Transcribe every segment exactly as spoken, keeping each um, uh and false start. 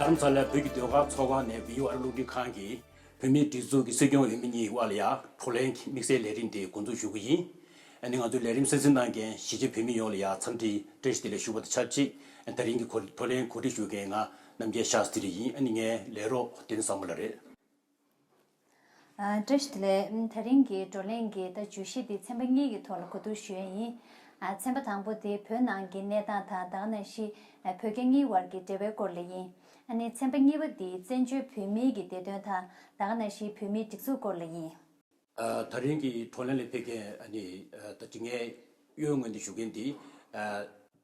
ཨ་རམ་ས་ལའི་བོད་ཀྱི་ཟློས་གར་ཚོགས་ཁང་ནས་བི་ཡུ་ཨར་རླུང་འཕྲིན་ཁང་གིས་བོད་མིའི་སྒྲིག་འཛུགས་ཀྱི་སྲིད་སྐྱོང་འོས་མི་གཉིས་དབར་ལ་ཡ་བགྲོ་གླེང་དམིགས་བསལ་ལས་རིམ་དེ་འགོ་འཛུགས་ཞུ་གི་ཡིན། ཨ་ནི་ང་ཚོའི་ལས་རིམ་གསན་གཟིགས་གནང་མཁན་གཞིས་བྱེས་བོད་མི་ཡོངས་ལ་ཡ་འཚམས་འདྲི་བཀྲ་ཤིས་བདེ་ལེགས་ཞུ་བ་དང་ཆབས་ཅིག་ད་རིང་གི་གོ་བགྲོ་གླེང་གོ་སྒྲིག་ཞུ་མཁན་ང་རྣམ་རྒྱལ་ཤཱ་སྟི་རི་ཡིན། ཨ་ནི་ངའི་ལས་རོགས་བསྟན་བཟང་པོ་ལགས་རེད། ཨ། བཀྲ་ཤིས་བདེ་ལེགས། ཨ། དེ་རིང་གི་བགྲོ་གླེང་གི་ད་བརྗོད་གཞི་འདི་ཚན་པ་གཉིས་ཀྱི་ཐོག་ལ་གོ་བསྡུར་ཞུ་ཡས་ཡིན། ཨ། ཚན་པ་དང་པོ་དེ་བོད་ནང་གི་གནས་སྟངས་དང་ད་ག་ནང་བཞིན་ཨ་བོད་རྒྱ་གཉིས་བར་གྱི་འབྲེལ་བའི་སྐོར་ལ་ཡིན། ཨ་ནི་ཚན་པ་གཉིས་པ་འདི་བཙན་བྱོལ་བོད་མིའི་གི་བདེ་དོན་དང་ད་ག་ནང་བཞིན་བོད་མིའི་སྒྲིག་འཛུགས་སྐོར་ལ་ཡིན། ཨ། ད་རིང་གི་བགྲོ་གླེང་ལ་ཕེབས་མཁན་ཨ་ནི་ཨ་ད་ཅི་ངའི་གཡོན་ངོས་འདི་བཞུགས་མཁན་འདི་ཨ་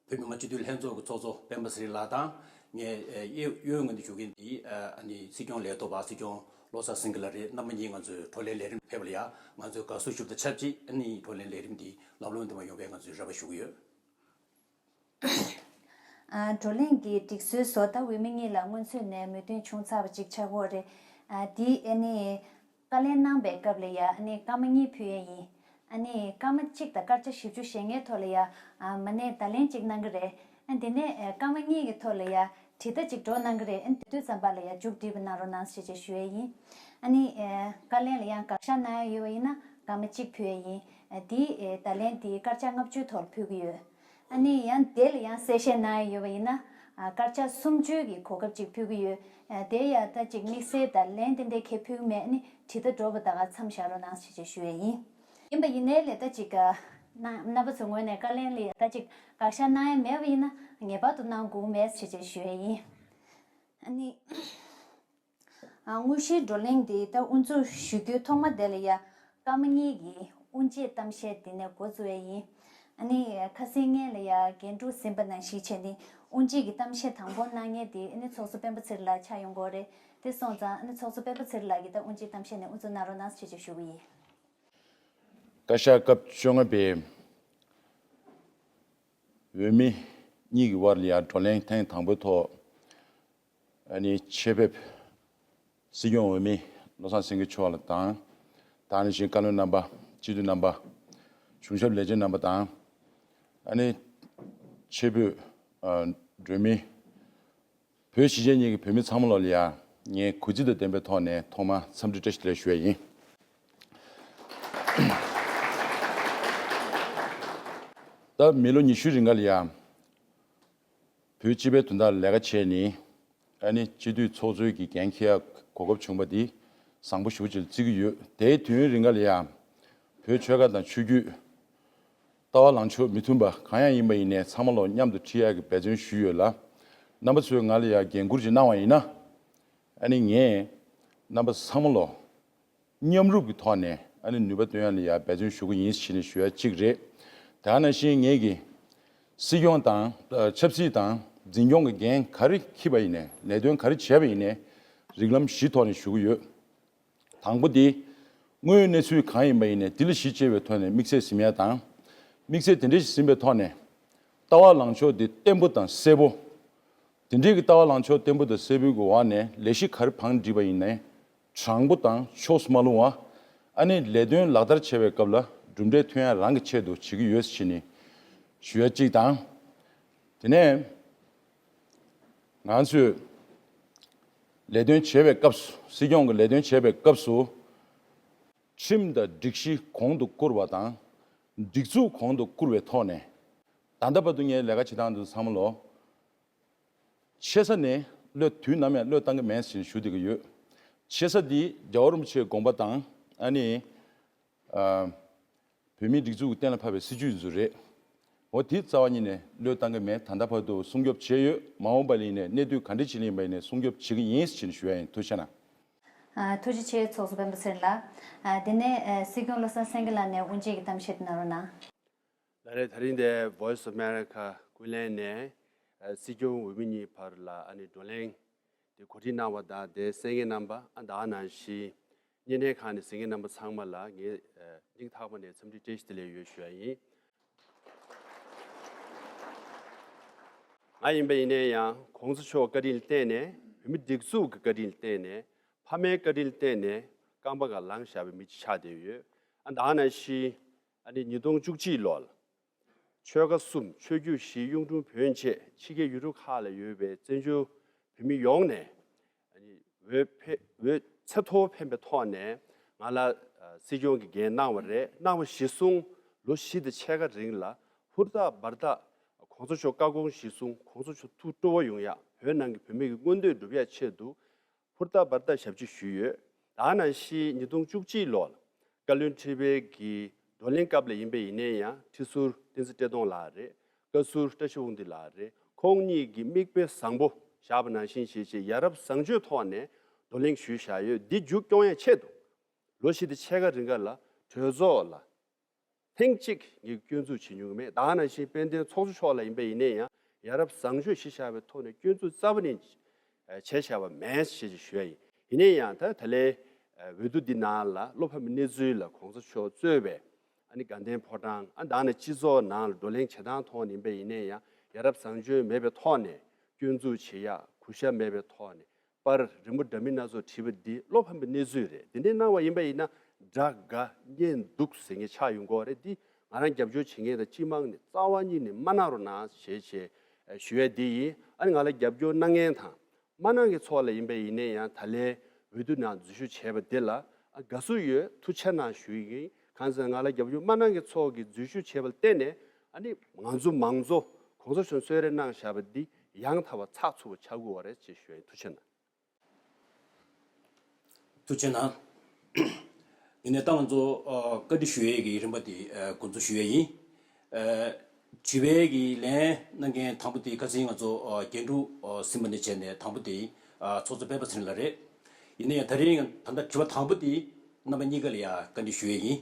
བོད་མི་མང་སྤྱི་འཐུས་ལྷན་ཚོགས་ཀྱི་ཚོགས་གཙོ་སྤེན་པ་ཚེ་རིང་ལགས་དང་། ངའི་ཨ་གཡོན་ངོས་འདི་བཞུགས་མཁན་འདི་ཨ་ཨ་ནི་སྲིད་སྐྱོང་ལས་ཐོག་པ་སྲིད་སྐྱོང་བློ་བཟང་སེང་གེ་ལགས་རེད། རྣམ་པ་གཉིས་ང་ཚོས་བགྲོ་གླེང་ལས་རིམ་ཕེབས་པ་ལ་ཡ་ང་ཚོས་དགའ་བསུ་ཞུ་བ་དང་ཆབས་ཅིག་ཨ་ནི་བགྲོ་གླེང་ལས་རིམ་འདི་ལམ་ལྷོང་ལྡན་པ་ཡོང་བའི་ང་ཚོས་རེ་བ་ཞུ་གི་ཡོད། ཨ། བགྲོ་གླེང་གི་སྒྲིག་སྲོལ་བཟོ་ལྟ་འོས་མི་གཉིས་ལ་སྔོན་ཚུད་ནས་མོས་མཐུན་བྱུང་ཚར་བ་ཅིག་ཆགས་ཀྱི་ཡོད་རེད། ཨ། འདི་ཨ་ནི་བཀའ་ལན་གནང་པའི་སྐབས་ལ་ཡ་ཨ་ནི་སྐར་མ་གཉིས་ཕུལ་ཡས་ཡིན། ཨ་ནི་སྐར་མ་གཅིག་དང་སྐར་ཆ་བཞི་བཅུ་ཞེ་ལྔའི་ཐོག་ལ་ཡ་ཨ་མ་ཎི་བརྡ་ལན་གཅིག་གནང་གི་རེད། ཨ་འདི་ནས་ཨ་སྐར་མ་གཉིས་ཀྱི་ཐོག་ལ་ཡ་དྲིལ་བརྡ་གཅིག་སྒྲོག་གནང་གི་རེད། ཨ་དེ་དུས་ཙམ་པ་ལ་ཡ་མཇུག་སྒྲིལ་བ་གནང་རོགས་གནང་ཞེས་བཅས་ཞུ་ཡས་ཡིན། ཨ་ནི་ཨ་བཀའ་ལན་ལ་ཡང་དགག་བཞག་གནང་ཡས་ཡོད་པ་ཡིན་ན་སྐར་མ་གཅིག་ཕུལ་ཡས་ཡིན། ཨ་འདི་ཨ་བརྡ་ལན་འདི་སྐར་ཆ་ལྔ་བཅུའི་ཐོག་ལ་ཕུལ་གི་ཡོད། ཨ་ནི་ཡང་དེ་ལ་ཡང་གསལ་བཤད་གནང་ཡས་ཡོད་པ་ཡིན་ན། ཨ་སྐར་ཆ་སུམ་ཅུའི་གི་གོ་སྐབས་ཅིག་ཕུལ་གི་ཡོད། ཨ་དེ་ཡང་ད་ཅིག་དམིགས་བསལ་དང་ལན་ཏན་ཏན་གས་ཕུལ་གི་མེད། ཨ་ནི་དྲིལ་བརྡ་སྒྲོག་པ་དག་མཚམས་བཞག་རོགས་གནང་ཞེས་བཅས་ཞུ་ཡས་ཡིན། ཡིན་པ་ཡིན་ནའི་ལས་ད་ཅིག་ཨ་རྣམ་རྣམ་པ་ཚོའི་ངོས་ནས་བཀའ་ལན་ལ་ཡ་ད་ཅིག་དགག་བཞག་གནང་ཡས་མེད་པ་ཡིན་ན་ངེས་པར་དུ་གནང་དགོས་མེད་ཞེས་བཅས་ཞུ་ཡས་ཡིན། ཨ་ནི། ཨ་དངོས་གཞིའི་བགྲོ་གླེང་འདི་ད་དབུ་འཛུགས་ཞུ་རྒྱུའི་ཐོག་མ་དེ་ལ་ཡ་སྐར་མ་གཉིས་ཀྱི་དབུ་འབྱེད་གཏམ་བཤད་འདི་ནས་འགོ་བཙུགས་ཡས་ཡིན། ཨ་ནི་ཁ་སང་ངས་ལ་ཡ་འགན་འཁྲི་ཟིན་པ་ནང་བཞིན་བྱས་ནས་དབུ་འབྱེད་ཀྱི་གཏམ་བཤད་དང་པོ་གནང་མཁན་དེ་ཨ་ནི་ཚོགས་གཙོ་སྤེན་པ་ཚེ་རིང་ལགས་ཆགས་ཡོང་གི་ཡོད་རེད། དེ་སོང་ཙང་ཨ་ནི་ཚོགས་གཙོ་སྤེན་པ་ཚེ་རིང་ལགས་ཀྱིས་ད་དབུ་འབྱེད་གཏམ་བཤད་ནས་དབུ་འཛུགས་གནང་རོགས་གནང་ཞེས་བཅས་ཞུ་གི་ཡིན། བཀའ་ཤག་སྐབས་བཅོ་ལྔ་པའི་འོས་མི་གཉིས་ཀྱི་དབར་ལ་ཡ་བགྲོ་གླེང་ཐེངས་དང་པོའི་ཐོག་ཨ་ནི་ཆེད་ཕེབས་སྲིད་སྐྱོང་འོས་མི་བློ་བཟང་སེང་གེ་མཆོག་ལ་དང་། ད་ནི་བཞིན་བཀའ་བློན་རྣམ་པ། སྤྱི་འཐུས་རྣམ་པ། གཞུང་ཞབས་ལས་བྱེད་རྣམ་པ་དང་། ཨ་ནི་ཆེད་ཕེབས་ཨ་མགྲོན་མི། བོད་གཞིས་བྱེས་གཉིས་ཀྱི་བོད་མི་ཚང་མ་ལོ་ལ་ཡ་ངས་གུས་བརྩི་དང་ལྡན་པའི་ཐོག་ནས་ཐོག་མར་འཚམས་འདྲི་བཀྲ་ཤིས་བདེ་ལེགས་ཞུ་ཡས་ཡིན། ད་མི་ལོ་ཉི་ཤུའི་རིང་ག་ལ་ཡ་བོད་སྤྱི་པའི་དོན་དག་ལས་ཀ་བྱས་ནས། ཨ་ནི་སྤྱི་འཐུས་ཚོགས་གཙོའི་གི་འགན་འཁྱེར་ཡ་གོ་སྐབས་བྱུང་བ་འདི་བཟང་པོ་ཞེ་པོ་ཅིག་བརྩི་གི་ཡོད། དེའི་དུས་ཡུན་རིང་ག་ལ་ཡ་བོད་ཆོལ་ཁ་དང་ཆོས་བརྒྱུད། ལྟ་བ་ལངས་ཕྱོགས་མི་མཐུན་པ་གང་ཡང་ཡིན་པ་ཡིན་ནའི་ཚང་མ་ལོ་མཉམ་དུ་ཁྲིད་ཡག་གི་འབད་བརྩོན་ཞུས་ཡོད་ལ། རྣམ་པ་ཚོས་ང་ལ་ཡང་འགན་འཁུར་ཅིག་གནང་བ་ཡིན་ན། ཨ་ནི་ངས་རྣམ་པ་ཚང་མ་ལོ་མཉམ་རུབ་ཀྱི་ཐོག་ནས་ཨ་ནི་ནུས་པ་བཏོན་ཡག་ལ་ཡང་འབད་བརྩོན་ཞུ་གི་ཡིན་ཞེས་ནས་ཞུ་ཡ་གཅིག་རེད། དེ་ནང་བཞིན་ངེད་ཀྱི་སྲིད་སྐྱོང་དང་ཆབ་སྲིད་དང་འཛིན་སྐྱོང་གི་འགན་ག་རེ་འཁྱེར་པ་ཡིན་ནའི་ལས་དོན་ག་རེ་བྱས་པ་ཡིན་ནའི་རིགས་ལམ་བཞིའི་ཐོག་ནས་ཞུ་གི་ཡོད། དང་པོ་དེ། དངོས་ཡོད་གནས་ཚུལ་གང་ཡིན་པ་ཡིན་ནའི་དེ་ལ་གཞི་བཅོལ་བའི་ཐོག་ནས་དམིགས་བསལ་ཟིན་ཡ་དང་། དམིགས་བསལ་དེ་འདྲའི་ཞིག་ཟིན་པའི་ཐོག་ནས། ལྟ་བ་ལངས་ཕྱོགས་དེ་བརྟན་པོ་དང་གསལ་པོ། དེ་འདྲའི་གི་ལྟ་བ་ལངས་ཕྱོགས་བརྟན་པོ་དང་གསལ་པོའི་གི་འོག་ནས་ལས་གཞི་ག་རེ་བང་བསྒྲིགས་པ་ཡིན་ནའི། དྲང་པོ་དང་ཕྱོགས་སུ་མ་ལྷུང་བ། ཨ་ནི་ལས་དོན་ལག་བསྟར་བྱེད་པའི་སྐབས་ལ་གྲུབ་འབྲས་ཐོན་ཡ་རང་གི་ཆེད་དུ་བྱེད་ཀྱི་ཡོད་ཟེར་ནས་ཞུ་ཡ་གཅིག་དང་། དེ་ནས། ང་ཚོས་ལས་དོན་བྱེད་པའི་སྐབས་སུ་སྲིད་སྐྱོང་གི་ལས་དོན་བྱེད་པའི་སྐབས་སུ། ཁྲིམས་དང་སྒྲིག་གཞི་གོང་དུ་བཀུར་བ་དང་། སྒྲིག་འཛུགས་གོང་དུ་བཀུར་བའི་ཐོག་ནས། ད་ལྟ་བར་དུ་ངའི་ལས་ཀ་བྱེད་སྟངས་དེ་ཚོ་ཚང་མ་ལོ། ཆེ་ས་ནས་བློས་དུས་ནམ་ཡང་བློས་བཏང་གི་མེད་ཟེར་ཞུ་བསྡད་ཀྱི་ཡོད། ཆེ་ས་འདི་རྒྱལ་བ་རིན་པོ་ཆེའི་དགོངས་པ་དང་ཨ་ནི། ཨ། བོད་མིའི་སྒྲིག་འཛུགས་ཀྱི་གཏན་ལ་ཕབ་པའི་སྲིད་བྱུས་ཚོ་རེད། འོ་དེ་རྩ་བ་ཉིད་ནས་བློས་བཏང་གི་མེད། ད་ལྟ་བར་དུ་སྲུང་སྐྱོབ་བྱས་ཡོད། མ་འོངས་པ་ལ་ཡིན་ནའི་གནས་དུས་ག་འདྲ་ཅིག་ལ་ཡིན་པ་ཡིན་ནའི་སྲུང་སྐྱོབ་བྱེད་ཀྱི་ཡིན་ཟེར་ཞུ་ཡ་ཡིན། ཐུགས་རྗེ་གནང་། ཨ། ཐུགས་རྗེ་ཆེ་ཚོགས་གཙོ་སྤེན་པ་ཚེ་རིང་ལགས། ཨ། དེ་ནས་ཨ་སྲིད་སྐྱོང་བློ་བཟང་སེང་གེ་ལགས་ནས་དབུ་འབྱེད་ཀྱི་གཏམ་བཤད་གནང་རོགས་གནང་། ལགས་རེད། ད་རིང་འདིར་Voice of America ཀུན་གླེང་ནས་ཨ་སྲིད་སྐྱོང་འོས་མི་གཉིས་བར་ལ་ཨ་ནི་བགྲོ་གླེང་དེ་གོ་སྒྲིག་གནང་བ་དང་དེ་གསན་མཁན་རྣམ་པ། ཨ་ད་ག་ནང་བཞིན་བརྙན་འཕྲིན་ཁང་ནས་གཟིགས་མཁན་རྣམ་པ་ཚང་མ་ལ་ངས་ཨ་སྙིང་ཐག་པ་ནས་འཚམས་འདྲི་བཀྲ་ཤིས་བདེ་ལེགས་ཡོད་ཞུ་ཡ་ཡིན། ང་ཡིན་པ་ཡིན་ན་ཡང་གོང་ས་མཆོག་བཀའ་དྲིན་ལ་བརྟེན་ནས། བོད་མི་སྒྲིག་འཛུགས་ཀྱི་བཀའ་དྲིན་ལ་བརྟེན་ནས། ཕ་མའི་བཀའ་དྲིན་ལ་བརྟེན་ནས་རྐང་པ་སྒང་ལངས་བཞག་པའི་མི་ཅིག་ཆགས་བསྡད་ཡོད། ཨ་ད་ག་ནང་བཞིན་ཨ་ནི་ཉིས་སྟོང་བཅུ་གཅིག་ལོར་ཆོལ་ཁ་གསུམ་ཆོས་བརྒྱུད་བཞིའི་གཡུང་དྲུང་བོན་བཅས་ཕྱི་རྒྱལ་ཡུལ་གྲུ་ཁག་ལ་ཡོད་པའི་བཙན་བྱོལ་ བོད་མི་ཡོངས་ནས་ཨ་ནི་འོས་འཕེན་འོས་ཚད་མཐོ་བོ་འཕེན་པའི་ཐོག་ནས་ང་ལ་ཨ་སྲིད་སྐྱོང་གི་འགན་གནང་བ་རེད། གནང་བ་གཞིར་བཟུང་ལོ་བཞི་དང་ཕྱེད་ཀ་རིང་ལ་ཧུར་ཐག་འབད་ཐག་གོང་ས་མཆོག་བཀའ་དགོངས་གཞིར་བཟུང་གོང་ས་མཆོག་ཐུགས་སྤྲོ་བོ་ཡོང་ཡག་བོད་ནང་གི་བོད་མི་གི་མངོན་འདོད་སྒྲུབ་ཡག་ཆེད་དུ་ཧུར་ཐག་འབད་ཐག་ཞབས་ཕྱི་ཞུས་ཡོད། ད་ནང་བཞིན་ཉིས་སྟོང་བཅུ་གཅིག་ལོར་བཀའ་བློན་ཁྲི་པའི་གི་བགྲོ་གླེང་སྐབས་ལ་ཡིན་པ་ཡིན་ནའི་ཡང་ཁྲི་ཟུར་བསྟན་འཛིན་བཀྲས་མཐོང་ལགས་རེད། བཀའ་ཟུར་བཀྲ་ཤིས་དབང་འདུས་ལགས་རེད། ཁོང་གཉིས་ཀྱིས་མིག་དཔེ་བཟང་པོ་བཞག་པ་ནང་བཞིན་བྱས་བྱས་ཡ་རབས་བཟང་སྤྱོད་ཐོག་ནས་བགྲོ་གླེང་ཞུས་བཞག་ཡོད། འདི་མཇུག་སྐྱོང་ཡ་ཆེད་དུ་ལོ་བཞི་དང་ཕྱེད་ཀ་རིང་ག་ལ་གྲོས་ཚོགས་ལ་ཐེངས་གཅིག་ངས་སྐྱོན་འཛུགས་བྱེད་མྱོང་གི་མེད། ད་ནང་བཞིན་དཔལ་ལྡན་ཚོགས་གཙོ་མཆོག་ལ་ཡིན་པ་ཡིན་ནའི་ཡང་ཡ་རབས་བཟང་སྤྱོད་གཞི་བཞག་པའི་ཐོག་ནས་སྐྱོན་འཛུགས་རྩ་བ་ནས་བྱས་བཞག་པ་མེད་ཞེས་ཞུ་ཡ་ཡིན། ཡིན་ནའི་ཡང་ད་ད་ལན་འོས་བསྡུ་འདི་ནང་ལ་བློ་ཕམ་པའི་གནས་ཚུལ་ལ་གོང་ས་མཆོག་གཙོས་པའི་ཨ་ནི་དགའ་ལྡན་ཕོ་བྲང་ཨ་ནི་ད་ནི་སྤྱི་ཚོགས་ནང་ལ་བགྲོ་གླེང་བྱེད་སྟངས་ཐོག་ནས་ཡིན་པ་ཡིན་ནའི་ཡང་ཡ་རབས་བཟང་སྤྱོད་མེད་པའི་ཐོག་ནས་སྐྱོན་འཛུགས་བྱེད་ཡ་གུས་ཞབས་མེད་པའི་ཐོག་ནས་པར་རི་མོ་འདྲ་མིན་སྣ་ཚོགས་བྲིས་པ་འདི་བློ་ཕམ་པའི་གནས་ཚུལ་རེད། འདི་འདྲའི་གནང་བ་ཡིན་པ་ཡིན་ན་དགྲ་དགའ་གཉེན་སྡུག་ཟེར་མཁན་ཆགས་ཡོང་གི་རེད། འདི་ང་རང་རྒྱབ་སྐྱོར་བྱེད་མཁན་དང་སྤྱི་དམངས་ནས་རྩ་བ་ཉིད་ནས་མ་གནང་རོགས་གནང་ཞེས་བྱས་ཞུ་ཡ་འདི་ཡིན། ཨ་ནི་ང་ལ་རྒྱབ་སྐྱོར་གནང་མཁན་དང་མ་གནང་མཁན་ཚོ་ལ་ཡིན་པ་ཡིན་ནའི་ཡང་ད་ལན་འོས་བསྡུ་ནང་འཛུལ་ཞུགས་བྱས་པ་འདི་ལ་ཨ་དགའ་བསུ་ཡོད། ཐུགས་རྗེ་གནང་ཞུ་ཡི་ཡིན། གང་ཟེར་ན་ང་ལ་རྒྱབ་སྐྱོར་མ་གནང་མཁན་ཚོ་གིས་འཛུལ་ཞུགས་བྱས་པ་ལ་བརྟེན་ནས་ཨ་ནི་ང་ཚོ་མང་གཙོ་གོང་ས་མཆོག་གསོལ་རས་གནང་བཞག་པ་འདི་ཡང་དག་པ་ཚགས་ཚུད་པ་ཆགས་ཀྱི་ཡོད་རེད་ཅེས་ཞུ་ཡ་ཡིན། ཐུགས་རྗེ་གནང་། ཐུགས་རྗེ་གནང་། དེ་ནས་ད་ང་ཚོ་ཨ་བཀའ་འདྲི་ཞུ་ཡས་ཀྱི་རིམ་པ་དེ་ཨ་འགོ་འཛུགས་ཞུ་ཡས་ཡིན། ཨ་དྲི་བའི་གི་ལན་གནང་མཁན་དང་པོ་དེ་ཁ་སང་ང་ཚོ་ཨ་རྒྱན་དྲུག་ཨ་སིམ་པ་ནས་བྱས་ནས་དང་པོ་དེ་ཨ་ཚོགས་གཙོ་སྤེན་པ་ཚེ་རིང་ལགས་རེད། ཡིན་ན་ཡང་ད་རིང་ད་ལྟ་དྲི་བ་དང་པོ་དེ་རྣམ་པ་གཉིས་ཀ་ལ་ཡང་བཀའ་འདྲི་ཞུ་ཡས་ཡིན།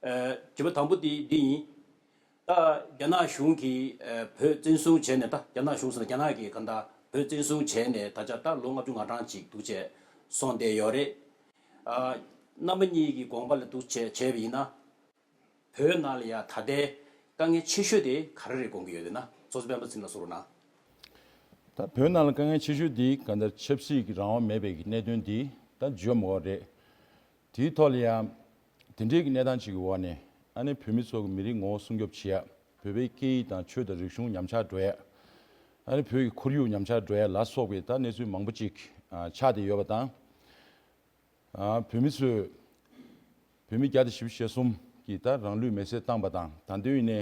ཨ་དྲི་བ་དང་པོ་དེ་འདི་ཡིན། ད་རྒྱ་ནག་གཞུང་གིས་ཨ་བོད་བཙན་བཟུང་བྱས་ནས། ད་རྒྱ་ནག་གཞུང་ཟེར་ན་རྒྱ་ནག་གིས་གང་ལྟར་བོད་བཙན་བཟུང་བྱས་ནས་ད་ཆ་ད་ལོ་ལྔ་བཅུ་ང་གྲངས་ཅིག་འདུག་བྱས་སོང་བསྡད་ཡོད་རེད། ཨ་རྣམ་པ་གཉིས་ཀྱི་དགོངས་པ་ལ་འདུག་བྱས་བྱས་པ་ཡིན་ན། བོད་ནང་ལ་ཡ་ད་ལྟའི་དཀའ་ངལ་ཆེ་ཤོས་དེ་ག་རེ་རེད་དགོངས་ཀྱི་ཡོད་ན། ཚོགས་གཙོ་སྤེན་པ་ཚེ་རིང་ལགས་གསུང་རོགས་གནང་། ད་བོད་ནང་ལ་དཀའ་ངལ་ཆེ་ཤོས་དེ་གང་ལྟར་ཆབ་སྲིད་ཀྱི་རང་དབང་མེད་པའི་གནད་དོན་དེ་ད་བརྗོད་མ་དགོས་རེད། དེའི་ཐོག་ལ་ཡང་དེ་འདྲའི་གི་གནས་སྟངས་ཅིག་གི་འོག་ནས་ཨ་ནི་བོད་མི་ཚོ་གི་མི་རིགས་ངོ་བོ་སྲུང་སྐྱོབ་བྱེད་ཡ། བོད་པའི་སྐད་ཡིག་དང་ཆོས་དང་རིག་གཞུང་ཉམས་ཆག་འགྲོ་ཡ། ཨ་ནི་བོད་ཀྱི་ཁོར་ཡུག་ཉམས་ཆག་འགྲོ་ཡ་ལ་སོགས་པའི་ད་གནས་ཚུལ་མང་པོ་ཅིག་ཨ་ཆགས་བསྡད་ཡོད་པ་དང་། ཨ་བོད་མི་ཚོས་བོད་མི་བརྒྱ་དང་བཞི་བཅུ་ཞེ་གསུམ་གྱིས་ད་རང་ལུས་མེར་སྲེག་བཏང་པ་དང་། ད་དུང་ཡིན་ནའི་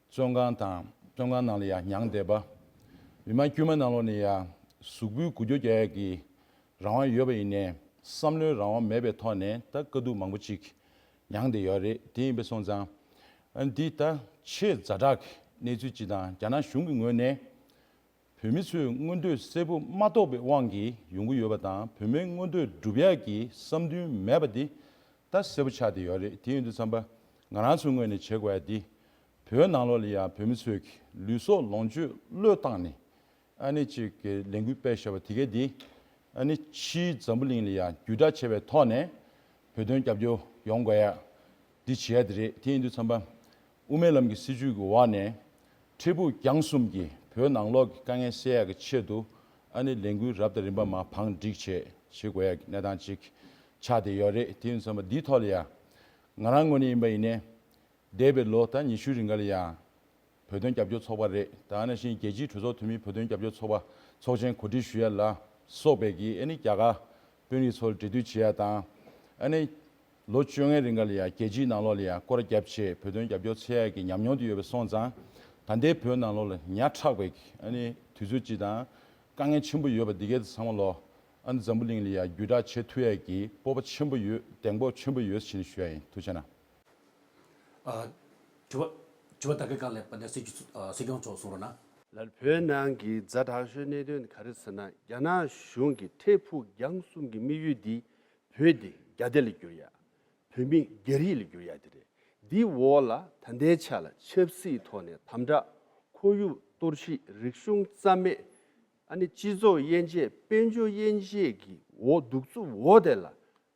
བཙོན་ཁང་དང་བཙོན་ཁང་ནང་ལ་ཡང་མྱངས་བསྡད་པ། མི་མང་དཀྱུས་མ་ནང་ལོགས་ནས་ཡང་གཟུགས་པོའི་འགུལ་སྐྱོད་རྒྱག་ཡ་གི་རང་དབང་ཡོད་པ་ཡིན་ནའི་བསམ་བློའི་རང་དབང་མེད་པའི་ཐོག་ནས་ད་དཀའ་སྡུག་མང་པོ་ཅིག་མྱངས་བསྡད་ཡོད་རེད། དེ་ཡིན་པ་སོང་ཙང་ཨ་འདི་ད་ཆེས་ཛ་དྲག་གི་གནས་ཚུལ་ཅིག་དང་། རྒྱ་ནག་གཞུང་གི་ངོས་ནས་བོད་མི་ཚོའི་མངོན་འདོད་གསལ་པོ་མ་རྟོགས་པའི་དབང་གིས་ཡོང་གི་ཡོད་པ་དང་། བོད་མིའི་མངོན་འདོད་སྒྲུབ་ཡག་གི་བསམ་འདུན་མེད་པ་འདི་ད་གསལ་པོ་ཆགས་བསྡད་ཡོད་རེད། དེ་ཡིན་དུས་ཙམ་པ་ང་རང་ཚོའི་ངོས་ནས་བྱེད་དགོས་ཡ་འདི་བོད་ནང་ལོགས་ལ་ཡང་བོད་མི་ཚོས་ལུས་སྲོག་ལོངས་སྤྱོད་བློས་བཏང་ནས་ཨ་ནི་ཅིག་གི་ལས་འགུལ་སྤེལ་བཞག་པ་དེ་གས་འདི་ཨ་ནི་ཕྱིའི་འཛམ་བུ་གླིང་ལ་ཡང་བརྒྱུད་བསྒྲགས་བྱས་པའི་ཐོག་ནས་བོད་དོན་རྒྱབ་སྐྱོར་ཡོང་དགོས་ཡ་འདི་བྱེད་ཡ་དེ་རེད། དེ་ཡིན་དུས་ཙམ་པ་དབུ་མའི་ལམ་གྱི་སྲིད་བྱུས་ཀྱི་འོག་ནས་འཕྲལ་ཕུགས་རྒྱང་གསུམ་གྱི་བོད་ནང་ལོགས་ཀྱི་དཀའ་ངལ་སེལ་ཡ་གི་ཆེད་དུ་ཨ་ནི་ལས་འགུལ་རབ་དང་རིམ་པ་མར་བང་བསྒྲིགས་བྱས་བྱེད་དགོས་ཡ་གི་གནས་སྟངས་ཅིག་ཆགས་བསྡད་ཡོད་རེད། དེ་ཡིན་དུས་ཙམ་པ་འདིའི་ཐོག་ལ་ཡ་ང་རང་ངོས་ནས་ཡིན་པ་ཡིན་ནའི། འདས་པའི་ལོ་ད་ཉི་ཤུ་རིང་ག་ལ་ཡང་བོད་དོན་རྒྱབ་སྐྱོར་ཚོགས་པ་རེད། ད་ནང་བཞིན་རྒྱལ་སྤྱིའི་གྲོས་ཚོགས་འཐུས་མི་བོད་དོན་རྒྱབ་སྐྱོར་ཚོགས་པ་ཚོགས་ཆེན་གོ་སྒྲིག་ཞུ་ཡ་ལ་སོགས་པའི་གི་ཨ་ནི་རྒྱ་གར་དཔོན་རིགས་ཚོ་ལ་འབྲེལ་མཐུད་བྱེད་ཡ་དང་། ཨ་ནི་ལོ་བཅོ་ལྔའི་རིང་ག་ལ་ཡང་རྒྱལ་སྤྱིའི་ནང་ལོགས་ལ་ཡང་སྐོར་ར་བརྒྱབ་བྱས་བོད་དོན་རྒྱབ་སྐྱོར་འཚོལ་ཡ་གི་ཉམས་མྱོང་དེ་ཡོད་པ་སོང་ཙང་། ད་ལྟའི་བོད་ནང་ལོགས་ལ་ཉག་ཕྲ་བའི་གི་ཨ་ནི་དུས་ཚོད་ཅིག་དང་དཀའ་ངལ་ཆེན་པོ་ཡོད་པ་འདི་གའི་ཚང་མ་ལོ་ཨ་ནི་འཛམ་བུ་གླིང་ལ་ཡང་བརྒྱུད་བསྒྲགས་བྱེད་ཐུབ་ཡ་གི་སྤོབས་པ་ཆེན་པོ་ཡོད། གདེང་སྤོབས་ཆེན་པོ་ཡོད་ཟེར་ནས་ཞུ་ཡ་ཡིན། ཐུགས་རྗེ་གནང་། ཨ། དྲི་བ། དྲི་བ་ད་གའི་སྒང་ལ་དཔལ་ལྡན་སྲིད་སྐྱོང་། ཨ། སྲིད་སྐྱོང་མཆོག་གསུང་རོགས་གནང་། ལགས། བོད་ནང་གི་ཛ་དྲག་ཤོས་གནད་དོན་ག་རེ་ཟེར་ན། རྒྱ་ནག་གཞུང་གི་འཕྲལ་ཕུགས་རྒྱང་གསུམ་གྱི་དམིགས་ཡུལ་འདི་བོད་འདི་རྒྱ་སྡེ་ལ་བསྒྱུར་ཡ། བོད་མི་རྒྱ་རིགས་ལ་བསྒྱུར་ཡ་དེ་རེད། འདིའི་འོག་ལ་ད་ལྟའི་ཆ་ལ་ཆབ་སྲིད་ཐོག་ནས་དམ་དྲག་ཁོར་ཡུག་གཏོར་བཤིག་རིག་གཞུང་རྩ་མེད། ཨ་ནི་སྤྱི་ཚོགས་དབྱེ་འབྱེད་དཔལ་འབྱོར་དབྱེ་འབྱེད་ཀྱི་འོག་གདུག་རྩུབ་འོག་དེ་ལ་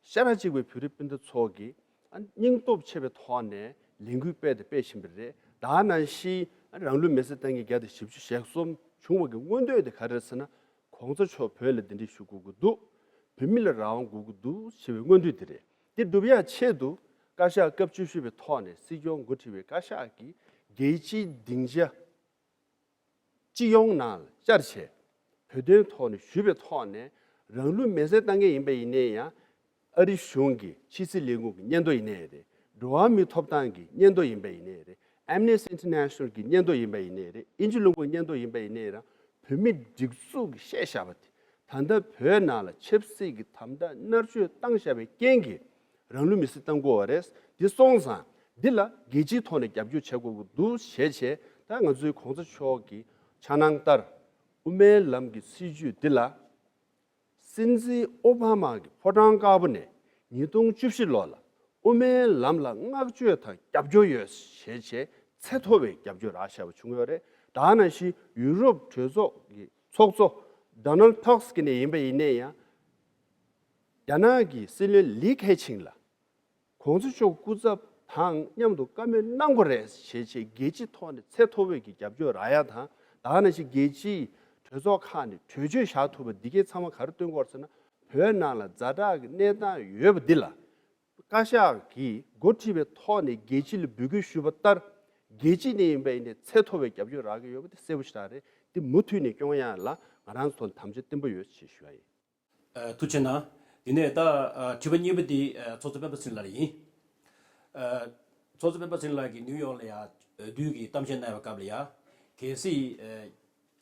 ཤ་ཁྲག་གཅིག་པའི་བོད་རིགས་སྤུན་ཟླ་ཚོ་གིས་ཨ་སྙིང་སྟོབས་ཆེ་བའི་ཐོག་ནས་ལས་འགུལ་སྤེལ་དང་སྤེལ་བཞིན་པ་རེད། ད་ནང་བཞིན་ཨ་རང་ལུས་མེར་སྲེག་བཏང་མཁན་བརྒྱ་དང་བཞི་བཅུ་ཞེ་གསུམ་བྱུང་བ་གི་མངོན་འདོད་དེ་ག་རེ་རེད་ཟེར་ན། གོང་ས་མཆོག་བོད་ལ་གདན་འདྲེན་ཞུ་དགོས་ཀྱི་འདུག་བོད་མི་ལ་རང་དབང་དགོས་ཀྱི་འདུག་ཞེས་པའི་མངོན་འདོད་དེ་རེད། དེ་སྒྲུབ་ཡག་ཆེད་དུ་བཀའ་ཤག་སྐབས་བཅུ་བཞི་པའི་ཐོག་ནས་སྲིད་སྐྱོང་འགོ་ཁྲིད་པའི་བཀའ་ཤག་གིས་རྒྱལ་སྤྱིའི་སྡིངས་ཆ་སྤྱི་ཡོངས་ནང་ལ་བཅར་བྱས། བོད་དོན་ཐོག་ནས་ཞུས་པའི་ཐོག་ནས་རང་ལུས་མེར་སྲེག་བཏང་མཁན་ཡིན་པ་ཡིན་ནའི་ཡང་། ཨ་རི་གཞུང་གི་ཕྱི་སྲིད་ལས་ཁུངས་ཀྱི་སྙན་ཐོ་ཡིན་ནའི་རེད། འགྲོ་བ་མིའི་ཐོབ་ཐང་གི་སྙན་ཐོ་ཡིན་པ་ཡིན་ནའི་རེད། Amnesty International གི་སྙན་ཐོ་ཡིན་པ་ཡིན་ནའི་རེད། དབྱིན་ཇི་ལུང་པའི་སྙན་ཐོ་ཡིན་པ་ཡིན་ནའི་རང་། བོད་མི་སྒྲིག་འཛུགས་ཀྱིས་བཤད་བཞག་པ་དེ། ད་ལྟ་བོད་ནང་ལ་ཆབ་སྲིད་ཀྱི་དམ་དྲག་མནར་གཅོད་བཏང་བཞག་པའི་རྐྱེན་གྱིས་རང་ལུས་མེར་སྲེག་བཏང་དགོས་པ་རེད། འདི་སོང་ཙང་འདི་ལ་རྒྱལ་སྤྱིའི་ཐོག་ནས་རྒྱབ་སྐྱོར་བྱེད་དགོས་ཀྱི་འདུག་ཞེས་བྱས། ད་ང་ཚོའི་གོང་ས་མཆོག་གི་འཆར་སྣང་ལྟར། དབུ་མའི་ལམ་གྱི་སྲིད་བྱུས་འདི་ལ། སྲིད་འཛིན་ཨོ་བྷ་མ་གི་ཕོ་བྲང་དཀར་པོ་ནས་ཉིས་སྟོང་བཅུ་བཞི་ལོ་ལ་དབུ་མའི་ལམ་ལ་བསྔགས་བརྗོད་དང་རྒྱབ་སྐྱོར་ཡོད་ཞེས་བྱས་ཚད་མཐོ་བའི་རྒྱབ་སྐྱོར་རག་བཞག་པ་བྱུང་ཡོད་རེད། ད་ནང་བཞིན་ཡུ་རོབ་གྲོས་ཚོགས་ཀྱི་ཚོགས་གཙོ་ཌོ་ནལ་ཏུ་ཊག་སི་གི་ནས་ཡིན་པ་ཡིན་ནའི་ཡང་། རྒྱ་ནག་གི་སྲིད་བློན་ལི་ཁེ་ཆིང་ལ། གོང་ས་མཆོག་སྐུ་ཚབ་དང་མཉམ་དུ་བཀའ་མོལ་གནང་དགོས་རེད་ཞེས་བྱས་རྒྱལ་སྤྱིའི་ཐོག་ནས་ཚད་མཐོ་བོད་ཀྱི་རྒྱབ་སྐྱོར་རག་ཡ་དང་། ད་ནང་བཞིན་རྒྱལ་སྤྱིའི་གྲོས་ཚོགས་ཁག་ནས་གྲོས་ཆོད་བཞག་ཐུབ་པ་འདི་གའི་ཚང་མ་ག་རེ་སྟོན་དགོས་རེད་ཟེར་ན། བོད་ནང་ལ་ཛ་དྲག་གི་གནས་སྟངས་ཡོད་པ་འདི་ལ། བཀའ་ཤག་གིས་འགོ་ཁྲིད་པའི་ཐོག་ནས་རྒྱལ་སྤྱི་ལ་འབོད་སྐུལ་ཞུས་པ་ལྟར། རྒྱལ་སྤྱི་ནས་ཡིན་པ་ཡིན་ནའི་ཚད་མཐོ་བའི་རྒྱབ་སྐྱོར་རག་གི་ཡོད་པ་དེ་གསལ་པོ་ཞེ་དྲག་རེད། འདི་མུ་མཐུད་ནས་སྐྱོང་ཡ་ལ་ང་རང་ཚོ་དམ་བཅའ་བརྟན་པོ་ཡོད་ཅེས་ཞུ་ཡ་ཡིན། ཨ། ཐུགས་རྗེ་གནང་། དེ་ནས་ད་ཨ་དྲི་བ་གཉིས་པ་དེ་ཨ་ཚོགས་གཙོ་སྤེན་པ་ཚེ་རིང་ལགས་ལ་ཡིན། ཨ། ཚོགས་གཙོ་སྤེན་པ་ཚེ་རིང་ལགས་ཀྱིས་ནིའུ་ཡོག་ལ་ཡ་འོས་བསྡུ་གི་གཏམ་བཤད་གནང་བའི་སྐབས་ལ་ཡ། གལ་སྲིད་ཨ་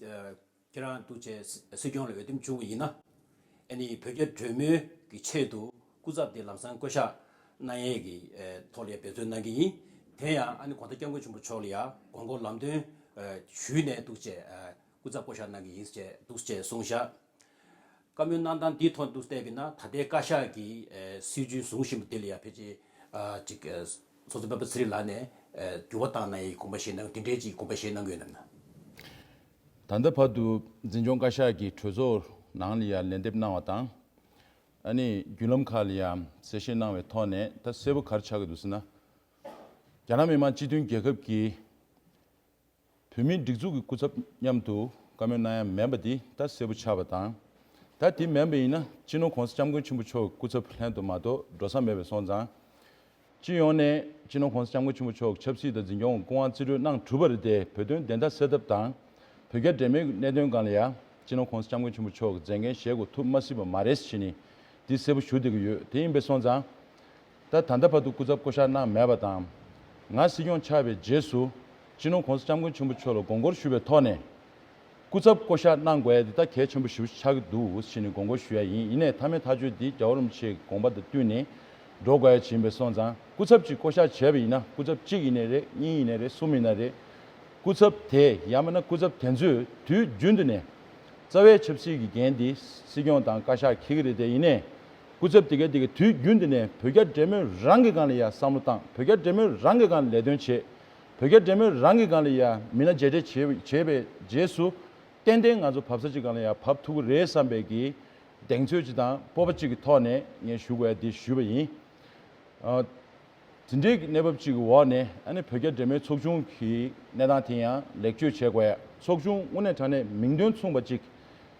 ཨ་ཁྱེད་རང་འདུག་བྱས་སྲིད་སྐྱོང་ལ་འོས་འདེམས་བྱུང་བ་ཡིན་ན། ཨ་ནི་བོད་རྒྱ་འབྲེལ་མོལ་གྱི་ཆེད་དུ་སྐུ་ཚབ་དེ་ལམ་སང་བསྐོ་བཞག་གནང་ཡས་ཀྱི་ཨ་ཐོག་ལ་ཡ་འབད་བརྩོན་གནང་གི་ཡིན། དེ་ཡང་ཨ་ནི་གོང་ས་སྐྱབས་མགོན་ཆེན་པོ་མཆོག་ལ་ཡ་དགོངས་སྐོར་ལམ་སྟོན་ཨ་ཞུས་ནས་འདུག་བྱས་ཨ་སྐུ་ཚབ་བསྐོ་བཞག་གནང་གི་ཡིན་ཟེར་འདུག་བྱས་གསུངས་བཞག་བཀའ་མོལ་གནང་སྟངས་འདིའི་ཐོག་ཏུ་བལྟས་པ་ཡིན་ན། ད་ལྟའི་བཀའ་ཤག་གིས་ཨ་སྲིད་བྱུས་བཟུང་བཞིན་པ་དེ་ལ་ཡང་ཕལ་ཆེར་ཨ་ཅིག་ཨ་ཚོགས་གཙོ་སྤེན་པ་ཚེ་རིང་ལགས་ནས་ཨ་འགྱུར་བ་བཏང་གནང་ཡའི་དགོངས་པ་བཞེས་གནང་། དེ་འདྲའི་ཅིག་དགོངས་པ་བཞེས་གནང་གི་ཡོད་ན་མེད་ན། ད་ལྟ་བར་དུ་འཛིན་སྐྱོང་བཀའ་ཤག་གིས་གྲོས་ཚོགས་ནང་ལ་ཡང་ལན་འདེབས་གནང་བ་དང་། ཨ་ནི་བརྒྱུད་ལམ་ཁག་ལ་ཡང་གསལ་བཤད་གནང་བའི་ཐོག་ནས་ད་གསལ་པོ་ག་རེ་ཆགས་ཀྱི་འདུག་ཟེར་ན། རྒྱ་ནག་མི་དམངས་སྤྱི་མཐུན་རྒྱལ་ཁབ་ཀྱི་བོད་མིའི་སྒྲིག་འཛུགས་ཀྱི་སྐུ་ཚབ་མཉམ་དུ་བཀའ་མོལ་གནང་ཡ་མེད་པ་འདི་ད་གསལ་པོ་ཆགས་པ་དང་། ད་དེ་མེད་པ་ཡིན་ན་སྤྱི་ནོར་༸གོང་ས་༸སྐྱབས་མགོན་ཆེན་པོ་མཆོག་གི་སྐུ་ཚབ་ལྷན་དུ་མ་གཏོགས་འགྲོ་ས་མེད་པ་སོང་ཙང་། སྤྱི་ཡོངས་ནས་སྤྱི་ནོར་༸གོང་ས་༸སྐྱབས་མགོན་ཆེན་པོ་མཆོག་གི་ཆབ་སྲིད་དང་འཛིན་སྐྱོང་གི་སྐུ་དབང་རྩིས་སྤྲོད་གནང་གྲུབ་པ་རེད་དེ། བོད་དོན་བདེན་མཐའ་གསལ་ཐབས་དང་། བོད་རྒྱ་འབྲེལ་མོལ་གྱི་གནད་དོན་སྒང་ལ་ཡང་སྤྱི་ནོར་༸གོང་ས་༸སྐྱབས་མགོན་ཆེན་པོ་མཆོག་གིས་མཛད་འགན་བཞེས་དགོས་ཐུགས་མ་སྲིད་པ་མ་རེད་ཟེར་ནས་འདི་གསལ་པོ་ཞུ་བསྡད་ཀྱི་ཡོད། དེ་ཡིན་པས་སོང་ཙང་། ད་ད་ལྟ་བར་དུ་སྐུ་ཚབ་བསྐོ་བཞག་གནང་མེད་པ་དང་། ང་སྲིད་སྐྱོང་ཆགས་པའི་རྗེས་སུ་སྤྱི་ནོར་༸གོང་ས་༸སྐྱབས་མགོན་ཆེན་པོ་མཆོག་ལ་དགོངས་སྐོར་ཞུ་བའི་ཐོག་ནས། སྐུ་ཚབ་བསྐོ་བཞག་གནང་དགོས་ཡ་འདི་ད་གལ་ཆེན་པོ་ཞེ་པོ་ཆགས་ཀྱི་འདུག་ཟེར་ནས་དགོངས་སྐོར་ཞུ་ཡ་ཡིན། ཡིན་ནའི་མཐའ་མའི་ཐག་གཅོད་འདི་རྒྱལ་བ་རིན་པོ་ཆེའི་དགོངས་པ་དང་བསྟུན་ནས་འགྲོ་དགོས་ཡ་ཅིག་ཡིན་པས་སོང་ཙང་། སྐུ་ཚབ་ཅིག་བསྐོ་བཞག་བྱས་པ་ཡིན་ན། སྐུ་ཚབ་གཅིག་ཡིན་ནའི་རེད། གཉིས་ཡིན་ནའི་རེད། གསུམ་ཡིན་ན་རེད། སྐུ་ཚབ་དེ་ཡང་མིན་ན་སྐུ་ཚབ་དེ་ཚོས་དུས་རྒྱུན་དུ་ནས་རྩ་བའི་ཆབ་སྲིད་ཀྱི་འགན་འདི་སྲིད་སྐྱོང་དང་བཀའ་ཤག་འཁྱེར་གྱི་རེད་དེ། ཡིན་ནའི་སྐུ་ཚབ་དེ་ག་དེ་ག་དུས་རྒྱུན་དུ་ནས་བོད་རྒྱ་འབྲེལ་མོལ་རང་གི་སྒང་ལ་ཡ་བསམ་བློ་བཏང་། བོད་རྒྱ་འབྲེལ་མོལ་རང་གི་སྒང་ལ་ལས་དོན་བྱེད། བོད་རྒྱ་འབྲེལ་མོལ་རང་གི་སྒང་ལ་ཡ་མི་སྣ་མཇལ་འཕྲད་བྱས་བྱས་པའི་རྗེས་སུ། ཏན་ཏན་ང་ཚོ་བབས་ས་ཅིག་སྒང་ལ་ཡ་བབས་ཐུབ་ཀྱི་རེད་བསམ་པའི་གི་གདེང་ཚོད་ཅིག་དང་སྤོབས་པ་ཅིག་གི་ཐོག་ནས་ངས་ཞུ་དགོས་ཡ་འདི་ཞུས་པ་ཡིན། ཨ། དེ་འདྲའི་གི་གནས་བབ་ཅིག་གི་འོག་ནས། ཨ་ནི་བོད་རྒྱ་འབྲེལ་མོལ་ཚོགས་ཆུང་གི་གནས་སྟངས་དེ་ཡང་ལེགས་བཅོས་བྱེད་དགོས་ཡ། ཚོགས་ཆུང་དངོས་གནས་དྲང་གནས་མིང་དོན་མཚུངས་པ་ཅིག་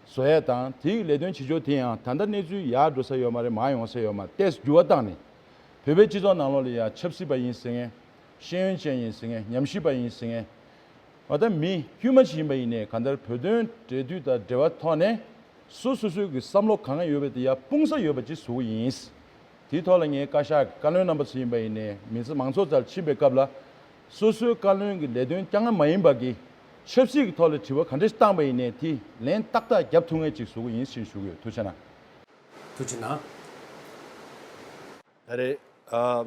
བཟོ་ཡ་དང་། དེའི་ལས་དོན་བྱེད་ཕྱོགས་དེ་ཡང་ད་ལྟ་གནས་ཚུལ་ཡར་འགྲོ་ས་ཡོད་མ་རེད། མར་ཡོང་ས་ཡོད་མ་རེད། ཏོག་ཙམ་འགྱུར་བ་བཏང་ནས། བོད་པའི་སྤྱི་ཚོགས་ནང་ལོགས་ལ་ཡ་ཆབ་སྲིད་པ་ཡིན་ཟེར་མཁན། ཤེས་ཡོན་ཅན་ཡིན་ཟེར་མཁན། ཉམས་ཞིབ་པ་ཡིན་ཟེར་མཁན། ང་ད་མི་དཀྱུས་མ་ཞིག་ཡིན་པ་ཡིན་ནའི། གང་ལྟར་བོད་དོན་འབྲེལ་མཐུད་དང་འབྲེལ་བ་ཐོག་ནས་སོ་སོ་སོའི་གི་བསམ་བློ་གང་ཡོད་པ་དེ་ཡ་སྤུངས་ས་ཡོད་པ་ཅིག་བཟོ་གི་ཡིན། དེའི་ཐོག་ལ་ངའི་བཀའ་ཤག་གི་བཀའ་བློན་རྣམ་པ་ཚོ་ཡིན་པ་ཡིན་ནའི། མི་ཚེ་མང་ཚོགས་རྩ་ལ་ཕྱིན་པའི་སྐབས་ལ། སོ་སོའི་བཀའ་བློན་གྱི་ལས་དོན་རྐྱང་ང་མ་ཡིན་པ་གི་ཆབ་སྲིད་ཀྱི་ཐོག་ལ་དྲི་བ་ག་འདྲ་ཞིག་བཏང་པ་ཡིན་ནའི་དེ་ལན་ཏག་ཏག་རྒྱབ་ཐུབ་མཁན་ཅིག་བཟོ་གི་ཡིན་ཞེས་ཞུ་གི་ཡོད། ཐུགས་རྗེ་གནང་། ཐུགས་རྗེ་གནང་། ད་རེས་ཨ་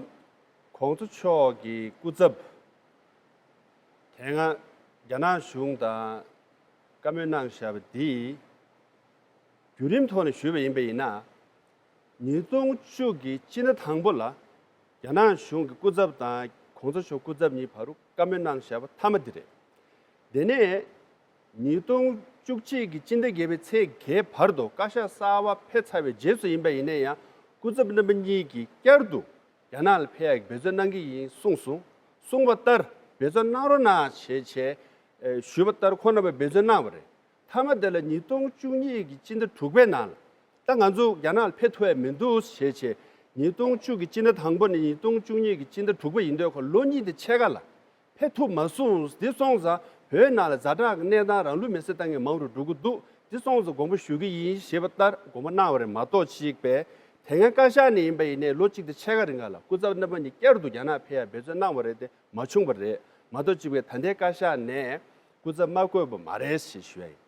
གོང་ས་མཆོག་གི་སྐུ་ཚབ་དེ་སྔ་རྒྱ་ནག་གཞུང་དང་བཀའ་མོལ་གནང་བཞག་པ་འདི་བརྒྱུད་རིམ་ཐོག་ནས་ཞུས་པ་ཡིན་པ་ཡིན་ན། ཉིས་སྟོང་བཅུ་གི་སྤྱི་ཟླ་དང་པོ་ལ་རྒྱ་ནག་གཞུང་གི་སྐུ་ཚབ་དང་གོང་ས་མཆོག་སྐུ་ཚབ་གཉིས་བར་དུ་བཀའ་མོལ་གནང་བཞག་པ་མཐའ་མ་འདི་རེད། དེ་ནས་ཉིས་སྟོང་བཅུ་གཅིག་གི་སྤྱི་ཟླ་བརྒྱད་པའི་ཚེས་བརྒྱད་བར་དུ་བཀའ་ཤག་གསར་པ་ཕེབས་ཚར་བའི་རྗེས་སུ་ཡིན་པ་ཡིན་ན་ཡང་། སྐུ་ཚབ་རྣམ་པ་གཉིས་ཀྱིས་བསྐྱར་དུ་རྒྱ་ནག་ལ་ཕེབས་ཡག་གི་འབད་བརྩོན་གནང་གི་ཡིན་གསུངས་སོང་། གསུངས་པ་ལྟར་འབད་བརྩོན་གནང་རོགས་གནང་ཞེས་བྱས་ཞུས་པ་ལྟར་ཁོང་རྣམ་པས་འབད་བརྩོན་གནང་བ་རེད། མཐའ་མ་དེ་ལ་ཉིས་སྟོང་བཅུ་གཉིས་ཀྱི་སྤྱི་ཟླ་དྲུག་པའི་ནང་ལ། ད་ང་ཚོ་རྒྱ་ནག་ལ་ཕེབས་ཐུབ་ཡ་མི་འདུག་ཞེས་བྱས། ཉིས་སྟོང་བཅུ་གི་སྤྱི་ཟླ་དང་པོ་ནས་ཉིས་སྟོང་བཅུ་གཉིས་ཀྱི་སྤྱི་ཟླ་དྲུག་པ་ཡིན་དུས་ཁོ་ལོ་གཉིས་དེ་ཕྱེད་ཀ་ལ་ཕེབས་ཐུབ་མ་སོང་། དེ་སོང་ཙང་བོད་ནང་ལ་ཛ་དྲག་གི་གནས་སྟངས། རང་ལུས་མེར་སྲེག་བཏང་མཁན་མང་རུ་འགྲོ་གི་འདུག། དེ་སོང་ཙང་དགོངས་པ་ཞུ་གི་ཡིན་ཞེས་པ་ལྟར་དགོངས་པ་གནང་བ་རེད་མ་གཏོགས་གཅིག་པས། དེ་སྔ་བཀའ་ཤག་ནས་ཡིན་པ་ཡིན་ནའི་ལོ་གཅིག་དང་ཕྱེད་ཀ་རིང་ག་ལ་སྐུ་ཚབ་རྣམ་པ་གཉིས་བསྐྱར་དུ་རྒྱ་ནག་ཕེབས་ཡ་འབད་བརྩོན་གནང་བ་རེད་དེ་མ་བྱུང་བ་རེད་མ་གཏོགས་གཅིག་པས། ད་ལྟའི་བཀའ་ཤག་ནས་སྐུ་ཚབ་མ་བསྐོས་པ་མ་རེད་ཞེས་ཞུ་ཡ་ཡིན།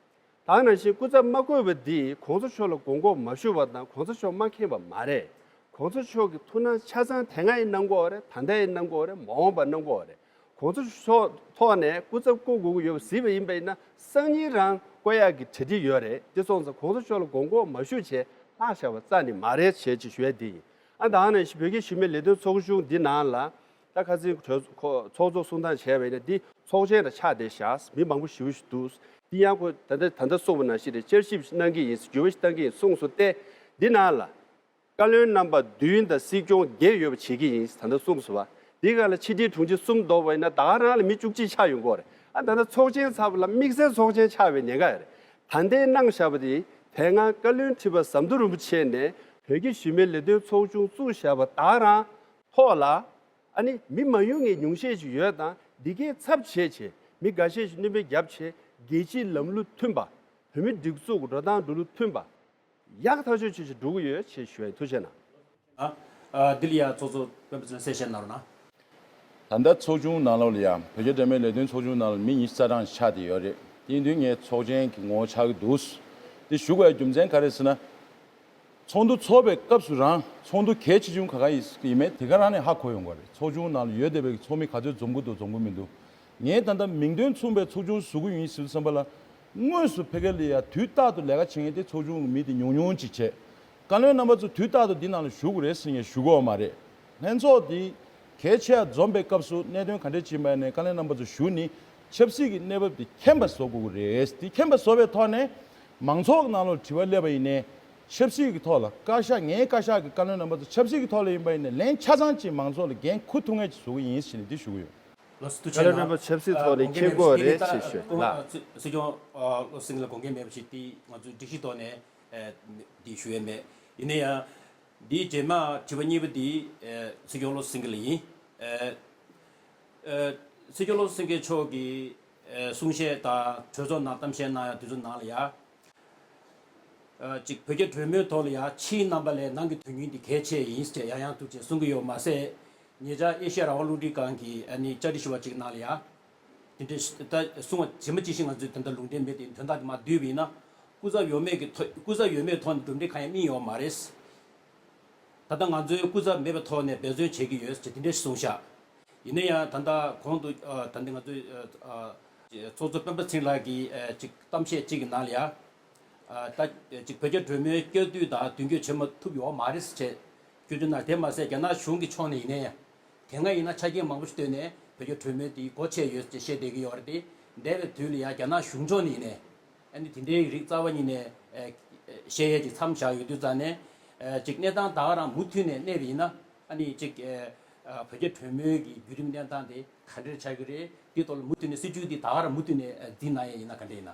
ད་ག་ནང་བཞིན་སྐུ་ཚབ་མ་བསྐོས་པ་འདིས་གོང་ས་མཆོག་ལ་དགོངས་སྐོར་མ་ཞུ་བ་དང་གོང་ས་མཆོག་མ་མཁྱེན་པ་མ་རེད། གོང་ས་མཆོག་གི་ཐུགས་སྣང་ཆ་ཚང་དེ་སྔ་ཡང་གནང་གི་ཡོད་རེད། ད་ལྟ་ཡང་གནང་གི་ཡོད་རེད། མ་འོངས་པར་གནང་གི་ཡོད་རེད། གོང་ས་མཆོག་ཐོག་ནས་སྐུ་ཚབ་བསྐོ་དགོས་ཀྱི་ཡོད་པ་གཟིགས་པ་ཡིན་པ་ཡིན་ན་སང་ཉིན་རང་བསྐོ་ཡག་གི་གྲ་སྒྲིག་ཡོད་རེད། དེ་སོང་ཙང་གོང་ས་མཆོག་ལ་དགོངས་སྐོར་མ་ཞུས་བྱས་ལྷག་བཞག་པ་རྩ་ནས་མ་རེད་བྱས་ཅེས་ཞུ་ཡ་དེ་ཡིན། ཨ་ད་ག་ནང་བཞིན་བོད་ཀྱི་གཞི་མེད་ལས་དོན་ཚོགས་ཆུང་འདི་ནང་ལ་ད་ཁ་སང་གྲོས་ཚོགས་ཚོགས་གཙོ་གསུང་སྟངས་བྱས་པ་ཡིན་ན་འདི་ཚོགས་ཆེན་ལ་ཆགས་བསྡད་བཞག་མི་མང་པོ་ཞེ་པོ་ཞིག་འདུག་འདི་ཡང་ཁོ་ད་ལྟ་ད་ལྟ་གསུངས་པ་ནང་བཞིན་རེད། བསྐྱར་ཞིབ་གནང་གི་ཡིན། འགྱུར་བ་ཞིག་གཏང་གི་ཡིན་གསུངས་སོང་སྟེ། འདི་ནང་ལ་བཀའ་བློན་རྣམ་པ་བདུན་དང་སྲིད་སྐྱོང་བརྒྱད་ཡོད་པ་བྱེད་ཀྱི་ཡིན་ད་ལྟ་གསུངས་སོང་བ། འདི་ག་ལ་ཕྱི་དྲིལ་དྲུང་ཆེ་གསུམ་འདུག་པ་ཡིན་ན་ད་ག་རང་ལ་མི་བཅུ་གཅིག་ཆགས་ཡོང་གི་ཡོད་རེད། ཨ་ད་ལྟ་ཚོགས་ཆེན་ཚར་བ་ལ་དམིགས་བསལ་ཚོགས་ཆེན་ཆགས་པའི་ཉེན་ཁ་ཡོད་རེད། ད་ལྟའི་གནང་བཞག་པ་དེ་དེ་སྔ་བཀའ་བློན་ཁྲི་པ་ཟམ་གདོང་རིན་པོ་ཆེ་ནས་བོད་ཀྱི་གཞི་མེད་ལས་དོན་ཚོགས་ཆུང་བཙུགས་བཞག་པ་ད་ག་རང་ཐོག་ལ། ཨ་ནི་མི་མ་ཡོང་ངེས་ཉུང་ཤས་ཅིག་ཡོད་དང་འདི་གའི་ཚབ་བྱས་བྱས་མི་འགའ་ཤས་ཤིག་སྣོན་པ་བརྒྱབ་བྱས་རྒྱལ་སྤྱིའི་ལམ་ལུགས་མཐུན་པ། བོད་མིའི་སྒྲིག་འཛུགས་འགྲོ་སྟངས་འགྲོ་ལུགས་མཐུན་པ། ཡག་ཐག་ཆོད་ཅིག་ཅིག་འགྲོ་གི་ཡོད་ཅེས་ཞུ་བའི་ཐུགས་རྗེ་གནང་། ཨ། ཨ། འདི་ལ་ཡ་ཚོགས་གཙོ་སྤེན་པ་ཚེ་རིང་གསལ་བཤད་གནང་རོགས་གནང་། ད་ལྟ་ཚོགས་ཆུང་ནང་ལོགས་ལ་ཡ་བོད་རྒྱ་འབྲེལ་མོལ་ལས་དོན་ཚོགས་ཆུང་ནང་ལ་མི་ཉི་ཤུ་རྩ་གྲངས་ཆགས་བསྡད་ཡོད་རེད། དེ་ཡིན་དུས་ངས་ཚོགས་ཆེན་གྱི་ངོ་བོ་ཆགས་ཀྱི་འདུག་དེ་ཞུ་དགོས་ཡ་རྒྱུ་མཚན་ག་རེ་ཟེར་ན། ཚོགས་འདུ་ཚོགས་པའི་སྐབས་སུ་རང་ཚོགས་འདུ་གལ་ཆེ་ཆུང་ག་ག་ཡིན་མིན་དེ་ག་རང་ནས་ཧ་གོ་ཡོང་གི་རེད། ཚོགས་ཆུང་ནང་ལ་ཡོད་བསྡད་པའི་ཚོགས་མི་ག་ཚོད་འཛོམས་ཀྱི་འདུག་འཛོམས་ཀྱི་མི་འདུག་ངས་ད་ལྟ་མིང་དོན་མཚུངས་པའི་ཚོགས་ཆུང་བཟོ་གི་ཡིན་ཟེར་བསམ་པ་ལ། དངོས་སུ་ཕ་གི་ལ་ཡ་དུས་རྟག་ཏུ་ལས་ཀ་བྱེད་མཁན་དེ་ཚོགས་ཆུང་གི་མི་དེ་ཉུང་ཉུང་ཅིག་བྱས། བཀའ་བློན་རྣམ་པ་ཚོ་དུས་རྟག་ཏུ་འདི་ནང་ལ་བཞུགས་དགོས་རེད་ཟེར་ངས་ཞུ་གི་ཡོད་མ་རེད། ལྷན་ཚོགས་འདི་གལ་ཆེ་བ་འཛོམས་པའི་སྐབས་སུ་གནད་དོན་ག་འདྲ་ཅིག་ཡིན་པ་ནས་བཀའ་བློན་རྣམ་པ་ཚོ་བཞུགས་ནས་ཆབ་སྲིད་ཀྱི་གནས་བབ་འདི་མཁྱེན་པ་བཟོ་དགོས་ཀྱི་རེད། འདི་མཁྱེན་པ་བཟོ་བའི་ཐོག་ནས་མང་ཚོགས་ཀྱི་ནང་ལོགས་དྲི་བ་སླེབས་པ་ཡིན་ནའི་ཆབ་སྲིད་ཀྱི་ཐོག་ལ་བཀའ་ཤག་ངའི་བཀའ་ཤག་གི་བཀའ་བློན་རྣམ་པ་ཚོ་ཆབ་སྲིད་ཀྱི་ཐོག་ལ་ཡིན་པ་ཡིན་ནའི་ལན་ཆ་ཚང་ཅིག་མང་ཚོགས་ལ་འགན་འཁུར་ཐུབ་མཁན་ཅིག་བཟོ་གི་ཡིན་ཟེར་ནས་འདི་ཞུ་གི་ཡོད། ལགས་སོ། ཐུགས་རྗེ་གནང་། བཀའ་བློན་རྣམ་པ་ཆབ་སྲིད་ཐོག་ནས་མཁྱེན་དགོས་རེད་ཅེས་ཞུས་ལགས། སྲིད་སྐྱོང་བློ་སེང་ལ་དགོངས་འགལ་མེད་པ་ཞིག་དེ་ང་ཚོའི་སྒྲིག་གཞི་ཐོག་ནས་འདི་ཞུ་ཡས་མེད། ཡིན་ན་ཡང་འདིའི་རྗེས་མ་དྲི་བ་གཉིས་པ་འདི་སྲིད་སྐྱོང་བློ་སེང་ལ་ཡིན། སྲིད་སྐྱོང་བློ་སེང་མཆོག་གིས་གསུང་བཤད་དང་གྲོས་ཚོགས་ནང་གཏམ་བཤད་གནང་ཡ་དུས་ཚོད་ནང་ལ་ཡ། ཨ། ཅིག་བོད་རྒྱ་གྲོས་མོལ་ཐོག་ལ་ཡང་ཕྱིའི་རྣམ་པ་ལས་ནང་གི་དོན་སྙིང་འདི་གལ་ཆེ་ཡིན་ཟེར་ཡང་ཡང་ཐུགས་རྗེ་གསུང་གི་ཡོད་མ་ཟད། ཉེ་ཆར་ཨེ་ཤ་ཡ་རང་དབང་རླུང་འཕྲིན་ཁང་གི་ཨ་ནི་བཅར་འདྲི་ཞུ་བ་ཅིག་ནང་ལ་ཡང་། དེ་འདྲའི་ད་གསུང་བ་ཇི་མ་ཇི་བཞིན་ང་ཚོས་དེ་འདྲ་ལུང་འདྲེན་མེད་དེ་དོན་དག་དེ་མར་བསྡུས་པ་ཡིན་ན། སྐུ་ཚབ་ཡོད་མེད་ཀྱི་ཐོག་སྐུ་ཚབ་ཡོད་མེད་ཐོག་ནས་གྲུབ་འབྲས་གང་ཡང་སྨིན་ཡོད་མ་རེད། ད་ལྟ་ང་ཚོའི་སྐུ་ཚབ་མེད་པའི་ཐོག་ནས་འབད་བརྩོན་བྱེད་ཀྱི་ཡོད་ཅེས་དེ་འདྲ་ཞིག་གསུངས་ཤག་ཡིན་ན་ཡང་ད་ལྟ་གོང་དུ་ཨ། ད་ལྟ་ང་ཚོའི་ཨ། ཨ། ཚོགས་གཙོ་སྤེན་པ་ཚེ་རིང་ལགས་ཀྱིས་ཨ། ཅིག་གཏམ་བཤད་ཅིག་གི་ནང་ལ་ཡ། ཨ། ད་ཅིག་བོད་རྒྱ་གྲོས་མོལ་བསྐྱར་ཟློས་དང་མདུན་སྐྱོད་བྱེད་མ་ཐུབ་ཡོད་མ་རེད་ཟེར་བྱས་སྐྱོན་བརྗོད་གནང་། དེ་མ་ཟད་རྒྱ་ནག་གཞུང་གི་ཕྱོགས་ནས་ཡིན་ན་ཡང་། དེ་སྔ་ཡིན་ན་ཆ་རྐྱེན་མང་པོ་ཞིག་བཏོན་ནས་བོད་རྒྱ་གྲོས་མོལ་དེ་སྒོ་ཕྱེ་ཡོད་ཅེས་བཤད་བསྡད་ཀྱི་ཡོད་རེད་དེ། འདས་པའི་དུས་ལ་ཡང་རྒྱ་ནག་གཞུང་ཕྱོགས་ནས་ཡིན་ནའི། ཨ་ནི་དེ་འདྲའི་རིགས་རྩ་བ་ཉིད་ནས་ཨ། བཤད་ཡས་ཅིག་མཚམས་བཞག་ཡོད་དུས་ཙང་ནས། ཨ། ཅིག་གནས་སྟངས་ད་ག་རང་མུ་མཐུད་ནས་གནས་པ་ཡིན་ན། ཨ་ནི་ཅིག་ཨ། བོད་རྒྱ་གྲོས་མོལ་གྱི་བརྒྱུད་རིམ་གནས་སྟངས་དེ་ག་འདྲ་ཆགས་ཀྱི་རེད། དེའི་ཐོག་ལ་མུ་མཐུད་ནས་སྲིད་བྱུས་འདི་ད་ག་རང་མུ་མཐུད་ནས་འཛིན་གནང་ཡས་ཡིན་ན་ག་འདྲ་ཡིན་ན།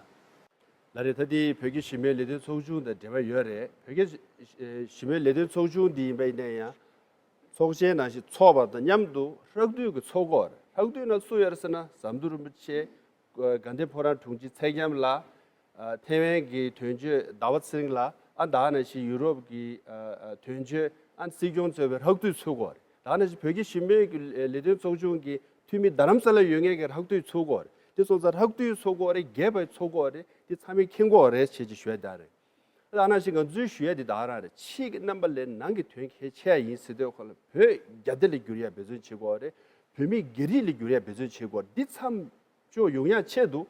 ལགས་རེད། ད་དེ་བོད་ཀྱི་གཞི་མེད་ལས་དོན་ཚོགས་ཆུང་དང་འབྲེལ་བ་ཡོད་རེད། བོད་ཀྱི་གཞི་མེད་ལས་དོན་ཚོགས་ཆུང་འདི་ཡིན་པ་ཡིན་ན་ཡང་། ཚོགས་ཆེན་ནང་བཞིན་ཚོགས་པ་དང་མཉམ་དུ་ཧྲག་བསྡུས་ཀྱི་ཚོགས་དགོས་རེད། ཧྲག་བསྡུས་ནང་སུ་ཡོད་རེད་ཟེར་ན་ཟམ་གདོང་རིན་པོ་ཆེ། དགའ་ལྡན་ཕོ་བྲང་དྲུང་ཆེ་ཚེ་རྒྱམ་ལགས། ཨ། ཐེ་ཝན་གྱི་དོན་གཅོད་ཟླ་བ་ཚེ་རིང་ལགས། ཨ། ད་ག་ནང་བཞིན་ཡུ་རོབ་ཀྱི་ཨ། ཨ། དོན་གཅོད་ཨ། སྲིད་སྐྱོང་གཙོས་པའི་ཧྲག་བསྡུས་ཚོགས་དགོས་རེད། ད་ག་ནང་བཞིན་བོད་ཀྱི་གཞི་མེད་ཀྱི་ལས་དོན་ཚོགས་ཆུང་གི་འཐུས་མི་རྡ་རམ་ས་ལ་ཡོད་མཁན་གྱི་ཧྲག་བསྡུས་ཚོགས་དགོས་རེད། དེ་སོང་ཙང་ཧྲག་བསྡུས་ཚོགས་དགོས་རེད། རྒྱས་པའི་ཚོགས་དགོས་རེད། དེ་ཚང་མས་མཁྱེན་དགོས་རེད་ཅེས་ཅིག་ཞུ་ཡ་དེ་རེད། ད་ག་ནང་བཞིན་ང་ཚོའི་ཞུ་ཡ་དེ་ད་ག་རང་རེད། ཕྱི་གི་རྣམ་པ་ལས་ནང་གི་དོན་གལ་ཆེ་ཡ་ཡིན་ཟེར་དུས་ཁོ་ལ་བོད་རྒྱ་སྡེ་ལ་བསྒྱུར་ཡ་འབད་བརྩོན་བྱེད་དགོས་རེད། བོད་མི་རྒྱ་རིགས་ལ་བསྒྱུར་ཡ་འབད་བརྩོན་བྱེད་དགོས་རེད། འདི་མཚམས་འཇོག་ཡོང་ཡ་ཆེད་དུ་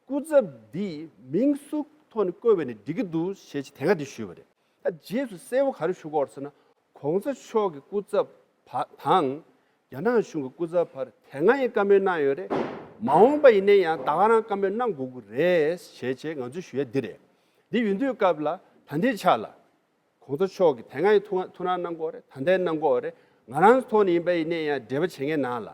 སྐུ་ཚབ་འདི་མིང་སུ་ཐོག་ནས་བསྐོས་པ་ཡིན་ན་འགྲིག་གི་འདུག་ཞེས་དེ་སྔ་འདི་ཞུས་པ་རེད། ད་རྗེས་སུ་གསལ་པོ་ག་རེ་ཞུ་དགོས་རེད་ཟེར་ན། གོང་ས་མཆོག་གི་སྐུ་ཚབ་བ་དང་རྒྱ་ནག་གཞུང་གི་སྐུ་ཚབ་བར་དེ་སྔ་ཡང་བཀའ་མོལ་གནང་ཡོད་རེད། མ་འོངས་པ་ཡིན་ན་ཡང་ད་ག་རང་བཀའ་མོལ་གནང་དགོས་ཀྱི་རེད་ཞེས་བྱས་ང་ཚོས་ཞུ་ཡ་འདི་རེད། འདི་ཡིན་དུས་སྐབས་ལ་ད་ལྟའི་ཆ་ལ། གོང་ས་མཆོག་གིས་དེ་སྔ་ཡང་ཐུགས་ཐུགས་སྣང་གནང་གི་ཡོད་རེད། ད་ལྟའི་གནང་གི་ཡོད་རེད། ང་རང་ཚོ་ཐོག་ནས་ཡིན་པ་ཡིན་ནའི་ཡང་འབྲེལ་བ་བྱེད་མཁན་ནང་ལ།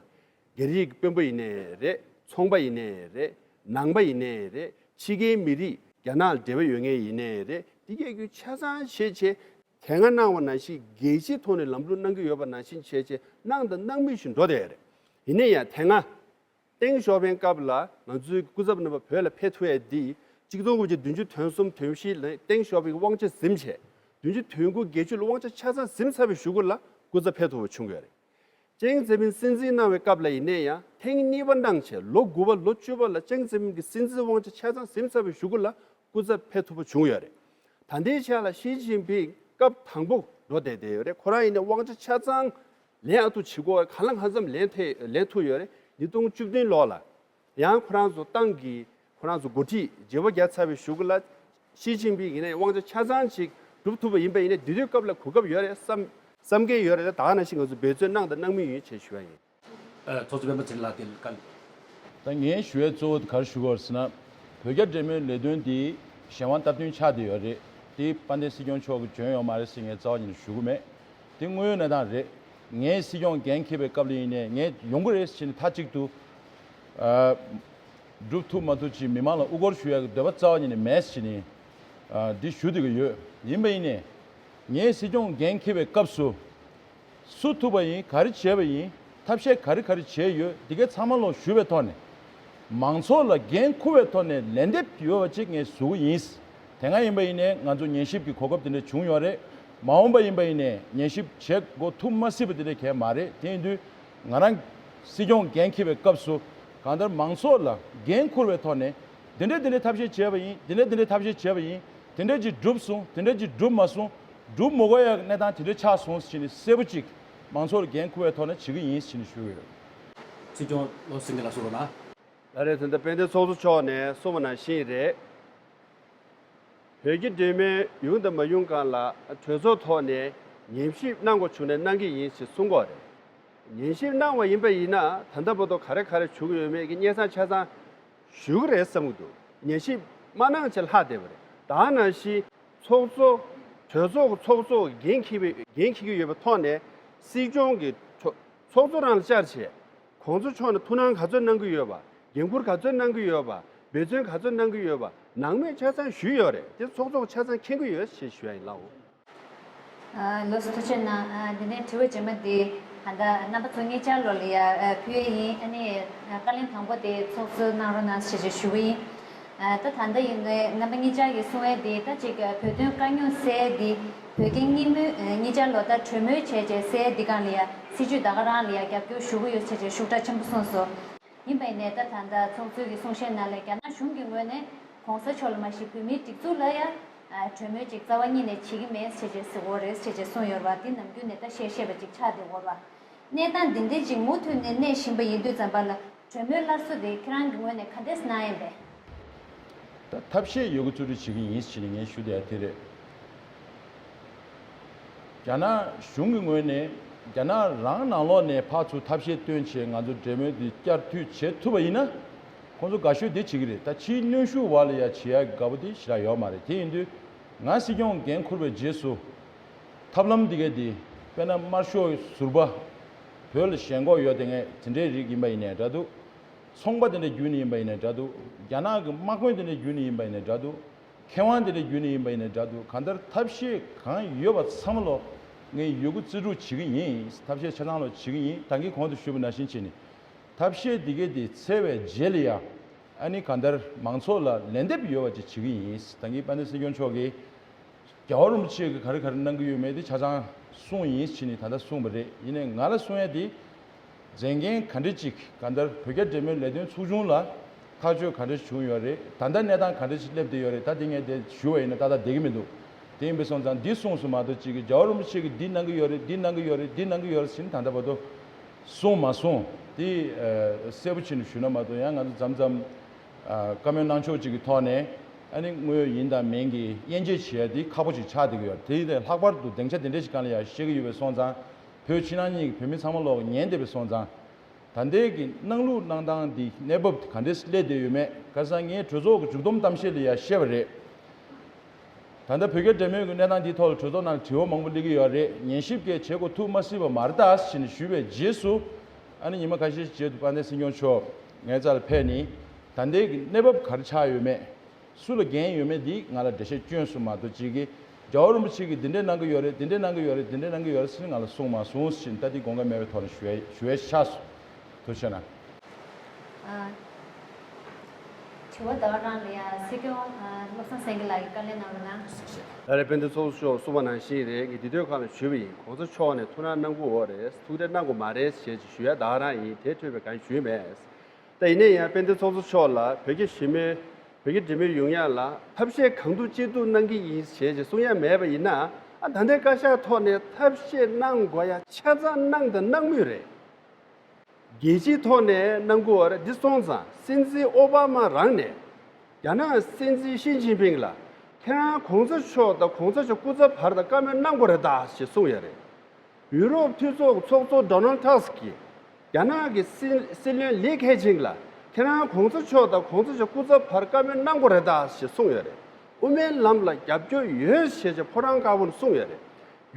རྒྱ་རིགས་ཀྱི་དཔོན་པོ་ཡིན་ནའི་རེད། ཚོང་པ་ཡིན་ནའི་རེད། ནང་པ་ཡིན་ནའི་རེད། ཕྱི་རྒྱལ་མི་རིགས་རྒྱ་ནག་ལ་འབྲེལ་བ་ཡོད་མཁན་ཡིན་ནའི་རེད། འདི་གས་རྒྱུ་ཆ་ཚང་བྱས་བྱས། དེ་སྔ་གནང་བ་ནང་བཞིན་རྒྱལ་སྤྱིའི་ཐོག་ནས་ལམ་ལུགས་གནང་གི་ཡོད་པ་ནང་བཞིན་བྱས་བྱས་གནང་དང་གནང་མུས་བཞིན་འགྲོ་བསྡད་ཡོད་རེད། ཡིན་ནའི་ཡང་དེ་སྔ། ཏེང་ཞའོ་ཕིང་སྐབས་ལ་ང་ཚོའི་སྐུ་ཚབ་རྣམ་པ་བོད་ལ་ཕེབས་ཐུབ་ཡས་འདི་ གཅིག་སྟོང་དགུ་བརྒྱ་བདུན་ཅུ་དོན་གསུམ་དོན་བཞི་ལ་སྟེང་ཞོགས་པའི་དབང་ཆ་ཟིན་བྱས། བདུན་ཅུ་དོན་དགུ་བརྒྱད་ཅུ་ལ་དབང་ཆ་ཆ་ཚང་ཟིན་ཚར་བའི་གཞུག་གུ་ལ་སྐུ་ཚབ་ཕེབས་ཐུབ་པ་བྱུང་ཡོད་རེད། ཅིང་ཙེ་མིན་སྲིད་འཛིན་གནང་བའི་སྐབས་ལ་ཡིན་ནའི་ཡང་ཐེངས་གཉིས་པ་གནང་བྱས་ལོ་དགུ་པ་ལོ་བཅུ་པ་ལ་ཅིང་ཙེ་མིན་གྱི་སྲིད་འཛིན་དབང་ཆ་ཆ་ཚང་ཟིན་ཚར་བའི་གཞུག་གུ་ལ་སྐུ་ཚབ་ཕེབས་ཐུབ་པ་བྱུང་ཡོད་རེད། ད་ལྟའི་ཆ་ལ་ཞི་ཅིན་ཕིང་སྐབས་དང་པོ་འགྲོ་བསྡད་བསྡད་ཡོད་རེད། ཁོ་རང་ཡིན་ནའི་དབང་ཆ་ཆ་ཚང་ལེན་ཨ་ཐུ་བྱེད་དགོས། གང་ལ་གང་འཚམ་ལེན་ཐེ་ལེན་ཐུབ་ཡོད་རེད། ཉིས་སྟོང་བཅུ་བདུན་ལོ་ལ་ཡང་ཁོ་རང་ཚོ་ཏང་གི་ཁོ་རང་ཚོ་འགོ་ཁྲིད་བརྗེ་པོ་རྒྱག་ཚར་བའི་གཞུག་གུ་ལ་ཞི་ཅིན་ཕིང་ཡིན་ནའི་དབང་ཆ་ཆ་ཚང་ཅིག་སྒྲུབ་ཐུབ་པ་ཡིན་པ་ཡིན་ནའི་དེ་དུས་སྐབས་ལ་གོ་སྐབས་ཡོད་རེད་བསམ་བསམ་གྱི་ཡོད་རེད། ད་ག་ནང་བཞིན་ང་ཚོ་འབད་བརྩོན་གནང་དང་གནང་མུས་ཡིན་ཞེས་ཞུ་བ་ཡིན། ཨ། ཚོགས་གཙོ་སྤེན་པ་ཚེ་རིང་ལགས་དེ་བཀའ། ད་ངས་ཞུ་ཡས་གཙོ་བོ་དེ་ག་རེ་ཞུ་དགོས་རེད་ཟེར་ན། བོད་རྒྱ་འབྲེལ་མོལ་ལས་དོན་འདི་གཞན་དབང་སྟབས་བསྟུན་ཆགས་བསྡད་ཡོད་རེད། དེ་དཔལ་ལྡན་སྲིད་སྐྱོང་མཆོག་གིས་འཇོན་ཡོད་མ་རེད་ཟེར་ངས་རྩ་བ་ཉིད་ནས་ཞུ་གི་མེད། དེ་དངོས་ཡོད་གནས་སྟངས་རེད། ངས་སྲིད་སྐྱོང་འགན་འཁྱེར་བའི་སྐབས་ལ་ཡིན་ནའི་ངས་ཡོང་གི་རེད་ཟེར་ནས་མཐའ་གཅིག་ཏུ། ཨ། སྒྲུབ་ཐུབ་མ་ཐུབ་ཅིག་མི་མང་ལ་དབུ་སྐོར་ཞུ་ཡག་གི་འདོད་པ་རྩ་བ་ཉིད་ནས་མེད་ཟེར་ནས། ཨ། འདི་ཞུ་བསྡད་ཀྱི་ཡོད། ཡིན་པ་ཡིན་ནའི། ངས་སྲིད་སྐྱོང་འགན་འཁྱེར་བའི་སྐབས་སུ། སུ་ཐུབ་པ་ཡིན། ག་རེ་བྱས་པ་ཡིན། ཐབས་ཤེས་ག་རེ་ག་རེ་བྱས་ཡོད། འདི་གའི་ཚང་མ་ལོག་ཞུ་བའི་ཐོག་ནས། མང་ཚོགས་ལ་འགན་འཁུར་བའི་ཐོག་ནས་ལན་འདེབས་ཡོད་པ་ཅིག་ངས་བཟོ་གི་ཡིན། དེ་སྔ་ཡིན་པ་ཡིན་ནའི་ང་ཚོ་ཉན་ཞིབ་ཀྱི་གོ་སྐབས་དེ་འདྲ་བྱུང་ཡོད་རེད། མ་འོངས་པ་ཡིན་པ་ཡིན་ནའི་ཉན་ཞིབ་བྱེད་དགོས་ཐུག་མ་སྲིད་པ་དེ་འདྲ་གང་ཡང་མ་རེད། དེ་ཡིན་དུས་ང་རང་སྲིད་སྐྱོང་འགན་འཁྱེར་བའི་སྐབས་སུ་གང་ལྟར་མང་ཚོགས་ལ་འགན་འཁུར་བའི་ཐོག་ནས་དེ་འདྲ་དེ་འདྲའི་ཐབས་ཤེས་བྱས་པ་ཡིན། དེ་འདྲ་དེ་འདྲའི་ཐབས་ཤེས་བྱས་པ་ཡིན། དེ་འདྲ་ཅིག་འགྲུབ་སོང་། དེ་འདྲ་ཅིག་འགྲུབ་མ་སོང་། འགྲུབ་མ་དགོས་ཡག་གནས་སྟངས་དེ་འདྲ་ཆགས་སོང་ཟེར་ནས་གསལ་པོ་ཅིག་མང་ཚོགས་ལ་འགན་འཁུར་བའི་ཐོག་ནས་བྱེད་ཀྱི་ཡིན་ཟེར་ནས་ཞུ་གི་ཡོད། སྲིད་སྐྱོང་བློ་སེང་གེ་ལགས་གསུང་རོགས་གནང་། ལགས་རེད། ད་ལྟ་དཔལ་ལྡན་ཚོགས་གཙོ་མཆོག་ནས་གསུངས་པ་ནང་བཞིན་རེད། བོད་རྒྱ་འབྲེལ་མོལ་ཡོང་དང་མ་ཡོང་སྒང་ལ་གྲོས་ཚོགས་ཐོག་ནས་ཉན་ཞིབ་གནང་དགོས་བྱུང་ན་གནང་གི་ཡིན་ཞེས་གསུང་གི་ཡོད་རེད། ཉན་ཞིབ་གནང་བ་ཡིན་པ་ཡིན་ན་ད་ལྟ་བར་དུ་ག་རེ་ག་རེ་བྱུང་གི་ཡོད་མེད་ཀྱི་སྙན་སེང་ཆ་ཚང་ཞུ་གི་རེད་བསམ་གྱི་འདུག་ཉན་ཞིབ་མ་གནང་བྱས་ལྷག་བསྡད་པ་རེད། ད་ནང་བཞིན་ཚོགས་གཙོ་གྲོས་ཚོགས་ཀྱི་ཚོགས་གཙོ་འགན་འཁྱེར་བའི་འགན་འཁྱེར་གྱི་ཡོད་པའི་ཐོག་ནས་སྲིད་སྐྱོང་གིས་ཚོགས་ཚོགས་གཙོ་རང་ལ་བཅར་བྱས། གོང་ས་མཆོག་ནས་ཐུགས་སྣང་ག་ཚོད་གནང་གི་ཡོད་པ། འགན་འཁུར་ག་ཚོད་གནང་གི་ཡོད་པ། འབད་བརྩོན་ག་ཚོད་གནང་གི་ཡོད་པ། ནང་མོལ་ཆ་ཚང་ཞུས་ཡོད་རེད། དེ་ཚོགས་གཙོ་ཆ་ཚང་མཁྱེན་གྱི་ཡོད་ཞེས་ཞུ་ཡ་ཡིན་ལགས། ཨ། ལགས་སོ། ཐུགས་རྗེ་གནང་། ཨ། འདི་ནས་དྲི་བ་རྗེས་མ་འདི་ད་ལྟ་རྣམ་པ་ཚོ་གཉིས་ཆར་ལོ་ལ་ཡ་ཕུལ་ཡས་ཡིན། ཨ་ནི་བཀའ་ལན་དང་པོ་དེ་ཚོགས་གཙོས་གནང་རོགས་གནང་ཞེས་ཞུ་གི་ཡིན། ཨ། ད་ད་ལྟ་ཡིན་ནའི་རྣམ་པ་གཉིས་ཆར་གྱིས་གསུང་ཡས་འདི་ད་ཅིག་བོད་དོན་དཀའ་རྙོག་སེལ་ཡས་འདི་བོད་རྒྱ་གཉིས་མོས་གཉིས་ཆར་ལོ་ད་གྲོས་མོལ་བྱས་རྗེས་སེལ་ཡས་འདི་སྒང་ལ་ཡ་སྲིད་བྱུས་ད་ག་རང་ལ་ཡ་རྒྱབ་སྐྱོར་ཞུ་གི་ཡོད་ཟེར་བྱས་ཤུགས་དྲག་ཆེན་པོ་གསུངས་སོང་། ཡིན་པ་ཡིན་ནའི་ད་ད་ལྟ་ཚོགས་གཙོས་ཀྱི་གསུང་བཤད་ནང་ལ་རྒྱ་ནག་གཞུང་གི་ངོས་ནས་གོང་ས་མཆོག་ལ་མ་གཞི་བོད་མིའི་སྒྲིག་འཛུགས་ལ་ཡ་གྲོས་མོལ་ཅིག་རྩ་བ་ཉིད་ནས་བྱེད་ཀྱི་མེད་ཟེར་བྱས་ཟེར་གྱི་ཡོད་རེད་ཟེར་བྱས་གསུངས་ཡོད་རེད་པ། འདི་ནམ་རྒྱུན་ནས་ད་བཤད་བཤད་པ་ཅིག་ཆགས་བསྡད་ཡོད་རེད་པ། གནས་སྟངས་འདི་འདྲའི་ཅིག་མུ་མཐུད་ནས་གནས་བཞིན་པ་ཡིན་དུས་ཙམ་པ་ལ་གྲོས་མོལ་སླར་གསོ་དེ་ཁྱེད་རང་གི་ངོས་ནས་ག་འདྲས་གནང་ཡིན་པས། ད་ཐབས་ཤེས་ཡོད་རྒུ་རྩོལ་སྒྲུབ་བྱེད་ཀྱི་ཡིན་ཟེར་ནས་ངས་ཞུ་བསྡད་ཡ་དེ་རེད། རྒྱ་ནག་གཞུང་གི་ངོས་ནས་རྒྱ་ནག་རང་ནང་ལོགས་ནས་ཕར་ཚུར་ཐབས་ཤེས་བཏོན་བྱས་ང་ཚོ་འབྲེལ་མོལ་འདི་བསྐྱར་མཐུད་བྱེད་ཐུབ་པ་ཡིན་ན། ཁོང་ཚོ་དགའ་ཤོས་དེ་བྱེད་ཀྱི་རེད། ད་ཕྱིའི་གནོན་ཤུགས་འོག་ལ་ཡ་བྱེད་ཡ་དགའ་པོ་དེ་ཞེ་དྲག་ཡོད་མ་རེད། དེ་ཡིན་དུས་ང་སྲིད་སྐྱོང་འགན་འཁུར་བའི་རྗེས་སུ་ཐབས་ལམ་འདི་ག་འདི་དཔེར་ན་དམར་ཤོག་ཟུར་པ་བོད་ལ་ཞེན་ཁོག་ཡོད་དེ་ངས་དེ་འདྲའི་རིགས་ཡིན་པ་ཡིན་ནའི་འདྲ་འདུག་ཚོང་པ་དེ་འདྲ་བརྒྱུད་ནས་ཡིན་པ་ཡིན་ནའི་འདྲ་འདུག་རྒྱ་ནག་གི་དམག་དཔོན་དེ་འདྲ་བརྒྱུད་ནས་ཡིན་པ་ཡིན་ནའི་འདྲ་འདུག་མཁས་དབང་དེ་འདྲ་བརྒྱུད་ནས་ཡིན་པ་ཡིན་ནའི་འདྲ་འདུག་གང་ལྟར་ཐབས་ཤེས་གང་ཡོད་པ་ཚང་མ་ལོ་ངས་ཡོད་རྒུ་རྩོལ་སྒྲུབ་བྱེད་ཀྱི་ཡིན། ཐབས་ཤེས་ཆ་ཚང་ལོ་བྱེད་ཀྱི་ཡིན། ད་གིན་གོང་དུ་ཞུས་པ་ནང་བཞིན་བྱས་ནས་ཐབས་ཤེས་འདི་གས་དེ་འཚོལ་བའི་རྗེས་ལ་ཡ་ཨ་ནི་གང་ལྟར་མང་ཚོགས་ལ་ལན་འདེབས་ཡོད་པ་ཅིག་བྱེད་ཀྱི་ཡིན། ད་གིན་དཔལ་ལྡན་སྲིད་སྐྱོང་མཆོག་གིས་རྒྱལ་བ་རིན་པོ་ཆེ་གིས་ག་རེ་ག་རེ་གནང་གི་ཡོད་མེད་དེ་ཆ་ཚང་གསུངས་ཡིན་ཟེར་ནས་ད་ལྟ་གསུངས་པ་རེད། ཡིན་ནའི་ང་ལ་གསུང་ཡ་དེ་མཛད་འགན་ག་འདྲ་ཅིག་གང་ལྟར་བོད་རྒྱ་འབྲེལ་མོལ་ལས་དོན་ཚོགས་ཆུང་ལ་ཐག་གཅོད་ག་འདྲ་བྱུང་ཡོད་རེད། ད་ལྟ་གནས་སྟངས་ག་འདྲ་ཅིག་སླེབས་བསྡད་ཡོད་རེད། ད་དེ་ངས་དེ་ཞུ་བ་ཡིན་ན་ཏག་ཏག་བསྡད་ཀྱི་མི་འདུག་དེ་ཡིན་པས་སོང་ཙང་འདི་གསུངས་སོང་མ་གཏོགས་ཅིག་གི་རྒྱལ་བ་རིན་པོ་ཆེ་གིས་འདི་གནང་གི་ཡོད་རེད། འདི་གནང་གི་ཡོད་རེད། འདི་གནང་གི་ཡོད་རེད་ཟེར་ནས་ད་ལྟ་བར་དུ་གསུངས་མ་སོང་། དེ་གསལ་པོ་བྱས་ནས་ཞུས་ན་མ་གཏོགས་ཡང་ང་ཚོ་མཚམས་མཚམས་བཀའ་མོལ་གནང་ཕྱོགས་ཅིག་གི་ཐོག་ནས་ཨ་ནི་དངོས་ཡོད་ཡིན་དང་མིན་གྱི་དབྱེ་འབྱེད་བྱེད་ཡ་དེ་ཁག་པོ་ཅིག་ཆགས་བསྡད་ཀྱི་ཡོད། དེ་ཡིན་དུས་ལྷག་པར་དུ་སྡིངས་ཆ་དེ་འདྲ་ཞིག་སྒང་ལ་ཡ་བཤད་ཀྱི་ཡོད་པས་སོང་ཙང་། བོད་ཕྱི་ནང་གཉིས་ཀྱི་བོད་མི་ཚང་མ་ལོག་ཉན་བསྡད་པས་སོང་ཙང་། ད་ལྟའི་གི་གནང་ལུགས་གནང་སྟངས་འདི་གནས་བབ་ག་འདྲས་སླེབས་བསྡད་ཡོད་མེད་ག་ས་ངས་གྲོས་ཚོགས་ཀྱི་མཇུག་བསྡོམས་གཏམ་བཤད་ལ་ཡ་བཤད་པ་རེད། ད་ལྟ་བོད་རྒྱ་འབྲེལ་མོལ་གྱི་གནས་སྟངས་འདིའི་ཐོག་ལ་གྲོས་ཚོགས་ནང་ལ་དྲི་བ་མང་པོ་སླེབས་ཀྱི་ཡོད་རེད། ཉན་ཞིབ་གས་བྱེད་དགོས་ཐུག་མ་སྲིད་པ་མ་རེད་ད་ཟེར་ནས་ཞུས་པའི་རྗེས་སུ། ཨ་ནི་ཉི་མ་ཁ་ཤས་རྗེས་སུ་དཔལ་ལྡན་སྲིད་སྐྱོང་མཆོག་ངའི་རྩ་ལ་ཕེབས་ནས་ད་ལྟའི་གི་གནས་བབ་ག་རེ་ཆགས་ཡོད་མེད། སུ་ལ་འགན་ཡོད་མེད་འདི་ང་ལ་འགྲེལ་བཤད་བསྐྱོན་སོང་མ་གཏོགས་ཅིག་གིས་རྒྱལ་བ་རིན་པོ་ཆེ་གིས་འདི་འདྲས་གནང་གི་ཡོད་རེད། འདི་འདྲས་གནང་གི་ཡོད་རེད། འདི་འདྲས་གནང་གི་ཡོད་རེད་ཟེར་ནས་ང་ལ་གསུངས་མ་སོང་ཟེར་ནས་ད་འདི་དགོངས་འགལ་མེད་པའི་ཐོག་ནས་ཞུ་ཡས་ཞུ་ཡས་ཆགས་སོང་། ཐུགས་རྗེ་གནང་། ཨ། དྲི་བ་ད་ག་རང་ལ་ཡ་སྲིད་སྐྱོང་ཨ་བློ་བཟང་སེང་གེ་ལགས་ཀྱིས་བཀའ་ལན་གནང་རོགས་གནང་། ད་རེས་དཔལ་ལྡན་ཚོགས་གཙོ་མཆོག་གསུངས་པ་ནང་བཞིན་རེད། ངས་འདི་དུས་སྒང་ལ་ཞུས་པ་ཡིན། གོང་ས་མཆོག་ནས་ཐུགས་སྣང་གནང་གི་ཡོད་རེད། ཐུགས་འདེད་གནང་གི་མ་རེད་ཞེས་ཞུ་ཡ་ད་ག་རང་ཡིན། དེ་འཕྲོས་པའི་གང་ཞུས་མེད། ད་ཡིན་ན་ཡང་དཔལ་ལྡན་ཚོགས་གཙོ་མཆོག་ལ་བོད་ཀྱི་གཞིས་མོལ་བོད་ཀྱི་འབྲེལ་མོལ་ཡོང་ཡ་ལ་ཐབས་ཤེས་གང་ཐུབ་ཅི་ཐུབ་གནང་གི་ཡིན་ཞེས་ཅིག་གསུང་ཡ་མེད་པ་ཡིན་ན། ཨ་ད་ལྟའི་བཀའ་ཤག་ཐོག་ནས་ཐབས་ཤེས་གནང་དགོས་ཡ་ཆ་ཚང་གནང་དང་གནང་མུས་རེད། རྒྱལ་སྤྱིའི་ཐོག་ནས་གནང་དགོས་པ་རེད། འདི་སོང་ཙང་སྲིད་འཛིན་ཨོ་བྷ་མ་རང་ནས་རྒྱ་ནག་སྲིད་འཛིན་ཞི་ཅིན་ཕིང་ལ་ཁྱེད་རང་གོང་ས་མཆོག་དང་གོང་ས་མཆོག་སྐུ་ཚབ་བར་དུ་བཀའ་མོལ་གནང་དགོས་རེད་ད་ཞེས་གསུངས་ཡོད་རེད། ཡུ་རོབ་འཐུས་ཚོགས་ཀྱི་ཚོགས་གཙོ་ཌོ་ནལ་ཊག་སི་གིས་རྒྱ་ནག་གི་སྲིད་སྲིད་བློན་ལི་ཁེ་ཆིང་ལ་ཁྱེད་རང་གོང་ས་མཆོག་དང་གོང་ས་མཆོག་སྐུ་ཚབ་བར་བཀའ་མོལ་གནང་དགོས་རེད་ད་ཞེས་གསུངས་ཡོད་རེད། དབུ་མའི་ལམ་ལ་རྒྱབ་སྐྱོར་ཡོད་ཞེས་བྱས་ཕོ་བྲང་དཀར་པོ་ནས་གསུངས་ཡོད་རེད།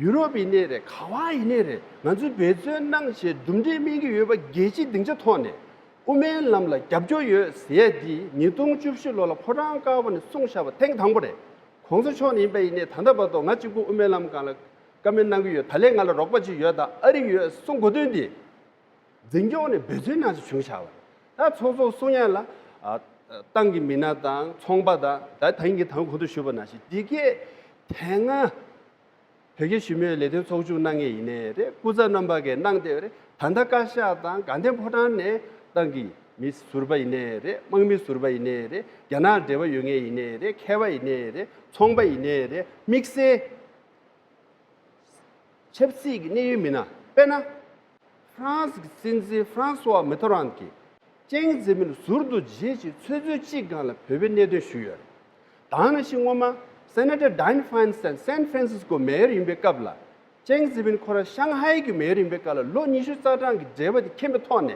ཡུ་རོབ་ཡིན་ནའི་རེད། ག་བ་ཡིན་ནའི་རེད། ང་ཚོས་འབད་བརྩོན་གནང་བྱས་གྲུབ་འབྲས་སྨིན་གྱི་ཡོད་པ་རྒྱལ་སྤྱིའི་སྡིངས་ཆ་ཐོག་ནས་དབུ་མའི་ལམ་ལ་རྒྱབ་སྐྱོར་ཡོད་ཟེར་ཡ་འདི་ཉིས་སྟོང་བཅུ་བཞི་ལོ་ལ་ཕོ་བྲང་དཀར་པོ་ནས་གསུངས་བཞག་པ་ཐེངས་དང་པོ་རེད། གོང་ས་མཆོག་ནས་ཡིན་པ་ཡིན་ནའི་ད་ལྟ་བར་དུ་ང་གཅིག་པུ་དབུ་མའི་ལམ་སྒང་ལ་བཀའ་མོལ་གནང་གི་ཡོད། ད་ལན་ང་ལ་རོགས་པ་ཅིག་ཡོད་དང་ཨ་རི་ཡོད་གསུང་དགོས་དོན་འདི། འཛིན་སྐྱོང་ནས་འབད་བརྩོན་གནང་ཞིག་བྱུང་བཞག་པ། ད་ཚོགས་གཙོ་གསུང་ཡ་ལ་ཨ་ཏང་གི་མི་སྣ་དང་ཚོང་པ་དང་ད་ད་ཡིན་གྱི་དང་གོང་དུ་ཞུས་པ་ནང་བཞིན་འདི་གས་དེ་སྔ་བོད་ཀྱི་གཞིས་མོལ་ལས་དོན་ཚོགས་ཆུང་གནང་མཁན་ཡིན་ནའི་རེད། སྐུ་ཚབ་རྣམ་པ་གས་གནང་བསྡད་པ་རེད། ད་ལྟ་བཀའ་ཤག་དང་དགའ་ལྡན་ཕོ་བྲང་ནས་ཏང་གི་མི་ཟུར་པ་ཡིན་ནའི་རེད། དམག་མི་ཟུར་པ་ཡིན་ནའི་རེད། རྒྱ་ནག་འབྲེལ་བ་ཡོད་མཁན་ཡིན་ནའི་རེད། མཁས་པ་ཡིན་ནའི་རེད། ཚོང་པ་ཡིན་ནའི་རེད། དམིགས་བསལ་ཆབ་སྲིད་ཀྱི་གནད་ཡོད་མི་སྣ། དཔེར་ན། ཧྥ་རན་སི་གི་སྲིད་འཛིན་ཧྥ་རན་སུ་ཝ་མེ་ཏོ་རན་གྱིས་ཅེང་ཙེ་མིན་ཟུར་དུ་བརྗེད་རྗེས་ཆུ་ཚོད་གཅིག་སྒང་ལ་བོད་པའི་གནད་དོན་ཞུས་ཡོད་རེད། ད་ནང་བཞིན་སྔོན་མ་སེ་ནེ་ཊར་ཌའེན་ཕའིན་སི་ཊན་སན་ཧྥ་རན་སིས་ཀོ་མེ་ཡོར་ཡིན་པའི་སྐབས་ལ། ཅེང་ཙེ་མིན་ཁོ་རང་ཤང་ཧའེ་གི་མེ་ཡོར་ཡིན་པའི་སྐབས་ལ་ལོ་ཉི་ཤུ་རྩ་གྲངས་ཀྱི་འབྲེལ་བ་དེ་མཁྱེན་པའི་ཐོག་ནས།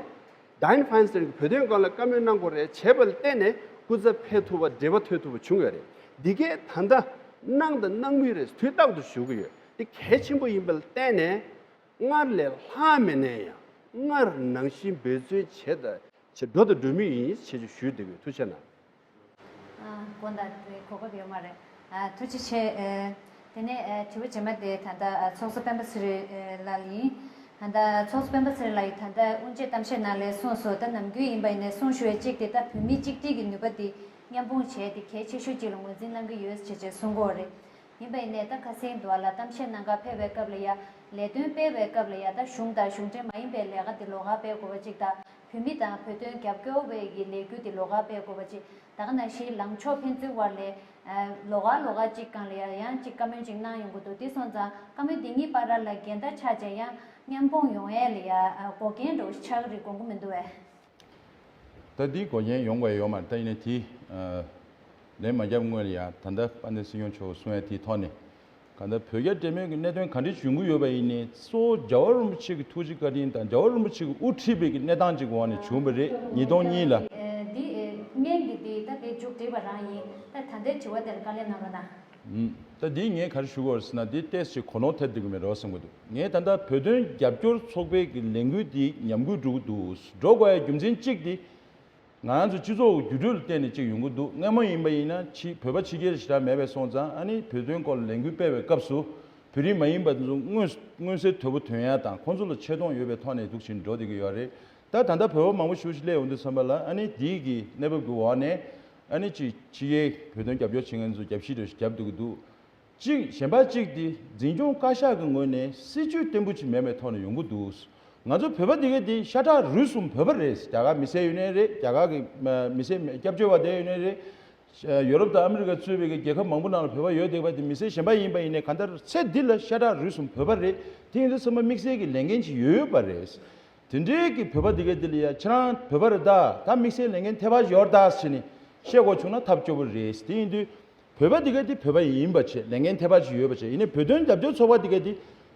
ཌའེན་ཕའིན་སི་ཊན་གྱིས་བོད་དོན་སྒང་ལ་བཀའ་མོལ་གནང་དགོས་རེད་བྱས་པ་ལ་བརྟེན་ནས་སྐུ་ཚབ་ཕེབས་ཐུབ་པ་འབྲེལ་བ་མཐུད་ཐུབ་པ་བྱུང་ཡོད་རེད། འདི་གས་ད་ལྟ་གནང་དང་གནང་མུས་རེད། དུས་རྟག་ཏུ་ཞུ་གི་ཡོད། འདི་གལ་ཆེན་པོ་ཡིན་པ་ལ་བརྟེན་ནས། སྔར་ལས་ལྷག་མེད་ན་ཡང་སྔར་ནང་བཞིན་འབད་བརྩོན་བྱས་དང་བྱེད་འགྲོ་དང་འགྲོ་མུས་ཡིན་ཞེས་ཞུ་འདོད་ཡོད། ཐུགས་རྗེ་གནང་། ཨ། དགོངས་དག་དེ་གོ་སྐབས་ཡོད་མ་རེད། ཨ། ཐུགས་རྗེ་ཆེ། ཨ། དེ་ནས་ཨ་དྲི་བ་རྗེས་མ་དེ་ད་ལྟ་ཨ་ཚོགས་གཙོ་སྤེན་པ་ཚེ་རིང་ཨ་ལགས་ཡིན། ད་ལྟ་ཚོགས་གཙོ་སྤེན་པ་ཚེ་རིང་ལགས་ཡིས་ད་ལྟ་དབུ་འབྱེད་གཏམ་བཤད་ནང་ལ་གསུངས་སོང་། ད་ནམ་རྒྱུན་ཡིན་པ་ཡིན་ནའི་གསུང་ཞུ་བའི་གཅིག་དེ་ད་བོད་མིའི་གཅིག་སྒྲིལ་གྱི་ནུས་པ་དེ་མཉམ་སྤུངས་བྱས་ཏེ་གལ་ཆེ་ཤོས་གཅིག་ལ་ངོས་འཛིན་གནང་གི་ཡོད་ཅེས་ཅེས་གསུང་གི་ཡོད་རེད། ཡིན་པ་ཡིན་ནའི་ད་ཁ་སང་དུ་བ་ལ་གཏམ་བཤད་གནང་གར་ཕེབས་པའི་སྐབས་ལ་ཡ་ལས་དོན་སྤེལ་བའི་སྐབས་ལ་ཡ་ད་གཞུང་དང་གཞུང་འབྲེལ་མ་ཡིན་པའི་ལས་ཀ་དེ་ལོགས་ཀ་སྤེལ་དགོས་པ་གཅིག་དང་། བོད་མི་དང་བོད་དོན་རྒྱབ་སྐྱོར་བའི་གི་ལས་འགུལ་དེ་ལོགས་ཀ་སྤེལ་དགོས་པ་གཅིག་ད་ག་ནང་བཞིན་ལངས་ཕྱོགས་ཕན་ཚུན་བར་ལ་ལོགས་ཀ་ལོགས་ཀ་གཅིག་སྒང་ལ་ཡ་ཡང་གཅིག་བཀའ་མོལ་གཅིག་གནང་ཡོང་གི་འདུག་དེ་སོང་ཙང་བཀའ་མོལ་དེ་གཉིས་བར་ལ་འགལ་ཟླ་ཆགས་བྱས་ཡང་མཉམ་སྤུངས་ཡོང་ཡས་ལ་ཡ་འགོག་རྐྱེན་འདྲ་བོ་ཆགས་ཀྱི་རེད་དགོངས་ཀྱི་མི་འདུག་བས། ད་འདི་འགོག་རྐྱེན་ཡོང་དགོས་ཡོད་མ་རེད། ད་ཡིན་ནའི་དེ་ལན་མ་བརྒྱབ་སྔོན་ལ་ཡ་ད་ལྟ་དཔལ་ལྡན་སྲིད་སྐྱོང་མཆོག་གིས་གསུང་ཡ་དེའི་ཐོག་ནས་གང་ལྟར་བོད་རྒྱ་འབྲེལ་མོལ་གྱི་གནད་དོན་ག་འདྲ་ཞིག་ཡོང་གི་ཡོད་པ་ཡིན་ནའི་གཙོ་བོ་རྒྱལ་བ་རིན་པོ་ཆེ་གི་ཐུགས་རྗེ་བཀའ་དྲིན་དང་རྒྱལ་བ་རིན་པོ་ཆེ་གིས་དབུ་ཁྲིད་པའི་གི་གནས་སྟངས་ཅིག་འོག་ནས་བྱུང་བ་རེད། ཉིས་སྟོང་གཉིས་ལ། འདི་སྔོན་གྱི་འདི་ད་དེ་མཇུག་སྒྲིལ་བ་རང་ཡིན། ད་ད་ལྟའི་དྲི་བ་དེར་བཀའ་ལན་གནང་རོགས་གནང་། ད་འདི་ངས་ག་རེ་ཞུ་དགོས་རེད་ཟེར་ན་འདི་ཏོག་ཙམ་གོ་ནོར་ཐེབས་བསྡད་ཀྱི་མེད་འགྲོ་བསམ་གྱི་འདུག་ངས་ད་ལྟ་བོད་དོན་རྒྱབ་སྐྱོར་ཚོགས་པའི་གི་ལས་འགུལ་འདི་ཉམས་རྒུད་འགྲོ་གི་འདུག་འགྲོ་དགོས་ཡ་རྒྱུ་མཚན་གཅིག་འདི། ང་རང་ཚོ་སྤྱི་ཚོགས་ཀྱི་འགྱུར་འགྲོས་ལ་བརྟེན་ནས་ཅིག་ཡོང་གི་འདུག་སྔ་མོ་ཡིན་པ་ཡིན་ན་ཕྱི་བོད་པ་ཕྱི་རྒྱལ་ཞེ་དྲག་མེད་པའི་སོང་ཙང་ཨ་ནི་བོད་དོན་སྐོར་ལ་ལས་འགུལ་སྤེལ་བའི་སྐབས་སུ་བོད་རིགས་མ་ཡིན་པ་ཚོ་མངོན་མངོན་གསལ་དོད་པོ་ཐོན་ཡ་དང་ཁོང་ཚོ་ལ་ཆེ་མཐོང་ཡོད་པའི་ཐོག་ནས་འདུག་བཞིན་འགྲོ་བསྡད་ཀྱི་ཡོད་རེད། ད་ད་ལྟ་བོད་པ་མང་པོ་ཞེ་པོ་ཅིག་སླེབས་ཡོང་དུས་ཙམ་པ་ལ་ཨ་ནི་དེའི་གི་གནས་བབ་ཀྱི་འོག་ནས་ཨ་ནི་ཅིག་ཕྱི་རྒྱལ་བོད་དོན་རྒྱབ་སྐྱོར་བྱེད་མཁན་ཚོ་རྒྱབ་བཤིག་འདྲ་ཞིག་རྒྱབ་བསྡད་ཀྱི་འདུག་གཅིག་གཞན་པ་གཅིག་དེ་འཛིན་སྐྱོང་བཀའ་ཤག་གི་ངོས་ནས་སྲིད་ཇུས་བརྟན་པོ་ཅིག་མེད་པའི་ཐོག་ནས་ཡོང་གི་འདུག་ང་ཚོ་བོད་པ་འདི་ག་དེ་ཤ་ཁྲག་རུས་གསུམ་བོད་པ་རེད། རྒྱ་གར་མི་སེར་ཡོད་ནའི་རེད། རྒྱ་གར་གི་མི་སེར་སྐྱབས་བཅོལ་བ་དེ་ཡོད་ནའི་རེད། ཡོ་རོབ་དང་ཨ་མི་རི་ཀ་གཙོས་པའི་རྒྱལ་ཁབ་མང་པོ་ནང་ལ་བོད་པ་ཡོད་བསྡད་པ་དེ་མི་སེར་གཞན་པ་ཡིན་པ་ཡིན་ནའི་གང་ལྟར་ཚེ་འདི་ལ་ཤ་ཁྲག་རུས་གསུམ་བོད་པ་རེད། དེ་ཡིན་དུས་ཚང་མ་དམིགས་བསལ་གྱི་ལས་འགན་ཅིག་ཡོད་ཡོད་པ་རེད། དེ་འདྲའི་གི་བོད་པ་འདི་ག་འདི་ལ་ཡ་ཁྱེད་རང་བོད་པ་རེད་ད། ད་དམིགས་བསལ་ལས་འགན་ཐེ་བ་ཡོད་ད་ཟེར་ནས་བཤད་དགོས་བྱུང་ན་ཐབས་སྐྱོ་པོ་རེད། དེ་ཡིན་དུས་བོད་པ་འདི་ག་འདི་བོད་པ་ཡིན་པ་བྱས། ལས་འགན་ཐེ་བ་ཅིག་ཡོད་པ་བྱས། ཡིན་ནའི་བོད་དོན་རྒྱབ་སྐྱོར་ཚོགས་པ་འདི་ག་འདི་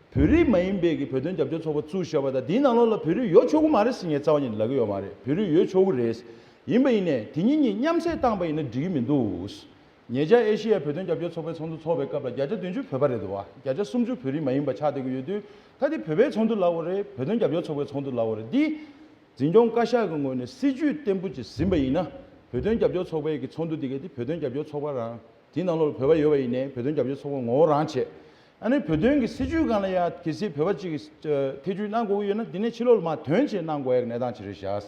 བོད་རིགས་མ་ཡིན་པའི་གི་བོད་དོན་རྒྱབ་སྐྱོར་ཚོགས་པ་བཙུགས་བཞག་པ་དང་དེའི་ནང་ལོགས་ལ་བོད་རིགས་ཡོད་ཆོག་གི་མ་རེད་ཟེར་ངས་རྩ་བ་ཉིད་ནས་ལབ་ཀྱི་ཡོད་མ་རེད། བོད་རིགས་ཡོད་ཆོག་གི་རེད། ཡིན་པ་ཡིན་ནའི་དེ་གཉིས་གཉིས་མཉམ་བསྲེས་བཏང་པ་ཡིན་ན་འགྲིག་གི་མི་འདུག་ཉེ་ཆར་ཨེ་ཤི་ཡ་བོད་དོན་རྒྱབ་སྐྱོར་ཚོགས་པའི་ཚོགས་འདུ་ཚོགས་པའི་སྐབས་ལ་བརྒྱ་ཆ་བདུན་ཅུ་བོད་པ་རེད་འདུག་བ། བརྒྱ་ཆ་སུམ་ཅུ་བོད་རིགས་མ་ཡིན་པ་ཆགས་བསྡད་ཀྱི་ཡོད་དུས་ད་དེ་བོད་པའི་ཚོགས་འདུ་ལབ་དགོས་རེད། བོད་དོན་རྒྱབ་སྐྱོར་ཚོགས་པའི་ཚོགས་འདུ་ལབ་དགོས་རེད། འདི་འཛིན་སྐྱོང་བཀའ་ཤག་གི་ངོས་ནས་སྲིད་ཇུས་བརྟན་པོ་ཅིག་ཟིན་པ་ཡིན་ན་བོད་དོན་རྒྱབ་སྐྱོར་ཚོགས་པའི་གི་ཚོགས་འདུ་འདི་ག་དེ་བོད་དོན་རྒྱབ་སྐྱོར་ཚོགས་པ་རང་དེའི་ནང་ལོགས་ལ་བོད་པ་ཡོད་པ་ཡིན་ནའི་བོད་དོན་རྒྱབ་སྐྱོར་ཚོགས་པ་ངོ་བོ་རང་བྱས། ཨ་ནི་བོད་དོན་གི་སྲིད་ཇུས་སྒང་ལ་ཡང་གལ་སྲིད་བོད་པ་གཅིག་གིས་ཐེ་བྱུས་གནང་དགོས་ཀྱི་ཡོད་ན་འདི་ནས་ཕྱི་ལོགས་ལ་མར་དོན་བྱས་གནང་དགོས་ཡ་གི་གནས་སྟངས་ཅིག་རེད་བཞག་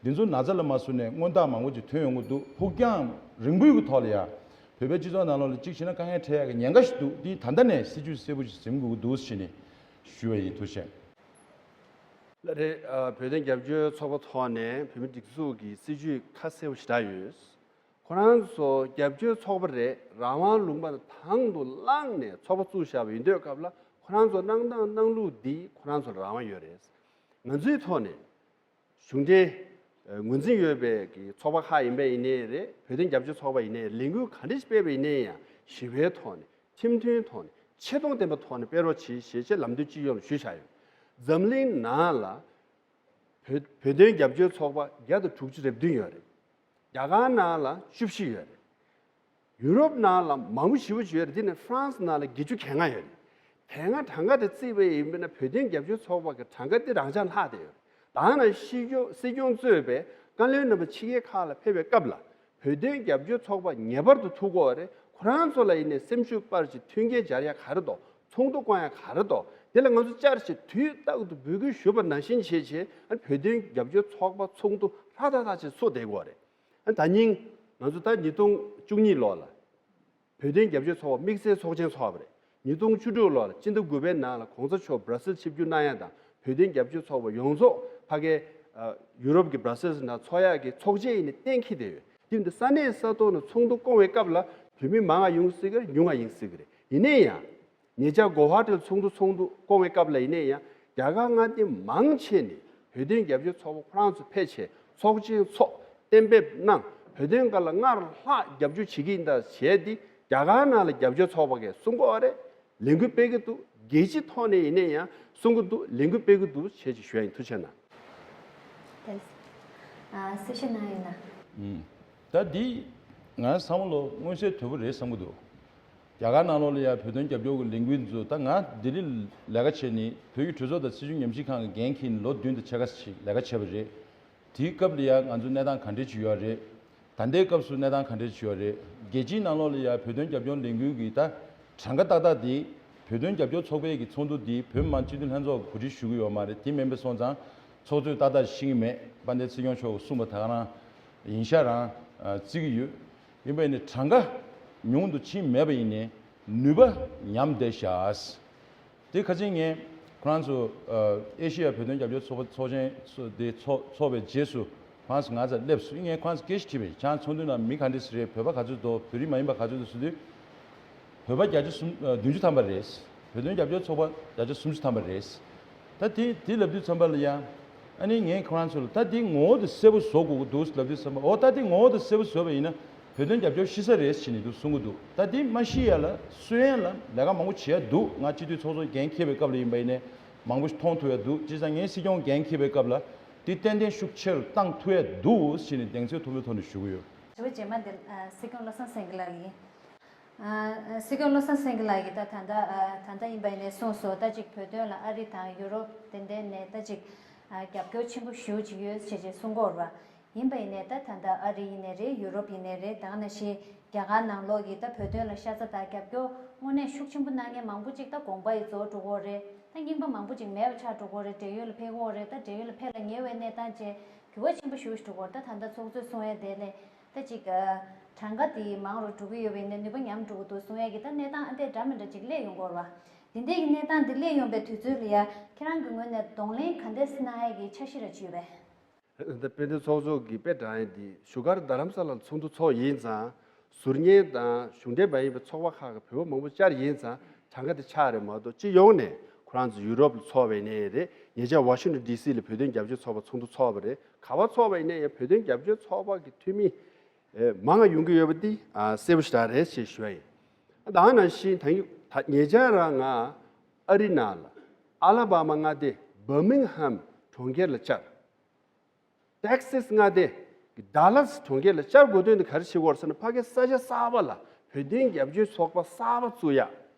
འདི་ཚོ་ན་ཚ་ལ་མ་བཟུང་ནས་སྔོན་རྟགས་མང་པོ་ཅིག་ཐོན་ཡོང་གི་འདུག་ཕུགས་རྒྱང་རིང་པོའི་གི་ཐོག་ལ་ཡ་བོད་པའི་སྤྱི་ཚོགས་ནང་ལོགས་ལ་གཅིག་བྱས་ན་དཀའ་ངལ་འཕྲད་ཡག་གི་ཉེན་ཁ་ཞིག་འདུག་འདི་ད་ལྟ་ནས་སྲིད་ཇུས་གསལ་པོ་ཞིག་འཛིན་དགོས་ཀྱི་འདུག་ཟེར་ནས་ཞུ་བ་ཡིན། ཐུགས་རྗེ་ཆེ། ལགས་རེད། ཨ། བོད་དོན་རྒྱབ་སྐྱོར་ཚོགས་པ་ཐོག་ནས་བོད་མི་སྒྲིག་འཛུགས་ཀྱི་སྲིད་ཇུས་ཁ་གསལ་པོ་ཞེ་དྲག་ཡོད། ཁོ་རང་ཚོ་རྒྱབ་སྐྱོར་ཚོགས་པ་རེད། རང་དབང་ལུང་པ་དང་དང་དུ་བླངས་ནས་ཚོགས་པ་བཙུགས་བཞག་པ་ཡིན་དུས་སྐབས་ལ་ཁོ་རང་ཚོ་གནང་སྟངས་གནང་ལུགས་འདི་ཁོ་རང་ཚོ་ལ་རང་དབང་ཡོད་རེད། ང་ཚོའི་ཐོག་ནས་གཞུང་འབྲེལ་ངོས་འཛིན་ཡོད་པའི་གི་ཚོགས་པ་ཁག་ཡིན་པ་ཡིན་ནའི་རེད། བོད་དོན་རྒྱབ་སྐྱོར་ཚོགས་པ་ཡིན་ནའི་རེད། ལས་འགུལ་ག་འདྲ་ཞིག་སྤེལ་བ་ཡིན་ནའི་ཡང་ཞི་བའི་ཐོག་ནས། ཁྲིམས་མཐུན་ཐོག་ནས། ཆེ་མཐོང་ལྡན་པའི་ཐོག་ནས་སྤེལ་རོགས་གྱིས་ཞེས་བྱས་ལམ་སྟོན་སྤྱི་ཡོངས་ལ་ཞུས་བཞག་ཡོད། འཛམ་གླིང་ནང་ལ་བོད་བོད་དོན་རྒྱབ་སྐྱོར་ཚོགས་པ་བརྒྱ་དང་དྲུག་ཅུ་རེ་བདུན་ཡོད་རེད། རྒྱ་གར་ནང་ལ་བཅུ་བཞི་ཡོད་རེད། ཡུ་རོབ་ནང་ལ་མང་པོ་ཞེ་པོ་ཅིག་ཡོད་རེད། དེ་ནས་ཧྥ་རན་སི་ནང་ལ་བརྒྱད་ཅུ་གྱ་ལྔ་ཡོད་རེད། དེ་སྔ་གྲངས་ཀ་དེ་བརྩིས་པ་ཡིན་ན་བོད་དོན་རྒྱབ་སྐྱོར་ཚོགས་པ་གི་གྲངས་ཀ་དེ་རང་འཇགས་ལྷག་བསྡད་ཡོད་རེད། ད་ནང་སྲིད་སྐྱོང་སྲིད་སྐྱོང་གཙོས་པའི་བཀའ་བློན་རྣམ་པ་ཕྱི་རྒྱལ་ཁག་ལ་ཕེབས་པའི་སྐབས་ལ་བོད་དོན་རྒྱབ་སྐྱོར་ཚོགས་པ་ངེས་པར་དུ་ཐུག་དགོས་པ་རེད། ཁོ་རང་ཚོ་ལ་ཡིན་ནའི་སེམས་ཤུགས་སྤར་ཅིག་མཐུན་རྐྱེན་སྦྱར་ཡ་ག་རེ་འདུག་ཚོགས་འདུ་བསྐོང་ཡ་ག་རེ་འདུག་དེ་ལ་ང་ཚོ་བཅར་ཞིང་དུས་རྟག་ཏུ་འབོད་སྐུལ་ཞུས་པ་ནང་བཞིན་བྱས་བྱས་ཨ་ནི་བོད་དོན་རྒྱབ་སྐྱོར་ཚོགས་པ་ཚོགས་འདུ་ལྷག་ཏག་ཏག་ཅིག་ཚོགས་བསྡད་དགོས་པ་རེད། ཨ་ནི་ད་ཉིན་ང་ཚོ་ད་ཉིས་སྟོང་བཅུ་གཉིས་ལོ་ལ། བོད་དོན་རྒྱབ་སྐྱོར་ཚོགས་པ་དམིགས་བསལ་ཚོགས་ཆེན་ཚོགས་པ་རེད། ཉིས་སྟོང་བཅུ་དྲུག་ལོར་སྤྱི་ཟླ་དགུ་པའི་ནང་ལ་གོང་ས་མཆོག་སྦྲ་སིལ་ཆིབས་བསྒྱུར་གནང་ཡ་དང་བོད་དོན་རྒྱབ་སྐྱོར་ཚོགས་པ་ཡོངས་རྫོགས་ཕ་གའི་ཨ་ཡུ་རོབ་ཀྱི་སྦྲ་སིལ་ནང་ཚོགས་ཡག་གི་ཚོགས་ཆེན་ཡིན་ནའི་གཏན་འཁེལ་བསྡད་ཡོད། དེ་འདི་ས་གནས་ས་ཐོག་ནས་ཚོགས་འདུ་བསྐོང་བའི་སྐབས་ལ་བོད་མི་མང་ང་ཡོང་སྲིད་ཀྱི་རེད། ཉུང་ང་ཡོང་སྲིད་ཀྱི་རེད། ཡིན་ནའི་ཡང་ཉེ་ཆར་གོ་ཧ་ཊིར་ཚོགས་འདུ་ཚོགས་འདུ་བསྐོང་བའི་སྐབས་ལ་ཡིན་ནའི་ཡང་རྒྱ་གར་མངའ་སྡེ་མང་ཆེ་ནས་བོད་དོན་རྒྱབ་སྐྱོར་ཚོགས་པ་ཁོ་རང་ཚོ་ཕེབས་བྱས་ཚོགས་ཆེན་ཚོགས་གཏན་འབེབས་གནང་། བོད་དོན་སྒང་ལ་སྔར་ལྷག་རྒྱབ་སྐྱོར་བྱེད་ཀྱི་ཡིན་ད་བྱས་ཏེ་རྒྱ་གར་ནང་ལ་རྒྱབ་སྐྱོར་ཚོགས་པ་གས་གསུང་གི་ཡོད་རེད། ལས་འགུལ་སྤེལ་གྱི་འདུག་རྒྱལ་སྤྱི་ཐོག་ནས་ཡིན་ནའི་ཡང་གསུང་གི་འདུག་ལས་འགུལ་སྤེལ་གྱི་འདུག་བྱས་ཅིག་ཞུ་ཡ་ཡིན། ཐུགས་རྗེ་གནང་། ཨ། གསལ་བཤད་གནང་ཡོད་ན། ཨུམ། ད་འདི་ང་བསམ་བློ་མངོན་གསལ་དོད་པོ་རེད་བསམ་གྱི་འདུག་རྒྱ་གར་ནང་ལོགས་ལ་ཡང་བོད་དོན་རྒྱབ་སྐྱོར་གྱི་ལས་འགུལ་འདི་ཚོ་ད་ང་ལྡི་ལི་ལས་ཀ་བྱས་ནས་བོད་ཀྱི་གྲོས་ཚོགས་དང་སྲིད་བྱུས་ཉམས་ཞིབ་ཁང་གི་འགན་འཁྱེར་ནས་ལོ་བདུན་དང་ཕྱེད་ཀ་ཞིག་ལས་ཀ་བྱས་པ་རེད། དེའི་སྐབས་ལ་ཡང་ང་ཚོ་གནས་སྟངས་ག་འདྲས་ཅིག་ཡོད་རེད། ད་ལྟའི་སྐབས་སུ་གནས་སྟངས་ག་འདྲས་ཅིག་ཡོད་རེད། རྒྱལ་སྤྱིའི་ནང་ལོགས་ལ་ཡང་བོད་དོན་རྒྱབ་སྐྱོར་ལས་འགུལ་གྱི་ད་གྲངས་ཀ་ཏག་ཏག་དེ་བོད་དོན་རྒྱབ་སྐྱོར་ཚོགས་པའི་གི་ཚོགས་འདུ་དེ་བོད་མི་མང་སྤྱི་འཐུས་ལྷན་ཚོགས་ཀྱིས་གོ་སྒྲིག་ཞུ་གི་ཡོད་མ་རེད། དེ་མིན་པ་སོང་ཙང་ཚོགས་གཙོས་ཏག་ཏག་ཤེས་ཀྱི་མེད། དཔལ་ལྡན་སྲིད་སྐྱོང་མཆོག་གིས་གསུངས་པ་ད་ག་རང་ཡིན་ཤག་རང་བརྩི་གི་ཡོད། ཡིན་པ་ཡིན་ནའི་གྲངས་ཀ་ཉུང་དུ་ཕྱིན་མེད་པ་ཡིན་ནའི་ནུས་པ་ཉམས་བསྡད་ཤག་དེ་ཁ་སང་ངས་ཁོ་རང་ཚོ་ཨ་ཨེ་ཤེ་ཡ་བོད་དོན་རྒྱབ་སྐྱོར་ཚོགས་པ་ཚོགས་ཆེན་ཚོ་དེ་ཚོགས་ཚོགས་པའི་རྗེས་སུ་ཁོ་རང་ཚོ་ང་ཚོ་སླེབས་སོང་། ངས་ཁོ་རང་ཚོ་སྐད་ཆ་དྲིས་པ་ཡིན། ཁྱེད་རང་ཚོགས་འདུའི་ནང་མི་ག་འདྲས་ཞིག་རེད། བོད་པ་ག་ཚོད་འདུག་བོད་རིགས་མ་ཡིན་པ་ག་ཚོད་འདུག་ཟེར་དུས། བོད་པ་བརྒྱ་ཆ་སུམ་ཨ་བདུན་ཅུ་ཐམ་པ་རེད། བོད་དོན་རྒྱབ་སྐྱོར་ཚོགས་པ་བརྒྱ་ཆ་སུམ་ཅུ་ཐམ་པ་རེད། ད་དེ་དེ་ལབ་དུས་ཙམ་པ་ལ་ཡང་། ཨ་ནི་ངས་ཁོ་རང་ཚོ་ལ་ད་དེ་ངོ་བོ་དེ་གསལ་པོ་བཟོ་དགོས་ཀྱི་འདུག་ལབ་དུས་ཙམ་པ། འོ་ད་དེ་ངོ་བོ་དེ་གསལ་པོ་བཟོས་པ་ཡིན་ན་བོད་དོན་རྒྱབ་སྐྱོར་ཤི་ས་རེད་ཟེར་ནས་འདུག་གསུང་གི་འདུག་ད་དེ་མ་ཤི་ཡ་ལ་གསོན་ཡ་ལ་ལས་ཀ་མང་པོ་བྱེད་ཡ་འདུག་ང་སྤྱི་འཐུས་ཚོགས་གཙོ་འགན་འཁྱེར་བའི་སྐབས་ལ་ཡིན་པ་ཡིན་ནའི་མང་པོ་ཞིག་མཐོང་ཐུབ་ཡ་འདུག་བྱས་ཙང་ངས་སྲིད་སྐྱོང་འགན་འཁྱེར་བའི་སྐབས་ལ་དེ་ཏན་ཏན་ཤུགས་ཆེ་རུ་བཏང་ཐུབ་ཡ་འདུག་ཟེར་ནས་གདེང་ཚོད་ཐོབ་པའི་ཐོག་ནས་ཞུ་གི་ཡོད། དྲི་བ་རྗེས་མ་འདི་ཨ་སྲིད་སྐྱོང་བློ་བཟང་སེང་གེ་ལགས་ཡིན། ཨ་སྲིད་སྐྱོང་བློ་བཟང་སེང་གེ་ལགས་ཀྱིས་ད་ད་ལྟ་ཨ་ད་ལྟ་ཡིན་པ་ཡིན་ནའི་གསུངས་སོང་། ད་ཅིག་བོད་དོན་ལ་ཨ་རི་དང་ཡུ་རོབ་དེ་འདྲ་ནས་ད་ཅིག་ཨ་རྒྱབ་སྐྱོར་ཆེན་པོ་ཞེ་པོ་ཅིག་ཡོད་ཅེས་ཅེས་གསུང་གི་ཡོད་རེད་པ། ཡིན་པ་ཡིན་ནའི་ད་ད་ལྟ་ཨ་རི་ཡིན་ནའི་རེད། ཡུ་རོབ་ཡིན་ནའི་རེད། ད་ག་ནང་བཞིན་རྒྱ་གར་ནང་ལོགས་ཀྱི་ད་བོད་དོན་ལ་ཤ་ཚ་དང་རྒྱབ་སྐྱོར་དངོས་གནས་ཤུགས་ཆེན་པོ་གནང་མཁན་མང་པོ་ཅིག་ད་དགོངས་པ་ཡི་རྫོགས་འགྲོ་གི་ཡོད་རེད། ད་རྙིང་པ་མང་པོ་ཅིག་མེད་པ་ཆགས་འགྲོ་གི་ཡོད་རེད། བགྲེས་ཡོལ་ལ་ཕེབས་ཀྱི་ཡོད་རེད། ད་བགྲེས་ཡོལ་ལ་ཕེབས་ལ་ཉེ་བའི་གནས་སྟངས་བཅས་འགྱུར་བ་ཆེན་པོ་ཞེ་པོ་ཞིག་འགྲོ་གི་ཡོད་རེད། ད་ད་ལྟ་ཚོགས་གཙོས་གསུང་ཡ་དེ་ལས་ད་ཅིག་ཨ་གྲངས་ཀ་དེ་མང་རུ་འགྲོ་གི་ཡོད་པ་ཡིན་ནའི་ནུས་པ་ཉམས་འགྲོ་གི་འདུག་གསུང་ཡ་གི་ད་གནས་སྟངས་ཨ་འདྲས་འདྲ་མི་འདྲ་ཅིག་སླེབས་ཡོང་གི་ཡོད་རེད་པ། དེ་འདྲས་ཀྱི་གནས་སྟངས་འདི་སླེབས་ཡོང་པའི་དུས་ཚོད་ལ་ཡ་ཁྱེད་རང་གི་ངོས་ནས་གདོང་ལེན་ག་འདྲས་གནང་ཡ་གི་འཆར་གཞི་ར་ཅིག་ཡོད་པས། ད་དཔལ་ལྡན་ཚོགས་གཙོ་གིས་དཔེ་དྲངས་ཡ་དེ་བཞུགས་སྒར་རྡ་རམ་ས་ལར་ཚོགས་འདུ་ཚོགས་ཡིན་ཙང་ཟུར་ཉན་དང་གཞུང་འབྲེལ་མ་ཡིན་པའི་ཚོགས་པ་ཁག་གི་བོད་པ་མང་པོ་བཅར་ཡིན་ཙང་གྲངས་ཀ་དེ་ཆག་རེད་མ་གཏོགས་སྤྱི་ཡོངས་ནས་ཁོ་རང་ཚོ་ཡུ་རོབ་ལ་ཚོགས་པ་ཡིན་ནའི་རེད། ཉེ་ཆར་ཝ་ཤིང་ཊོན་ཌི་སི་ལ་བོད་དོན་རྒྱབ་སྐྱོར་ཚོགས་པ་ཚོགས་འདུ་ཚོགས་པ་རེད། ག་པར་ཚོགས་པ་ཡིན་ནའི་ཡང་བོད་དོན་རྒྱབ་སྐྱོར་ཚོགས་པ་གི་འཐུས་མི་ཨེ་མང་ང་ཡོང་གི་ཡོད་པ་འདི་ཨ་གསལ་པོ་ཞེ་དྲག་རེད་ཅེས་ཞུ་ཡ་ཡིན། ད་ག་ནང་བཞིན་ད་ཡིན་ད་ཉེ་ཆར་རང་ང་ཨ་རི་ནང་ལ་ཨ་ལ་བྷ་མ་མངའ་སྡེ་བར་མིང་ཧམ་གྲོང་ཁྱེར་ལ་བཅར། ཏེག་སིས་མངའ་སྡེ་གི་ཌ་ལཱ་སི་གྲོང་ཁྱེར་ལ་བཅར་དགོས་དོན་དེ་ག་རེ་བྱེད་དགོས་རེད་ཟེར་ན་ཕ་གི་ས་ཆ་གསར་པ་ལ་བོད་དོན་རྒྱབ་སྐྱོར་ཚོགས་པ་གསར་པ་བཙུགས་ཡ།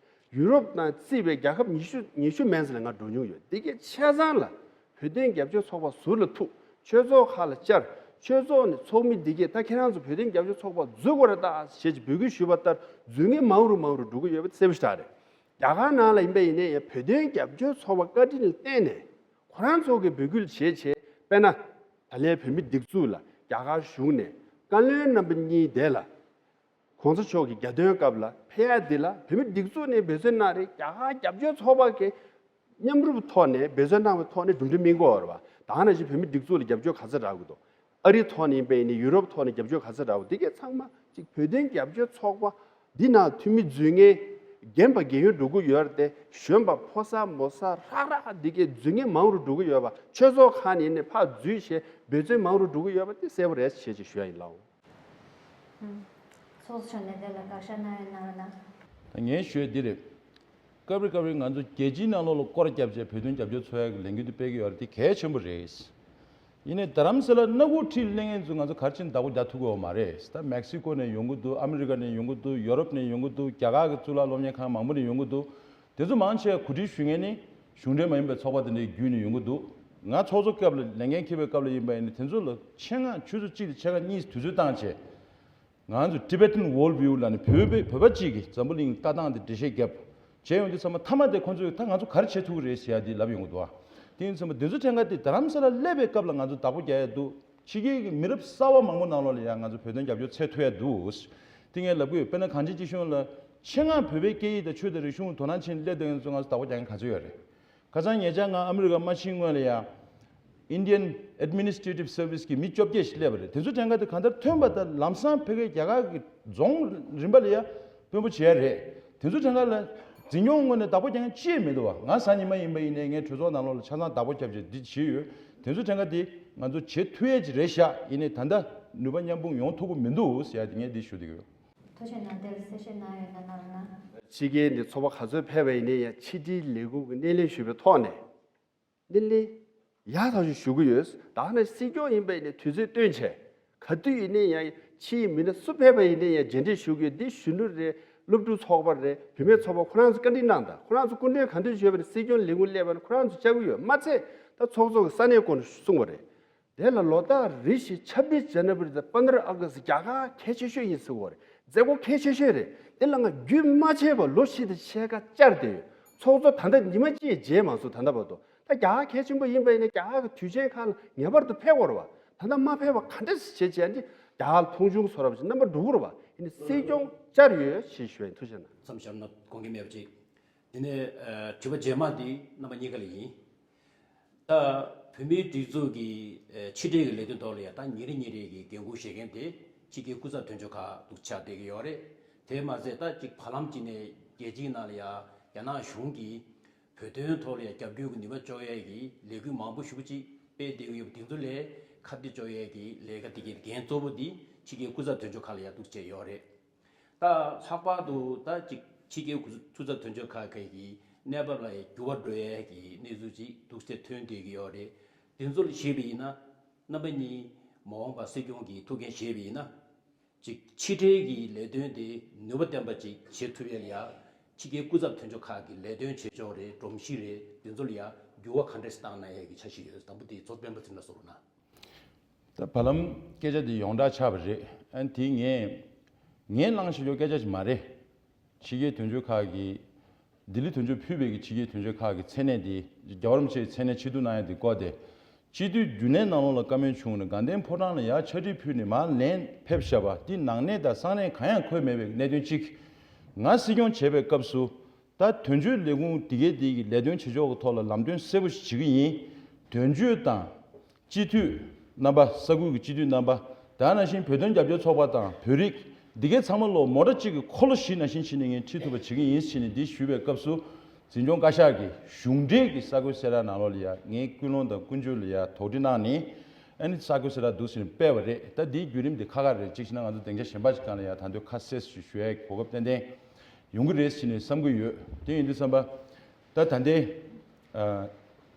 ཡུ་རོབ་དང་བརྩིས་པའི་རྒྱལ་ཁབ་ཉི་ཤུ་ཉི་ཤུ་མན་ཙམ་ལ་ང་འགྲོ་མྱོང་ཡོད། འདི་གའི་ཆ་ཚང་ལ་བོད་དོན་རྒྱབ་སྐྱོར་ཚོགས་པ་ཟུར་ལ་ཐུག་ཆོས་ཚོགས་ཁག་ལ་བཅར། ཆོས་ཚོགས་ནས་ཚོགས་མི་འདི་གས་ད་ཁྱེད་རང་ཚོ་བོད་དོན་རྒྱབ་སྐྱོར་ཚོགས་པ་འཛུལ་དགོས་རེད་ད་ཞེས་ཀྱི་འབོད་སྐུལ་ཞུས་པ་ལྟར་འཛུལ་མཁན་མང་རུ་མང་རུ་འགྲོ་གི་ཡོད་པ་གསལ་པོ་ཞེ་དྲག་རེད། རྒྱ་གར་ནང་ལ་ཡིན་པ་ཡིན་ནའི་ཡང་བོད་དོན་རྒྱབ་སྐྱོར་ཚོགས་པ་བཀའ་དྲིན་ལ་བརྟེན་ནས་ཁོ་རང་ཚོ་གི་འབོད་སྐུལ་བྱས་བྱས་དཔེར་ན། ད་ལན་བོད་མི་སྒྲིག་འཛུགས་ལ་རྒྱ་གར་གཞུང་ནས་བཀའ་བློན་རྣམ་པ་གཉིས་དེ་ལ་གོང་ས་མཆོག་གི་རྒྱ་སྟོན་སྐབས་ལ་ཕེབས་ཡ་འདི་ལ་བོད་མི་སྒྲིག་འཛུགས་ནས་འབད་བརྩོན་གནང་རེད། རྒྱ་གར་རྒྱབ་སྐྱོར་ཚོགས་པ་གི་མཉམ་རུབ་ཐོག་ནས་འབད་བརྩོན་གནང་བའི་ཐོག་ནས་གྲུབ་འབྲས་སྨིན་དགོས་རེད་བ། ད་ནང་བཞིན་བོད་མི་སྒྲིག་འཛུགས་ལ་རྒྱབ་སྐྱོར་ག་ཚོད་རག་གི་འདུག་ཨ་རི་ཐོག་ནས་ཡིན་པ་ཡིན་ནའི་ཡུ་རོབ་ཐོག་ནས་རྒྱབ་སྐྱོར་ག་ཚོད་རག་གི་འདུག་འདི་གའི་ཚང་མ་གཅིག་བོད་དོན་རྒྱབ་སྐྱོར་ཚོགས་པ་འདི་ནང་འཐུས་མི་འཛུལ་མཁན་རྒན་པ་རྒན་ཡོལ་འགྲོ་གི་ཡོད་རེད་དེ། གཞོན་པ་ཕོ་གསར་མོ་གསར་རག་རག་འདི་གའི་འཛུལ་མཁན་མང་རུ་འགྲོ་གི་ཡོད་པ། ཆོས་ཚོགས་ཁག་ནས་ཡིན་ནའི་ཕར་འཛུལ་བྱས་འབད་བརྩོན་མང་རུ་འགྲོ་གི་ཡོད་པ་འདི་གསལ་པོ་རེད་ཞེས་ཅིག་ཞུ་ཡ་ཡིན་ལགས། ཚོགས་གཙོ་མཆོག་ནས་དེ་ལ་དགག་བཞག་གནང་ཡོད་ན་རོགས་གནང་། ད་ངས་ཞུ་ཡ་འདི་རེད། སྐབས་རེ་སྐབས་རེ་ང་ཚོ་རྒྱལ་སྤྱིའི་ནང་ལོགས་ལ་སྐོར་བརྒྱབ་བྱས་བོད་དོན་རྒྱབ་སྐྱོར་འཚོགས་ཡ་གི་ལས་འགུལ་འདི་སྤེལ་གྱི་ཡོད་རེད། འདི་གལ་ཆེན་པོ་རེད། ཡིན་ནའི་རྡ་རམ་ས་ལ་སྣ་ཁུག་ཁྲིད་སླེབས་མཁན་ཚོ་ང་ཚོ་ག་རེ་བྱས་ནས་བདག་པོ་རྒྱག་ཐུབ་ཀྱི་ཡོད་མ་རེད། ད་མེག་སི་ཀོ་ནས་ཡོང་གི་འདུག་ཨ་མི་རི་ཀ་ནས་ཡོང་གི་འདུག་ཡོ་རོབ་ནས་ཡོང་གི་འདུག་རྒྱ་གར་གྱི་གཙུག་ལག་སློབ་གཉེར་ཁང་མང་པོ་ནས་ཡོང་གི་འདུག་དེ་ཚོ་མང་ཆེ་བ་གོ་སྒྲིག་ཞུ་མཁན་ནི་གཞུང་འབྲེལ་མ་ཡིན་པའི་ཚོགས་པ་དེ་འདྲའི་བརྒྱུད་ནས་ཡོང་གི་འདུག་ང་ཚོགས་གཙོ་སྐབས་ལ་ལས་འགན་འཁྱེར་བའི་སྐབས་ལ་ཡིན་པ་ཡིན་ན་དེ་ཚོ་ལ་ཆེད་མངགས་ཆུ་ཚོད་གཅིག་དང་ཕྱེད་ཀ་གཉིས་དུས་ཚོད་བཏང་བྱས། ང་ཚོ་Tibetan World View ལབ་ནས་བོད་པའི་བོད་པ་གཅིག་གིས་འཛམ་བུ་གླིང་ལྟ་སྟངས་དེ་འགྲེལ་བཤད་བརྒྱབ། བྱས་ཡོང་དུས་ཚང་མ་མཐའ་མ་དེ་ཁོང་ཚོས་ད་ང་ཚོ་ག་རེ་བྱེད་ཐུབ་ཀྱི་རེད་ཟེར་ཡ་དེ་ལབ་ཡོང་གི་འདུག་ཨ། དེ་ཡིན་ཚང་མ་དེ་ཚོ་ཕྲན་ཁ་དེ་རྡ་རམ་ས་ལ་སླེབས་པའི་སྐབས་ལ་ང་ཚོ་བདག་པོ་རྒྱག་ཡ་འདུག་ཕྱི་རྒྱལ་གྱི་མི་རབས་གསར་བ་མང་པོ་ནང་ལོགས་ལ་ཡང་ང་ཚོ་བོད་དོན་རྒྱབ་སྐྱོར་འཚོགས་ཐུབ་ཡ་འདུག་དེ་ངས་ལབ་ཀྱི་ཡོད། དཔེར་ན་གངས་ཅན་སྐྱིད་གཤོངས་ལ་ཆེད་མངགས་བོད་པའི་སྐད་ཡིག་དང་ཆོས་དང་རིག་གཞུང་དོ་སྣང་བྱེད་སླེབས་བསྡད་མཁན་ཚོ་ང་ཚོ་བདག་པོ་རྒྱག་མཁན་ག་ཚོད་ཡོད་རེད། ཁ་སང་ཉེ་ཆར་ང་ཨ་མི་རི་ཀ་མ་ཕྱིན་སྔོན་ལ་ཡང་Indian Administrative Service གི་མི་བཅོ་བརྒྱད་ཞིག་སླེབས་པ་རེད། དེ་ཚོ་ཕྲན་ཁ་དེ་གང་ལྟར་ཐོན་པ་དང་ལམ་སང་ཕ་གིའི་རྒྱ་གར་གྱི་རྫོང་རིམ་པ་ལ་ཡ་དཔོན་པོ་བྱས་རེད། དེ་ཚོ་ཕྲན་ཁ་ལ་འཛིན་སྐྱོང་ངོས་ནས་བདག་པོ་རྒྱག་མཁན་ཅིག་མི་འདུག་བ། ང་གཟའ་ཉི་མ་ཡིན་པ་ཡིན་ནའི་ངས་གྲོས་ཚོགས་ནང་ལོགས་ལ་ཆ་ཚང་བདག་པོ་རྒྱབ་བྱས་འདི་བྱས་ཡོད། དེ་ཚོ་ཕྲན་ཁ་དེ་ང་ཚོ་བྱེད་ཐུབ་ཡས་ཅིག་རེད་ཤག་ཡིན་ནའི་ད་ལྟ་ནུས་པ་མཉམ་སྤུངས་ཡོང་ཐུབ་ཀྱི་མི་འདུག་ཟེར་ཡ་དེ་ངས་འདི་ཞུ་བསྡད་ཀྱི་ཡོད། ཐུགས་རྗེ་གནང་། དེར་གསལ་བཤད་གནང་ཡོད་ན་གནང་རོགས་གནང་། ཕྱི་རྒྱལ་ནས་ཚོགས་པ་ག་ཚོད་ཕེབས་པ་ཡིན་ནའི་ཡང་ཕྱི་དྲིལ་ལས་ཁུངས་ཀྱི་སྣེ་ལེན་ཞུས་པའི་ཐོག་ནས་སྣེ་ལེན་ཡག་ཐག་ཆོད་ཞུ་གི་ཡོད། ད་ནི་སྲིད་སྐྱོང་ཡིན་པ་ཡིན་ནའི་དུས་ཚོད་བཏོན་བྱས་ག་དུས་ཡིན་ནའི་ཡང་ཕྱིའི་མི་སྣ་སུ་ཕེབས་པ་ཡིན་ནའི་ཡང་མཇལ་འཕྲད་ཞུ་གི་ཡོད། འདི་གཞོན་ནུ་རེད། སློབ་ཕྲུག་ཚོགས་པ་རེད། བུད་མེད་ཚོགས་པ་ཁོ་རང་ཚོ་བཀའ་འདྲི་གནང་དང་། ཁོ་རང་ཚོ་སྐུ་མགྲོན་ག་དུས་བྱོན་པ་ནི་སྲིད་སྐྱོང་ལས་ཁུངས་སླེབས་པ་ནི་ཁོ་རང་ཚོ་བཅར་གི་ཡོད་མ་ཚད། ད་ཚོགས་གཙོ་གི་ས་གནས་སྐོར་ནས་གསུངས་པ་རེད། དེ་ལ་ལོ་ལྟར་རེ་བཞིན་ཆབ་བིས་ཇན་ན་བ་རི་དང་པན་དྲ་ཨ་ག་སི་རྒྱ་གར་གལ་ཆེ་ཤོས་ཡིན་ཟེར་བ་རེད། མཛད་སྒོ་གལ་ཆེ་ཤོས་རེད། དེ་ལ་ང་རྒྱུན་མ་ཆད་པར་ལོ་བཞི་དང་ཕྱེད་ཀ་བཅར་བསྡད་ཡོད། ཚོགས་གཙོ་ད་ལྟ་ཉི་མ་གཅིག་མཇལ་མ་སོང་། ད་ལྟ་བར་དུ། ད་རྒྱ་གར་གལ་ཆེན་པོ་ཡིན་པ་ཡིན་ན་རྒྱ་གར་གྱི་དུས་ཆེན་ཁག་ལ་ངེས་པར་དུ་ཕེབས་དགོས་རེད་བ། ད་ལྟ་མ་ཕེབས་པ་ག་འདྲ་ཞིག་བྱེད་བྱས་ནི་རྒྱ་གར་ལ་མཐོང་ཆུང་བཟོ་འདྲ་བ་ཞིག་རྣམ་པ་འགྲོ་གི་རེད་བ། ཡིན་ནའི་སྲིད་སྐྱོང་བཅར་ཡོད་ཞེས་ཞུ་བ་ཡིན། ཐུགས་རྗེ་གནང་། མཚམས་བཞག་ན་དགོངས་འགལ་མེད་པ་ཅིག་དེ་ནས་ཨ་དྲི་བ་རྗེས་མ་འདི་རྣམ་པ་གཉིས་ཀ་ལ་ཡིན། ད་བོད་མིའི་སྒྲིག་འཛུགས་ཀྱི་ཨ་ཕྱི་འབྲེལ་གྱི་ལས་དོན་ཐོག་ལ་ཡང་ད་ཉིན་རེ་ཉིན་རེ་གི་འགན་འཁུར་བཞེས་མཁན་དེ་ཕྱི་རྒྱལ་སྐུ་ཚབ་དོན་གཅོད་ཁག་འདུག་ཆགས་བསྡད་ཀྱི་ཡོད་རེད། དེ་མ་ཟད་ད་ཅིག་བར་ལམ་ཅིག་ནས་རྒྱལ་སྤྱིའི་ནང་ལ་ཡང་རྒྱ་ནག་གཞུང་གིས་བོད་དོན་ཐོག་ལ་ཡང་རྒྱབ་སྐྱོར་གྱི་ནུས་པ་གཅོག་ཡས་ཀྱི་ལས་འགུལ་མང་པོ་ཞེ་པོ་ཅིག་སྤེལ་བསྡད་ཀྱི་ཡོད་པ་དེ་ཚོ་ལས་ཁ་གཏད་གཅོག་ཡས་ཀྱི་ལས་ཀ་དེ་གའི་འགན་གཙོ་བོ་འདི་ཕྱི་རྒྱལ་སྐུ་ཚབ་དོན་གཅོད་ཁག་ལ་ཡང་འདུག་བྱས་ཡོད་རེད། ད་ལྷག་པར་དུ་ད་ཅིག་ཕྱི་རྒྱལ་སྐུ་ཚབ་དོན་གཅོད་ཁག་གི་གནས་བབ་ལ་ཡང་འགྱུར་བ་འགྲོ་ཡས་ཀྱི་གནས་ཚུལ་ཅིག་འདུག་སེ་ཐོན་བསྡད་ཀྱི་ཡོད་རེད། དེ་ཚོ་ལ་བཞེས་པ་ཡིན་ན་རྣམ་པ་གཉིས་མ་འོངས་པ་སྲིད་སྐྱོང་གི་ཐུགས་འགན་བཞེས་པ་ཡིན་ན་ཅིག་ཕྱི་འབྲེལ་གྱི་ལས་དོན་དེ་ནུས་པ་ལྡན་པ་ཅིག་བྱེད་ཐུབ་ཡས་ལ་ཡང་ཕྱི་རྒྱལ་སྐུ་ཚབ་དོན་གཅོད་ཁག་གི་ལས་དོན་བྱེད་ཕྱོགས་རེད། སྒྲོམ་གཞི་རེད། དེ་ཚོ་ལ་ཡང་འགྱུར་བ་ག་འདྲས་བཏང་གནང་ཡས་ཀྱི་འཆར་གཞི་ཡོད། དང་པོ་དེ་ཚོ་སྤེན་པ་ཚེ་རིང་ལགས་གསུང་རོགས་གནང་། ད་བར་ལམ་སྐད་ཆ་འདི་ཡོངས་གྲགས་ཆགས་པ་རེད། ཨ་ནི་དེ་ངས་ངས་གླེང་བཞིན་ཡོད་སྐད་ཆ་ཞིག་མ་རེད། ཕྱི་རྒྱལ་དོན་གཅོད་ཁག་གིས་ལྡི་ལི་དོན་གཅོད་ཕུད་པའི་གི་ཕྱི་རྒྱལ་དོན་གཅོད་ཁག་གི་མཚན་གནས་འདི་རྒྱལ་བ་རིན་པོ་ཆེའི་མཚན་གནས་ཆེ་བསྟོད་གནང་ཡ་འདི་བཀོད་དེ། སྤྱི་འཐུས་རྒྱུན་ལས་ནང་ལོགས་ལ་བཀའ་མོལ་བྱུང་ནས་དགའ་ལྡན་ཕོ་བྲང་ལ་ཡར་ཕྱག་བྲིས་ཕུལ་ནས་མར་ལན་ཕེབས་བཞག་པ་འདི་ནང་གནས་དང་གསང་གནས་གང་ཡང་འཁོད་མེད་པའི་གནད་དོན་གཅིག་ང་སྲིད་སྐྱོང་བྱེད་པའི་སྐབས་སུ། ད་དོན་གཅོད་ལས་ཁུངས་འདི་གའི་འདི་གི་ལས་དོན་བྱེད་ཕྱོགས་ཀྱི་ཐོག་ལ་ལམ་སྟོན་གསལ་པོ་ཞིག་བྱེད་ཀྱི་ཡིན། དོན་གཅོད་དང་། སྤྱི་འཐུས་རྣམ་པ། ས་ཁུལ་གྱི་སྤྱི་འཐུས་རྣམ་པ། དེ་ནང་བཞིན་བོད་དོན་རྒྱབ་སྐྱོར་ཚོགས་པ་དང་བོད་རིགས་འདི་གའི་ཚང་མ་ལོ་མོ་ཊ་གཅིག་གི་འཁོར་ལོ་བཞི་ནང་བཞིན་བྱས་ནས་ངས་ཁྲིད་ཐུབ་པ་བྱེད་ཀྱི་ཡིན་ཟེར་ནས་འདི་ཞུས་པའི་སྐབས་སུ། འཛིན་སྐྱོང་བཀའ་ཤག་གིས་གཞུང་འབྲེལ་གྱི་གསར་འགོད་གསལ་བསྒྲགས་ནང་ལོགས་ལ་ཡ་ངའི་ཀུན་སློང་དང་ཀུན་སྤྱོད་ལ་ཡ་དོགས་འདྲི་གནང་ནས། ཨ་ནི་གསར་འགོད་གསལ་བསྒྲགས་འདུག་ཟེར་ནས་སྤེལ་བ་རེད། ད་འདིའི་བརྒྱུད་རིམ་འདི་ཁ་ཁ་རེད། གཅིག་བྱས་ན་ང་ཚོ་སྡིངས་ཆ་གཞན་པ་ཞིག་སྒང་ལ་ཡ་ད་དུང་ཁ་གསལ་ཞིག་ཞུ་ཡའི་གོ་སྐབས་ཏན་ཏན་ཡོང་གི་རེད་ཟེར་ནས་བསམ་གྱི་ཡོད། དེ་ཡིན་དུས་ཙམ་པ། ད་ད་ལྟའི་ཨ་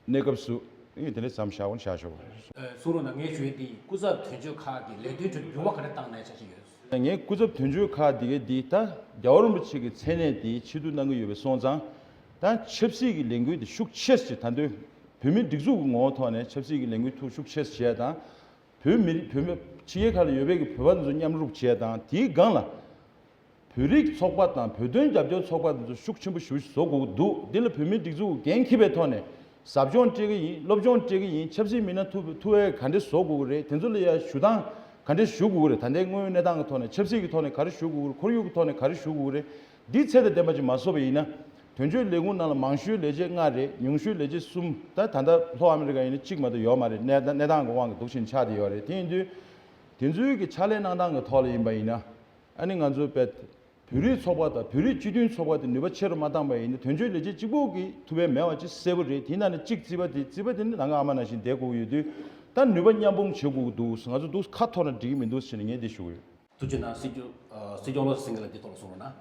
གནས་སྐབས་སུ་ངས་དེ་འདྲ་མཚམས་བཞག་འོང་བཞག་ཞོག་ཨ་གསུང་རོགས་གནང་། ངས་ཞུ་ཡས་འདི་སྐུ་ཚབ་དོན་གཅོད་ཁག་གི་ལས་དོན་ཁྲོད་འགྱུར་བ་ག་རེ་བཏང་གནང་འཆར་གཞི་ཡོད། ངས་སྐུ་ཚབ་དོན་གཅོད་ཁག་འདི་གའི་འདི་ད་རྒྱལ་བ་རིན་པོ་ཆེ་གི་མཚན་གནས་འདི་ཕྱིར་བསྡུ་གནང་གི་ཡོད་པ་སོང་ཙང་། ད་ཆབ་སྲིད་ཀྱི་ལས་འགུལ་འདི་ཤུགས་ཆེ་ཞིག་ད་དུང་བོད་མིའི་སྒྲིག་འཛུགས་ཀྱི་ངོ་བོ་ཐོག་ནས་ཆབ་སྲིད་ཀྱི་ལས་འགུལ་ཐུགས་ཤུགས་ཆེ་བྱས་དང་། བོད་མི་རིགས་བོད་མི་ཕྱི་རྒྱལ་ཁག་ལ་ཡོད་པའི་གི་བོད་པ་ཚོ་མཉམ་རུབ་བྱས་དང་དེའི་སྒང་ལ། བོད་རིགས་ཚོགས་པ་དང་བོད་དོན་རྒྱབ་སྐྱོར་ཚོགས་པ་དེ་ཚོ་ཤུགས་ཆེན་པོ་ཞེ་པོ་ཞིག་བཟོ་དགོས་ཀྱི་འདུག་འདི་ལ་བོད་མིའི་སྒྲིག་འཛུགས་འགན་འཁྱེར་བའི་ཐོག་ནས་ ཟབ་སྦྱོང་སྤྲད་ཀྱི་ཡིན། སློབ་སྦྱོང་སྤྲད་ཀྱི་ཡིན། ཆབ་སྲིད་མི་སྣ་ཐུབ་ཐུབ་པའི་ག་འདྲ་བཟོ་དགོས་ཀྱི་རེད། དེ་ཚོ་ལ་ཡ་ཞུ་སྟངས་ག་འདྲ་ཞུ་དགོས་ཀྱི་རེད། ད་ལྟའི་དངོས་ཡོད་གནས་སྟངས་ཀྱི་ཐོག་ནས་ཆབ་སྲིད་ཀྱི་ཐོག་ནས་ག་རེ་ཞུ་དགོས་ཀྱི་རེད། ཁོར་ཡུག་གི་ཐོག་ནས་ག་རེ་ཞུ་དགོས་ཀྱི་རེད། འདི་ཚད་དང་ལྡན་པ་ཅིག་མ་བཟོ་བ་ཡིན་ན། དོན་གཅོད་ལས་ཁུངས་ནང་ལ་མང་ཤོས་ལས་བྱེད་ལྔ་རེད། ཉུང་ཤོས་ལས་བྱེད་གསུམ། ད་ད་ལྟ་ལྷོ་ཨ་མི་རི་ཀ་ཡིན་ན་གཅིག་མ་གཏོགས་ཡོད་མ་རེད། གནས་གནས་སྟངས་ཀྱི་དབང་གིས་འདུག་བཞིན་ཆགས་བསྡད་ཡོད་རེད། དེ་ཡིན་དུས་དེ་ཚོའི་གི་ཕྱག་ལས་གནང་སྟངས་ཀྱི་ཐོག་ལ་ཡིན་པ་ཡིན་ན། ཨ་ནི་ང་ཚོའི་བོད་རིགས་ཚོགས་པ་དང་བོད་རིགས་སྤྱི་མཐུན་ཚོགས་པ་དེ་ནུས་པ་ཆེ་རུ་མ་བཏང་པ་ཡིན་ན། དོན་གཅོད་ལས་བྱེད་གཅིག་པོ་གིས་ཐུབ་པ་མེད་པ་ཅིག་གསལ་པོ་རེད། དེའི་ནང་ནས་གཅིག་རྩིས་པ་དེ་རྩིས་པ་དེ་ནི་ད་ག་ཨ་མ་ནང་བཞིན་བསྡད་དགོས་ཀྱི་ཡོད་དུས། ད་ནུས་པ་མཉམ་སྤུངས་བྱེད་དགོས་ཀྱི་འདུག་ང་ཚོ་འདུག་ཁ་འཐོར་ན་འགྲིག་གི་མི་འདུག་ཟེར་ནས་ངས་འདི་ཞུ་གི་ཡོད། ཐུགས་རྗེ་གནང་། སྲིད་སྐྱོང་། ཨ། སྲིད་སྐྱོང་བློ་བཟང་སེང་གེ་ལགས་འདི་ཐོག་ལ་གསུང་རོགས་གནང་།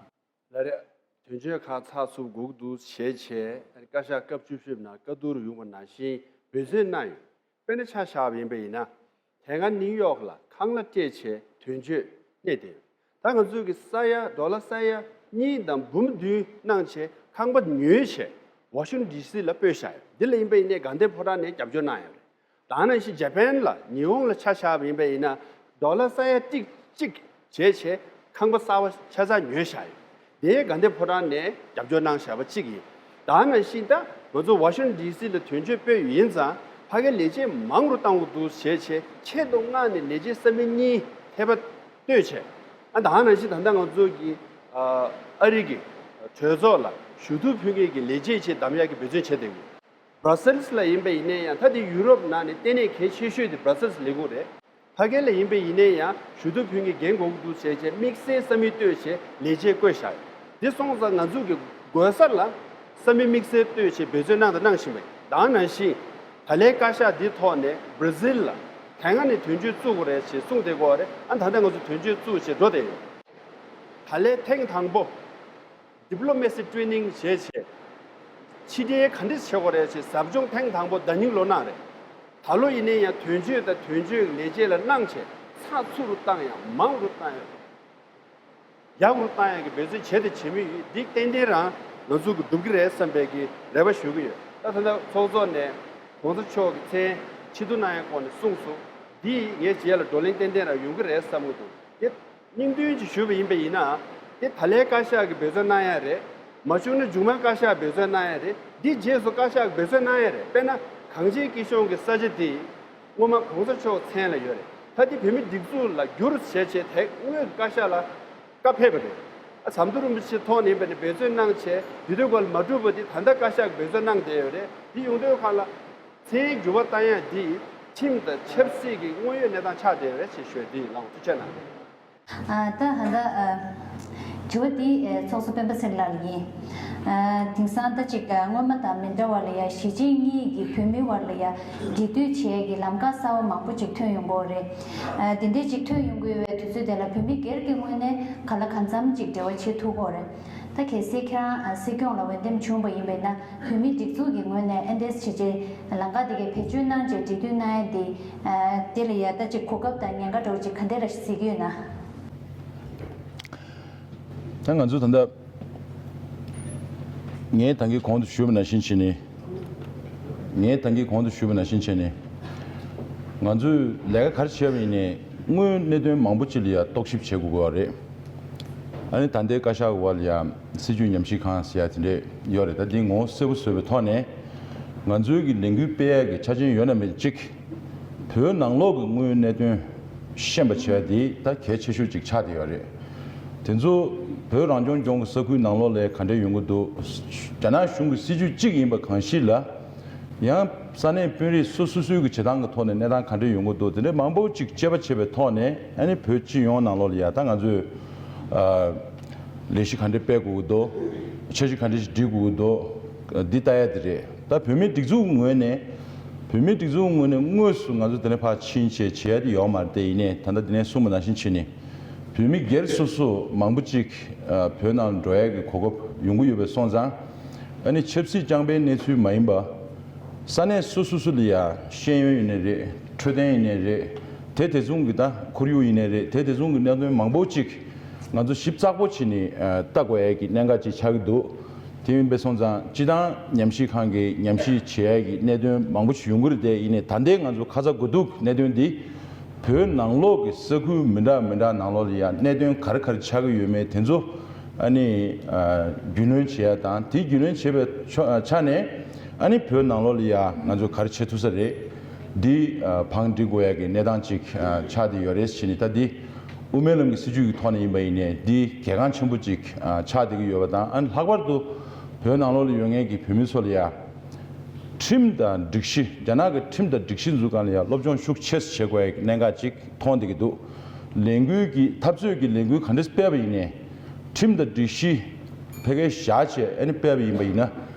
ལགས་རེད། དོན་གཅོད་ཁག་ཚགས་ཚུད་དགོས་ཀྱི་འདུག་ཞེས་བྱས་བཀའ་ཤག་སྐབས་བཅུ་བཞི་པ་ནང་བཀའ་བསྡུར་ཡོང་བ་ནང་བཞིན་འབད་བརྩོན་གནང་ཡོད། དཔེར་ན་ཆ་བཞག་པ་ཡིན་པ་ཡིན་ན། དེ་སྔ་ནིའུ་ཡོག་ལ་ཁང་གླ་སྤྲད་བྱས་དོན་གཅོད་གནས་བསྡད་ཡོད། ད་ང་ཚོས་ཀྱི་ས་ཡ་ཌོ་ལར་ས་ཡ་གཉིས་དང་འབུམ་བདུན་གནང་བྱས་ཁང་པ་ཉོས་བྱས་ཝ་ཤིང་ཊོན་ཌི་སི་ལ་སྤོས་བཞག་ཡོད། འདི་ལ་ཡིན་པ་ཡིན་ནའི་དགའ་ལྡན་ཕོ་བྲང་ནས་རྒྱབ་སྐྱོར་གནང་ཡོད་རེད། ད་ནང་བཞིན་ཇ་པན་ལ་ཉི་ཧོང་ལ་ཆ་བཞག་པ་ཡིན་པ་ཡིན་ན་ཌོ་ལར་ས་ཡ་ཏིག་གཅིག་བྱས་བྱས་ཁང་པ་གསར་པ་ཆ་ཚང་ཉོས་བཞག་ཡོད། དེའི་དགའ་ལྡན་ཕོ་བྲང་ནས་རྒྱབ་སྐྱོར་གནང་བཞག་པ་གཅིག་ཡིན། ད་ནང་བཞིན་ད་ང་ཚོ་ཝ་ཤིང་ཊོན་ཌི་སི་ལ་དོན་གཅོད་སྤོས་ཡིན་ཙང་ཕ་གིའི་ལས་བྱེད་མང་རུ་བཏང་དགོས་འདུག་བྱས་བྱས་ཆེད་དུ་མངགས་ནས་ལས་བྱེད་ས་མིག་གཉིས་ཐེ་བ་གཏོད་བྱས། ཨ། ད་ནང་བཞིན་ད་ལྟ་ང་ཚོ་གི་ཨ་རི་གི་གྲོས་ཚོགས་ལ་ཞུ་གཏུག་ཕུལ་མཁན་གྱི་ལས་བྱེད་ཆེད་གདམ་ཡག་གི་འབད་བརྩོན་བྱས་བསྡད་ཡོད། བྷ་ར་སེལ་སི་ལ་ཡིན་པ་ཡིན་ན་ཡང་ད་དེ་ཡུ་རོབ་ནང་ནས་ལྟེ་གནས་གལ་ཆེ་ཤོས་དེ་བྷ་ར་སེལ་སི་ལས་ཁུངས་རེད། ཕ་གི་ལ་ཡིན་པ་ཡིན་ན་ཡང་ཞུ་གཏུག་ཕུལ་མཁན་རྒན་དགོས་ཀྱི་འདུག་བྱས་བྱས་དམིགས་བསལ་ས་མིག་གཏོད་བྱས་ལས་བྱེད་བསྐོས་བཞག་དེ་སོང་ཙང་ང་ཚོ་གི་དགོས་ས་ལ་ས་མིག་དམིགས་བསལ་གཏོད་བྱས་འབད་བརྩོན་གནང་དང་གནང་བཞིན་པ་ཡིན། ད་ནང་བཞིན་ད་ལའི་བཀའ་ཤག་འདི་ཐོག་ནས་བྷ་ར་སིལ་ལ་དེ་སྔ་ནས་དོན་གཅོད་བཙུགས་དགོས་རེད་ཅེས་གསུངས་བསྡད་ཀྱི་ཡོད་རེད། ཨ། ད་ལྟ་ང་ཚོ་དོན་གཅོད་བཙུགས་བྱས་འགྲོ་བསྡད་ཡོད། ད་ལའི་ཐེངས་དང་པོ་ཌི་པི་ལོ་མེ་སི་ཊི་རེ་ནིང་བྱས་བྱས་ཕྱི་འབྲེལ་ག་འདྲས་བྱེད་དགོས་རེད་ཅེས་ཟབ་སྦྱོང་ཐེངས་དང་པོ་ཟླ་ཉིན་ལོ་གནང་རེད། ད་ལོ་ཡིན་ནའི་ཡང་དོན་གཅོད་དང་དོན་གཅོད་ལས་བྱེད་ལ་གནང་བྱས་ཚགས་ཚུད་རུ་བཏང་ཡག་མང་རུ་བཏང་ཡག་ཡག་རུ་བཏང་ཡག་གི་འབད་བརྩོན་བྱས་ཏེ་བྱེད་མུས་ཡིན། འདི་ཏན་ཏན་རང་ང་ཚོ་གི་འགྲུབ་ཀྱི་རེད་བསམ་པའི་གི་རེ་བ་ཞུ་གི་ཡོད། ད་ད་ལྟ་ཚོགས་གཙོ་ནས་གོང་ས་མཆོག་གི་མཚན་ཕྱིར་བསྡུ་གནང་ཡག་སྐོར་ནས་གསུངས་སོང་། འདི་ངས་རྗེས་ལ་བགྲོ་གླེང་ཏན་ཏན་རང་ཡོང་གི་རེད་བསམ་གི་འདུག་དེ་སྙིང་དོན་གྱིས་ཞུས་པ་ཡིན་པ་ཡིན་ན། དེ་ད་ལའི་བཀའ་ཤག་གིས་འབད་བརྩོན་གནང་ཡག་རེད། མ་བྱུང་ན་མཇུག་མ་བཀའ་ཤག་འབད་བརྩོན་གནང་ཡག་རེད། འདི་རྗེས་སུ་བཀའ་ཤག་གིས་འབད་བརྩོན་གནང་ཡག་རེད། དཔེར་ན་གངས་ཅན་སྐྱིད་གཤོངས་ཀྱི་ས་ཆ་དེ་སྔོན་མ་གོང་ས་མཆོག་མཚན་ལ་ཡོད་རེད། ད་འདི་བོད་མིའི་སྒྲིག་འཛུགས་ལ་བསྒྱུར་བྱས་བྱས་དེ་དངོས་ཀྱི་བཀའ་ཤག་ལ་བཀའ་ཕེབས་པ་རེད། ཨ། ཟམ་གདོང་རིན་པོ་ཆེ་ཐོག་ནས་ཡིན་པ་ནས་འབད་བརྩོན་གནང་བྱས་དེ་དུས་སྐབས་ལ་མ་གྲུབ་པ་འདི་ད་ལྟ་བཀའ་ཤག་གིས་འབད་བརྩོན་གནང་བསྡད་ཡོད་རེད། འདི་ཡོང་དུས་སྒང་ལ་མཚན་འགྱུར་བ་བཏང་ཡག་འདི་ཁྲིམས་དང་ཆབ་སྲིད་ཀྱི་དངོས་ཡོད་གནས་སྟངས་ཆགས་བསྡད་ཡོད་རེད་ཅེས་ཞུ་ཡ་འདི་ཡིན། ལགས་འོང་། ཐུགས་རྗེ་གནང་། ཨ། ད་ད་ལྟ་ཨ་དྲི་བ་འདི་ཨ་ཚོགས་གཙོ་སྤེན་པ་ཚེ་རིང་ལགས་ལ་ཡིན། ཨ། དེང་སང་ད་ཅིག་ཨ་སྔོན་མ་དང་མི་འདྲ་བ་ལ་ཡ་གཞིས་བྱེས་གཉིས་ཀྱི་བོད་མི་བར་ལ་ཡ་འབྲེལ་མཐུད་བྱེད་ཀྱི་ལམ་ཁ་གསར་བ་མང་པོ་ཅིག་ཐོན་ཡོང་གི་ཡོད་རེད། ཨ། དེ་འདྲའི་ཅིག་ཐོན་ཡོང་གི་ཡོད་པའི་དུས་ཚོད་དེ་ལ་བོད་མི་སྒེར་གྱི་ངོས་ནས་གང་ལ་གང་འཚམ་ཅིག་འབྲེལ་བ་བྱེད་ཐུབ་ཀྱི་ཡོད་རེད། ད་གལ་སྲིད་ཁྱེད་རང་ཨ་སྲིད་སྐྱོང་ལ་འོས་འདེམས་བྱུང་བ་ཡིན་པས་ན། བོད་མིའི་སྒྲིག་འཛུགས་ཀྱི་ངོས་ནས་ཨེ་འདྲས་བྱས་རྗེས་ལམ་ཁ་དེ་གའི་བེད་སྤྱོད་གནང་རྗེས་འབྲེལ་མཐུད་གནང་ཡ་དེ། ཨ། དེ་ལ་ཡ་ད་ཅིག་གོ་སྐབས་དང་ཉེན་ཁ་འདྲ་བོ་ཅིག་ག་འདྲས་ར་གཟིགས་ཀྱི་ཡོད་ན། ད་ང་ཚོ་ད་ལྟ་ངས་ད་གིན་གོང་དུ་ཞུས་པ་ནང་བཞིན་བྱས་ནས། ངས་ད་གིན་གོང་དུ་ཞུས་པ་ནང་བཞིན་བྱས་ནས། ང་ཚོས་ལས་ཀ་ག་རེ་བྱས་པ་ཡིན་ནའི་དངོས་ཡོད་གནད་དོན་མང་པོ་ཅིག་ལ་ཡ་རྟོག་ཞིབ་བྱེད་དགོས་ཀྱི་ཡོད་རེད། ཨ་ནི་ད་ལྟའི་བཀའ་ཤག་གི་བར་ལ་ཡང་སྲིད་བྱུས་ཉམས་ཞིབ་ཁང་ཟེར་ཡ་དེ་འདྲས་ཡོད་རེད། ད་འདི་ངོ་བོ་གསལ་པོ་བཟོས་པའི་ཐོག་ནས་ང་ཚོའི་གི་ལས་འགུལ་སྤེལ་ཡ་གི་ཆ་རྐྱེན་ཡོད་ན་མེད་ཅིག་བོད་ནང་ལོགས་ཀྱི་དངོས་ཡོད་གནད་དོན་ཤེས་པ་བྱས་ཏེ་ད་གལ་ཆེ་ཤོས་ཅིག་ཆགས་བསྡད་ཡོད་རེད། དེ་ཚོ་བོད་རང་སྐྱོང་ལྗོངས་ཀྱི་ས་ཁུལ་ནང་ལོགས་ལ་ག་འདྲས་ཡོང་གི་འདུག་རྒྱ་ནག་གཞུང་གི་སྲིད་བྱུས་གཅིག་ཡིན་པ་གང་ཞིག་ལ། ཡང་ས་གནས་དཔོན་རིགས་སོ་སོ་སོའི་གི་བྱེད་སྟངས་ཀྱི་ཐོག་ནས་གནས་སྟངས་ག་འདྲ་ཡོང་གི་འདུག་དེ་འདྲའི་མང་པོ་ཅིག་དཔྱད་པ་བྱས་པའི་ཐོག་ནས། ཨ་ནི་བོད་སྤྱི་ཡོངས་ནང་ལོགས་ལ་ཡ་ད་ང་ཚོས་ཨ་ལས་གཞི་ག་འདྲ་སྤེལ་དགོས་ཀྱི་འདུག་འཆར་གཞི་ག་འདྲ་ཞིག་སྒྲིག་དགོས་ཀྱི་འདུག་འདི་ལྟ་ཡ་དེ་རེད། ད་བོད་མིའི་སྒྲིག་འཛུགས་ངོས་ནས། བོད་མིའི་སྒྲིག་འཛུགས་ངོས་ནས་དངོས་སུ་ང་ཚོ་དེ་འདྲ་ཕར་ཕྱིན་བྱས་བྱེད་ཡ་དེ་ཡོད་མ་རེད། དེ་ཡིན་ནའི་ད་ལྟ་འདི་ནས་གསུངས་པ་ནང་བཞིན་བྱས་ནས། བོད་མི་སྒེར་སོ་སོ་མང་པོ་ཅིག་ཨ་བོད་ནང་འགྲོ་ཡ་གི་གོ་སྐབས་ཡོང་གི་ཡོད་པ་སོང་ཙང་། ཨ་ནི་ཆབ་སྲིད་རྐྱང་པའི་གནས་ཚུལ་མ་ཡིན་པ། ས་གནས་སོ་སོ་སོ་ལ་ཡ་ཤེས་ཡོན་ཡིན་ནའི་རེད། འཕྲོད་བསྟེན་ཡིན་ནའི་རེད། དེ་དེ་མཚུངས་ཀྱི་ད་ཁོར་ཡུག་ཡིན་ནའི་རེད། དེ་དེ་མཚུངས་ཀྱི་གནད་དོན་མང་པོ་ཅིག་ང་ཚོ་ཞིབ་ཚགས་པོ་བྱས་ནས་ཨ་ལྟ་དགོས་ཡ་གི་གནད་འགག་ཅིག་ཆགས་ཀྱི་འདུག་དེ་ཡིན་པ་སོང་ཙང་སྤྱི་བཏང་ཉམས་ཞིབ་ཁང་གིས་ཉམས་ཞིབ་བྱེད་ཡ་གི་གནད་དོན་མང་པོ་ཞིག་ཡོང་གི་རེད། དེ་ཡིན་ནའི་ད་ལྟའི་ང་ཚོ་ཁ་ཚ་དགོས་གཏུགས་གནད་དོན་འདི། བོད་ནང་ལོགས་ཀྱི་ས་ཁུལ་མི་འདྲ་མི་འདྲ་ནང་ལོགས་ལ་ཡ་གནད་དོན་ག་རེ་ག་རེ་ཆགས་ཀྱི་ཡོད་མེད་དེ་ཚོ་ཨ་ནི་ཨ་རྒྱུས་ལོན་བྱེད་ཡ་དང་། དེ་རྒྱུས་ལོན་བྱེད་པའི་ཆ་ཆ་ནས་ ཨ་ནི་བོད་ནང་ལོགས་ལ་ཡ་ང་ཚོ་ག་རེ་བྱེད་ཐུབ་ས་རེད། འདི་ཨ་བང་སྒྲིག་དགོས་ཡ་གི་གནས་སྟངས་ཅིག་ཨ་ཆགས་བསྡད་ཡོད་རེད་ཟེར་ནས། ད་འདི་དབུ་མའི་ལམ་གྱི་སྲིད་བྱུས་ཀྱི་ཐོག་ནས་ཡིན་པ་ཡིན་ནའི་འདི་གལ་འགངས་ཆེན་པོ་ཅིག་ཨ་ཆགས་བསྡད་ཀྱི་ཡོད་པ་དང་། ཨ་ནི་ལྷག་པར་དུ་བོད་ནང་ལོགས་ལ་ཡོད་མཁན་གྱི་བོད་མི་ཚོ་ལ་ཡ་ཁྲིམས་དང་སྒྲིག་གཞི། རྒྱ་ནག་གི་ཁྲིམས་དང་སྒྲིག་གཞི་འཛུགས་སྒང་ལ་ཡ་སློབ་སྦྱོང་ཤུགས་ཆེ་ཙམ་བྱེད་དགོས་ཡ་གི་གནད་འགག་ཅིག་མཐོང་བསྡད་ཀྱི་འདུག་ལས་འགུལ་གྱི་འཐབ་རྩོད་ཀྱི་ལས་འགུལ་ག་འདྲ་སྤེལ་བ་ཡིན་ནའི་ཁྲིམས་དང་སྒྲིག་གཞི་ཕ་གིར་བཞག་བྱས་ཨ་ནི་སྤེལ་བ་ཡིན་པ་ཡིན་ན།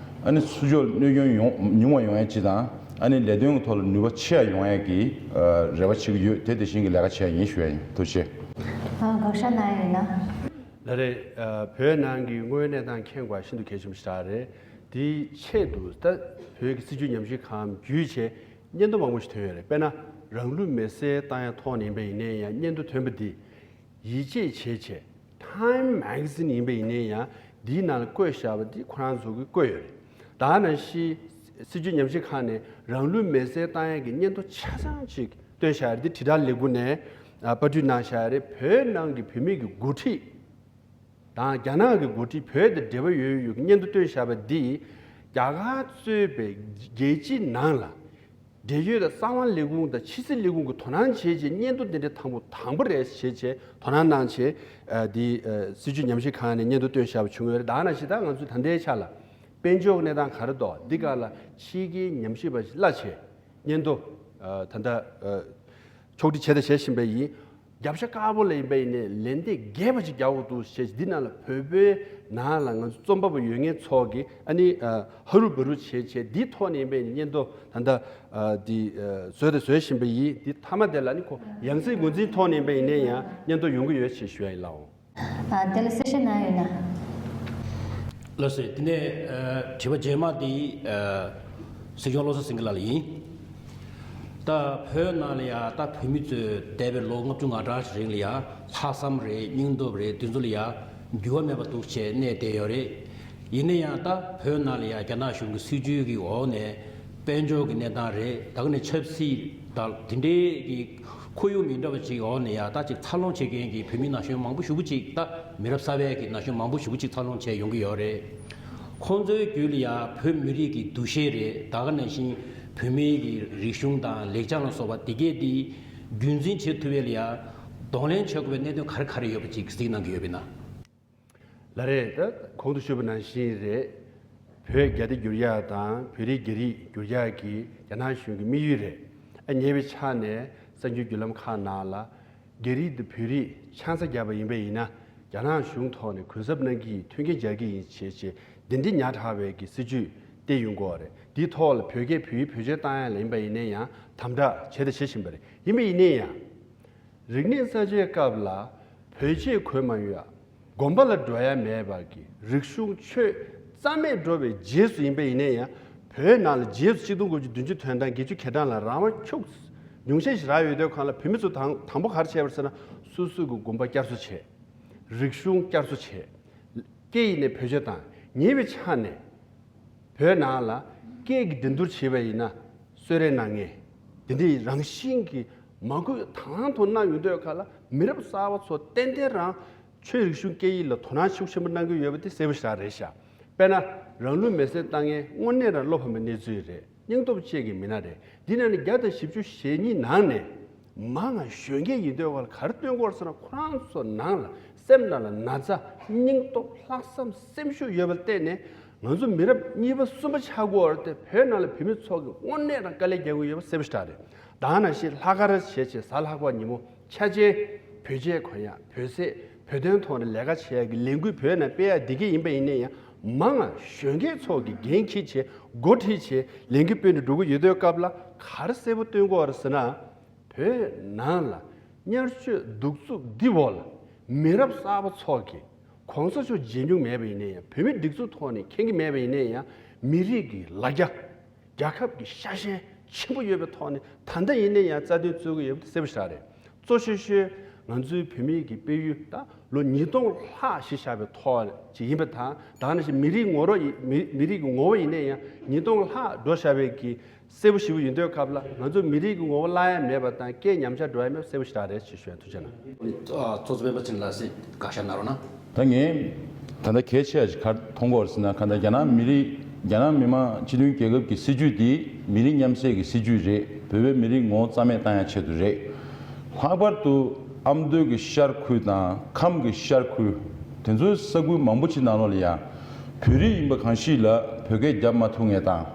ཨ་ནི་སྲིད་ཕྱོགས་གནོད་སྐྱོན་ཡོང་ཉུང་བ་ཡོང་ཡ་ཅིག་དང་། ཨ་ནི་ལས་དོན་གྱི་ཐོག་ལ་ནུས་པ་ཆེ་བ་ཡོང་ཡ་གི་ཨ་རེ་བ་བྱེད་ཀྱི་ཡོད། དེ་དེ་བཞིན་གྱི་ལས་ཀ་བྱེད་ཡ་ཡིན་ཞུ་ཡ་ཡིན། ཐུགས་རྗེ་ཆེ། ཨ་དགོངས་བཞག་གནང་ཡོད་ན། ལགས་རེད། ཨ་བོད་ནང་གི་དངོས་ཡོད་གནས་སྟངས་མཁྱེན་དགོས་ཤིན་ཏུ་གལ་ཆེན་པོ་ཞིག་རེད། དེའི་ཆེད་དུ་ད་བོད་ཀྱི་སྲིད་བྱུས་ཉམས་ཞིབ་ཁང་བརྒྱུད་བྱས་སྙན་ཐོ་མང་པོ་ཞིག་ཐོན་ཡོད་རེད། དཔེར་ན་རང་ལུས་མེར་སྲེག་བཏང་ཡ་ཐོག་ནས་ཡིན་པ་ཡིན་ནའི་ཡང་སྙན་ཐོ་ཐོན་པ་འདི་ཡིད་ཆེས་བྱས་བྱས། Time Magazine ཡིན་པ་ཡིན་ནའི་ཡང་འདིའི་ནང་ལ་བཀོད་བཞག་པ་འདི་ཁོ་རང་ཚོ་གིས་བཀོད་ཡོད་རེད། ད་ནང་བཞིན་སྲིད་བྱུས་ཉམས་ཞིབ་ཁང་ནས་རང་ལུས་མེར་སྲེག་བཏང་ཡ་གི་སྙན་ཐོ་ཆ་ཚང་ཅིག་བཏོན་བཞག་ཡོད་རེད། འདི་དྲིལ་བསྒྲགས་ལས་ཁུངས་ནས་ཨ་པར་སྐྲུན་གནང་བཞག་ཡོད་རེད། བོད་ནང་གི་བོད་མི་གི་འགོ་ཁྲིད་དང་རྒྱ་ནག་གི་འགོ་ཁྲིད་བོད་དང་འབྲེལ་བ་ཡོད་ཡོད་ཀྱི་སྙན་ཐོ་བཏོན་བཞག་པ་འདིས་རྒྱ་གར་གཙོས་པའི་རྒྱལ་སྤྱིའི་ནང་ལ་འབྲེལ་ཡོད་དང་གསང་བ་ལས་ཁུངས་དང་ཕྱི་སྲིད་ལས་ཁུངས་ཀྱིས་དོ་སྣང་བྱེད་ཆེད་སྙན་ཐོ་འདི་འདྲ་དང་པོ་དང་པོ་རེད་བྱེད་ཆེད་དོ་སྣང་གནང་ཆེད་ཨ་འདི་ཨ་སྲིད་བྱུས་ཉམས་ཞིབ་ཁང་ནས་སྙན་ཐོ་བཏོན་བཞག་པ་བྱུང་ཡོད་རེད། ད་ནང་བཞིན་ད་ང་ཚོས་ད་ལྟའི་ཆ་ལ་དཔལ་འབྱོར་གྱི་གནས་སྟངས་ག་རེ་འདུག་འདི་སྒང་ལ་ཕྱི་རྒྱལ་ཉམས་ཞིབ་པ་ཞིག་གླ་ཆེད་སྙན་ཐོ་ཨ་ད་ལྟ་ཨ་ཕྱོགས་སྒྲིག་བྱས་དང་བྱེད་བཞིན་པ་ཡིན། རྒྱབ་ཤ་དཀར་པོ་ལ་ཡིན་པ་ཡིན་ནའི་ལན་འདེབས་རྒྱས་པ་ཅིག་རྒྱག་དགོས་འདུག་ཞེས། འདི་ནང་ལ་བོད་པའི་ནང་ལ་ང་ཚོ་རྩོམ་པ་པོ་ཡོད་མཁན་ཚོ་གིས་ཨ་ནི་ཨ་ཧ་རུ་བ་རུ་བྱས་བྱས་འདིའི་ཐོག་ནས་ཡིན་པ་ཡིན་ནའི་སྙན་ཐོ་ད་ལྟ་ཨ་འདི་ཨ་བཟོས་དང་བཟོ་བཞིན་པ་ཡིན། འདི་མཐའ་མ་དེ་ལ་ཨ་ནི་ཁོ་ཡང་སྲིད་འགོ་འཛིན་ཐོག་ནས་ཡིན་པ་ཡིན་ནའི་ཡང་སྙན་ཐོ་ཡོང་གི་ཡོད་ཅེས་ཞུ་ཡ་ཡིན་ལགས། ཨ་དེ་ལ་གསལ་བཤད་གནང་ཡོད་ན། ལགས་སོ། དེ་ནས་ཨ་དྲི་བ་རྗེས་མ་དེ་ཨ་སྲིད་སྐྱོང་བློ་བཟང་སེང་གེ་ལགས་ལ་ཡིན། ད་བོད་ནང་ལ་ཡ་ད་བོད་མི་ཚོས་འདས་པའི་ལོ་ལྔ་བཅུ་ང་གྲངས་ཤིག་རིང་ལ་ཡ་ལྷག་བསམ་རེད། སྙིང་སྟོབས་རེད། དེ་ཚོ་ལ་ཡ་འགྱུར་བ་མེད་པ་འདུག་ཅེས་གནས་བསྡད་ཡོད་རེད། ཡིན་ན་ཡང་ད་བོད་ནང་ལ་ཡ་རྒྱ་ནག་གཞུང་གི་སྲིད་བྱུས་ཀྱི་འོག་ནས་དཔལ་འབྱོར་གྱི་གནས་སྟངས་རེད། ད་ག་ནས་ཆབ་སྲིད་དང་དེ་འདྲའི་གི་ཁོར་ཡུག་མི་འདྲ་བ་ཅིག་འོག་ནས་ཡ་ད་ཅིག་འཚར་ལོངས་བྱེད་མཁན་གྱི་བོད་མི་ན་གཞོན་མང་པོ་ཞེ་པོ་ཅིག་ད་མི་རབས་གསར་པའི་གི་ན་གཞོན་མང་པོ་ཞེ་པོ་ཅིག་འཚར་ལོངས་བྱས་ཡོང་གི་ཡོད་རེད། ཁོང་ཚོའི་རྒྱུད་ལ་ཡ་བོད་མི་རིགས་ཀྱི་འདུ་ཤེས་རེད། ད་ག་ནང་བཞིན་བོད་མིའི་གི་རིག་གཞུང་དང་ལེགས་བྱང་ལ་སོགས་པ་དེ་གས་དེ་རྒྱུན་འཛིན་བྱེད་ཐུབ་ཡས་ལ་ཡ་གདོང་ལེན་བྱེད་དགོས་པའི་གནད་དོན་ག་རེ་ག་རེ་ཡོད་པ་ཅིག་གཟིགས་གནང་གི་ཡོད་པ་ཡིན་ན། ལགས་རེད། ད་གོང་དུ་ཞུས་པ་ནང་བཞིན་རེད། བོད་རྒྱ་སྡེ་བསྒྱུར་ཡག་དང་བོད་རིགས་རྒྱ་རིགས་བསྒྱུར་ཡག་གི་རྒྱ་ནག་གཞུང་གི་དམིགས་ཡུལ་རེད། ཨ་ཉེ་བའི་ཆར་ནས་གསར་འགྱུར་བརྒྱུད་ལམ་ཁག་ནང་ལ་རྒྱ་རིགས་དང་བོད་རིགས་ཆང་ས་བརྒྱབ་པ་ཡིན་པ་ཡིན་ན་རྒྱ་ནག་གཞུང་ཐོག་ནས་གུན་གསབ་གནང་གི་ཡིན། མཐུན་རྐྱེན་སྦྱར་གི་ཡིན་ཞེས་བྱས་འདི་འདྲའི་ཉག་ཕྲ་བའི་གི་སྲིད་བྱུས་བཏོན་ཡོང་གི་ཡོད་རེད། འདིའི་ཐོག་ལ་བོད་སྐད་བོད་ཡིག་བེད་སྤྱོད་བཏང་ཡག་ལ་ཡིན་པ་ཡིན་ན་ཡང་དམ་དྲག་བྱས་དང་བྱེད་བཞིན་པ་རེད། ཡིན་པ་ཡིན་ན་ཡང་། རིག་གནས་གསར་བརྗེའི་སྐབས་ལ་བོད་ཆས་གོན་མ་ཡོང་ཡ། དགོན་པ་ལ་འགྲོ་ཡ་མེད་པ་གི་རིག་གཞུང་ཆོས་རྩ་མེད་འགྲོ་བའི་རྗེས་སུ་ཡིན་པ་ཡིན་ན་ཡང་། བོད་ནང་ལ་རྗེས་སུ་ཆིག་སྟོང་དགུ་བརྒྱ་བདུན་ཅུ་དོན་གྲངས་བརྒྱད་ཅུ་གྱ་གྲངས་ལ་རང་དབང་ཤུགས་ཉུང་ཤས་ཤིག་རག་ཡོད་དུས་སྒང་ལ་བོད་མི་ཚོ་དང་དང་པོ་ག་རེ་བྱས་པ་རེད་ཟེར་ན། སོ་སོ་གི་དགོན་པ་བསྐྱར་གསོ་བྱས། རིག་གཞུང་བསྐྱར་གསོ་བྱས། སྐད་ཡིག་ནས་བེད་སྤྱོད་བཏང་། ཉེ་བའི་ཆར་ནས་བོད་ནང་ལ་སྐད་ཀྱི་འགྲན་བསྡུར་བྱས་པ་ཡིན་ན་གསོལ་རས་གནང་མཁན་དེ་འདྲའི་རང་བཞིན་གྱི་མ་དགོས་དང་དུ་གནང་ཡོང་དུས་སྒང་ལ་མི་རབས་གསར་པ་ཚོ་ཏན་ཏན་རང་ཆོས་རིག་གཞུང་སྐད་ཡིག་ལ་དོ་སྣང་ཤུགས་ཆེན་པོ་གནང་གི་ཡོད་པ་དེ་གསལ་པོ་ཞེ་དྲག་རེད་ཤག་དཔེར་ན་རང་ལུས་མེར་སྲེག་བཏང་མཁན་དངོས་གནས་རང་བློ་ཕམ་པའི་གནས་ཚུལ་རེད། སྙིང་སྟོབས་ཅན་གྱི་མི་སྣ་རེད། འདི་ནང་ནས་བརྒྱ་དང་བཞི་བཅུ་ཞེ་གཉིས་ནང་ནས་མང་ང་གཞོན་སྐྱེས་ཡིན་དུས་སྒང་ལ་ག་རེ་སྟོན་གྱི་ཡོད་རེད་ཟེར་ན། ཁོ་རང་ཚོ་ནང་ལ་སེམས་ནང་ལ་ན་ཚ། སྙིང་སྟོབས། ལྷག་བསམ། སེམས་ཤུགས་ཡོད་པ་ལ་བརྟེན་ནས་ང་ཚོ་མི་རབས་གཉིས་པ་གསུམ་པ་ཆགས་ཀྱི་ཡོད་རེད་དེ། བོད་ནང་ལ་བོད་མི་ཚོ་གིས་དངོས་གནས་རང་དཀའ་ལས་རྒྱག་གི་ཡོད་པ་གསལ་པོ་ཞེ་དྲག་རེད། ད་ནང་བཞིན་ལྷག་དཀར་བྱས་བྱས་གཟའ་ལྷག་པ་ཉིན་མོ་འཆར་ཅན་བོད་ཆས་གོན་ཡག་བོད་ཟས། བོད་དོན་ཐོག་ནས་ལས་ཀ་བྱེད་ཡག་གི་ལས་འགུལ་བོད་ནང་སྤེལ་ཡག་འདི་གས་ཡིན་པ་ཡིན་ན་ཡང་། མང་ང་གཞོན་སྐྱེས་ཚོ་གིས་འགན་འཁྱེར་བྱས་འགོ་ཁྲིད་བྱས་ལས་འགུལ་སྤེལ་ནས་འགྲོ་གི་ཡོད་དུས་སྐབས་ལ་ག་རེ་གསལ་པོ་སྟོན་གྱི་ཡོད་རེད་ཟེར་ན། བོད་ནང་ལ་དམྱལ་བཅོས་གདུག་རྩུབ་འདི་འོག་ལ་མི་རབས་གསར་པ་ཚོ་གིས་གོང་ས་མཆོག་མཇལ་མྱོང་མེད་པ་ཡིན་ན་ཡང་། བོད་མིའི་སྒྲིག་འཛུགས་ཐོག་ནས་མཁྱེན་གྱི་མེད་པ་ཡིན་ན་ཡང་། མི་རིགས་ཀྱི་ལ་རྒྱ། རྒྱལ་ཁབ་ཀྱི་ཤ་ཞེན་ཆེན་པོ་ཡོད་པའི་ཐོག་ནས་ད་ལྟ་ཡིན་ན་ཡང་རྩ་དོན་རྩོད་ཀྱི་ཡོད་པ་དེ་གསལ་པོ་ཞེ་དྲག་རེད། གཙོ་ཆེ་ཤོས་ང་ཚོའི་བོད་མིའི་གི་སྤེལ་ཡུལ་ད་ལོ་ཉིས་སྟོང་ལྷག་ཞིག་བཞག་པའི་ཐོག་ཅིག་ཡིན་པ་དང་། ད་ནང་བཞིན་མི་རིགས་ངོ་བོ་ཡིན། མི་མི་རིགས་ཀྱི་ངོ་བོ་ཡིན་ན་ཡང་ཉིས་སྟོང་ལྷག་འགྲོ་བཞག་པའི་གི་གསལ་པོ་ཞེ་པོ་ཡིན་དུས་སྐབས་ལ། ང་ཚོ་མི་རིགས་ཀྱི་ངོ་བོ་བརླག་ཡ་མེད་པ་དང་། སྐད་ཉམས་ཆག་འགྲོ་ཡ་མེད་པ་གསལ་པོ་ཞེ་དྲག་རེད་ཅེས་ཞུ་ཡ། ཐུགས་རྗེ་གནང་། ཨ་གཙོ་གཙོ་སྤེན་པ་ཚེ་རིང་ལགས་སེ་དགག་བཞག་གནང་རོགས་གནང་། ད་ངས་ད་ལྟ་གལ་ཆེ་བ་ཞིག་ག་རེ་མཐོང་གི་ཡོད་རེད་ཟེར་ན། གང་ལྟར་རྒྱ་ནག་མི་རིགས་ རྒྱ་ནག་མི་དམངས་སྤྱི་མཐུན་རྒྱལ་ཁབ་ཀྱི་སྲིད་ཇུས་འདི་མི་རིགས་མཉམ་བསྲེས་ཀྱི་སྲིད་ཇུས་རེད། བོད་པའི་མི་རིགས་ངོ་བོ་རྩ་མེད་བཏང་ཡ་ཆེད་དུ་རེད། ལྷག་པར་དུ་ཨ་མདོའི་གི་ཤར་ཁུལ་དང་ཁམས་ཀྱི་ཤར་ཁུལ་དེ་ཚོའི་ས་ཁུལ་མང་པོ་ཅིག་ནང་ལོགས་ལ་ཡང་བོད་རིགས་ཡིན་པ་གང་ཞིག་ལ་བོད་སྐད་རྒྱབ་མ་ཐུབ་མཁན་དང་།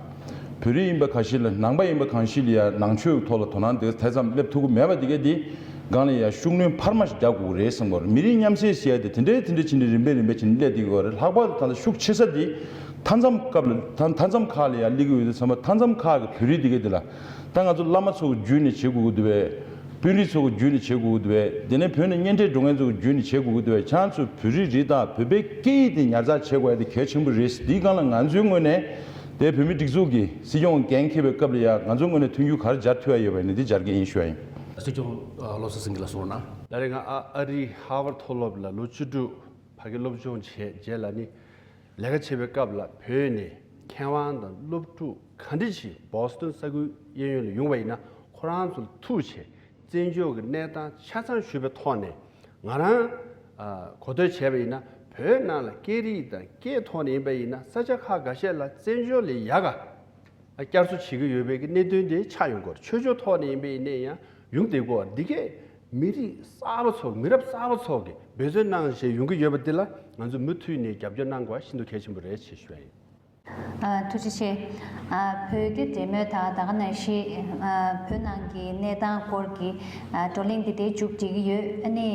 བོད་རིགས་ཡིན་པ་གང་ཞིག་ལ་ནང་པ་ཡིན་པ་གང་ཞིག་ལ་ཡང་ནང་ཆོས་ཐོག་ལ་དོ་སྣང་དེ་དེ་ཙམ་སླེབས་ཐུབ་ཀྱི་མེད་པ་དེ་ག་དེ་སྒང་ལ་ཡང་ཤུགས་སྣོན་འཕར་མ་ཞིག་རྒྱག་དགོས་ཀྱི་རེད་བསམ་གྱི་ཡོད་རེད། མི་རིགས་མཉམ་བསྲེས་ཟེར་ཡ་དེ་དེ་འདྲའི་དེ་འདྲའི་བྱས་ནས་རིམ་པས་རིམ་པས་བྱས་ནས་སླེབས་བསྡད་ཀྱི་ཡོད་རེད། ལྷག་པར་དུ་ད་ལྟ་ཤུགས་ཆེ་ས་དེ་མཐའ་མཚམས་སྐབས་ལ་མཐའ་མཐའ་མཚམས་ཁག་ལ་ཡང་སླེབས་ཀྱི་ཡོད་དུས་ཙམ་པ་མཐའ་མཚམས་ཁག་གི་བོད་རིགས་དེ་ག་དེ་ལ་ད་ང་ཚོ་བླ་མ་ཚོ་གི་བརྒྱུད་ནས་བྱེད་དགོས་ཀྱི་འདུག་པས། དཔོན་རིགས་ཚོ་གི་བརྒྱུད་ནས་བྱེད་དགོས་ཀྱི་འདུག་པས། དེ་ནས་བོད་ནས་གཉེན་འཕྲད་འགྲོ་མཁན་ཚོ་གི་བརྒྱུད་ནས་བྱེད་དགོས་ཀྱི་འདུག་པས། ཁྱེད་རང་ཚོས་བོད་རིགས་རིགས་དང་བོད་པའི་སྐད་ཡིག་དེ་ཉར་ཚགས་བྱེད་དགོས་ཡ་དེ་གལ་ཆེན་པོ་རེད། འདིའི་སྒང་ལ་ང་ཚོའི་ངོས་ནས་དེ་བོད་མིའི་སྒྲིག་འཛུགས་ཀྱི་སྲིད་སྐྱོང་འགན་འཁྱེར་བའི་སྐབས་ལ་ཡང་ང་ཚོའི་ངོས་ནས་མཐུན་འགྱུར་ག་རེ་སྦྱར་ཐུབ་ཡ་ཡོད་པ་ཡིན་ན་འདི་སྦྱར་གྱི་ཡིན་ཞུ་ཡ་ཡིན། སྲིད་སྐྱོང་བློ་བཟང་སེང་གེ་ལགས་གསུངས་ན། ད་རེས་ང་ཨ་ཨ་རིའི་ཧར་ཝར་མཐོ་སློབ་ལ་ལོ་བཅུ་དྲུག་ཕ་གི་སློབ་སྦྱོང་བྱས་རྗེས་ལ་ནི་ལས་ཀ་བྱེད་པའི་སྐབས་ལ་བོད་ནས་མཁས་དབང་དང་སློབ་ཕྲུག་ག་འདྲ་ཞིག་བོ་སི་ཊོན་ས་ཁུལ་གཡས་གཡོན་ལ་ཡོང་བ་ཡིན་ན་ཁོ་རང་ཚོ་ལ་ཐུག་བྱས་བཙན་བྱོལ་གྱི་གནས་སྟངས་ཆ་ཚང་ཞུས་པའི་ཐོག་ནས་ང་རང་གོ་ཐོས་བྱས་པ་ཡིན་ན་བོད་ནང་ལ་སྐད་རིགས་དང་སྐད་ཐོག་ནས་ཡིན་པ་ཡིན་ན་ས་ཆ་ཁག་འགའ་ཤས་ལ་བཙན་བྱོལ་ལས་ཡག་ག་བསྐྱར་གསོ་བྱེད་ཀྱི་ཡོད་པའི་གི་གནད་དོན་དེ་ཆགས་ཡོང་གི་ཡོད་རེད། ཆོས་ཕྱོགས་ཐོག་ནས་ཡིན་པ་ཡིན་ན་ཡང་ཡོང་བསྡད་ཀྱི་ཡོད་རེད། འདི་གས་མི་རིགས་གསར་པ་ཚོ་མི་རབས་གསར་པ་ཚོ་གིས་འབད་བརྩོན་གནང་བྱས་ཡོང་གི་ཡོད་པ་འདི་ལ་ང་ཚོས་མུ་མཐུད་ནས་རྒྱབ་སྐྱོར་གནང་དགོས་པ་ཤིན་ཏུ་གལ་ཆེན་པོ་རེད་ཅེས་ཞུ་བ་ཡིན། ཨ། ཐུགས་རྗེ་ཆེ། ཨ། བོད་སྐད་འབྲེལ་མོལ་དང་ད་ག་ནང་བཞིན་ཨ། བོད་ནང་གི་གནས་སྟངས་སྐོར་གྱི་ཨ། བགྲོ་གླེང་འདི་དེ་མཇུག་སྒྲིལ་གྱི་ཡོད། ཨ་ནི་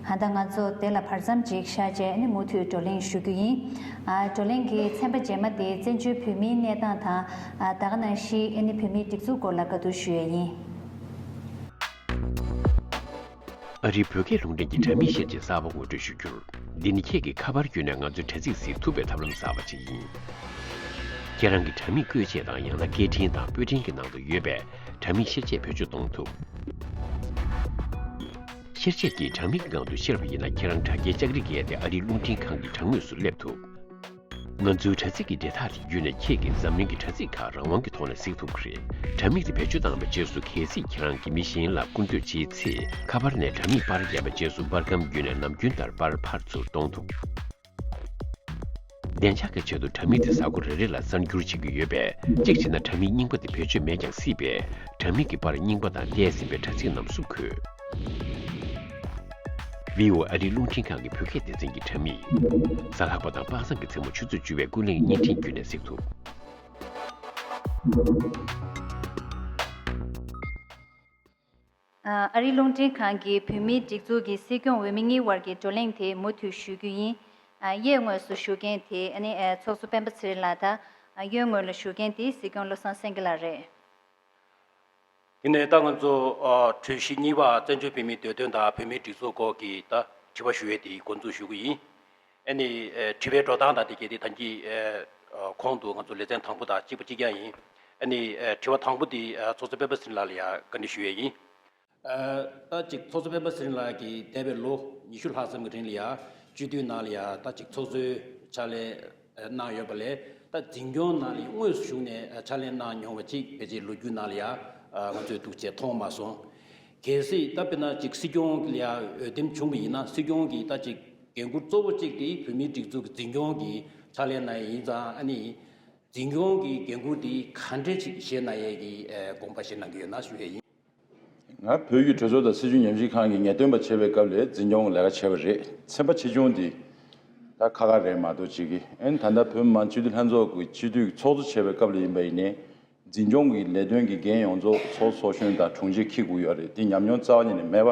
ད་ལྟ་ང་ཚོ་དེ་ལ་བར་མཚམས་ཅིག་བཞག་བྱས་ཨ་ནི་མུ་མཐུད་བགྲོ་གླེང་ཞུ་རྒྱུ་ཡིན། ཨ། བགྲོ་གླེང་གི་ཚན་པ་རྗེས་མ་དེ་བཙན་བྱོལ་བོད་མིའི་གནས་སྟངས་དང་ཨ། ད་ག་ནང་བཞིན་ཨ་ནི་བོད་མིའི་སྒྲིག་འཛུགས་སྐོར་ལ་བཀའ་བསྡུར་ཞུ་ཡས་ཡིན། ཨ་རིའི་བོད་སྐད་རླུང་འཕྲིན་གྱི་དྲ་མིག་བཤེར་དཔྱད་གསར་པ་ངོ་སྤྲོད་ཞུ་རྒྱུར། འདི་ནི་ཁྱེད་ཀྱིས་ཁ་པར་བརྒྱུད་ནས་ང་ཚོའི་དྲ་ཚིགས་གཟིགས་ཐུབ་པའི་ཐབས་ལམ་གསར་པ་ཅིག་ཡིན། ཁྱེད་རང་གི་དྲ་མིག་བཀོལ་ཆས་དང་ཡང་ན་སྐད་འཕྲིན་དང་པོད་འཕྲིན་གྱི་ནང་དུ་ཡོད་པའི་དྲ་མིག་བཤེར་དཔྱད་བེད་སྤྱོད་གཏོང་ཐུབ། བཤེར་དཔྱད་ཀྱིས་དྲ་མིག་གི་སྒང་དུ་བཤེར་བ་ཡིན་ན་ཁྱེད་རང་དྲ་རྒྱའི་ལྕགས་རི་བརྒལ་ཏེ་ཨ་རིའི་རླུང་འཕྲིན་ཁང་གི་དྲ་ངོས་སུ་སླེབས་ཐུབ། ང་ཚོའི་དྲ་ཚིགས་ཀྱི་འབྲེལ་ཐག་དེ་བརྒྱུད་ནས་ཁྱེད་ཀྱིས་འཛམ་གླིང་གི་དྲ་ཚིགས་ཁག་རང་དབང་གི་ཐོག་ནས་གཟིགས་ཐུབ་ཀྱི་རེད། དྲ་མིག་དེ་བེད་སྤྱོད་བཏང་བའི་རྗེས་སུ་གལ་སྲིད་ཁྱེད་རང་གིས་མི་གཞན་ལ་སྐུར་འདེབས་བྱེད་ཚེ། ཁ་པར་ནས་དྲ་མིག་པར་བརྒྱབ་པའི་རྗེས་སུ་པར་སྒམ་བརྒྱུད་ནས་ནམ་རྒྱུན་ལྟར་པར་ཕར་ཚུར་གཏོང་ཐུབ། བདེ་འཇགས་ཀྱི་ཆེད་དུ་དྲ་མིག་དེ་གཟའ་འཁོར་རེ་རེ་ལ་གསར་འགྱུར་བྱེད་ཀྱི་ཡོད་པས། གཅིག་བྱས་ན་དྲ་མིག་རྙིང་པ་དེ་བེད་སྤྱོད་མེད་ཀྱང་སྲིད་པས། དྲ་མིག་གི་པར་རྙིང་པ་དང་བསྡད་ཟིན་པའི་དྲ་ཚིགས་རྣམས་སུ་འཁོད། བྷི་ཨོ་ཨེ་ཨ་རིའི་རླུང་འཕྲིན་ཁང་གི་བོད་སྐད་སྡེ་ཚན་གྱི་དྲ་མིག་གཟའ་ལྷག་པ་དང་པ་སངས་ཀྱི་མཚན་མོ་ཆུ་ཚོད་བཅུ་པའི་ཀུན་གླེང་བརྙན་འཕྲིན་བརྒྱུད་ནས་གཟིགས་ཐུབ། ཨ་རིའི་རླུང་འཕྲིན་ཁང་གིས་བོད་མིའི་སྒྲིག་འཛུགས་ཀྱི་སྲིད་སྐྱོང་འོས་མི་གཉིས་དབར་གྱི་བགྲོ་གླེང་དེ་མུ་མཐུད་ཞུ་རྒྱུ་ཡིན། ཨ། གཡས་ངོས་སུ་བཞུགས་མཁན་དེ་ཨ་ནི་ཨ། ཚོགས་གཙོ་སྤེན་པ་ཚེ་རིང་ལགས་དང་། ཨ། གཡོན་ངོས་ལ་བཞུགས་མཁན་དེ་སྲིད་སྐྱོང་བློ་བཟང་སེང་གེ་ལགས་རེད། དེ་ནས་ད་ང་ཚོ་ཨ། གྲོས་གཞི་གཉིས་པ་བཙན་བྱོལ་བོད་མིའི་འདོད་དོན་དང་བོད་མིའི་སྒྲིག་འཛུགས་སྐོར་གྱི་ད་དྲི་བ་ཞུ་ཡས་དེ་འགོ་འཛུགས་ཞུ་གི་ཡིན། ཨ་ནི་ཨ། དྲི་བའི་འགྲོ་སྟངས་དང་དེ་གས་དེ་ད་གིན་ཨ། གོང་དུ་ང་ཚོ་ལེ་ཚན་དང་པོ་དང་གཅིག་པ་གཅིག་རྐྱང་ཡིན། ཨ་ནི་ཨ། དྲི་བ་དང་པོ་དེ་ཨ། ཚོགས་གཙོ་སྤེན་པ་ཚེ་རིང་ལགས་ལ་ཡང་བཀའ་འདྲི་ཞུ་ཡས་ཡིན། ཨ། ད་ཅིག་ཚོགས་གཙོ་སྤེན་པ་ཚེ་རིང་ལགས་ཀྱིས་འདས་པའི་ལོ་ཉི་ཤུ་ལྷག་ཙམ་གྱི་རིང་ལ་ཡང་སྤྱི་འཐུས་ནང་ལ་ཡང་ད་ཅིག་ཚོགས་གཙོའི་ཕྱག་ལས་གནང་ཡོད་པ་ལས། ད་འཛིན་སྐྱོང་ནང་ལ་དངོས་སུ་ཞུགས་ནས་ཕྱག་ལས་གནང་མྱོང་བ་ཅིག་ཕལ་ཆེར་ལོ་རྒྱུས་ནང་ལ་ཡང་ང་ཚོས་འདུག་ཅེས་མཐོང་མ་སོང་། གལ་སྲིད་ད་དཔེར་ན་ཅིག་སྲིད་སྐྱོང་ལ་ཡང་འོས་འདེམས་བྱུང་བ་ཡིན་ན། སྲིད་སྐྱོང་གིས་ད་ཅིག་འགན་འཁུར་གཙོ་བོ་གཅིག་དེ་བོད་མིའི་སྒྲིག་འཛུགས་ཀྱི་འཛིན་སྐྱོང་གི་ཕྱག་ལས་གནང་ཡས་ཡིན་ཙང་། ཨ་ནི་འཛིན་སྐྱོང་གི་འགན་འཁུར་དེ་ག་འདྲས་ཅིག་བཞེས་གནང་ཡས་ཀྱི་དགོངས་པ་བཞེས་གནང་གི་ཡོད་ན་ཞུ་ཡས་ཡིན། ང་བོད་ཀྱི་གྲོས་ཚོགས་དང་སྲིད་བྱུས་ཉམས་ཞིབ་ཁང་གི་ངེས་སྟོན་པ་བྱེད་པའི་སྐབས་ལ་འཛིན་སྐྱོང་གི་ལས་ཀ་བྱས་པ་རེད། ཚན་པ་ཆེ་ཆུང་འདི་ད་ཁག་ཁག་རེད་མ་གཏོགས་ཅིག་གི། ཨ་ནི་ད་ལྟ་བོད་མི་མང་སྤྱི་འཐུས་ལྷན་ཚོགས་ཀྱི་སྤྱི་འཐུས་ཀྱི་ཚོགས་གཙོ་བྱེད་པའི་སྐབས་ལ་ཡིན་པ་ཡིན་ནའི། འཛིན་སྐྱོང་གི་ལས་དོན་གྱི་འགན་ཡོངས་རྫོགས་ཚོགས་གཙོ་ཚོགས་གཞོན་དང་དྲུང་ཆེས་འཁྱེར་དགོས་ཡོད་རེད། དེ་ཉམས་མྱོང་རྩ་བ་ཉིད་ནས་མེད་པ་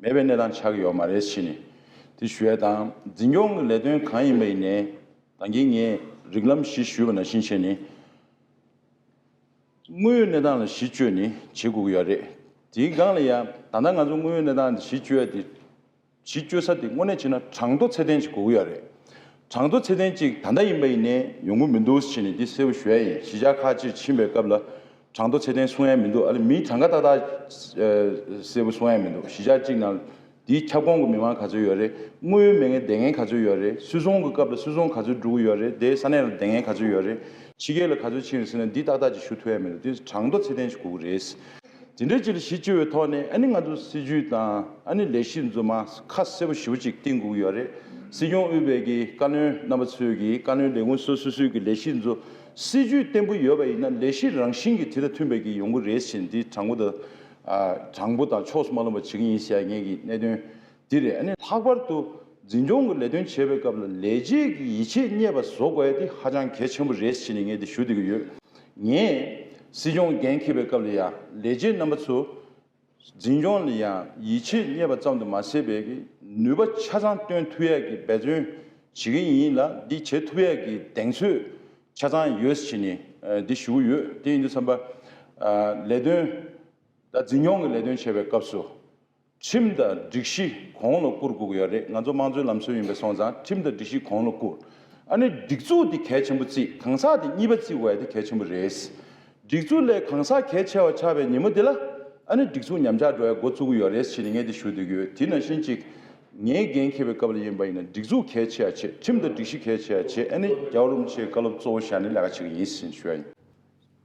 མེད་པའི་གནས་སྟངས་ཆགས་ཀྱི་ཡོད་མ་རེད་ཟེར་ནས་དེ་ཞུ་ཡས་དང་། འཛིན་སྐྱོང་གི་ལས་དོན་གང་ཡིན་པ་ཡིན་ནའི་ད་གིན་ངས་རིགས་ལམ་བཞི་ཞུས་པ་ནང་བཞིན་བྱས་ནས། དངོས་ཡོད་གནས་སྟངས་ལ་གཞི་བཅོལ་ནས་བྱེད་དགོས་ཀྱི་ཡོད་རེད། དེའི་སྒང་ལ་ཡང་ད་ལྟ་ང་ཚོ་དངོས་ཡོད་གནས་སྟངས་འདི་གཞི་བཅོལ་ཡ་དེ། གཞི་བཅོལ་ས་དེ་དངོས་གནས་བྱས་ན་གྲངས་ཐོ་ཚད་ལྡན་ཅིག་དགོས་ཀྱི་ཡོད་རེད། གྲངས་ཐོ་ཚད་ལྡན་ཅིག་ད་ལྟ་ཡིན་པ་ཡིན་ནའི་ཡོང་གི་མི་འདུག་ཟེར་ནས་འདི་གསལ་པོ་ཞུ་ཡ་ཡིན། གཞིས་ཆགས་ཁག་ཅིག་ཕྱིན་པའི་སྐབས་ལ་གྲངས་ཐོ་ཚད་ལྡན་གསུང་ཡ་མི་འདུག་ཨ་ལས་མིའི་གྲངས་ཀ་ཏག་ཏག་གསལ་པོ་གསུང་ཡ་མི་འདུག་གཞིས་ཆགས་གཅིག་ནང་འདིའི་ཁྱབ་ཁོངས་ཀྱི་མི་མང་ག་ཚོད་ཡོད་རེད། དངོས་ཡོད་མེད་མཁན་བསྡད་མཁན་ག་ཚོད་ཡོད་རེད། སུད་ཚོང་གི་སྐབས་ལ་སུད་ཚོང་ག་ཚོད་འགྲོ་གི་ཡོད་རེད། དེའི་ས་གནས་ལ་བསྡད་མཁན་ག་ཚོད་ཡོད་རེད། ཕྱི་རྒྱལ་ལ་ག་ཚོད་ཕྱིན་རེད་ཟེར་ན་འདི་ཏག་ཏག་ཅིག་ཞུ་ཐུབ་ཡ་མི་འདུག་དེ་གྲངས་ཐོ་ཚད་ལྡན་ཞིག་དགོས་ཀྱི་རེད། དེ་འདྲའི་ཅིག་ལ་གཞི་བཅོལ་བའི་ཐོག་ནས་ཨ་ནི་ང་ཚོ་སྲིད་ཇུས་དང་ཨ་ནི་ལས་གཞི་ཚོ་མ་ཁ་གསལ་པོ་ཞེ་པོ་ཅིག་བཏིང་དགོས་ཀྱི་ཡོད་རེད། སྲིད་སྐྱོང་དབུས་པའི་གི་བཀའ་བློན་རྣམ་པ་ཚོས་གི་བཀའ་བློན་ལས་ཁུངས་སོ་སོ་སོའི་གི་ལས་གཞི་ཚོ་ སྲིད་ཇུས་བརྟན་པོ་ཡོད་པ་ཡིན་ན་ལས་གཞི་རང་བཞིན་གྱིས་དེ་དང་མཐུན་པའི་གི་ཡོང་གི་རེད་ཟེར་འདི་དྲང་པོ་དང་། ཨ། དྲང་པོ་དང་ཕྱོགས་སུ་མ་ལྷུང་བ་བྱེད་ཀྱི་ཡིན་ཟེར་ཡ་ངེད་ཀྱི་གནད་དོན་འདི་རེད། ཨ་ནི་ལྷག་པར་དུ་འཛིན་སྐྱོང་གི་ལས་དོན་བྱེད་པའི་སྐབས་ལ་ལས་བྱེད་ཀྱི་ཡིད་ཆེས་རྙེད་པ་བཟོ་དགོས་ཡ་དེ་ཧ་ཅང་གལ་ཆེན་པོ་རེད་ཟེར་ནས་ངས་འདི་ཞུ་བསྡད་ཀྱི་ཡོད། ངས་སྲིད་སྐྱོང་འགན་འཁྱེར་བའི་སྐབས་ལ་ཡ་ལས་བྱེད་རྣམ་པ་ཚོ་འཛིན་སྐྱོང་ལ་ཡང་ཡིད་ཆེས་རྙེད་པ་ཙམ་དུ་མ་ཟད་པའི་གི་ནུས་པ་ཆ་ཚང་བཏོན་ཐུབ་ཡས་ཀྱི་འབད་བརྩོན་བྱེད་ཀྱི་ཡིན་ལ། འདི་བྱེད་ཐུབ་ཡས་ཀྱི་གདེང་ཚོད་ཆ་ཚང་ཡོད་ཟེར་ནས་འདི་ཞུ་གི་ཡོད། དེ་ཡིན་དུས་ཙམ་པ་ལས་དོན་ད་འཛིན་སྐྱོང་གི་ལས་དོན་བྱེད་པའི་སྐབས་སུ་ཁྲིམས་དང་སྒྲིག་གཞི་གོང་ལ་བཀུར་དགོས་ཀྱི་ཡོད་རེད། ང་ཚོ་དམངས་གཙོའི་ལམ་སྲོལ་ཡིན་པ་སོང་ཙང་ཁྲིམས་དང་སྒྲིག་གཞི་གོང་ལ་བཀུར། ཨ་ནི་སྒྲིག་འཛུགས་འདི་གལ་ཆེན་པོ་བརྩི། གང་ཟག་འདི་གཉིས་པ་བརྩི་དགོས་ཡ་འདི་གལ་ཆེན་པོ་རེད། སྒྲིག་འཛུགས་ལས་གང་ཟག་གལ་ཆེ་བ་ཆགས་པའི་ཉིན་མོ་འདི་ལ་ཨ་ནི་སྒྲིག་འཛུགས་ཉམས་ཆག་འགྲོ་ཡ་འགོ་བཙུགས་ཀྱི་ཡོད་རེད་ཟེར་ནས་ངས་འདི་ཞུ་འདོད་ཀྱི་ཡོད། དེ་ནང་བཞིན་ཅིག་ངས་འགན་འཁྱེར་བའི་སྐབས་ལ་ཡིན་པ་ཡིན་ན་སྒྲིག་འཛུགས་གལ་ཆེ་ཡ་བྱེད། ཁྲིམས་དང་སྒྲིག་གཞི་གལ་ཆེ་ཡ་བྱེད། ཨ་ནི་རྒྱལ་བ་རིན་པོ་ཆེའི་བཀའ་སློབ་གཙོ་བོ་བཞག་ནས་ལས་ཀ་བྱེད་ཀྱི་ཡིན་ཟེར་ནས་ཞུ་ཡ་ཡིན།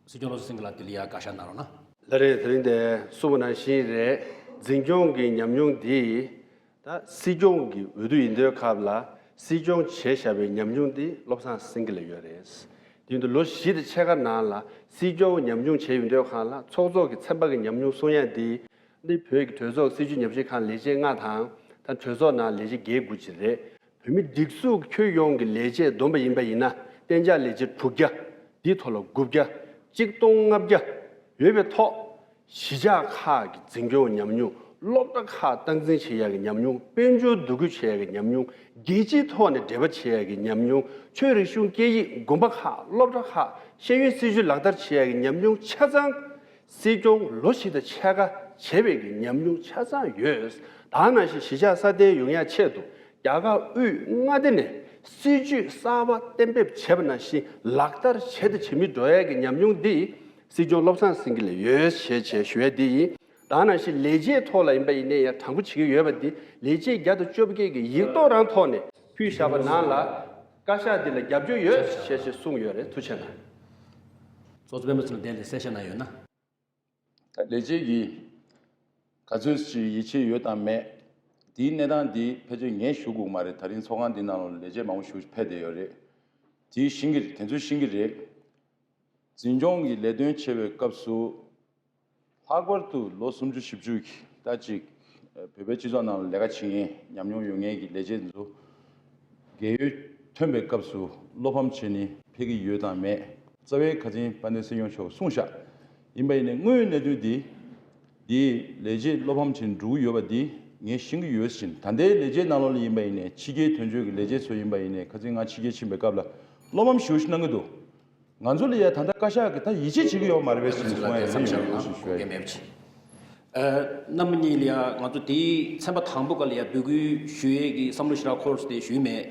སྲིད་སྐྱོང་བློ་བཟང་སེང་གེ་ལགས་དེ་ལ་ཡ་བཀའ་ཤག་གནང་རོགས་གནང་། ལགས་རེད། དེ་རིང་དེ་གསུངས་པ་ནང་བཞིན་རེད། འཛིན་སྐྱོང་གི་ཉམས་མྱོང་འདི་ད་སྲིད་སྐྱོང་གི་འོས་བསྡུ་ཡིན་དུས་སྐབས་ལ་སྲིད་སྐྱོང་བྱས་བཞག་པའི་ཉམས་མྱོང་འདི་བློ་བཟང་སེང་གེ་ལ་ཡོད་རེད། དེ་ཡིན་དུས་ལོ་བཞི་དང་ཕྱེད་ཀ་ནང་ལ་སྲིད་སྐྱོང་ཉམས་མྱོང་བྱས་ཡོང་དུས་སྒང་ལ་ཚོགས་གཙོ་གི་ཚན་པ་གི་ཉམས་མྱོང་གསུང་ཡ་འདི་འདི་བོད་ཀྱི་གྲོས་ཚོགས་སྲིད་བྱུས་ཉམས་ཞིབ་ཁང་ལས་བྱེད་ལྔ་དང་ད་གྲོས་ཚོགས་ནང་ལས་བྱེད་བརྒྱད་དགུ་ཅིག་རེད། བོད་མི་སྒྲིག་འཛུགས་ཁྱོན་ཡོངས་ཀྱི་ལས་བྱེད་བསྡོམས་པ་ཡིན་པ་ཡིན་ན་གཏན་འཇགས་ལས་བྱེད་དྲུག་བརྒྱ། དེའི་ཐོག་ལ་དགུ་བརྒྱ། གཅིག་སྟོང་ལྔ་བརྒྱ་ཡོད་པའི་ཐོག་གཞིས་ཆགས་ཁག་གི་འཛིན་སྐྱོང་ཉམས་མྱོང་། སློབ་གྲྭ་ཁག་སྟངས་འཛིན་བྱེད་ཡག་གི་ཉམས་མྱོང་། དཔལ་འབྱོར་འདུ་འགོད་བྱེད་ཡག་གི་ཉམས་མྱོང་། རྒྱལ་སྤྱིའི་ཐོག་ནས་འབྲེལ་བ་བྱེད་ཡག་གི་ཉམས་མྱོང་། ཆོས་རིག་གཞུང་སྐད་ཡིག་དགོན་པ་ཁག་སློབ་གྲྭ་ཁག་ཤེས་ཡོན་སྲིད་བྱུས་ལག་བསྟར་བྱེད་ཡག་གི་ཉམས་མྱོང་ཆ་ཚང་། སྲིད་སྐྱོང་ལོ་བཞི་དང་ཕྱེད་ཀ་བྱས་པའི་གི་ཉམས་མྱོང་ཆ་ཚང་ཡོད། ད་ནང་བཞིན་གཞིས་ཆགས་སྲ་བརྟན་ཡོང་ཡག་ཆེད་དུ་རྒྱ་གར་དབུས་མངའ་སྡེ་ནས་སྲིད་བྱུས་གསར་པ་གཏན་འབེབས་བྱས་པ་ནང་བཞིན་ལག་བསྟར་བྱས་དང་བྱེད་མུས་འགྲོ་ཡག་གི་ཉམས་མྱོང་འདི་སྲིད་སྐྱོང་བློ་བཟང་སེང་གེ་ལ་ཡོད་ཞེས་བྱས་ཞུ་ཡ་འདི་ཡིན། ད་ནང་བཞིན་ལས་བྱེད་ཐོག་ལ་ཡིན་པ་ཡིན་ནའི་ཡང་དྲང་པོ་བྱེད་ཀྱི་ཡོད་པ་འདི་ལས་བྱེད་བརྒྱ་དང་བཅོ་བརྒྱད་ཀྱི་ཡིག་ཐོག་རང་ཐོག་ནས་ཕུལ་བཞག་པ་ནང་ལ་བཀའ་ཤག་འདི་ལ་རྒྱབ་སྐྱོར་ཡོད་ཞེས་ཞེས་གསུངས་ཡོད་རེད། ཐུགས་རྗེ་གནང་། ཚོགས་གཙོ་སྤེན་པ་ཚེ་རིང་ལགས་གསལ་བཤད་གནང་ཡོད་ན། ད་ལས་བྱེད་ཀྱིས་ག་ཚོད་ཅིག་ཡིད་ཆེས་ཡོད་དང་མེད། དེའི་གནས་སྟངས་འདི་ཕལ་ཆེར་ངས་ཞུ་དགོས་མ་རེད། ད་རིང་ཚོགས་ཁང་འདི་ནང་ལ་ལས་བྱེད་མང་པོ་ཞིག་ཕེབས་བསྡད་ཡོད་རེད། དེ་ཤེས་ཀྱི་རེད། དེ་ཚོས་ཤེས་ཀྱི་རེད། འཛིན་སྐྱོང་གི་ལས་དོན་བྱེད་པའི་སྐབས་སུ། ལྷག་པར་དུ་ལོ་སུམ་ཅུ་བཞི་བཅུ་གི་ད་ཅིག་བོད་པའི་སྤྱི་ཚོགས་ནང་ལ་ལས་ཀ་བྱེད་མཁན་ཉམས་མྱོང་ཡོད་མཁན་གྱི་ལས་བྱེད་ཚོ་རྒས་ཡོལ་ཐོན་པའི་སྐབས་སུ་བློ་ཕམ་བྱས་ནས་ཕེབས་ཀྱི་ཡོད་དང་མེད། རྩ་བའི་ཁ་སང་དཔལ་ལྡན་སྲིད་སྐྱོང་མཆོག་གསུངས་ཤག་ཡིན་པ་ཡིན་ནའི་དངོས་ཡོད་གནད་དོན་འདི། འདི་ལས་བྱེད་བློ་ཕམ་བྱས་ནས་འགྲོ་གི་ཡོད་པ་འདི་ངས་ཤེས་ཀྱི་ཡོད་ཟེར། ད་ལྟའི་ལས་བྱེད་ནང་ལོགས་ལ་ཡིན་པ་ཡིན་ནའི་ཕྱི་རྒྱལ་དོན་གཅོད་ཀྱི་ལས་བྱེད་ཚོ་ཡིན་པ་ཡིན་ནའི་ཁ་སང་ང་ཕྱི་རྒྱལ་ཕྱིན་པའི་སྐབས་ལ་བློ་ཕམ་ཞེ་པོ་ཞིག་གནང་གི་འདུག་ང་ཚོ་ལ་ཡ་ད་ལྟ་བཀའ་ཤག་གིས་ད་ཡིད་ཆེས་བྱེད་ཀྱི་ཡོད་མ་རེད་པས་ཟེར་ནས་གསུང་ཡ་ཡོད་ཞེས་ཞུ་ཡ་ཡིན། རྣམ་པ་གཉིས་ལ་ཡ་ང་ཚོ་དེའི་ཚན་པ་དང་པོ་སྒང་ལ་ཡ་འབོད་སྐུལ་ཞུ་ཡས་ཀྱི་བསམ་བློ་ཞེ་དྲག་འཁོར་ཏེ་ཞུས་མེད།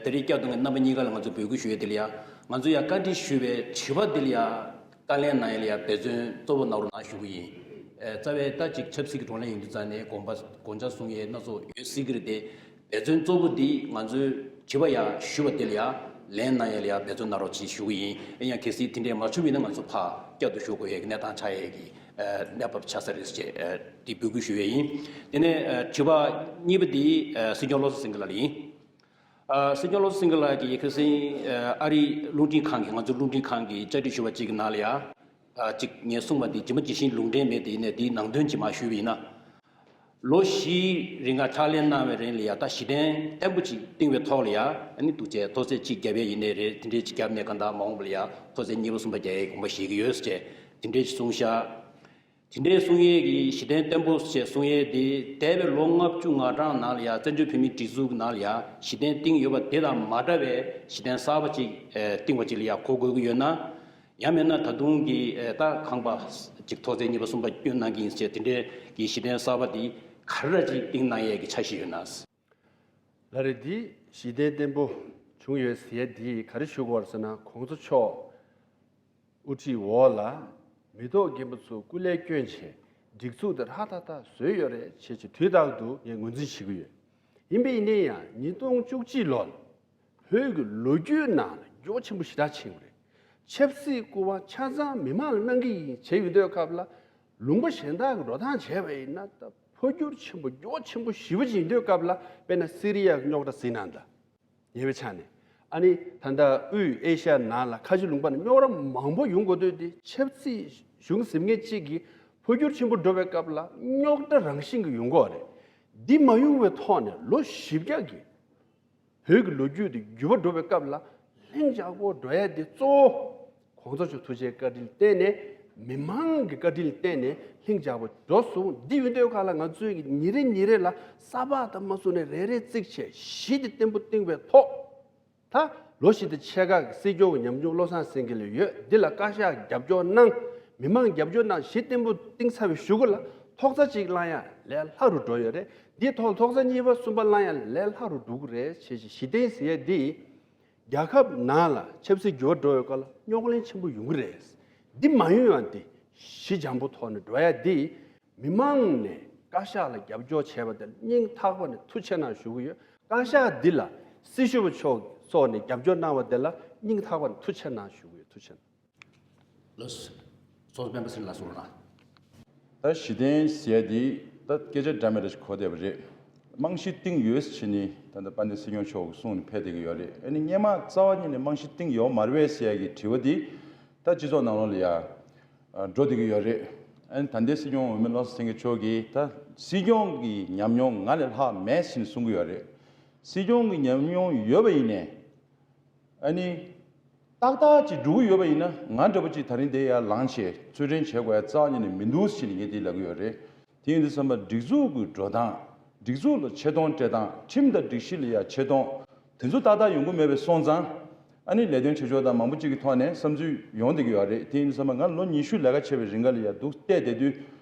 དེ་རིང་བསྐྱར་དུ་རྣམ་པ་གཉིས་ཀ་ལ་ང་ཚོ་འབོད་སྐུལ་ཞུ་ཡས་དེ་ལ་ཡ་ང་ཚོ་ཡ་བཀའ་འདྲི་ཞུས་པའི་དྲི་བ་དེ་ལ་ཡ་བཀའ་ལན་གནང་ཡས་ལ་ཡ་འབད་བརྩོན་གཙོ་བོ་གནང་རོགས་གནང་ཞུ་གི་ཡིན། རྩ་བའི་ད་ཅིག་ཆབ་སྲིད་ཀྱི་བགྲོ་གླེང་ཡིན་དུས་ཙང་ནས་དགོངས་པ་དགོངས་འཆར་གསུང་ཡས་སྣ་ཚོགས་ཡོད་སྲིད་ཀྱི་རེད་དེ། འབད་བརྩོན་གཙོ་བོ་འདི་ང་ཚོའི་དྲི་བ་ཡ་ཞུས་པ་དེ་ལ་ཡ་ལན་གནང་ཡས་ལ་ཡ་འབད་བརྩོན་གནང་རོགས་ཅེས་ཞུ་གི་ཡིན། ཡིན་ཡང་གལ་སྲིད་དེ་འདྲས་མ་བྱུང་བ་ཡིན་ན་ང་ཚོ་ཕར་བསྐྱར་དུ་ཞུ་དགོས་ཡས་ཀྱི་གནས་སྟངས་ཆགས་ཡས་ཀྱི་གནས་བབ་ཆགས་ས་རེད་ཅེས་དེ་འབོད་སྐུལ་ཞུ་ཡས་ཡིན། དེ་ནས་དྲི་བ་གཉིས་པ་འདི་སྲིད་སྐྱོང་བློ་བཟང་སེང་གེ་ལགས་ལ་ཡིན། སྲིད་སྐྱོང་བློ་བཟང་སེང་གེ་ལགས་ཀྱིས་ཁ་སང་ཨ་རིའི་རླུང་འཕྲིན་ཁང་གི་ང་ཚོ་རླུང་འཕྲིན་ཁང་གི་བཅར་འདྲི་ཞུ་བ་གཅིག་གི་ནང་ལ་ཡ། ཅིག་ངས་གསུངས་པ་འདི་ཇི་མ་ཇི་བཞིན་ལུང་འདྲེན་མེད་དེ་ཡིན་ནའི་འདིའི་ནང་དོན་ཅིག་མར་ཞུས་པ་ཡིན་ན། ལོ་བཞིའི་རིང་ལ་ཕྱག་ལས་གནང་བའི་རིང་ལ་ཡ་ད་གཞི་རྟེན་བརྟན་པོ་ཅིག་བཏིང་བའི་ཐོག་ལ་ཡ་ཨ་ནི་འདུག་བྱས་མཐོ་ཚད་གཅིག་བརྒྱབ་ཡས་ཡིན་ནའི་རེད། དེ་འདྲས་ཅིག་བརྒྱབ་ནས་གང་ལྟར་མ་འོངས་པ་ལ་ཡ་མཐོ་ཚད་གཉིས་པ་གསུམ་པ་རྒྱག་ཡས་དགོངས་པ་བཞེས་ཀྱི་ཡོད་ཟེར་བྱས་དེ་འདྲས་ཅིག་གསུངས་ཤག་དེ་འདྲའི་གསུང་ཡས་ཀྱི་གཞི་རྟེན་བརྟན་པོ་ཞེས་གསུང་ཡས་དེ་འདས་པའི་ལོ་ལྔ་བཅུ་ང་གྲངས་ནང་ལ་ཡང་བཙན་བྱོལ་བོད་མིའི་སྒྲིག་འཛུགས་ནང་ལ་ཡང་གཞི་རྟེན་བཏིང་ཡོད་པ་དེ་དང་མ་འདྲ་བའི་གཞི་རྟེན་གསར་པ་ཅིག་ཨེ་བཏིང་བ་ཅིག་ལ་ཡང་གོ་དགོས་ཀྱི་ཡོད་ན། ཡང་མིན་ན་ད་དུང་གི་ཨེ་ད་ཁང་པ་ཅིག་མཐོ་ཚད་གཉིས་པ་གསུམ་པ་བསྐྱོན་གནང་གི་ཡིན་ཟེར་དེ་འདྲའི་གི་གཞི་རྟེན་གསར་པ་དེ་ག་རེ་ཅིག་བཏིང་གནང་ཡས་ཀྱི་འཆར་གཞི་ཡོད་ན། ལགས་རེད། འདི་གཞི་རྟེན་བརྟན་པོ་བྱུང་ཡོད་ཟེར་ཡས་འདི་ག་རེ་ཞུ་དགོས་པ་རེད་ཟེར་ན། གོང་ས་མཆོག་དབུ་ཁྲིད་འོག་ལ་མི་ཐོག་རྒན་པོ་ཚོ་སྐུ་ལས་བསྐྱོན་བྱས་སྒྲིག་འཛུགས་དེ་ཧྲ་ཐག་ཐག་བཟོས་ཡོད་རེད་ཅེས་ཀྱི་དུས་རྟག་ཏུ་ངས་ངོས་འཛིན་བྱེད་ཀྱི་ཡོད། ཡིན་པ་ཡིན་ནའི་ཡང་ཉིས་སྟོང་བཅུ་གཅིག་ལོར་བོད་ཀྱི་ལོ་རྒྱུས་ནང་ལ་འགྱུར་བ་ཆེན་པོ་ཞེ་དྲག་ཕྱིན་ཡོད་རེད། ཆབ་སྲིད་སྐུ་པར་ཆ་ཚང་མི་མང་ལ་གནང་གི་ཡིན་བྱས་ཡོད་དུས་སྐབས་ལ། ལུང་པ་གཞན་དག་གི་འགྲོ་སྟངས་བྱས་པ་ཡིན་ན་ད་འཕོ་འགྱུར་ཆེན་པོ་འགྱུར་བ་ཆེན་པོ་ཞེ་པོ་ཅིག་ཡིན་དུས་སྐབས་ལ། དཔེར་ན་སི་རི་ཡ་རྙོག་དྲ་ཟེར་ན་འདྲ། ཉེ་བའི་ཆ་ནས་ ཨ་ནི་ད་ལྟ་དབུས་ཨེ་ཤ་ཡ་ནང་ལ་ཁ་ཆེ་ལུང་པ་ནས་རྙོག་དྲ་མང་པོ་ཡོང་དགོས་དུས་དེ་ཆབ་སྲིད་གཞུང་ཟིན་མཁན་གཅིག་གིས་འཕོ་འགྱུར་ཆེན་པོ་འགྲོ་བའི་སྐབས་ལ་རྙོག་དྲ་རང་བཞིན་གྱིས་ཡོང་གི་རེད། འདི་མ་ཡོང་བའི་ཐོག་ནས་ལོ་བཞི་བརྒྱ་གི་བོད་ཀྱི་ལོ་རྒྱུས་དེ་འགྱུར་བ་འགྲོ་བའི་སྐབས་ལ་ལྷིང་འཇགས་པོ་འགྲོ་ཡ་དེ་གཙོ་བོ་གོང་ས་མཆོག་ཐུགས་རྗེ་བཀའ་དྲིན་བརྟེན་ནས་མི་མང་གི་བཀའ་དྲིན་བརྟེན་ནས་ལྷིང་འཇགས་པོ་འགྲོ་སོང་། འདི་ཡོད་དུས་ག་ལ་ང་ཚོས་ཀྱི་ཉིན་རེ་ཉིན་རེ་ལ་ས་ཕག་དང་མ་སུ་ནས་རེ་རེ་བརྩིགས་བྱས་གཞི་དེ་བརྟན་པོ་བཏིང་བའི་ཐོག་ད་ལོ་བཞི་དང་ཕྱེད་ཀ་གི་སྲིད་སྐྱོང་གི་ཉམས་མྱོང་བློ་བཟང་སེང་གེ་ལ་ཡོད། འདི་ལ་བཀའ་ཤག་རྒྱབ་སྐྱོར་གནང་། མི་མང་རྒྱབ་སྐྱོར་གནང་། གཞི་བརྟན་པོ་བཏིང་ཚར་བའི་གཞུག་གུ་ལ་ཐོག་རྩ་གཅིག་བླང་ཡ་ལས་སླ་རུ་འགྲོ་ཡོད་རེད། འདིའི་ཐོག་ཐོག་རྩ་གཉིས་པ་གསུམ་པ་བླང་ཡ་ལས་སླ་རུ་འགྲོ་གི་རེད། བྱས་ཙང་གཞི་རྟེན་ཟེར་ཡ་འདི་རྒྱལ་ཁབ་ནང་ལ་ཆབ་སྲིད་འགྱུར་བ་འགྲོ་བའི་སྐབས་ལ་རྙོག་གླེང་ཆེན་པོ་ཡོང་གི་རེད། འདི་མ་ཡོང་ཡ་འདི་གཞི་འཇམ་པོ་ཐོག་ནས་འགྲོ་ཡ་འདི། མི་མང་ནས་བཀའ་ཤག་ལ་རྒྱབ་སྐྱོར་བྱས་པ་དེར་སྙིང་ཐག་པ་ནས་ཐུགས་རྗེ་གནང་ཞུ་གི་ཡོད། བཀའ་ཤག་འདི་ལ་སྲི་ཞུ་བ་མཆོག་སོགས་ནས་རྒྱབ་སྐྱོར་གནང་བ་དེ་ལ་སྙིང་ཐག་པ་ནས་ཐུགས་རྗེ་གནང་ཞུ་གི་ཡོད། ཐུགས་རྗེ་གནང་། ལགས་སོ། ཚོགས་གཙོ་སྤེན་པ་ཚེ་རིང་ལགས་གསུང་རོགས་གནང་། ད་གཞི་རྟེན་ཟེར་ཡ་འདི་ད་སྐད་ཆ་འདྲ་མི་འདྲ་ཞིག་གོ་བསྡད་པ་རེད། རྨང་གཞི་བཏིང་ཡོད་ཟེར་ནས་ད་ལྟ་དཔལ་ལྡན་སྲིད་སྐྱོང་མཆོག་གིས་གསུངས་ནས་ཕེབས་བསྡད་ཀྱི་ཡོད་རེད། ཨ་ནི་སྔོན་མ་རྩ་བ་ཉིད་ནས་རྨང་གཞི་བཏིང་ཡོད་མ་རེད་པས་ཟེར་ཡ་གི་དྲི་བ་འདི་ད་སྤྱི་ཚོགས་ནང་ལོགས་ལ་ཡ་འགྲོ་བསྡད་ཀྱི་ཡོད་རེད། ཨ་ནི་ད་ལྟའི་སྲིད་སྐྱོང་འོས་མི་བློ་བཟང་སེང་གེ་མཆོག་གིས་ད་སྲིད་སྐྱོང་གི་ཉམས་མྱོང་ང་ལས་ལྷག་མེད་ཟེར་ནས་གསུང་གི་ཡོད་རེད། སྲིད་སྐྱོང་གི་ཉམས་མྱོང་ཡོད་པ་ཡིན་ནའི་ཨ་ནི་ཏག་ཏག་ཅིག་འགྲོ་གི་ཡོད་པ་ཡིན་ན་ང་འདྲ་པོ་ཅིག་ད་རིང་དེ་ཡར་ལངས་བྱས་ཚུལ་ཁྲིམས་བྱེད་དགོས་ཡ་རྩ་བ་ཉིད་ནས་མི་འདུག་ཟེར་ནས་ངས་དེ་ལབ་ཀྱི་ཡོད་རེད། དེ་ཡིན་དུས་ཙམ་པ་སྒྲིག་འཛུགས་ཀྱི་འགྲོ་སྟངས། སྒྲིག་འཛུགས་ལ་ཆེ་མཐོང་སྤྲད་སྟངས། ཁྲིམས་དང་སྒྲིག་གཞི་ལ་ཡ་ཆེ་མཐོང་། དེ་ཚོ་ཏག་ཏག་ཡོང་གི་མེད་པའི་སོང་ཙང་། ཨ་ནི་ལས་དོན་བྱེད་ཕྱོགས་དང་མང་པོ་ཅིག་གི་ཐོག་ནས་བསམ་ཚུལ་ཡོང་བསྡད་ཀྱི་ཡོད་རེད། དེ་ཡིན་དུས་ཙམ་པ་ང་ལོ་ཉི་ཤུ་ལས་ཀ་བྱས་པའི་རིང་ག་ལ་ཡ་འདུག་བལྟས་བསྡད་དུས།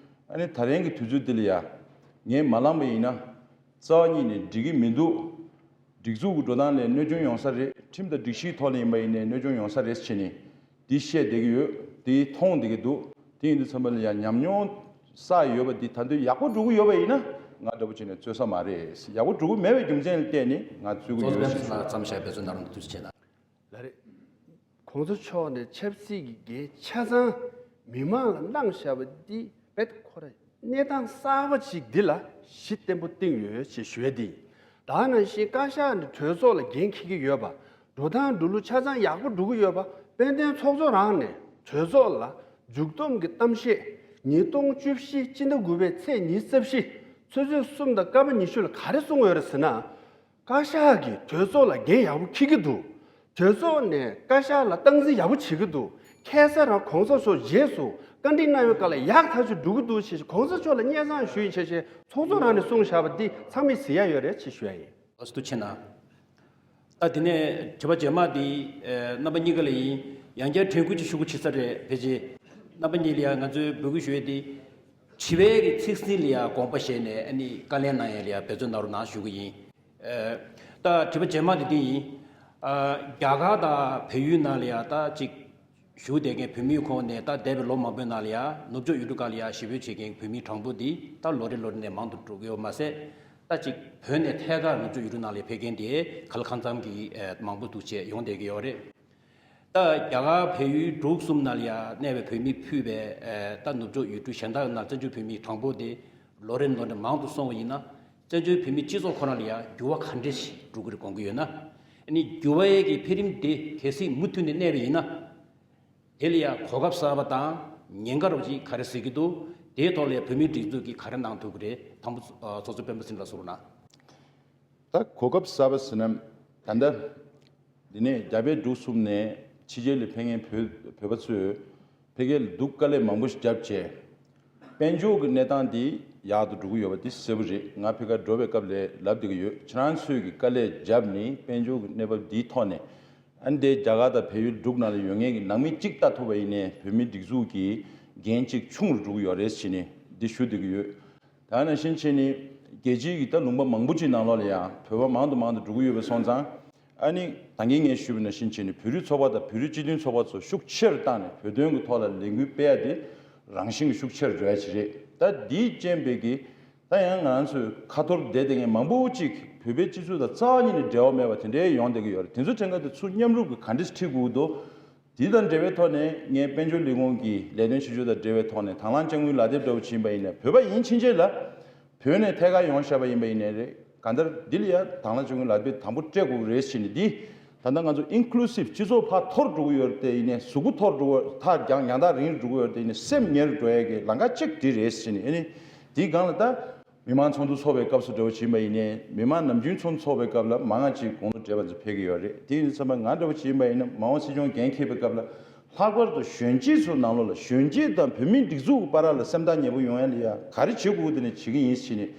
ཨ་ནི་ད་རིང་གི་དུས་ཚོད་འདི་ལ་ཡ་ངས་མ་ལངས་པ་ཡིན་ན་རྩ་བ་ཉིད་ནས་འགྲིག་གི་མི་འདུག་སྒྲིག་འཛུགས་ཀྱི་འགྲོ་སྟངས་ལ་གནོད་སྐྱོན་ཡོང་ས་རེད། ཁྲིམས་དང་སྒྲིག་གཞིའི་ཐོག་ལ་ཡིན་པ་ཡིན་ནའི་གནོད་སྐྱོན་ཡོང་ས་རེད་ཟེར་ནས་འདི་བཤད་བསྡད་ཀྱི་ཡོད། འདི་མཐོང་བསྡད་ཀྱི་འདུག་དེ་ཡིན་དུས་ཙམ་པ་ལ་ཡང་ཉམས་མྱོང་བསགས་ཡོད་པ་འདི་ད་དུང་ཡག་པོ་འགྲོ་གི་ཡོད་པ་ཡིན་ན་ང་འདྲ་པོ་བྱས་ནས་རྩོད་ས་མ་རེད། ཡག་པོ་འགྲོ་གི་མེད་པའི་རྒྱུ་མཚན་ལ་བལྟས་ནས་ང་རྩོད་ཀྱི་ཡོད་ཟེར། ལགས་རེད། གོང་ས་མཆོག་ནས་ཆབ་སྲིད་ཀྱི་འགན་ཆ་ཚང་མི་མང་ལ་གནང་བཞག་པ་འདི་རྦད་ཁོ་ར་གནས་སྟངས་གསར་པ་ཅིག་འདི་ལ་གཞི་བརྟན་པོ་བཏིང་ཡོད་ཅེས་ཞུ་ཡ་འདི་ཡིན། ད་ནང་བཞིན་བཀའ་ཤག་ནས་གྲོས་ཚོགས་ལ་འགན་འཁྱེར་གྱི་ཡོད་པ། འགྲོ་སྟངས་འགྲོ་ལུགས་ཆ་ཚང་ཡག་པོ་འགྲོ་གི་ཡོད་པ། དཔལ་ལྡན་ཚོགས་གཙོ་རང་ནས་གྲོས་ཚོགས་ལ་མཇུག་བསྡོམས་ཀྱི་གཏམ་བཤད་ཉིས་སྟོང་བཅུ་བཞི་སྤྱི་ཟླ་དགུ་པའི་ཚེས་ཉི་ཤུ་རྩ་བཞི་ཆུ་ཚོད་གསུམ་དང་སྐར་མ་ཉི་ཤུ་ལ་ག་རེ་གསུངས་ཡོད་རེད་ཟེར་ན། བཀའ་ཤག་གིས་གྲོས་ཚོགས་ལ་འགན་ཡག་པོ་འཁྱེར་གྱི་འདུག་གྲོས་ཚོགས་ནས་བཀའ་ཤག་ལ་སྟངས་འཛིན་ཡག་པོ་བྱེད་ཀྱི་འདུག་ཁ་སང་རང་གོང་ས་མཆོག་རྗེས་སུ་བཀའ་འདྲི་གནང་བའི་སྐབས་ལ་ཡག་ཐག་ཆོད་འགྲོ་གི་འདུག་ཅེས་གོང་ས་མཆོག་ལ་སྙན་སེང་ཞུ་ཡིན་ཞེས་ཚོགས་གཙོ་རང་ནས་གསུངས་བཞག་པ་འདི་ཚང་མས་གཟིགས་ཡ་ཡོད་རེད་ཅེས་ཞུ་ཡ་ཡིན། ཨ་སུ་ཐུགས་ཆེ་གནང་། ད་དེ་ནས་དྲི་བ་རྗེས་མ་འདི་ཨེ་རྣམ་པ་གཉིས་ཀ་ལ་ཡིན། ཡང་བསྐྱར་དྲན་སྐུལ་ཅིག་ཞུ་དགོས་བྱུང་ས་རེད། ཕལ་ཆེར་རྣམ་པ་གཉིས་ལ་ཡང་ང་ཚོས་འབོད་སྐུལ་ཞུ་ཡས་འདི། དྲི་བའི་གི་ཚིག་ཟིན་ལ་ཡང་དགོངས་པ་བཞེས་ནས་ཨ་ནི་བཀའ་ལན་གནང་ཡས་ལ་ཡང་འབད་བརྩོན་གནང་རོགས་གནང་ཞུ་གི་ཡིན། ཨེ་ད་དྲི་བ་རྗེས་མ་འདི་འདི་ཡིན། ཨ་རྒྱ་གར་དང་བལ་ཡུལ་ནང་ལ་ཡང་ད་ཅིག་བཞུགས་བསྡད་མཁན་བོད་མིའི་ཁོངས་ནས་ད་འདས་པའི་ལོ་མང་པོའི་ནང་ལ་ཡང་ནུབ་ཕྱོགས་ཡུལ་གྲུ་ཁག་ལ་ཡང་གཞིས་སྤོས་བྱེད་མཁན་བོད་མིའི་གྲངས་འབོར་འདི་ད་ལོ་རེ་ལོ་རེ་ནས་མང་དུ་འགྲོ་གི་ཡོད་མ་ཟད། ད་ཅིག་བོད་ནས་ཐད་ཀར་ནུབ་ཕྱོགས་ཡུལ་གྲུ་ནང་ལ་ཕེབས་མཁན་དེ་ག་ལ་གང་འཚམ་གྱི་ཨེ་མང་པོ་འདུག་བྱས་ཡོང་བསྡད་ཀྱི་ཡོད་རེད། ད་རྒྱ་གར་བལ་ཡུལ་འབྲུག་གསུམ་ནང་ལ་ཡང་གནས་པའི་བོད་མིས་ཕུད་པའི་ཨེ་ད་ནུབ་ཕྱོགས་ཡུལ་གྲུ་གཞན་དག་ནང་བཙན་བྱོལ་བོད་མིའི་གྲངས་འབོར་དེ་ལོ་རེ་ལོ་རེ་མང་དུ་སོང་བ་ཡིན་ན། བཙན་བྱོལ་བོད་མིའི་སྤྱི་ཚོགས་ཁོ་རང་ལ་ཡང་འགྱུར་བ་ག་འདྲ་ཞིག་འགྲོ་གི་རེད་དགོངས་ཀྱི་ཡོད་ན། ཨ་ནི་འགྱུར་བའི་གི་འཕེལ་རིམ་དེ་གལ་སྲིད་མུ་མཐུད་ནས་གནས་པ་ཡིན་ན། དེ་ལ་ཡང་གོ་སྐབས་གསར་པ་དང་ཉེན་ཁ་རོབ་ཅིག་ག་རེ་གཟིགས་ཀྱི་འདུག་དེའི་ཐོག་ལ་ཡང་བོད་མིའི་སྒྲིག་འཛུགས་ཀྱིས་ག་རེ་གནང་ཐུབ་ཀྱི་རེད། དང་པོ་ཚོགས་གཙོ་སྤེན་པ་ཚེ་རིང་ལགས་གསུང་རོགས་གནང་། ད་གོ་སྐབས་གསར་པ་ཟེར་ན་ད་ལྟ་འདི་ནས་རྒྱ་བལ་འབྲུག་གསུམ་ནས་ཕྱི་རྒྱལ་ལ་ཕེབས་མཁན་བོད་བོད་པ་ཚོས་ཕ་གིར་འདུག་དཀའ་ལས་མང་པོ་ཞིག་བརྒྱབ་བྱས། དཔལ་འབྱོར་གྱི་གནས་སྟངས་འདི་ཡག་ཏུ་འགྲོ་གི་ཡོད་པ་འདི་གསལ་པོ་རེད། ང་ཕ་གིར་འགྲོ་བའི་སྐབས་ལ་ལབ་བསྡད་ཀྱི་ཡོད། ཁྱེད་རང་ཚོས་ཀྱི་དཀའ་ལས་བརྒྱབ་ནས་དཔལ་འབྱོར་གྱི་གནས་བབ་འདིའི་ཐོག་ནས་ཨ་ནི་དེ་རྒྱ་གར་དང་བལ་ཡུལ་འབྲུག་ནང་ལ་ཡོད་མཁན་གྱི་ནང་མི་གཅིག་ལྟ་ཐུབ་པ་ཡིན་ནའི་བོད་མིའི་སྒྲིག་འཛུགས་ཀྱི་འགན་གཅིག་ཆུང་རུ་འགྲོ་གི་ཡོད་རེད་ཟེར་ནས་འདི་ཞུ་བསྡད་ཀྱི་ཡོད། ད་ནང་བཞིན་བྱས་ནས་རྒྱལ་སྤྱིའི་གི་ད་ལུང་པ་མང་པོ་ཅིག་ནང་ལོགས་ལ་ཡང་བོད་པ་མང་དུ་མང་དུ་འགྲོ་གི་ཡོད་པ་སོང་ཙང་། ཨ་ནི་ད་གིན་ངས་ཞུས་པ་ནང་བཞིན་བྱས་ནས་བོད་རིགས་ཚོགས་པ་དང་བོད་རིགས་སྤྱི་མཐུན་ཚོགས་པ་ཚོ་ཤུགས་ཆེ་རུ་བཏང་ནས་བོད་དོན་གྱི་ཐོག་ལ་ལས་འགུལ་སྤེལ་ཡ་དེ་རང་བཞིན་གྱི་ཤུགས་ཆེ་རུ་འགྲོ་ཡ་ཅིག་རེད། ད་འདིའི་རྐྱེན་པས་ཀྱི་ད་ཡང་ང་ཚོའི་ཁ་ཐོར་བསྡད་བསྡད་མཁན་མང་པོ་ཅིག་བོད་པའི་སྤྱི་ཚོགས་དང་རྩ་བ་ཉིད་ནས་འབྲེལ་བ་མེད་པ་དེ་འདྲའི་ཡོང་བསྡད་ཀྱི་ཡོད་རེད། དེ་ཚོ་དྲན་ཁ་དེ་ཚུར་མཉམ་རུབ་ཀྱིས་ག་འདྲས་ཁྲིད་དགོས་ཀྱི་འདུག་དེ་དང་འབྲེལ་བའི་ཐོག་ནས་ངས་དཔལ་འབྱོར་ལས་ཁུངས་ཀྱི་ལས་དོན་བྱེད་ཕྱོགས་དང་འབྲེལ་བའི་ཐོག་ནས་དང་བླངས་དཔྱ་དངུལ་ལག་དེབ་འདྲ་བོ་ཕྱིན་པ་ཡིན་ན་བོད་པ་ཡིན་ཕྱིན་ཆད་ལ་བོད་ནས་ཐད་ཀར་ཡོང་བཞག་པ་ཡིན་པ་ཡིན་ནའི་རེད། གང་ལྟར་འདི་ལ་ཡང་དང་བླངས་དཔྱ་དངུལ་ལག་དེབ་དང་པོ་སྤྲད་དགོས་ཀྱི་རེད་ཟེར་ནས་འདི་ ད་ལྟ་ང་ཚོ་ཨིན་ཀུ་ལུ་སིབ་སྤྱི་ཚོགས་ཕར་མཐོར་འགྲོ་གི་ཡོད་རེད་དེ། ཡིན་ནའི་གཟུགས་པོ་མཐོར་འགྲོ་གི་ཐག་རྒྱང་རྒྱང་ཐག་རིང་རུ་འགྲོ་གི་ཡོད་རེད་དེ། ཡིན་ནའི་སེམས་ཉེ་རུ་འགྲོ་ཡ་གི་ལམ་ཁ་གཅིག་དེ་རེད་ཟེར་ནས། ཨ་ནི་དེའི་སྒང་ལ་ད་མི་མང་ཚོགས་འདུ་ཚོགས་པའི་སྐབས་སུ་འདྲ་བོ་བྱེད་པ་ཡིན་ནའི། མི་མང་ནམ་རྒྱུན་ཚོགས་འདུ་ཚོགས་པའི་སྐབས་ལ་མང་ང་ཅིག་དགུང་ལོ་བགྲེས་པ་ཚོ་ཕེབས་ཀྱི་ཡོད་རེད། དེ་ཡིན་ཙང་ང་འདྲ་བོ་བྱེད་པ་ཡིན་ན། མ་འོངས་སྲིད་སྐྱོང་འགན་འཁྱེར་བའི་སྐབས་ལ་ལྷག་པར་དུ་གཞོན་སྐྱེས་ཚོ་ནང་ལོགས་ལ། གཞོན་སྐྱེས་དང་བོད་མིའི་སྒྲིག་འཛུགས་ཀྱི་བར་ལ་སེམས་ཐག་ཉེ་པོ་ཡོང་ཡ་ལ་ཡ་ག་རེ་བྱེད་དགོས་ཀྱི་དེ་ནས་བྱེད་ཀྱི་ཡིན་ཟེར་ནས་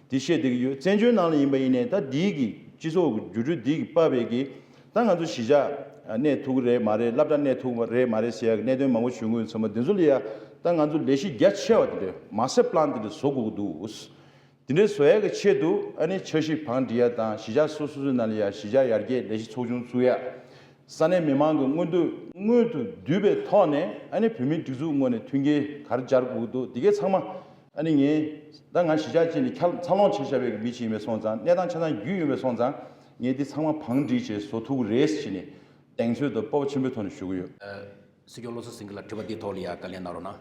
དེ་བཤད་བསྡད་ཀྱི་ཡོད། བཙན་བྱོལ་ནང་ལ་ཡིན་པ་ཡིན་ནའི་ད་འདིའི་གི་སྤྱི་ཚོགས་ཀྱི་འགྱུར་འགྲོས་འདིའི་གི་དཔག་པའི་གི། ད་ང་ཚོ་གཞིས་ཆགས་གནས་ཐུབ་ཀྱི་རེད་མ་རེད། སློབ་གྲྭ་གནས་ཐུབ་ཀྱི་རེད་མ་རེད་ཟེར་ཡ་གི་གནད་དོན་མང་པོ་ཞུ་གི་ཡོད་ཙང་། འདི་ཚོ་ལ་ཡ་ད་ང་ཚོ་ལས་གཞི་རྒྱ་ཆེ་བ་དེ་འདྲ། མ་སི་ཊར་པི་ལན་དེ་འདྲ་བཟོ་དགོས་ཀྱི་འདུག། དེ་འདྲའི་བཟོ་ཡ་གི་ཆེད་དུ། ཨ་ནི་འཆར་གཞི་བང་སྒྲིག་ཡ་དང་། གཞིས་ཆགས་སོ་སོ་སོའི་ནང་ལ་ཡ་གཞིས་ཆགས་ཡར་རྒྱས་ལས་གཞི་ཚོགས་ཆུང་བཙུགས་ཡ། ས་གནས་མི་མང་གི་མངོན་འདོད་མངོན་དུ་བསྡུས་པའི་ཐོག་ནས། ཨ་ནི་བོད་མིའི་སྒྲིག་འཛུགས་ངོས་ནས་མཐུན་རྐྱེན་ག་རེ་སྦྱར་དགོས་འདུག། འདི་གའི་ཚང་མ། ཨ་ནི་ངས་ད་ང་གཞིས་ཆགས་ཅིག་ནས་འཚར་ལོངས་བྱས་བཞག་པའི་མི་ཅིག་ཡིན་པ་སོང་ཙང་། གནས་སྟངས་ཆ་ཚང་རྒྱུས་ཡོད་པ་སོང་ཙང་། ངས་འདི་ཚང་མ་བང་སྒྲིག་བྱས་བཟོ་ཐུབ་ཀྱི་རེད་ཟེར་ནས་གདེང་ཚོད་དང་སྤོབས་པ་ཆེན་པོའི་ཐོག་ནས་ཞུ་གི་ཡོད། ཨ། སྲིད་སྐྱོང་བློ་བཟང་སེང་གེ་ལགས། དྲི་བ་འདིའི་ཐོག་ལ་ཡ་བཀའ་ལན་གནང་རོགས་གནང་།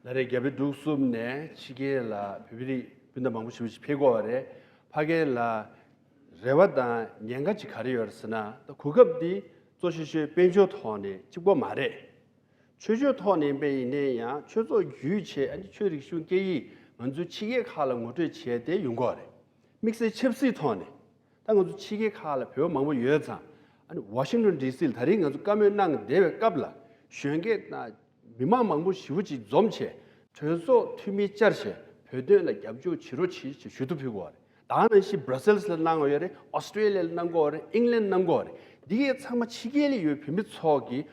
ལ་རེ། རྒྱ་བལ་འབྲུག་གསུམ་ནས་ཕྱི་རྒྱལ་ལ་བོད་མི་རིགས་སྤུན་ཟླ་མང་པོ་ཞེ་པོ་ཅིག་ཕེབས་ཀྱི་ཡོད་རེད། ཕ་གི་ལ་རེ་བ་དང་ཉེན་ཁ་ཅིག་ག་རེ་ཡོད་རེད་ཟེར་ན། ད་གོ་སྐབས་འདི་གཙོ་ཆེ་ཤོས་དཔལ་འབྱོར་ཐོག་ནས་གཅིག་པོ་མ་རེད། ཆོས་ཕྱོགས་ཐོག་ནས་ཡིན་པ་ཡིན་ནའི་ཡང་། ཆོས་ཚོགས་བརྒྱུད་བྱས། ཨ་ནི་ཆོས་རིག་གཞུང་སྐད་ཡིག་ང་ཚོའི་ཕྱི་རྒྱལ་ཁག་ལ་ངོ་སྤྲོད་བྱས་ཏེ་ཡོང་གི་ཡོད་རེད། དམིགས་བསལ་ཆབ་སྲིད་ཐོག་ནས། ད་ང་ཚོ་ཕྱི་རྒྱལ་ཁག་ལ་བོད་པ་མང་པོ་ཡོད་ཙང་། ཨ་ནི་ཝ་ཤིང་ཊོན་ཌི་སི་ལ་ད་རེས་ང་ཚོ་བཀའ་མོལ་གནང་བསྡད་པའི་སྐབས་ལ། གཞོན་སྐྱེས་དང་མི་མང་མང་པོ་ཞེ་པོ་ཅིག་འཛོམས་བྱས། གྲོས་ཚོགས་འཐུས་མི་བཅར་བྱས། བོད་དོན་ལ་རྒྱབ་སྐྱོར་བྱེད་རོགས་བྱེད་ཅེས་ཞུ་གཏུག་ཕུལ་དགོས་པ་རེད། ད་ག་ནང་བཞིན་སྦྲ་སེལ་སི་ལ་གནང་དགོས་ཡོད་རེད། ཨོ་སི་ཀྲེ་ལི་ཡ་ལ་གནང་དགོས་རེད། ཨིང་ལན་གནང་དགོས་རེད། འདི་གའི་ཚང་མ་ཕྱི་རྒྱལ་ལ་ཡོད་བོད་མི་ཚོ་གིས་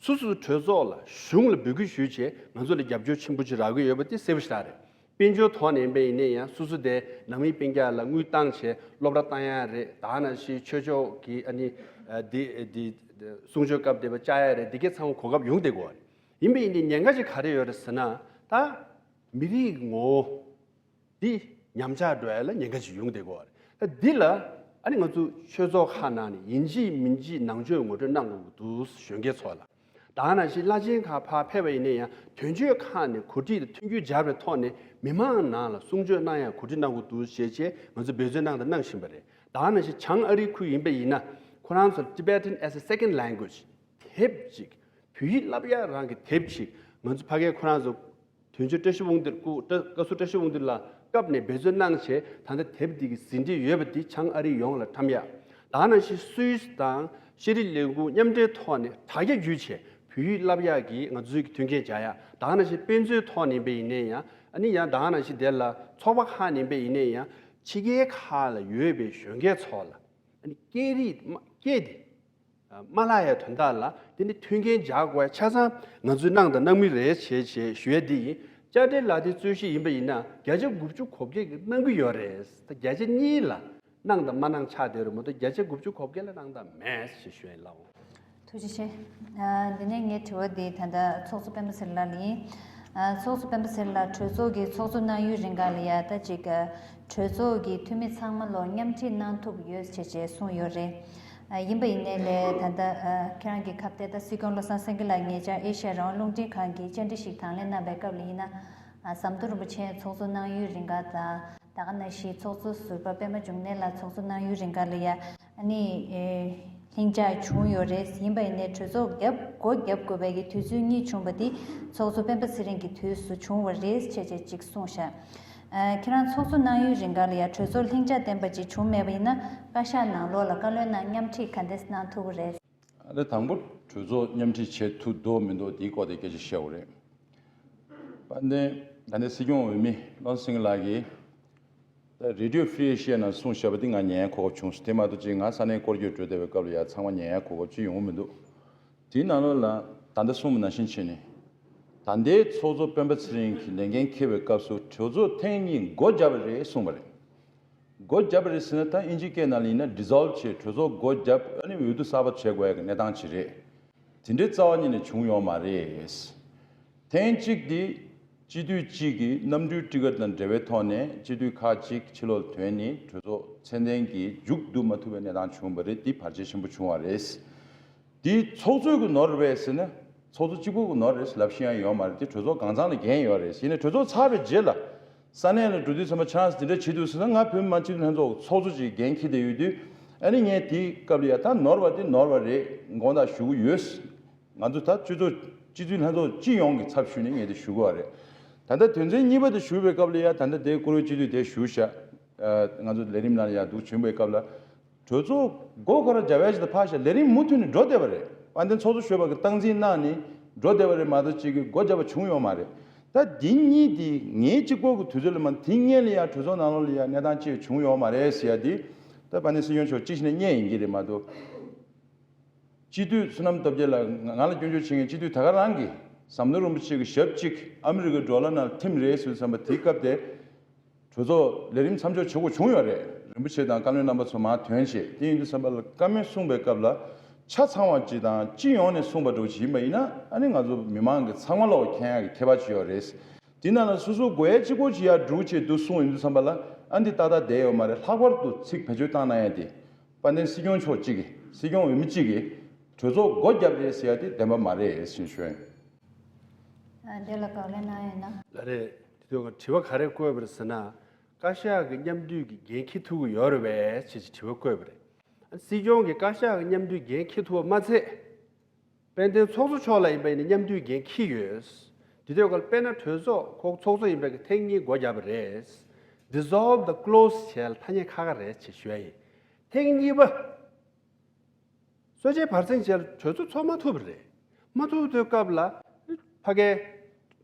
སོ་སོའི་གྲོས་ཚོགས་ལ་གཞུང་ལ་འབོད་སྐུལ་ཞུས་བྱས། ང་ཚོ་ལ་རྒྱབ་སྐྱོར་ཆེན་པོ་ཅིག་རག་གི་ཡོད་པ་དེ་གསལ་པོ་ཞེ་དྲག་རེད། དཔལ་འབྱོར་ཐོག་ནས་ཡིན་པ་ཡིན་ནའི་ཡང་། སོ་སོ་དེ་ནང་མི་སྤུན་ཀྱག་ལ་དངུལ་བཏང་བྱས་སློབ་གྲྭ་བཏང་ཡ་རེད། ད་ག་ནང་བཞིན་ཆོས་ཕྱོགས་ཀྱི། ཨ་ནི་ཨ། འདི་འདི་གསུང་ཆོས་སྐབས་བསྡད་པ་བཅར་ཡ་རེད། འདི་གའི་ཚང་མ་གོ་སྐབས་ཡོང་བསྡད་ཀྱི་ཡོད་རེད། ཡིན་པ་ཡིན་ནའི་ཉེན་ཁ་ཅིག་ག་རེ་ཡོད་རེད་ཟེར་ན། ད་མི་རིགས་ངོ་བོ་འདི་ཉམས་ཆག་འགྲོ་ཡ་ལ་ཉེན་ཁ་ཅིག་ཡོང་བསྡད་ཀྱི་ཡོད་རེད། ད་འདི་ལ་ཨ་ནི་ང་ཚོ་ཆོས་ཚོགས་ཁག་ནང་ནས་ཡིན་གཅིག་མིན་གཅིག་ནང་ཆོས་ངོ་སྤྲོད་གནང་དགོས་ཀྱི་འདུག། གཞོན་སྐྱེས་ཚོ་ལ། ད་ག་ནང་བཞིན་བླ་ཆེན་ཁག་ཕར་ཕེབས་པ་ཡིན་ན་ཡང་། དོན་གཅོད་ཁག་ནས་གོ་སྒྲིག་དང་མཐུན་འགྱུར་སྦྱར་བའི་ཐོག་ནས་མི་མང་ནང་ལ་གསུང་ཆོས་གནང་ཡ་གོ་སྒྲིག་གནང་དགོས་འདུག་ཞེས་བྱས་ང་ཚོ་འབད་བརྩོན་གནང་དང་གནང་བཞིན་པ་རེད། ད་ག་ནང་བཞིན་བྱང་ཨ་རིའི་ཁུལ་ཡིན་པ་ཡིན་ན། ཁོ་རང་ཚོར་Tibetan as a second language དེབ་ཅིག་བོད་ཡིག་བསླབ་ཡ་རང་གི་དེབ་ཅིག་ང་ཚོ་ཕ་གིར་ཁོ་རང་ཚོ་དོན་གཅོད་བཀྲ་ཤིས་དབང་འདུས། སྐུ་བཀའ་ཟུར་བཀྲ་ཤིས་དབང་འདུས་ལགས་སྐབས་ནས་འབད་བརྩོན་གནང་བྱས། ད་ལྟ་དེབ་འདི་གི་ཟིན་བྲིས་ཡོད་པ་འདི་བྱང་ཨ་རི་ཡོངས་ལ་བཀྲམ་ཡ། ད་ག་ནང་བཞིན་སུད་སི་དང་ཤེས་རིག་ལས་ཁུངས་མཉམ་འབྲེལ་ཐོག་ནས་དྲ་རྒྱ་བརྒྱུད་བྱས་བོད་ཡིག་བསླབ་ཡག་གི་ང་ཚོའི་གི་མཐུན་རྐྱེན་སྦྱར་ཡ། ད་ག་ནང་བཞིན་དཔེ་མཛོད་ཐོག་ནས་ཡིན་པ་ཡིན་ནའི་ཡང་། ཨ་ནི་ཡང་ད་ག་ནང་བཞིན་དེ་ལ་ཚོགས་པ་ཁག་ནས་ཡིན་པ་ཡིན་ནའི་ཡང་། ཕྱི་རྒྱལ་ཁག་ལ་ཡོད་པའི་གཞོན་སྐྱེས་ཚོ་ལ། ཨ་ནི་སྐད་རིགས་སྐད་དེ་མ་བརླག་ཡའི་དོན་དག་ལ་དེ་ནི་མཐུན་རྐྱེན་སྦྱར་དགོས་ཡ་ཆ་ཚང་ང་ཚོས་གནང་དང་གནང་མུས་རེད་ཞེས་ཞེས་ཞུ་ཡ་འདི་ཡིན། དཔྱ་ཁྲལ་ལག་དེབ་རྩོད་གཞི་ཡིན་པ་ཡིན་ན་བརྒྱ་ཆ་དགུ་བཅུ་གོ་བརྒྱད་ཀྱིས་གནང་གི་ཡོད་རེད། ད་བརྒྱ་ཆ་གཉིས་ལ་གནང་དང་མ་གནང་ཆགས་བསྡད་རེད་མ་གཏོགས་བརྒྱ་ཆ་དགུ་བཅུ་གོ་བརྒྱད་ལ་གནང་དང་མེད་ཞེས་ཞུ་ཡ་ཡིན་ལགས། ཐུགས་རྗེ་ཆེ། ཨ། འདི་ནས་ངའི་དྲི་བ་འདི་ད་ལྟ་ཚོགས་གཙོ་སྤེན་པ་ཚེ་རིང་ལགས་ལ་ཡིན། ཨ། ཚོགས་གཙོ་སྤེན་པ་ཚེ་རིང་ལགས་གྲོས་ཚོགས་ཀྱི་ཚོགས་གཙོ་གནང་ཡུན་རིང་ག་ལ་ཡ་ད་ཅིག་ཨ། གྲོས་ཚོགས་ཀྱི་འཐུས་མི་ཚང་མ་ལོ་མཉམ་ཁྲིད་གནང་ཐུབ་ཡོད་ཅེས་བཅས་གསུངས་ཡོད་རེད། ཨ། ཡིན་པ་ཡིན་ནའི་ལས་ད་ལྟ་ཨ། ཁྱེད་རང་གི་ཁ་གཏད་ད་སྲིད་སྐྱོང་བློ་བཟང་སེང་གེ་ལགས་ཉེ་ཆར་ཨེ་ཤ་ཡ་རང་དབང་རླུང་འཕྲིན་ཁང་གི་བཅར་འདྲི་ཞིག་དང་ལེན་གནང་བའི་སྐབས་ལ་ཡིན་ན། ཨ། ཟམ་གདོང་རིན་པོ་ཆེ་ཚོགས་གཙོ་གནང་ཡུན་རིང་ག་དང་། ད་ག་ནང་བཞིན་ཚོགས་གཙོ་ཟུར་པ་པད་མ་འབྱུང་གནས་ལགས་ཚོགས་གཙོ་གནང་ཡུན་རིང་ག་ལ་ཡ། ཨ་ནི། ཨེ། ལྷིང་འཇགས་བྱུང་ཡོད་རེད། ཡིན་པ་ཡིན་ནའི་གྲོས་ཚོགས་རྒྱབ་སྒོ་རྒྱབ་དགོས་པའི་གི་དུས་ཚོད་གཉིས་བྱུང་བ་འདི་ཚོགས་གཙོ་སྤེན་པ་ཚེ་རིང་གི་དུས་སུ་བྱུང་བ་རེད་ཅེས་བཅས་ཅིག་གསུངས་ཤག་ཨ། ཁྱེད་རང་ཚོགས་གཙོ་གནང་ཡུན་རིང་ག་ལ་ཡ་གྲོས་ཚོགས་ལྷིང་འཇགས་ལྡན་པ་ཅིག་བྱུང་མེད་པ་ཡིན་ན། བཀའ་ཤག་ནང་ལོགས་ལ་བཀའ་བློན་ནང་མཉམ་ཁྲིད་ག་འདྲས་གནང་ཐུབ་ཀྱི་རེད། ཨ་ནི་དང་པོ་གྲོས་ཚོགས་མཉམ་ཁྲིད་བྱེད་ཐུབ་འདུག་མི་འདུག་དེའི་སྐོར་དེ་སྐད་ཆ་བཤད་དགོས་རེད། དཔལ་ལྡན་ད་ལྟའི་སྲིད་སྐྱོང་འོས་མི་བློ་བཟང་སེང་གེ་ལགས་ཀྱིས་ད་རེ་ཌི་ཡོ་ཧྥི་རི་ཨེ་ཤི་ཡ་ནང་གསུངས་བཞག་པ་དེ་ང་ཉན་ཡ་གོ་སྐབས་བྱུང་སོང་། དེ་མ་གཏོགས་ཅིག་ང་ས་གནས་སྐོར་སྐྱོད་འགྲོ་བསྡད་པའི་སྐབས་ལ་ཡ་ཚང་མ་ཉན་ཡ་གོ་སྐབས་ཅིག་ཡོང་གི་མི་འདུག། དེའི་ནང་ལོགས་ལ་ད་ལྟ་གསུངས་པ་ནང་བཞིན་བྱས་ནས། ད་ལྟའི་ཚོགས་གཙོ་སྤེན་པ་ཚེ་རིང་གིས་ལས་འགན་འཁྱེར་བའི་སྐབས་སུ་གྲོས་ཚོགས་ཐེངས་གཉིས་སྒོ་བརྒྱབ་པ་རེད་གསུངས་པ་རེད། སྒོ་བརྒྱབ་པ་རེད་ཟེར་ན། ད་དབྱིན་ཇིའི་སྐད་ནང་ལ་ཡིན་ན་ཌི་སོལབ་བྱས། གྲོས་ཚོགས་སྒོ་བརྒྱབ། ཨ་ནི་འོས་བསྡུ་གསར་པ་བྱེད་དགོས་ཡ་གི་གནས་སྟངས་ཅིག་རེད། དེ་འདྲའི་རྩ་བ་ཉིད་ནས་བྱུང་ཡོད་མ་རེད། ཐེངས་གཅིག་འདི་སྤྱི་འཐུས་གཅིག་གིས་གནམ་གྲུའི་ཊི་ཀེ་ཊི་དང་འབྲེལ་བའི་ཐོག་ནས་སྤྱི་འཐུས་ཁག་ཅིག་ཕྱི་ལོགས་ལ་ཐོན་ནས་གྲོས་ཚོགས་ཚད་ལྡན་གྱི་མཇུག་བསྡུ་མ་ཐུབ་པའི་གནས་སྟངས་བྱུང་བ་རེད། འདི་བར་ཆད་ཆེན་པོ་བྱུང་བ་རེད། འདི་ཚོགས་གཙོ་གི་ནོར་རེད་ཟེར་ན། ཚོགས་གཙོ་གཅིག་པོ་གི་ནོར་རེད་ལབ་ཤེས་ཡ་ཡོད་མ་རེད། འདི་གྲོས་ཚོགས་གང་ཚང་ལ་འགན་ཡོད་རེད། ཡིན་ནའི་གྲོས་ཚོགས་ཚར་བའི་རྗེས་ལ་ས་གནས་ལ་འགྲོ་དུས་ཚང་མ་ཆང་སི་འདི་འདྲ་བྱེད་འདུག་ཟེར་ན། ང་བོད་མི་མང་སྤྱི་འཐུས་ལྷན་ཚོགས་ཚོགས་གཙོ་ཅིག་འགན་འཁྱེར་བསྡད་ཡོད་དུས། ཨ་ནི་ངས་དེའི་སྐབས་ལ་ཡ་ད་ནོར་བ་དེ་ནོར་བ་རེད། དགོངས་དག་ཞུ་གི་ཡོད། ང་ཚོ་ད་སྤྱི་ཚོགས་སྤྱི་འཐུས་ལྷན་ཚོགས་སྤྱི་ཡོངས་ཀྱི་ཚབ་ཞུས་ནས་ངས་དེ་ཞུ་གི་ཡོད་རེད། ད་ལྟ་དོན་ཚན་གཉིས་པ་དེ་ཞུ་བའི་སྐབས་ལ་ཡ་ད་ལྟ་དེ་བཀུར་འོས་སྤྱི་འཐུས་དེ་ཞུ་བཞག་ང་ཚོ་ལས་རིམ་ནང་ལ་ཡ་འདུག་བྱོན་པའི་སྐབས་ལ། གྲོས་ཚོགས་སྒོ་ཁ་ར་རྒྱབ་ཡ་ཞིག་ད་ཕར་བཞག་ལས་རིམ་མུ་མཐུད་ནས་འགྲོ་བསྡད་པ་རེད། དཔལ་ལྡན་ཚོགས་གཙོ་གཞོན་པ་གི་སྟངས་འཛིན་གནང་ནས་འགྲོ་བསྡད་པ་རེད་མ་གཏོགས་གཅིག་གི་སྒོ་བརྒྱབ་པ་བྱུང་ཡོད་མ་རེད། ད་འདི་གཉིས་འདི་ངའི་གཅིག་པོ་གི་དུས་ཚོད་ལ་མ་དེ་སྔོན་ལ་ཡང་གྲོས་ཚོགས་ནང་ལོགས་ལ་ཡང་གནས་སྟངས་ཅིག་བྱུང་ཡོད་མ་རེད་ཟེར་ཡ་འདི་ད་དཔལ་ལྡན་སྲིད་སྐྱོང་མཆོག་ཅི་ཞིག་ནས་བརྙས་ཡིན་གྱི་རེད་མ་གཏོགས། སྤྱི་འཐུས་བསོད་ནམས་སྟོབས་རྒྱལ་ལགས་ང་ལ་སྐྱོན་བརྗོད་བྱེད་མཁན་སྤྱི་འཐུས་ད་ག་རང་གིས་ཟམ་གདོང་རིན་པོ་ཆེ་གི་ཞབས་གཅིག་ཨ་མི་རི་ཀའི་ཌོ་ལར་ནང་ལ་ཐིམ་རེད་ཟེར་བསམ་པ་དེའི་སྐབས་དེ། གྲོས་ཚོགས་ལས་རིམ་མཚམས་འཇོག་བྱེད་དགོས་བྱུང་ཡོད་རེད། རིན་པོ་ཆེ་དང་བཀའ་བློན་རྣམ་པ་ཚོ་མར་ཐོན་བྱས་དེ་ཡིན་དུས་ཙམ་པ་ལ་བཀའ་མོལ་གསུངས་པའི་སྐབས་ལ་ཆ་ཚང་བ་ཅིག་དང་སྤྱི་ཡོངས་ནས་གསུངས་པ་འདྲ་བོ་ཅིག་ཡིན་པ་ཡིན་ན་ཨ་ནི་ང་ཚོ་མི་མང་གི་ཚང་མ་ལོག་མཁྱེན་ཡག་གི་ཁྱད་པར་ཅིག་ཡོད་རེད། དེ་ནང་ལ་སོ་སོ་དགོས་ཡ་གཅིག་པོ་ཅིག་ཡར་སྒྲུག་བྱས་འདུག་གསུངས་ཡིན་དུས་ཙམ་པ་ལ་ཨ་འདི་ཏག་ཏག་བསྡད་ཡོད་མ་རེད། ལྷག་པར་དུ་ཚིག་བེད་སྤྱོད་བཏང་གནང་ཡ་དེ་དཔལ་ལྡན་སྲིད་སྐྱོང་མཆོག་གཅིག་གིས་སྲིད་སྐྱོང་འོས་མི་གཅིག་གིས་གྲོས་ཚོགས་སྒོ་བརྒྱབ་རེད་ཟེར་ཡ་དེ་བདེན་པ་མ་རེད་ཟེར་ཞུ་ཡ་ཡིན། ཨ། འདི་ལ་བཀའ་ལན་གནང་ཡོད་ན། ལགས་རེད། དེ་དུས་དྲི་བ་ག་རེ་བཀོད་པ་རེད་ཟེར་ན། བཀའ་ཤག་གི་མཉམ་འདུས་ཀྱི་འགན་འཁྱེར་ཐུབ་ཀྱི་ཡོད་རེད་པས་ཅེས་དྲི་བ་བཀོད་པ་རེད། སྲིད་སྐྱོང་གིས་བཀའ་ཤག་གི་མཉམ་འདུས་འགན་འཁྱེར་ཐུབ་པ་མ་ཚད། དཔལ་ལྡན་ཚོགས་གཙོ་མཆོག་ལ་ཡིན་པ་ཡིན་ན་མཉམ་འདུས་འགན་འཁྱེར་ཡོད། དེ་དུས་ཀ་དཔེར་ན་གྲོས་ཚོགས་ཁོ་ཚོགས་གཙོ་ཡིན་པའི་ཐེངས་གཉིས་སྒོ་བརྒྱབ་པ་རེད། Dissolve the clause བྱས་ལ་ཐ་སྙད་ཁག་ཁག་རེད་ཅེས་ཞུ་ཡ་ཡིན། ཐེངས་གཉིས་པ། གསོལ་ཇའི་བར་གསེང་བྱས་ལ་གྲོས་ཚོགས་ཚོགས་མ་ཐུབ་པ་རེད། མ་ཐུབ་དུས་སྐབས་ལ། ཕ་གིའི་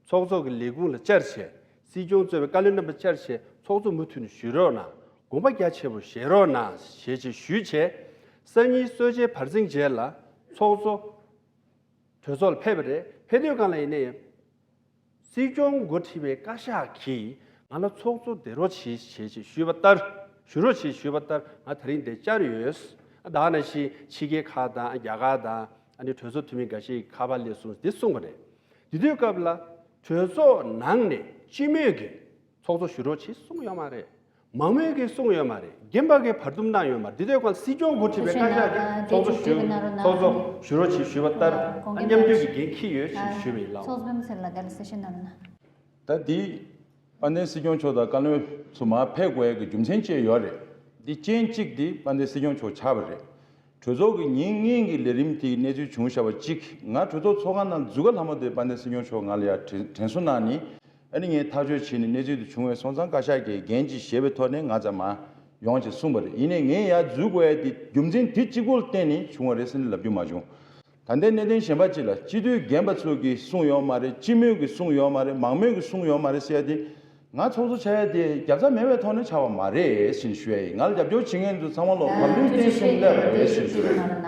ཚོགས་གཙོ་གི་ལས་ཁུངས་ལ་བཅར་བྱས། སྲིད་སྐྱོང་གཙོས་པའི་བཀའ་བློན་རྣམ་པ་བཅར་བྱས་ཚོགས་གཙོ་མུ་མཐུད་ནས་ཞུ་རོགས་གནང་། དགོངས་པ་རྒྱ་ཆེ་པོ་བཞེས་རོགས་གནང་ཞེས་ཅིག་ཞུས་བྱས། སང་ཉིན་གསོལ་ཇའི་བར་གསེང་རྗེས་ལ་ཚོགས་གཙོ་གྲོས་ཚོགས་ལ་ཕེབས་པ་རེད། ཕེབས་དུས་སྒང་ལ་ཡིན་ནའི། སྲིད་སྐྱོང་འགོ་ཁྲིད་པའི་བཀའ་ཤག་གིས་ང་ལ་ཚོགས་གཙོ་བསྡད་རོགས་བྱེད་ཞེས་ཞུས་པ་ལྟར། ཞུ་རོགས་བྱེད་ཞུས་པ་ལྟར་ང་དེ་རིང་འདིར་བཅར་ཡོད། ད་ག་ནང་བཞིན་ཕྱི་རྒྱལ་ཁག་དང་རྒྱ་གར་དང་ཨ་ནི་གྲོས་ཚོགས་འཐུས་མི་འགའ་ཞིག་གིས་ཁ་པར་སླེབས་སོང་འདི་གསུངས་པ་རེད། དེ་དུས་སྐབས་ལ་གྲོས་ཚོགས་ནང་ནས་སྤྱི་མོས་ཀྱིས་ཚོགས་གཙོ་ཞུ་རོགས་བྱེད་གསུངས་ཡོད་མ་རེད། མང་མོས་ཀྱིས་གསུངས་ཡོད་མ་རེད། རྒན་པ་གིས་བར་འདུམ་གནང་ཡོད་མ་རེད། འདི་དུས་སྒང་སྲིད་སྐྱོང་འགོ་ཁྲིད་པའི་བཀའ་ཤག་གིས་ཚོགས་གཙོ་ཞུ། ཚོགས་གཙོ་ཞུ་རོགས་བྱེད་ཞུས་པ་ལྟར་མཉམ་འདུས་ཀྱི་འགན་འཁྱེར་ཡོད་ཞེས་ཞུས་པ་ཡིན་ལགས། ཚོགས་གཙོ་སྤེན་པ་ཚེ་རིང་ལགས་འདི་ལ་གསལ་བཤད་གནང་རོགས་གནང་། ད་འདི་དཔལ་ལྡན་སྲིད་སྐྱོང་མཆོག་དང་བཀའ་བློན་ཚོ་མར་ཕེབས་དགོས་ཡ་གི་རྒྱུ་མཚན་བཅས་ཡོད་རེད། འདི་རྐྱེན་གཅིག་འདི་དཔལ་ལྡན་སྲིད་སྐྱོང་མཆོག་ཆགས་པ་རེད། གྲོས་ཚོགས་ཀྱི་ཉིན་གཉིས་ཀྱི་ལས་རིམ་དེའི་གནས་ཚུལ་བྱུང་བཞག་པ་གཅིག་ང་གྲོས་ཚོགས་ཚོགས་ཁང་ནང་འཛུལ་ག་ལྷག་མ་དེ་དཔལ་ལྡན་སྲིད་སྐྱོང་མཆོག་ང་ལ་ཡ་དྲན་དྲན་གསོ་གནང་ནས། ཨ་ནི་ངས་ཐག་གཅོད་བྱས་ནས་གནས་ཚུལ་དེ་བྱུང་བའི་སོང་ཙང་བཀའ་ཤག་གིས་འགན་ཅིག་བཞེས་པའི་ཐོག་ནས་ང་ཚང་མ་ཡོང་ཅེས་གསུངས་པ་རེད། ཡིན་ནའི་ངས་ཡར་འཛུལ་དགོས་ཡ་དེ་རྒྱུ་མཚན་དེ་གཅིག་པོ་ལ་བརྟེན་ནས་བྱུང་བ་རེད་ཟེར་ནས་ལབ་རྒྱུ་མ་བྱུང་། ད་ལྟའི་གནད་དོན་གཞན་པ་གཅིག་ལ་སྤྱི་འཐུས་རྒན་པ་ཚོ་གིས་གསུངས་ཡོད་མ་རེད། སྤྱི་མོས་ཀྱིས་གསུངས་ཡོད་མ་རེད། མང་མོས་ཀྱིས་གསུངས་ཡོད་མ་རེད་ཟེར་ཡ་དེ་ང་ཚོགས་གཙོ་ཆགས་ཡ་དེ་རྒྱབ་རྩ་མེད་པའི་ཐོག་ནས་ཆགས་པ་མ་རེད་ཟེར་ནས་ཞུ་ཡ་ཡིན། ང་ལ་རྒྱབ་སྐྱོར་བྱེད་མཁན་ཚོ་ཚང་མ་ལོག་བར་ལུང་བསྟན་གསུམ་སླེབས་པ་རེད་ཟེར་ཞུ་ཡ་ཡིན།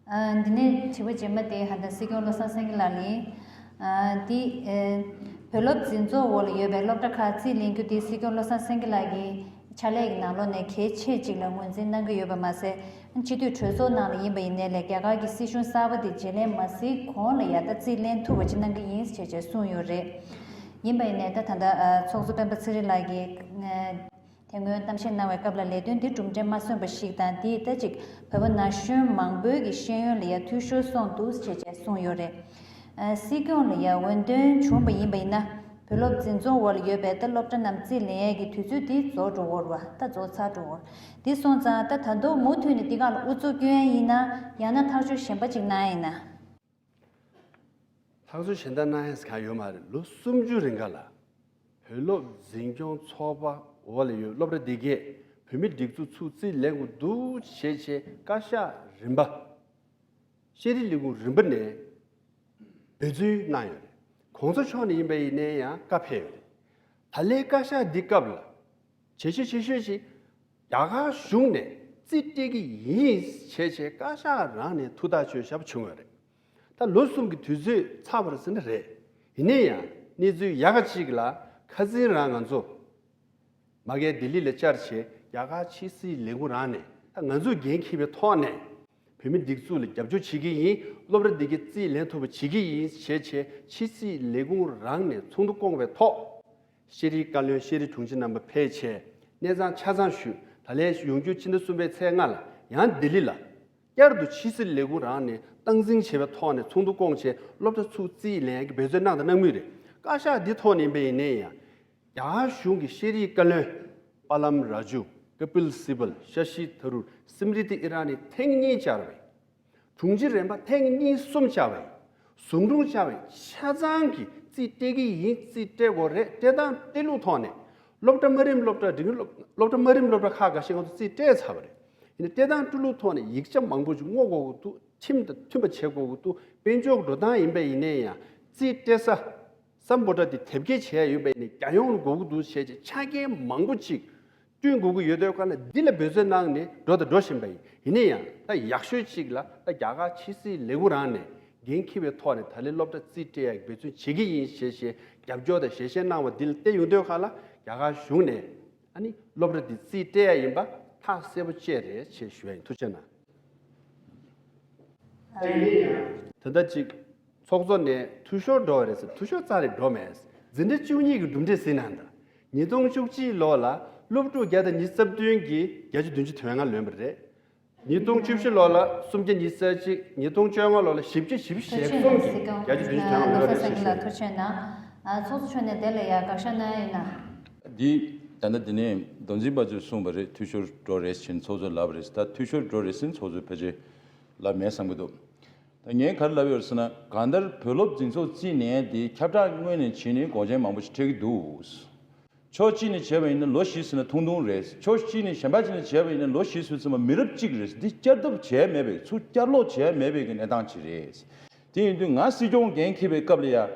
ཨ། འདི་ནས་དྲི་བ་རྗེས་མ་དེ་ཧ་ད་སྲིད་སྐྱོང་བློ་བཟང་སེང་གེ་ལགས་ལ་ཡིན། ཨ། འདི། ཨེ། བོད་སློབ་འཛིན་ཚོགས་འོག་ལ་ཡོད་པའི་སློབ་གྲྭ་ཁག་རྩིས་ལེན་རྒྱུ་དེ་སྲིད་སྐྱོང་བློ་བཟང་སེང་གེ་ལགས་ཀྱི་ཕྱག་ལས་ཀྱི་ནང་ལོགས་ནས་གལ་ཆེ་ཅིག་ལ་ངོས་འཛིན་གནང་གི་ཡོད་པ་མ་ཟད། སྤྱི་འཐུས་གྲོས་ཚོགས་ནང་ལ་ཡིན་པ་ཡིན་ནའི་ལས་རྒྱ་གར་གྱི་སྲིད་གཞུང་གསར་པ་དེ་བརྗེ་ལེན་མ་ཟིན་གོང་ལ་ཡ་ད་རྩིས་ལེན་ཐུབ་པ་ཅིག་གནང་གི་ཡིན་ཞེས་བཅས་གསུངས་ཡོད་རེད། ཡིན་པ་ཡིན་ནའི་ད་ད་ལྟ་ཨ་ཚོགས་གཙོ་སྤེན་པ་ཚེ་རིང་ལགས་ཀྱིས། དེ་སྔོན་གཏམ་བཤད་གནང་བའི་སྐབས་ལ་ལས་དོན་འདི་གྲུབ་འབྲས་མ་སོན་པ་ཞིག་དང་འདིས་ད་ཅིག་བོད་པ་ན་གཞོན་མང་པོའི་གི་ཤེས་ཡོན་ལ་ཡ་འཐུས་ཤོར་སོང་འདུག་ཅེས་བཅས་གསུངས་ཡོད་རེད། ཨ། སྲིད་སྐྱོང་ལ་ཡ་འོས་འདེམས་བྱུང་བ་ཡིན་པ་ཡིན་ན་བོད་སློབ་འཛིན་ཚོགས་འོག་ལ་ཡོད་པའི་ད་སློབ་གྲྭ་རྣམས་རྩིས་ལེན་ཡས་ཀྱི་དུས་ཚོད་འདི་རྫོགས་འགྲོ་གི་རེད་བ། ད་རྫོགས་ཚར་འགྲོ་གི་རེད། འདི་སོང་ཙང་ད་ད་དུང་མུ་མཐུད་ནས་འདི་སྒང་ལ་ཨུ་ཚུགས་སྐྱོན་ཡ་ཡིན་ན་ཡང་ན་ཐག་གཅོད་གཞན་པ་ཅིག་གནང་ཡ་ཡིན་ན། ཐག་གཅོད་གཞན་དག་གནང་ཡས་གང་ཡོད་མ་རེད། ལོ་སུམ་ཅུ་རིང་ག་ལ་བོད་སློབ་འཛིན་སྐྱོང་ཚོགས་པ་འོག་ལ་ཡོད་སློབ་གྲྭ་འདི་གས་བོད་མི་སྒྲིག་འཛུགས་ཚུར་རྩིས་ལེན་དགོས་འདུག་ཞེས་བྱས་བཀའ་ཤག་རིམ་པ། ཤེས་རིག་ལས་ཁུངས་རིམ་པ་ནས་འབད་བརྩོན་གནང་ཡོད་རེད། གོང་ས་མཆོག་ནས་ཡིན་པ་ཡིན་ནའི་ཡང་བཀའ་ཕེབས་ཡོད་རེད། ད་ལན་བཀའ་ཤག་འདི་སྐབས་ལ། བྱས་རྗེས་ཆེ་ཤོས་ཤིག་རྒྱ་གར་གཞུང་ནས་རྩིས་སྤྲད་ཀྱི་ཡིན་ཞེས་བྱས་བཀའ་ཤག་རང་ནས་ཐུགས་ཐག་ཆོད་བཞག་པ་བྱུང་ཡོད་རེད། ད་ལོ་གསུམ་གྱི་དུས་ཚོད་ཚར་བ་རེད་ཟེར་ན་རེད། ཡིན་ན་ཡང་གནས་ཚུལ་ཡག་ག་ཅིག་ལ་ཁ་སང་རང་ང་ཚོ་མ་གིར་ལྡི་ལི་ལ་བཅར་བྱས་རྒྱ་གར་ཕྱི་སྲིད་ལས་ཁུངས་རང་ནས་ད་ང་ཚོས་འགན་འཁྱེར་བའི་ཐོག་ནས་བོད་མི་སྒྲིག་འཛུགས་ལ་རྒྱབ་སྐྱོར་བྱེད་ཀྱི་ཡིན། སློབ་གྲྭ་འདི་གའི་རྩིས་ལེན་ཐུབ་པ་བྱེད་ཀྱི་ཡིན་ཞེས་བྱས་ཕྱི་སྲིད་ལས་ཁུངས་རང་ནས་ཚོགས་འདུ་བསྐོངས་པའི་ཐོག་ཤེས་རིག་བཀའ་བློན་ཤེས་རིག་དྲུང་ཆེ་རྣམ་པ་ཕེབས་བྱས་གནས་ཚང་ཆ་ཚང་ཞུས། ད་ལན་ཡོང་རྒྱུ་ཕྱི་ཟླ་གསུམ་པའི་ཚེས་ལྔ་ལ་ཡང་ལྡི་ལི་ལ་བསྐྱར་དུ་ཕྱི་སྲིད་ལས་ཁུངས་རང་ནས་སྟངས་འཛིན་བྱས་པའི་ཐོག་ནས་ཚོགས་འདུ་བསྐོངས་བྱས་སློབ་གྲྭ་ཚུར་རྩིས་ལེན་གྱི་འབད་བརྩོན་གནང་དང་གནང་མུས་རེད། བཀའ་ཤག་འདི་ཐོག་ནས་ཡིན་པ་ཡིན་ནའི་ཡང་རྒྱ་གར་གཞུང་གི་ཤེས་རིག་བཀའ་བློན་པཱ་ལམ་རཱ་ཇུ། ཀ་པིལ་སི་བལ། ཤ་ཤི་ཐ་རུར། སིམ་རི་ཏི་ཨི་ར་ནི་ཐེངས་གཉིས་བཅར་བས། དྲུང་ཆེ་རིམ་པ་ཐེངས་གཉིས་གསུམ་བཅར་བས། ཟུང་དྲུང་བཅར་བས་ཆ་ཚང་གིས་རྩིས་སྤྲད་ཀྱི་ཡིན། རྩིས་སྤྲད་དགོས་རེད། སྤྲད་སྟངས་སྤྲད་ལུགས་ཐོག་ནས་སློབ་གྲྭ་དམའ་རིམ་སློབ་གྲྭ་འབྲིང་རིམ་སློབ་སློབ་གྲྭ་དམའ་རིམ་སློབ་གྲྭ་ཁག་འགའ་ཤས་ང་ཚོ་རྩིས་སྤྲད་ཚར་བ་རེད། ཡིན་ནའི་སྤྲད་སྟངས་སྤྲད་ལུགས་ཐོག་ནས་ཡིག་ཆ་མང་པོ་ཅིག་བསྔོག་དགོས་ཀྱི་འདུག་ཁྲིམས་དང་མཐུན་པ་བྱེད་དགོས་ཀྱི་འདུག་དཔལ་འབྱོར་འགྲོ་སྟངས་ཡིན་པ་ཡིན་ནའི་ཡང་རྩིས་སྤྲད་ས་སམ་བྷོ་ཊ་དེ་དེབ་སྐྱེལ་བྱས་ཡོད་པ་ཡིན་ནའི་རྒྱལ་ཡོངས་ལ་དགོས་ཀྱི་འདུག་བྱས་རྗེས་ཆ་རྐྱེན་མང་པོ་ཅིག་བསྐྲུན་དགོས་ཀྱི་ཡོད་དུས་ག་ལ་འདི་ལ་འབད་བརྩོན་གནང་ནས་འགྲོ་དང་འགྲོ་བཞིན་པ་ཡིན། ཡིན་ན་ཡང་ད་ཡག་ཤོས་ཅིག་ལ་ད་རྒྱ་གར་ཕྱི་སྲིད་ལས་ཁུངས་རང་ནས་འགན་འཁྱེར་བའི་ཐོག་ནས་ད་ལན་སློབ་གྲྭ་རྩིས་སྤྲད་ཡག་འབད་བརྩོན་བྱེད་ཀྱི་ཡིན་ཞེས་ཞེས་རྒྱབ་སྐྱོར་དང་ཞལ་བཞེས་གནང་བ་འདི་ལ་བལྟས་ཡོང་དུས་ག་ལ་རྒྱ་གར་གཞུང་ནས་ཨ་ནི་སློབ་གྲྭ་འདི་རྩིས་སྤྲད་ཡག་ཡིན་པ་ཐག་གསལ་པོ་བཅད་རེད་ཅེས་ཞུ་ཡ་ཡིན། ཐུགས་རྗེ་གནང་། ད་ལྟ་ཅིག་ཚོགས་གཙོ་ནས་འཐུས་ཤོར་འགྲོ་བ་རེད་ཟེར། འཐུས་ཤོར་རྩ་ནས་འགྲོ་མེད། འཛིན་གྲྭ་བཅུ་གཉིས་ཀྱི་གྲུབ་འབྲས་ཟིན་གནང་དང་། ཉིས་སྟོང་བཅུ་གཅིག་ལོ་ལ་སློབ་ཕྲུག་བརྒྱ་དང་ཉི་ཤུ་རྩ་བདུན་གྱིས་བརྒྱ་ཆ་བདུན་ཅུ་དོན་ལྔ་ལོན་པ་རེད། ཉིས་སྟོང་བཅུ་བཞི་ལོ་ལ་སུམ་བརྒྱ་ཉི་ཤུ་རྩ་གཅིག་ཉིས་སྟོང་བཅོ་ལྔ་ལོ་ལ་བཞི་བརྒྱ་བཞི་བཅུ་ཞེ་གསུམ་གྱིས་བརྒྱ་ཆ་བདུན་ཅུ་དོན་ལྔ་ལོན་པ་རེད་ཅེས་ཞུ། ཐུགས་རྗེ་གནང་། ཚོགས་གཙོ་མཆོག་ནས་དེ་ལ་ཡང་དགག་བྱ་གནང་ཡིན་ན། འདི་ད་ལྟ་འདི་ནས་མདོ་འཛིན་པ་ཚོས་གསུངས་པ་རེད། འཐུས་ཤོར་འགྲོ་རེད་ཕྱིན་ཚོགས་གཙོས་ལབ་པ་རེད། ད་འཐུས་ཤོར་འགྲོ་རེད་ཟིན་ཚོགས་གཙོས་ཕལ་ཆེར་ལབ་མེད་བསམ་གྱི་འདུག་ད་ངས་ག་རེ་ལབ་ཡོད་ཟེར་ན། གང་ལྟར་བོད་སློབ་འཛིན་ཚོགས་རྩིས་ནས་དེ་ཁྱབ་བསྒྲགས་དངོས་ནས་བྱས་ནས་འགོག་རྐྱེན་མང་པོ་ཞིག་འཕྲད་ཀྱི་འདུག་ཕྱོགས་གཅིག་ནས་བྱས་པ་ཡིན་ན་ལོ་བཞི་ཟིན་ན་ཐུང་ཐུང་རེད། ཕྱོགས་གཅིག་ནས་གཞན་པ་གཅིག་ནས་བྱས་པ་ཡིན་ན་ལོ་བཞི་ཟིན་ཚང་མ་མི་རབས་གཅིག་རེད། འདི་བསྐྱར་ལྡབ་བྱས་མེད་པའི་ཚུར་བསྐྱར་ལོག་བྱས་མེད་པའི་གི་གནས་སྟངས་ཅིག་རེད། དེ་ཡིན་དུས་ང་སྲིད་སྐྱོང་འགན་འཁྱེར་བའི་སྐབས་ལ་ཡ།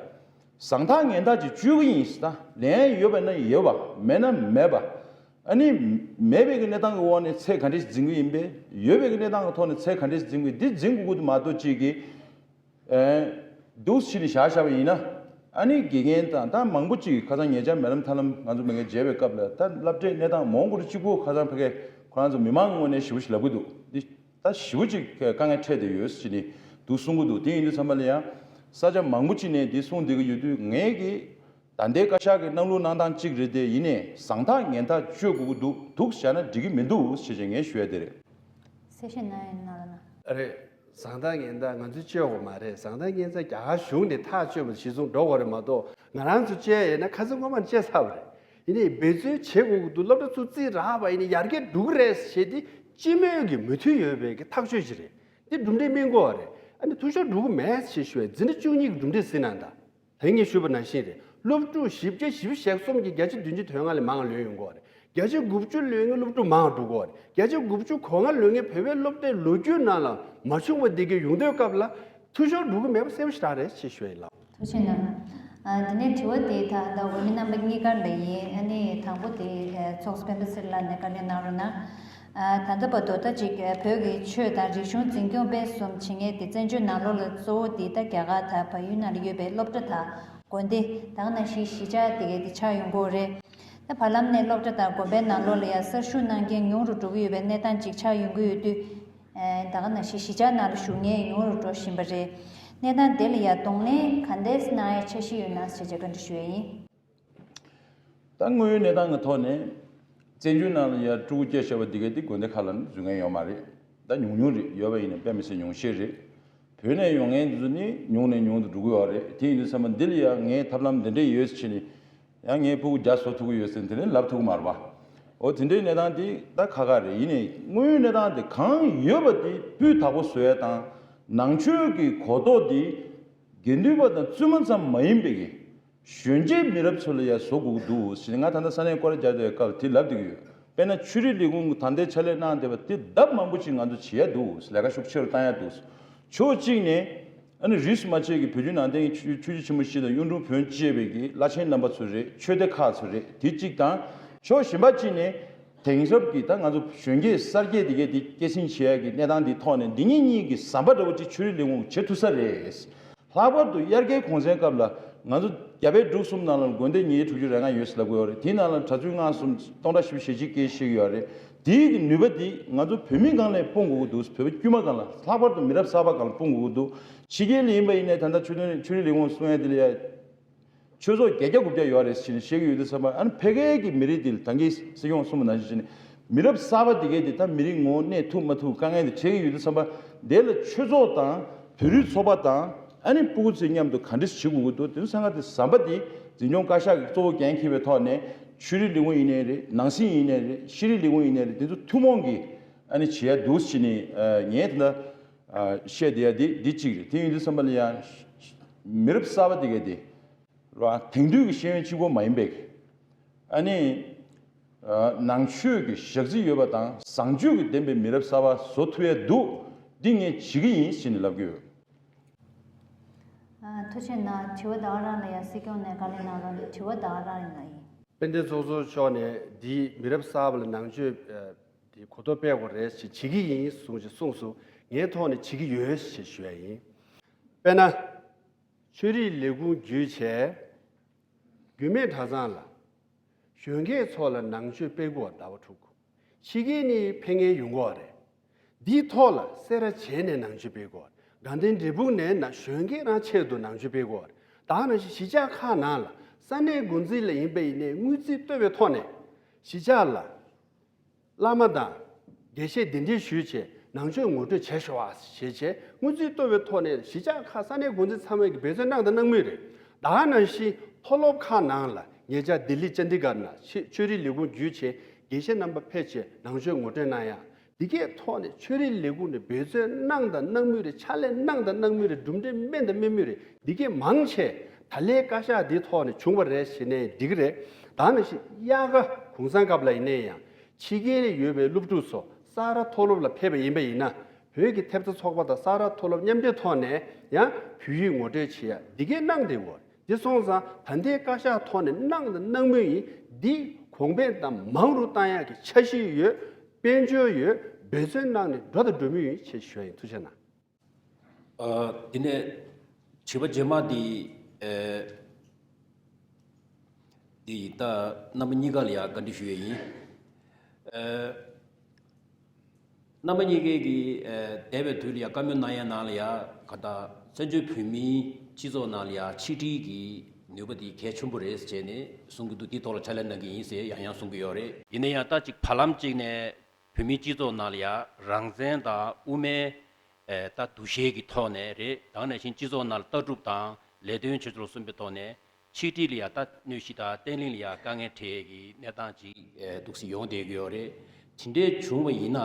བཟང་ཐག་ངན་ཐག་ཅིག་གཅོད་ཀྱི་ཡིན་ཟེར། ད་ལན་ཡོད་པ་ན་ཡོད་པ། མེད་ན་མེད་པ། ཨ་ནི་མེད་པའི་གི་གནས་སྟངས་ཀྱི་འོག་ནས་ཚད་ག་འདྲས་འཛིན་གྱི་ཡིན་པས། ཡོད་པའི་གི་གནས་སྟངས་ཀྱི་ཐོག་ནས་ཚད་ག་འདྲས་འཛིན་གྱི་འདི་འཛིན་དགོས་ཀྱི་འདུག་མ་གཏོགས་གཅིག་གིས་ཨེ་འདུག་ཕྱི་ནས་བཞག་བཞག་པ་ཡིན་ན། ཨ་ནི་དགེ་རྒན་དང་ད་མང་པོ་ཅིག་ཁ་སང་ཉེ་ཆར་མེ་ལམ་ཐར་ལམ་ང་ཚོ་མི་ངན་མཇལ་བའི་སྐབས་ལ་ད་སློབ་གྲྭའི་གནས་སྟངས་མོང་གོ་རུ་གཅིག་པོ་ཁ་སང་ཕ་གི་ཁོ་རང་ཚོ་མི་མང་ངོས་ནས་ཞེ་པོ་ཞིག་ལབ་གི་འདུག་འདི། ད་ཞེ་པོ་ཅིག་དཀའ་ངལ་འཕྲད་བསྡད་ཡོད་ཟེར་ནས་འདུག་གསུང་གི་འདུག་དེ་ཡིན་དུས་ཙམ་པ་ལ་ཡང་ས་ཆ་མང་པོ་ཅིག་ནས་འདི་གསུང་བསྡད་ཀྱི་ཡོད་དུས། ངས་ཀྱི་ད་ལྟའི་བཀའ་ཤག་གི་གནང་ལུགས་གནང་སྟངས་གཅིག་རེད་དེ། ཡིན་ནའི་བཟང་ཐག་ངན་ཐག་གཅོད་དགོས་ཀྱི་འདུག་འདུག་བཞག་ན་འགྲིག་གི་མི་འདུག་ཞེས་བྱས་ངས་ཞུ་ཡ་དེ་རེད། གསལ་བཤད་གནང་ཡ་ཡིན་ན་ལ་ན། ཨ་རེད། བཟང་ཐག་ངན་ཐག་ང་ཚོས་གཅོད་དགོས་མ་རེད། བཟང་ཐག་ངན་ཐག་རྒྱ་གར་གཞུང་ནས་ཐག་གཅོད་པ་གཞིར་བཟུང་འགྲོ་དགོས་རེད་མ་གཏོགས། ང་རང་ཚོ་གཅོད་ཡས་ན་ཁ་སང་སྔོན་མར་གཅོད་ཚར་བ་རེད། ཡིན་ནའི་འབད་བརྩོན་བྱེད་དགོས་ཀྱི་འདུག་སློབ་གྲྭ་ཚོ་རྩིས་རག་པ་ཡིན་ནའི་ཡར་རྒྱས་འགྲོ་གི་རེད་ཞེས་དེ་སྤྱི་མོས་ཀྱི་མོས་མཐུན་ཡོད་པའི་གི་ཐག་གཅོད་ཅིག་རེད། འདི་གྲུབ་འབྲས་སྨིན་དགོས་པ་རེད། ཨ་ནི་འཐུས་ཤོར་འགྲོ་གི་མེད་ཞེས་ཞུ་བའི་འཛིན་གྲྭ་བཅུ་གཉིས་ཀྱི་གྲུབ་འབྲས་ཟིན་གནང་དང་། ད་ངས་ཞུས་པ་ནང་བཞིན་རེད། སློབ་ཕྲུག་བཞི་བརྒྱ་བཞི་བཅུ་ཞེ་གསུམ་གྱིས་བརྒྱ་ཆ་བདུན་ཅུ་དོན་ལྔ་ལས་མང་བ་ལོན་ཡོང་གི་ཡོད་རེད། བརྒྱ་ཆ་དགུ་བཅུ་ལོན་མཁན་སློབ་ཕྲུག་མང་བ་འགྲོ་གི་ཡོད་རེད། བརྒྱ་ཆ་དགུ་བཅུ་གོ་ལྔ་ལོན་མཁན་བོད་པའི་སློབ་གྲྭའི་ལོ་རྒྱུས་ནང་ལ་མ་བྱུང་བ་འདི་གའི་ཡོང་དུས་སྐབས་ལ་འཐུས་ཤོར་འགྲོ་གི་མེད་པ་གསལ་པོ་ཞེ་དྲག་རེད་ཅེས་ཞུ་ཡ་ཡིན་ལགས། ཐུགས་རྗེ་གནང་། ཨ། འདི་ནས་དྲི་བ་དེ་ད་ལྟ་འོས་མི་རྣམ་པ་གཉིས་ཀར་ལ་ཡིན། ཨ་ནི་དང་པོ་དེ་ཚོགས་གཙོ་སྤེན་པ་ཚེ་རིང་ལགས་ནས་བཀའ་འདྲི་གནང་རོགས་གནང་། ཨ། ད་ལྟ་བར་དུ་ད་ཅིག་བོད་ཀྱི་ཆོས་དང་རིག་གཞུང་འཛིན་སྐྱོང་སྤེལ་གསུམ་བྱེད་མཁན་དེ་བཙན་བྱོལ་ནང་ལོགས་ལ་གཙོ་བོ་དེ་ད་རྒྱ་གར་དང་བལ་ཡུལ་ནང་ལ་ཡོད་པའི་སློབ་གྲྭ་དང་དགོན་སྡེ་ད་ག་ནང་བཞིན་གཞིས་ཆགས་དེ་གའི་དེ་ཆགས་ཡོང་གི་ཡོད་རེད། ད་བར་ལམ་ནས་སློབ་གྲྭ་དང་དགོན་པའི་ནང་ལོགས་ལ་ཡང་གསར་ཞུགས་གནང་མཁན་ཉུང་རུ་འགྲོ་གི་ཡོད་པའི་གནས་སྟངས་ཅིག་ཆགས་ཡོང་གི་ཡོད་དུས། ཨ། ད་ག་ནང་བཞིན་གཞིས་ཆགས་ནང་ལ་བཞུགས་མཁན་ཉུང་རུ་འགྲོ་བཞིན་པ་རེད། གནས་སྟངས་དེ་ལ་ཡང་གདོང་ལེན་ག་འདྲས་གནང་ཡ་འཆར་གཞི་ཡོད་ན་ཞེས་བྱས་བཀའ་འདྲི་ཞུ་ཡ་ཡིན། ད་དངོས་ཡོད་གནས་སྟངས་ཀྱི་ཐོག་ནས་བཙན་བྱོལ་ནང་ལ་ཡ་ཕྲུ་གུ་སྐྱེས་བཞག་པ་འདི་གའི་འདི་དགོན་སྡེ་ཁག་ལ་ནི་འཛུལ་མཁན་ཡོད་མ་རེད། ད་ཉུང་ཉུང་རེད། ཡོད་པ་ཡིན་ན་དཔེ་མི་སྲིད་ཉུང་ཤས་རེད། བོད་ནས་ཡོང་མཁན་ཚོ་ནི་ཉུང་ནས་ཉུང་དུ་འགྲོ་གི་ཡོད་རེད། དེ་ཡིན་དུས་ཙམ་པ་འདི་ལ་ཡ་ངས་ཐབས་ལམ་འདི་འདྲས་ཡོད་ཟེར་ནས། ཡང་ངས་ཕྲུ་གུ་བརྒྱ་བཟོ་ཐུབ་ཀྱི་ཡོད་ཟེར་དེ་ནས་ལབ་ཐུབ་ཀྱི་མ་རེད་པ། འོ་དེ་འདྲའི་གནས་སྟངས་དེ་ད་ཁག་ཁག་རེད། ཡིན་ནའི་དངོས་ཡོད་གནས་སྟངས་དེ་གང་ཡོད་པ་དེ་སྤུས་དག་པོ་བཟོ་ཡ་དང་། ནང་ཆོས་ཀྱི་གོ་རྟོགས་དེ་དགེ་འདུན་པ་དང་བཙུན་མ་ཙམ་མ་ཡིན་པའི་གི་གཞོན་སྐྱེས་མི་རབས་ཚོ་ལ་ཡ་བཟོ་དགོས་ཀྱི་འདུག་ཟེར་ནས་ང་ད་ལྟ་ས་གནས་སྐོར་ར་རྒྱག་བསྡད་པའི་སྐབས་དེ་ལབ་བསྡད་ཀྱི་ཡོད། དཔེར་ན་ཆོས་རིག་ལས་ཁུངས་ཀྱི་ད་ལྟའི་ཕྱག་ལས་གནང་བསྡད་པ་དེ་ལྡབ་མང་པོ་ཅིག་ང་ཚོ་བྱེད་ཡ་འདུག་ལས་ཀ་ཤུགས་ཆེ་རུ་བཏང་ཡ་འདུག་ཕྱོགས་གཅིག་ནས་ཨ་ནི་རིས་སུ་མ་ཆད་ཀྱི་བོད་བརྒྱུད་ནང་བསྟན་གྱི་ཆོས་ཆོས་བརྒྱུད་ཆེན་པོ་བཞི་དང་གཡུང་དྲུང་བོན་བཅས་པའི་གི་བླ་ཆེན་རྣམ་པ་ཚོ་རེད། ཆོས་སྡེ་ཁག་ཚོ་རེད། དེ་གཅིག་དང་། ཕྱོགས་གཞན་པ་གཅིག་ནས་དེང་རབས་ཀྱི་ད་ང་ཚོ་གཞོན་སྐྱེས་གསར་སྐྱེས་དེ་གས་དེ་སྐྱེད་སྲིང་བྱེད་ཡ་གི་གནས་སྟངས་འདིའི་ཐོག་ནས་འདི་གཉིས་གཉིས་ཀྱི་ཟམ་པ་འདྲ་བོ་ཅིག་ཆོས་རིག་ལས་ཁུངས་བྱེད་ཐུབ་ས་རེད། ལྷག་པར་དུ་དབྱར་ཁའི་གུང་སེང་སྐབས་ལ་ང་ཚོ་རྒྱ་བལ་འབྲུག་གསུམ་ནང་ལ་དགོན་སྡེ་ཉིས་བརྒྱ་དྲུག་ཅུ་རེ་ལྔ་ཡོད་ཟེར་ལབ་ཀྱི་ཡོད་རེད། དེའི་ནང་ལ་གྲྭ་བཙུན་སྔགས་གསུམ་སྟོང་ཕྲག་བཞི་བཅུ་ཞེ་གཅིག་སྐྱེས་ཤེས་ཀྱི་ཡོད་རེད། དེའི་གི་ནུས་པ་དེ་ང་ཚོ་བོད་མི་སྒང་ལ་སྤུངས་དགོས་ཀྱི་འདུག་བོད་པ་དཀྱུས་མ་སྒང་ལ། ལྷག་པར་དུ་མི་རབས་གསར་པ་སྒང་ལ་སྤུངས་དགོས་ཀྱི་འདུག་ཕྱི་རྒྱལ་ལ་ཡིན་པ་ཡིན་ནའི་ད་ལྟ་ཆོས་དོན་ཆོས་རིག་ལས་ཁུངས་གསུང་ཡ་དེ་ལ་ཡ། ཆོས་ཚོགས་བརྒྱད་བརྒྱ་དགུ་བརྒྱ་ཡོད་རེད་ཟེར་ནས་བཤད་ཀྱི་ཡོད་དུས་ཙམ་པ། ཨ་ནི་ཕ་གིའི་གི་མི་རིགས་འདི་ལ་ད་གིན་སྲིད་སྐྱོང་གསུངས་པ་ནང་བཞིན་བྱས་ནས་མི་རབས་གསར་པ་འདི་གས་འདི་ད་མི་རིགས་ངོ་བོ་གནས་ཐུབ་མ་ཐུབ་དཀའ་ངལ་འདི་འཕྲད་ཀྱི་ཡོད་དུས་ཙམ་པ། འདི་ལ་ཆོས་ཚོགས་དང་བོད་རིགས་ཚོགས་པ་དང་ཨ་ནི་སྤུ་གུ་ཚོའི་མཉམ་དུ་ག་འདྲས་བྱེད་དགོས་ཀྱི་འདུག་དེ་ཚོ་ས་ག་དེ་ཟམ་པ་འདི་འཛིན་སྐྱོང་བཀའ་ཤག་གི་གཙོ་བོ་འགན་འཁྱེར་བའི་ཐོག་ནས་ ཆོས་རིག་ལས་ཁུངས་ཡིན་ནའི་རེད། ནང་སྲིད་ཡིན་ནའི་རེད། ཤེས་རིག་ལས་ཁུངས་ཡིན་ནའི་རེད། དེ་ཚོ་ཐུན་མོང་གི་ཨ་ནི་བྱེད་ཡ་འདུག་ཟེར་ནས་ངས་ད་ལྟ་བཤད་བསྡད་ཡ་འདི་འདི་གཅིག་རེད། དེ་ཡིན་དུས་ཙམ་པ་ལ་ཡང་མི་རབས་གསར་པ་དེ་གས་དེ་ར་དེང་དུས་ཀྱི་ཤེས་ཡོན་གཅིག་པོ་མ་ཡིན་པའི་ཨ་ནི་ནང་ཆོས་ཀྱི་ཞག་རྩི་ཡོད་པ་དང་བཟང་སྤྱོད་ཀྱི་ལྡན་པའི་མི་རབས་གསར་པ་བཟོ་ཐུབ་ཡ་འདུག་འདི་ངས་བྱེད་ཀྱི་ཡིན་ཟེར་ནས་ལབ་ཀྱི་ཡོད། ཨ། ཐུགས་རྗེ་གནང་། དྲི་བ་ད་ག་རང་ལ་ཡ་སྲིད་སྐྱོང་ནས་བཀའ་ལན་གནང་རོགས་གནང་། དྲི་བ་ད་ག་རང་ཡིན་ན་ཡིན། དཔལ་ལྡན་ཚོགས་གཙོ་མཆོག་ནས་འདི་མི་རབས་གསར་པ་ལ་ནང་ཆོས་ཨ་འདི་གོ་རྟོགས་སྤེལ་དགོས་རེད་ཞེས་བྱེད་ཀྱི་ཡིན་གསུངས་ཞེས་གསུངས་སོང་། ངའི་ཐོག་ནས་བྱེད་ཀྱི་ཡོད་ཞེས་ཞུ་ཡ་ཡིན། དཔེར་ན། ཆོས་རིག་ལས་ཁུངས་བརྒྱུད་བྱས། རྒྱུད་སྨད་གྲྭ་ཚང་ལ། གཞོན་སྐྱེས་ཚོ་ལ་ནང་ཆོས་སྤེལ་དགོས་པ་ཟླ་བ་དྲུག་ཕྱི་རྒྱལ་ནས་ཕེབས་མཁན་ཡོང་གི་ཡོད་རེད། འདིའི་ཐོག་ལ་སེ་ར་བྱེས་ནས་ནང་ཆོས་སྤེལ་དགོས་པ་རེད། དགའ་ལྡན་འབྲས་སྤུངས་ནས་ན་གཞོན་སྐྱེས་རང་ཆེད་དུ་ནང་ཆོས་སྤེལ་དགོས་པ་རེད། ད་ནང་བཞིན་གཞིས་ཆགས་ཁག་ནང་ལ་ས་གནས་འགོ་འཛིན་ལ་ཡིན་པ་ཡིན་ནའི་དངུལ་རྩིས་གཏོད་པའི་ཐོག་ནས་གཞིས་ཆགས་ལ། བླ་མ་དང་། དགེ་བཤེས་གདན་འདྲེན་ཞུས་བྱས་ནང་ཆོས་ངོ་སྤྲོད་བྱས་ཤོག་ཨ་ཞེས་བྱས་དངུལ་རྩིས་གཏོད་པའི་ཐོག་ནས་གཞིས་ཆགས་ཁག་ས་གནས་འགོ་འཛིན་ཚང་མས་ཀྱི་འབད་བརྩོན་གནང་དང་གནང་མུས་རེད། ད་ག་ནང་བཞིན་མཐོ་སློབ་ཁག་ནང་ལ་ཉེ་ཆར་ལྡི་ལི་ཅན་དི་གར་ན་ཆེ་ཆོས་རིག་ལས་ཁུངས་བརྒྱུད་བྱས་དགེ་བཤེས་རྣམ་པ་ཕེབས་བྱས་ནང་ཆོས་ངོ་སྤྲོད་གནང་ཡ། འདི་གའི་ཐོག་ནས་ཆོས་རིག་ལས་ཁུངས་ནས་འབད་བརྩོན་གནང་དང་གནང་མུས་རེད། ཕྱག་ལས་གནང་དང་གནང་མུས་རེད། གྲུབ་འབྲས་སྨིན་དང་སྨིན་མུས་རེད། འདི་གའི་མང་ཆེ་ད་ལའི་བཀའ་ཤག་འདིའི་ཐོག་ནས་བྱུང་བ་རེད་ཞེས་ནས་འགྲིག་གི་རེད། ད་ག་ནང་བཞིན་དབྱར་ཁ་གུང་སེང་སྐབས་ལ་ཡིན་ནའི་ཡང་། ཕྱི་རྒྱལ་ནས་ཡོད་པའི་སློབ་ཕྲུག་ཚོ་ས་རཱ་མཐོ་སློབ་ལ་ཕེབས་པ་ཡིན་པ་ཡིན་ན། བོད་ཀྱི་ཐེབས་རྩ་ཚོགས་པ་དང་ས་རཱ་མཐོ་སློབ་མཉམ་འབྲེལ་ཐོག་ནས་ཡང་བོད་ཡིག་ངོ་སྤྲོད་བྱེད་ཡ་འདི་གའི་གནང་བསྡད་ཡོད། འདི་སོང་ཙང་ད་ལྟའི་བཀའ་ཤག་ཐོག་ནས་གནང་དང་གནང་མུས་ཡིན། འདི་གོང་འཕེལ་དང་མང་རུ་བཏང་ཡག་གི་འཆར་གཞི་ཡོད། དཔལ་འབྱོར་ཡོད། འབད་བརྩོན་གནང་ནས་འགྲོ་དང་འགྲོ་མུས་ཡིན་ཞེས་ཞུ་ཡ་ཡིན། ཐུགས་རྗེ་གནང་། ཨ། དེ་ནས་དྲི་བ་རྗེས་མ་དེ་ཨ། དེ་ཡིན་ད་རྣམ་པ་གཉིས་ཀ་ལ་ཡང་བཀའ་འདྲི་ཞུ་ཡས་ཡིན། ཨ། རྣམ་པ་གཉིས་ཀས་ཀྱི་ཨ། འདས་པའི་དུས་ལ་ཡང་བཀའ་མོལ་གནང་ཡས་ནང་ལ་ཡང་ག་ད་བཙན་བྱོལ་བོད་མིའི་སྤྱི་ཚོགས་ནང་ལ་ཡང་ཆིག་སྒྲིལ་གྱི་ནུས་པ་དེ་གལ་ཆེན་པོ་རེད་ཟེར་བྱས་ནས་གསུང་གི་འདུག་དེའི་ཐོག་ལ་ཕྱག་ལས་གནང་གི་ཡིན་ཟེར་ཡང་ཡང་གསུང་གི་ཡོད་རེད། ཡིན་ན་ཡང་ད་ཅིག་བར་ལམ་གཅིག་ནས་བོད་མིའི་སྤྱི་ཚོགས་ནང་ལ་ཡང་རང་བཙན་དང་དབུ་མའི་ཨེ། ད་འདུ་ཤེས་ཀྱི་ཐོག་ནས་རེད། དེ་ནང་བཞིན་སྤྱི་ཚོགས་ནང་ལ་ལྟ་གྲུབ་དང་ལས་དོན་བྱེད་ཕྱོགས་ལ་གསུམ་པའི་ཐོག་ནས་ཆིག་སྒྲིལ་ལ་ཡང་ད་གནོད་གཞི་དང་བརྟན་ལྷིང་ལ་ཡང་དཀའ་ངལ་འཕྲད་ཀྱི་གནས་སྟངས་ཅིག་ཨེ། འདུག་སེ་ཡོང་བསྡད་ཀྱི་ཡོད་རེད། དེ་འདྲའི་བྱུང་བ་ཡིན་ན་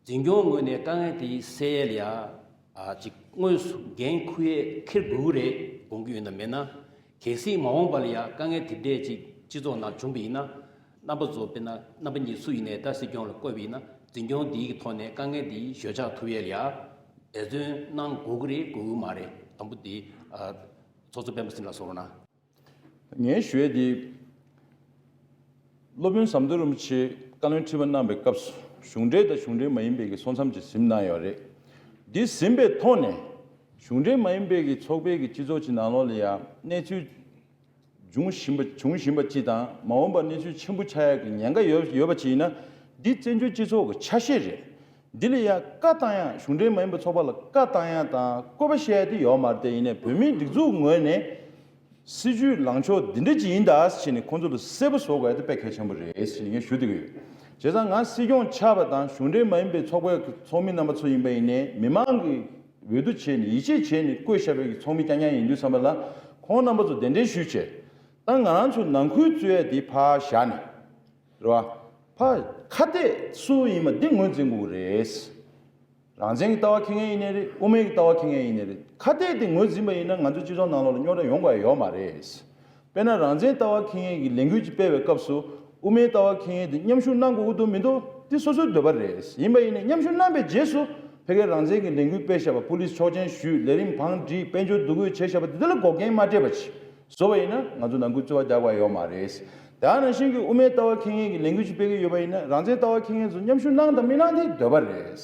འཛིན་སྐྱོང་ངོས་ནས་དཀའ་ངལ་དེ་སེལ་ཡ་ལ་ཡང་ཨ། ཅིག་དངོས་སུ་འགན་འཁུར་ཡས་འཁྱེར་དགོས་ཀྱི་རེད་དགོངས་ཀྱི་ཡོད་ན་མེད་ན། གལ་སྲིད་མ་འོངས་པ་ལ་ཡང་དཀའ་ངལ་དེ་འདྲས་ཅིག་སྤྱི་ཚོགས་ནང་བྱུང་བ་ཡིན་ན། རྣམ་པ་ཚོ་དཔེར་ན་རྣམ་པ་གཉིས་སུ་ཡིན་ནའི་ད་སྲིད་སྐྱོང་ལ་བསྐོས་པ་ཡིན་ན་འཛིན་སྐྱོང་འདིའི་ཐོག་ནས་དཀའ་ངལ་འདི་ཞོད་འཇགས་ཐུབ་ཡས་ལ་ཡང་འབད་བརྩོན་གནང་དགོས་ཀྱི་རེད་དགོས་ཀྱི་མ་རེད། དང་པོ་འདི་ཨ། ཚོགས་གཙོ་སྤེན་པ་ཚེ་རིང་ལགས་གསུང་རོགས་གནང་། ངས་ཞུ་ཡས་འདི། སློབ་དཔོན་ཟམ་གདོང་རིན་པོ་ཆེས་བཀའ་བློན་ཁྲི་པ་གནང་བའི་སྐབས་སུ་གཞུང་འབྲེལ་དང་གཞུང་འབྲེལ་མ་ཡིན་པའི་གི་ཚོགས་མཚམས་ཅིག་ཟིན་གནང་ཡོད་རེད། འདི་ཟིན་པའི་ཐོག་ནས་གཞུང་འབྲེལ་མ་ཡིན་པའི་གི་ཚོགས་པའི་གི་སྤྱི་ཚོགས་ཀྱི་ནང་ལོགས་ལ་ཡང་གནས་ཚུལ་འབྱུང་བཞིན་པ་འབྱུང་བཞིན་པ་ཅིག་དང་མ་འོངས་པར་གནས་ཚུལ་ཆེན་པོ་ཆགས་ཡག་གི་ཉེན་ཁ་ཡོད་ཡོད་པ་ཅིག་ཡིན་ན་འདི་བཙན་བྱོལ་སྤྱི་ཚོགས་ཀྱི་ཆ་ཤས་རེད། འདི་ལ་ཡང་བཀའ་བཏང་ཡག་གཞུང་འབྲེལ་མ་ཡིན་པའི་ཚོགས་པ་ལ་བཀའ་བཏང་ཡག་དང་བཀོད་པ་བཤད་ཡག་དེ་ཡོད་མ་རེད་དེ་ཡིན་ནའི་བོད་མིའི་སྒྲིག་འཛུགས་ངོས་ནས་སྲིད་བྱུས་ལངས་ཕྱོགས་འདི་འདྲ་ཅིག་ཡིན་ད་ཟེར་ནས་ཁོང་ཚོ་ལ་གསལ་པོ་བཟོ་དགོས་ཡག་དེ་དཔེ་གལ་ཆེན་པོ་རེད་ཟེར་ནས་ངས་ཞུ་བསྡད་ཀྱི་ཡོད། བྱས་ཙང་ང་སྲིད་སྐྱོང་ཆགས་པ་དང་གཞུང་འབྲེལ་མ་ཡིན་པའི་ཚོགས་པའི་ཚོགས་མི་རྣམ་པ་ཚོ་ཡིན་པ་ཡིན་ནའི་མི་མང་གི་འོས་བསྡུ་བྱས་ནས་ཡིད་ཆེས་བྱས་ནས་བསྐོས་བཞག་པའི་ཚོགས་མི་རྐྱང་རྐྱང་ཡིན་དུས་ཙམ་པ་ལ་ཁོང་རྣམ་པ་ཚོ་གདན་འདྲེན་ཞུས་བྱས་ད་ང་རང་ཚོ་ནང་ཁུལ་རྩོད་ཡག་དེ་ཕར་བཞག་ནས། རེད་བ། ཕ། ཁ་གཏད་སུ་ཡིན་པ་འདི་ངོས་འཛིན་དགོས་ཀྱི་རེད། རང་བཙན་གྱི་ལྟ་བ་འཁྱེར་མཁན་ཡིན་ནའི་རེད། དབུ་མའི་གི་ལྟ་བ་འཁྱེར་མཁན་ཡིན་ནའི་རེད། ཁ་གཏད་དེ་ངོས་འཛིན་པ་ཡིན་ན་ང་ཚོ་སྤྱི་ཚོགས་ནང་ལོགས་ལ་རྙོག་དྲ་ཡོང་དགོས་ཡ་ཡོད་མ་རེད། དཔེར་ན་རང་བཙན་ལྟ་བ་འཁྱེར་མཁན་གྱི་ལས་འགུལ་ཅིག་སྤེལ་བའི་སྐབས་སུ་དབུ་མའི་ལྟ་བ་འཁྱེར་མཁན་དེ་མཉམ་ཞུགས་གནང་དགོས་ཀྱི་འདུག་མི་འདུག་དེ་སོ་སོའི་འདོད་པ་རེད། ཡིན་པ་ཡིན་ནའི་མཉམ་ཞུགས་གནང་པའི་རྗེས་སུ་ཕ་གིའི་རང་བཙན་གྱི་ལས་འགུལ་སྤེལ་བཞག་པ་པུ་ལིས་ཆོག་མཆན་ཞུས། ལས་རིམ་བང་བསྒྲིགས། དཔལ་འབྱོར་འདུ་འགོད་བྱས་བཞག་པ་དེ་དག་ལ་འགོག་རྐྱེན་མ་སྤྲད་པ་ཅིག་བཟོ་བ་ཡིན་ན་ང་ཚོ་ནང་ཁུལ་རྩོད་པ་རྒྱག་དགོས་ཡ་ཡོད་མ་རེད། དེ་ནང་བཞིན་གྱི་དབུ་མའི་ལྟ་བ་འཁྱེར་མཁན་གྱི་ལས་འགུལ་ཅིག་སྤེལ་གྱི་ཡོད་པ་ཡིན་ན་རང་བཙན་ལྟ་བ་འཁྱེར་མཁན་ཚོ་མཉམ་ཞུགས་གནང་དང་མི་གནང་དེ་འདོད་པ་རེད།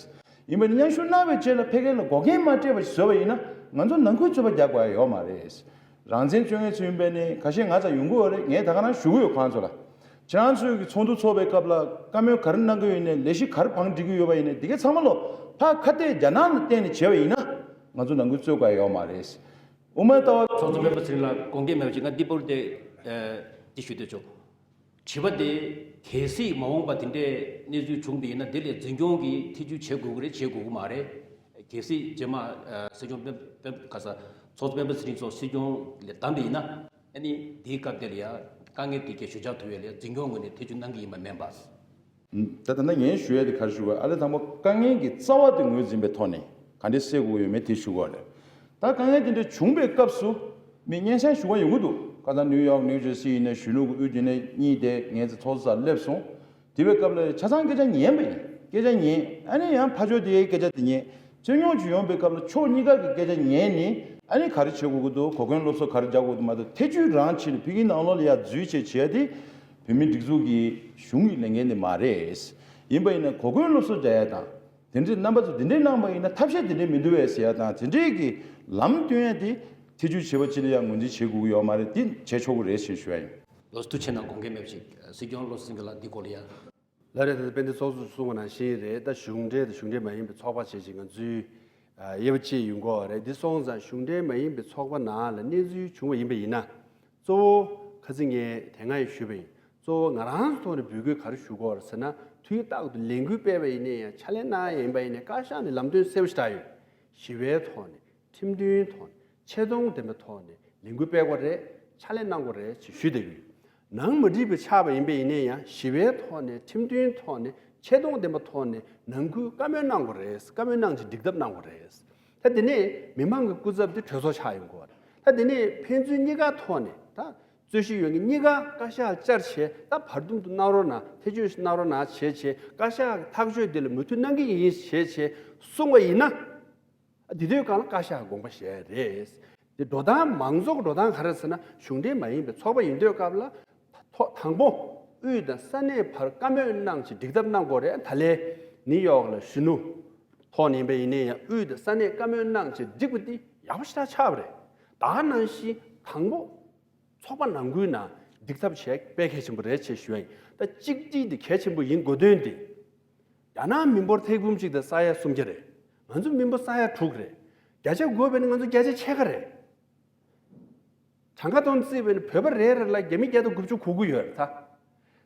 ཡིན་པ་ནི་མཉམ་ཞུགས་གནང་བའི་རྗེས་ལ་ཕ་གི་ལ་འགོག་རྐྱེན་མ་སྤྲད་པ་ཞིག་བཟོས་པ་ཡིན་ན་ང་ཚོ་ནང་ཁུལ་རྩོད་པ་རྒྱག་དགོས་ཡ་ཡོད་མ་རེད། རང་བཙན་རྩོད་མཁན་ཚོ་ཡིན་པས་ནི་ཁ་ཤས་ང་ཚོ་ཡོང་གི་ཡོད་རེད། ངས་ད་ག་རང་ཞུ་གི་ཡོད་ཁོང་ཚོ་ལ། ཁྱེད་རང་ཚོའི་གི་ཚོགས་འདུ་ཚོགས་པའི་སྐབས་ལ་བཀའ་མོལ་ག་རེ་གནང་གི་ཡོད་ནས་ལས་གཞི་ག་རེ་བང་སྒྲིག་གི་ཡོད་པ་ཡིན་ནས་འདི་གའི་ཚང་མ་ལོ་ཕ་ཁ་གཏད་རྒྱ་ནག་ལ་བརྟེན་ནས་བྱས་པ་ཡིན་ན་ང་ཚོ་ནང་ཁུལ་རྩོད་དགོས་ཡ་ཡོད་མ་རེད། དབུ་མའི་ལྟ་བ། ཚོགས་གཙོ་སྤེན་པ་ཚེ་རིང་ལགས་དགོངས་འགལ་མེད་པ་ཅིག་ང་འདི་པོར་དེ་ཨ་འདི་ཞུ་འདོད་བྱུང་། དྲི་བ་དེ་གལ་སྲིད་མ་འོངས་པ་དེ་འདྲའི་གནས་ཚུལ་བྱུང་བ་ཡིན་ན་དེ་ལས་འཛིན་སྐྱོང་གི་ཐེ་ཇུས་བྱེད་དགོས་ཀྱི་རེད། བྱེད་དགོས་ཀྱི་མ་རེད། གལ་སྲིད་རྗེས་མ་ཨ་སྲིད་སྐྱོང་སྤེན་སྤེན་ག་ས་ཚོགས་གཙོ་སྤེན་པ་ཚེ་རིང་མཆོག་སྲིད་སྐྱོང་ལས་བདམས་པ་ཡིན་ན་ཨ་ནི་དེའི་སྐབས་དེ་ལ་ཡ་ དཀའ་ངལ་དེ་གའི་ཞུ་བཅར་ཐུབ་ཡས་ལ་འཛིན་སྐྱོང་ངོས་ནས་ཐེ་བྱུས་གནང་གི་ཡིན་པ་མིན་པ། ད་ད་ལྟ་ངས་ཞུ་ཡས་དེ་ག་རེ་ཞུ་དགོས། ཨ་ལས་དང་པོ་དཀའ་ངལ་གྱི་རྩ་བ་དེ་ངོས་འཛིན་པའི་ཐོག་ནས་ག་འདྲས་སེལ་དགོས་ཡོད་མེད་དེ་ཞུ་དགོས་རེད། ད་དཀའ་ངལ་དེ་འདྲ་བྱུང་བའི་སྐབས་སུ་མི་སྙན་སེང་ཞུ་མཁན་ཡོང་གི་འདུག་ཁ་སང་ནིའུ་ཡོག་ནིའུ་ཇར་སི་ཡིན་ནའི་གཞོན་ནུ་གི་དབུས་རྒྱུན་ལས་གཉིས་དེ་ངའི་ཚོགས་གཙོ་སར་སླེབས་སོང་། དེ་བའི་སྐབས་ལ་ཆ་ཚང་སྐད་ཆ་ཉན་པ་ཡིན། སྐད་ཆ་ཉན། ཨ་ནི་ཡང་ཕར་ཕྱོགས་དེའི་སྐད་ཆ་དེ་ཉན། རྩོད་རྙོག་ཅིག་ཡོང་པའི་སྐབས་ལ་ཕྱོགས་གཉིས་ཀ་གི་སྐད་ཆ་ཉན་ནས་ཨ་ནི་ག་རེ་བྱེད་དགོས་ཀྱི་འདུག་གོ་སྐོན་སློབ་གསོ་ག་རེ་རྒྱག་དགོས་འདུག་མ་གཏོགས་ཐེ་བྱུས་རང་བྱས་ནས་ཕ་གིའི་ནང་ལོགས་ལ་ཡར་འཛུལ་བྱས་བྱས་ཏེ་བོད་མིའི་སྒྲིག་འཛུགས་ཀྱི་གཞུང་གི་ལས་འགན་དེ་མ་རེད། ཡིན་པ་ཡིན་ན་གོ་སྐོན་སློབ་གསོ་རྒྱག་ཡ་དང་། དེ་འདྲའི་རྣམ་པ་ཚོ་དེ་འདྲའི་གནང་པ་ཡིན་ན་ཐབས་ཤེས་དེ་འདྲའི་མི་འདུག་བས་ཟེར་ཡ་དང་དེ་འདྲའི་གི་ལམ་སྟོན་ཡ་དེ་ཐེ་བྱུས་བྱེད་པ་ཅི་ལ་ཡང་ངོས་འཛིན་བྱེད་དགོས་ཀྱི་ཡོད་མ་རེད། དེ་བྱེད་ཆོག་གི་རེད་ཞེས་ཞུ་ཡ་ཡིན། ལོ་ཐུགས་ཆེ་གནང་། དགོངས་འགལ་མེད་པ་ཞིག་སྲིད་སྐྱོང་བློ་སེང་གི་ལ་འདི་སྐོར་ལ་ཡ། ལགས་རེད། ད་ལྟ་དཔལ་ལྡན་ཚོགས་གཙོས་གསུངས་པ་ནང་བཞིན་རེད། ད་གཞུང་འབྲེལ་དང་གཞུང་འབྲེལ་མ་ཡིན་པའི་ཚོགས་པ་བྱས་ཅིག་ང་ཚོའི་དབྱེ་བ་ཕྱེ་ཡོང་གི་ཡོད་རེད། འདི་སོང་ཙང་གཞུང་འབྲེལ་མ་ཡིན་པའི་ཚོགས་པ་ནང་ལ་གནས་ཚུལ་བྱུང་བ་ཡིན་པ་ཡིན་ན། གཙོ་བོ་ཁ་སང་ངས་དེ་སྔ་ཡང་ཞུས་པ་ཡིན། གཙོ་བོ་ང་རང་ཚོ་ཐོག་ནས་འབོད་སྐུལ་ག་རེ་ཞུ་དགོས་རེད་ཟེར་ན། དུས་རྟག་ཏུ་ལས་འགུལ་སྤེལ་བ་ཡིན་ན་ཡང་ཕྱག་ལས་གནང་ཡ་ཡིན་པ་ཡིན་ན་བཀའ་ཤག་ནས་ལམ་སྟོན་གསལ་པོ་ཞིག་བསྒྲགས་ཡོད། ཞི་བའི་ཐོག་ནས། ཁྲིམས་མཐུན་ཐོག་ནས། ཆེ་མཐོང་ལྡན་པའི་ཐོག་ནས་ལས་འགུལ་སྤེལ་དགོས་རེད། ཕྱག་ལས་གནང་དགོས་རེད་ཅེས་ཞུས་བསྡད་ཡོད། ནང་མ་འགྲིག་པ་ཆགས་པ་ཡིན་པ་ཡིན་ན་ཡང་ཞི་བའི་ཐོག་ནས། ཁྲིམས་མཐུན་ཐོག་ནས། ཆེ་མཐོང་ལྡན་པའི་ཐོག་ནས་ནང་ཁུལ་བཀའ་མོལ་གནང་དགོས་རེད། བཀའ་མོལ་གནང་ཅིང་འགྲིག་ཐབས་གནང་དགོས་རེད། ད་དེ་ནས་མི་མང་གི་སྐུ་ཚབ་དེ་གྲོས་ཚོགས་ཆགས་ཡོང་དགོས་རེད། ད་དེ་ནས་ཕན་ཚུན་གཉིས་ཀ་ཐོག་ནས། ད་རྩོད་གཞི་ཡོད་མཁན་གཉིས་ཀ་བཀའ་ཤག་བཅར་བྱས། ད་བར་འདུམ་དུ་གནང་རོགས་གནང་། ཐེ་བྱུས་གནང་རོགས་གནང་བྱས་བྱས། བཀའ་ཤག་གི་ཐག་གཅོད་དེ་ལ་མོས་མཐུན་གནང་གི་ཡིན་བྱས་བྱས་གསུངས་པ་ཡིན་ན། དེ་དུས་སྒང་ལ་བཀའ་ཤག་དགོངས་པ་བཞེས་རེད། དེ་འགྲོ་སྟངས་མང་ཚོགས་ཀྱི་འགྲོ་སྟངས་ག་རེ་ཟེར་ན། གཞུང་འབྲེལ་མ་ཡིན་པའི་ཚོགས་པ་ཡིན་དུས་སྐབས་ལ། ཐོག་དང་པོ་དབུས་དང་ས་གནས་བར་བཀའ་མོལ་གནང་ཅིང་འགྲིག་ཐབས་གནང་དགོས་རེད། ད་ལན་ནིའུ་ཡོག་ལ་གཞོན་ནུ་ཐོག་ནས་ཡིན་པ་ཡིན་ན་ཡང་དབུས་དང་ས་གནས་བཀའ་མོལ་གནང་ཅིང་འགྲིག་པ་འདི་ཡག་པོ་ཞེ་དྲག་ཆགས་པ་རེད། ད་ག་ནང་བཞིན་དང་པོ་ཚོགས་པ་ནང་ཁུལ་ནང་འགྲིག་ཐབས་བྱེད་དཔེ་གལ་ཆེན་པོ་རེད་ཅེས་ཞུ་ཡ་ཡིན། ད་གཅིག་སྒྲིལ་འདི་གལ་ཆེན་པོ་ཡིན་དགོས་དོན་འདི། རྒྱ་ནག་མི་འབོར་ཐེར་འབུམ་གཅིག་དང་ས་ཡ་སུམ་བརྒྱ་རེད། ང་ཚོ་མི་འབོར་ས་ཡ་དྲུག་རེད། བརྒྱ་ཆ་དགུ་བས་ན་ང་ཚོ་བརྒྱ་ཆ་ཕྱེད་ཀ་རེད། གྲངས་ཀ་ཐོག་བརྩིས་པས་ན་བོད་པ་རེ་རེ་ལ་རྒྱ་མི་བརྒྱ་དང་དགུ་བཅུ་གོ་དགུ་ཡོད་རེད་ད།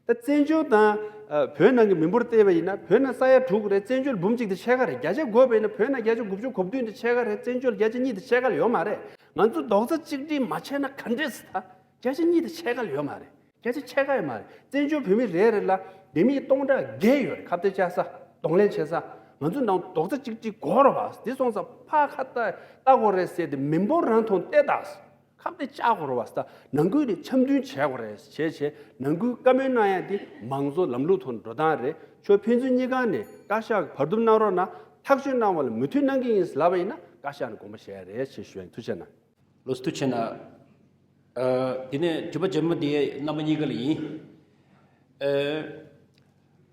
ད་བཙན་བྱོལ་དང་ཨ་བོད་ནང་གི་མི་འབོར་བལྟས་པ་ཡིན་ན། བོད་ནང་ས་ཡ་དྲུག་རེད། བཙན་བྱོལ་འབུམ་གཅིག་དང་ཕྱེད་ཀ་རེད། བརྒྱ་ཆ་དགུ་བས་ན་བོད་ནང་བརྒྱ་ཆ་དགུ་བཅུ་གོ་བདུན་དང་ཕྱེད་ཀ་རེད། བཙན་བྱོལ་བརྒྱ་ཆ་གཉིས་དང་ཕྱེད་ཀ་ལས་ཡོད་མ་རེད། ང་ཚོ་རྡོག་རྩ་གཅིག་སྒྲིལ་མ་བྱས་ན་ག་འདྲས་ད། བརྒྱ་ཆ་གཉིས་དང་ཕྱེད་ཀ་ལས་ཡོད་མ་རེད། བརྒྱ་ཆ་ཕྱེད་ཀ་ཡོད་མ་རེད། བཙན་བྱོལ་བོད་མི་རེ་རེ་ལ་ལྡེ་མིག་སྟོང་ཕྲག་བརྒྱད་ཡོད་རེད། ཁ་གཏད་བཅག་ས། གདོང་ལེན་བྱེད་ས། ང་ཚོ་ནང་རྡོག་རྩ་གཅིག་སྒྲིལ་དགོས་རེད་བ། དེ་སོང་ཙང་ཕར་ཁ་ལྟ་ལྟ་དགོས་རེད་ཟེར་ཏེ་མི་འབོར་རང་ཐོག་བལྟས་དང་། ཁ་གཏད་བཅག་དགོས་རེད་བ། ད་ནང་ཁུལ་ནས་འཆམ་མཐུན་བྱས་དགོས་རེད་བྱས་བྱས། ནང་ཁུལ་བཀའ་མོལ་གནང་ཡ་དེ་མང་གཙོ་ལམ་ལུགས་ཐོག་འགྲོ་སྟངས་རེད། ཕྱོགས་ཕན་ཚུན་གཉིས་ཀ་ནས་བཀའ་ཤག་གི་བར་འདུམ་གནང་རོགས་གནང་། ཐག་གཅོད་གནང་བ་ལ་མོས་མཐུན་གནང་གི་ཡིན་ལབ་པ་ཡིན་ན་བཀའ་ཤག་ནས་དགོངས་པ་བཞེས་ཡ་རེད་ཅེས་ཞུ་ཡ་ཡིན། ཐུགས་རྗེ་གནང་། ལོ་སི་ཐུ་ཆེ་ན། ཨ། དེ་ནས་དྲི་བ་རྗེས་མ་དེ་རྣམ་པ་གཉིས་ཀ་ལ་ཡིན། ཨ།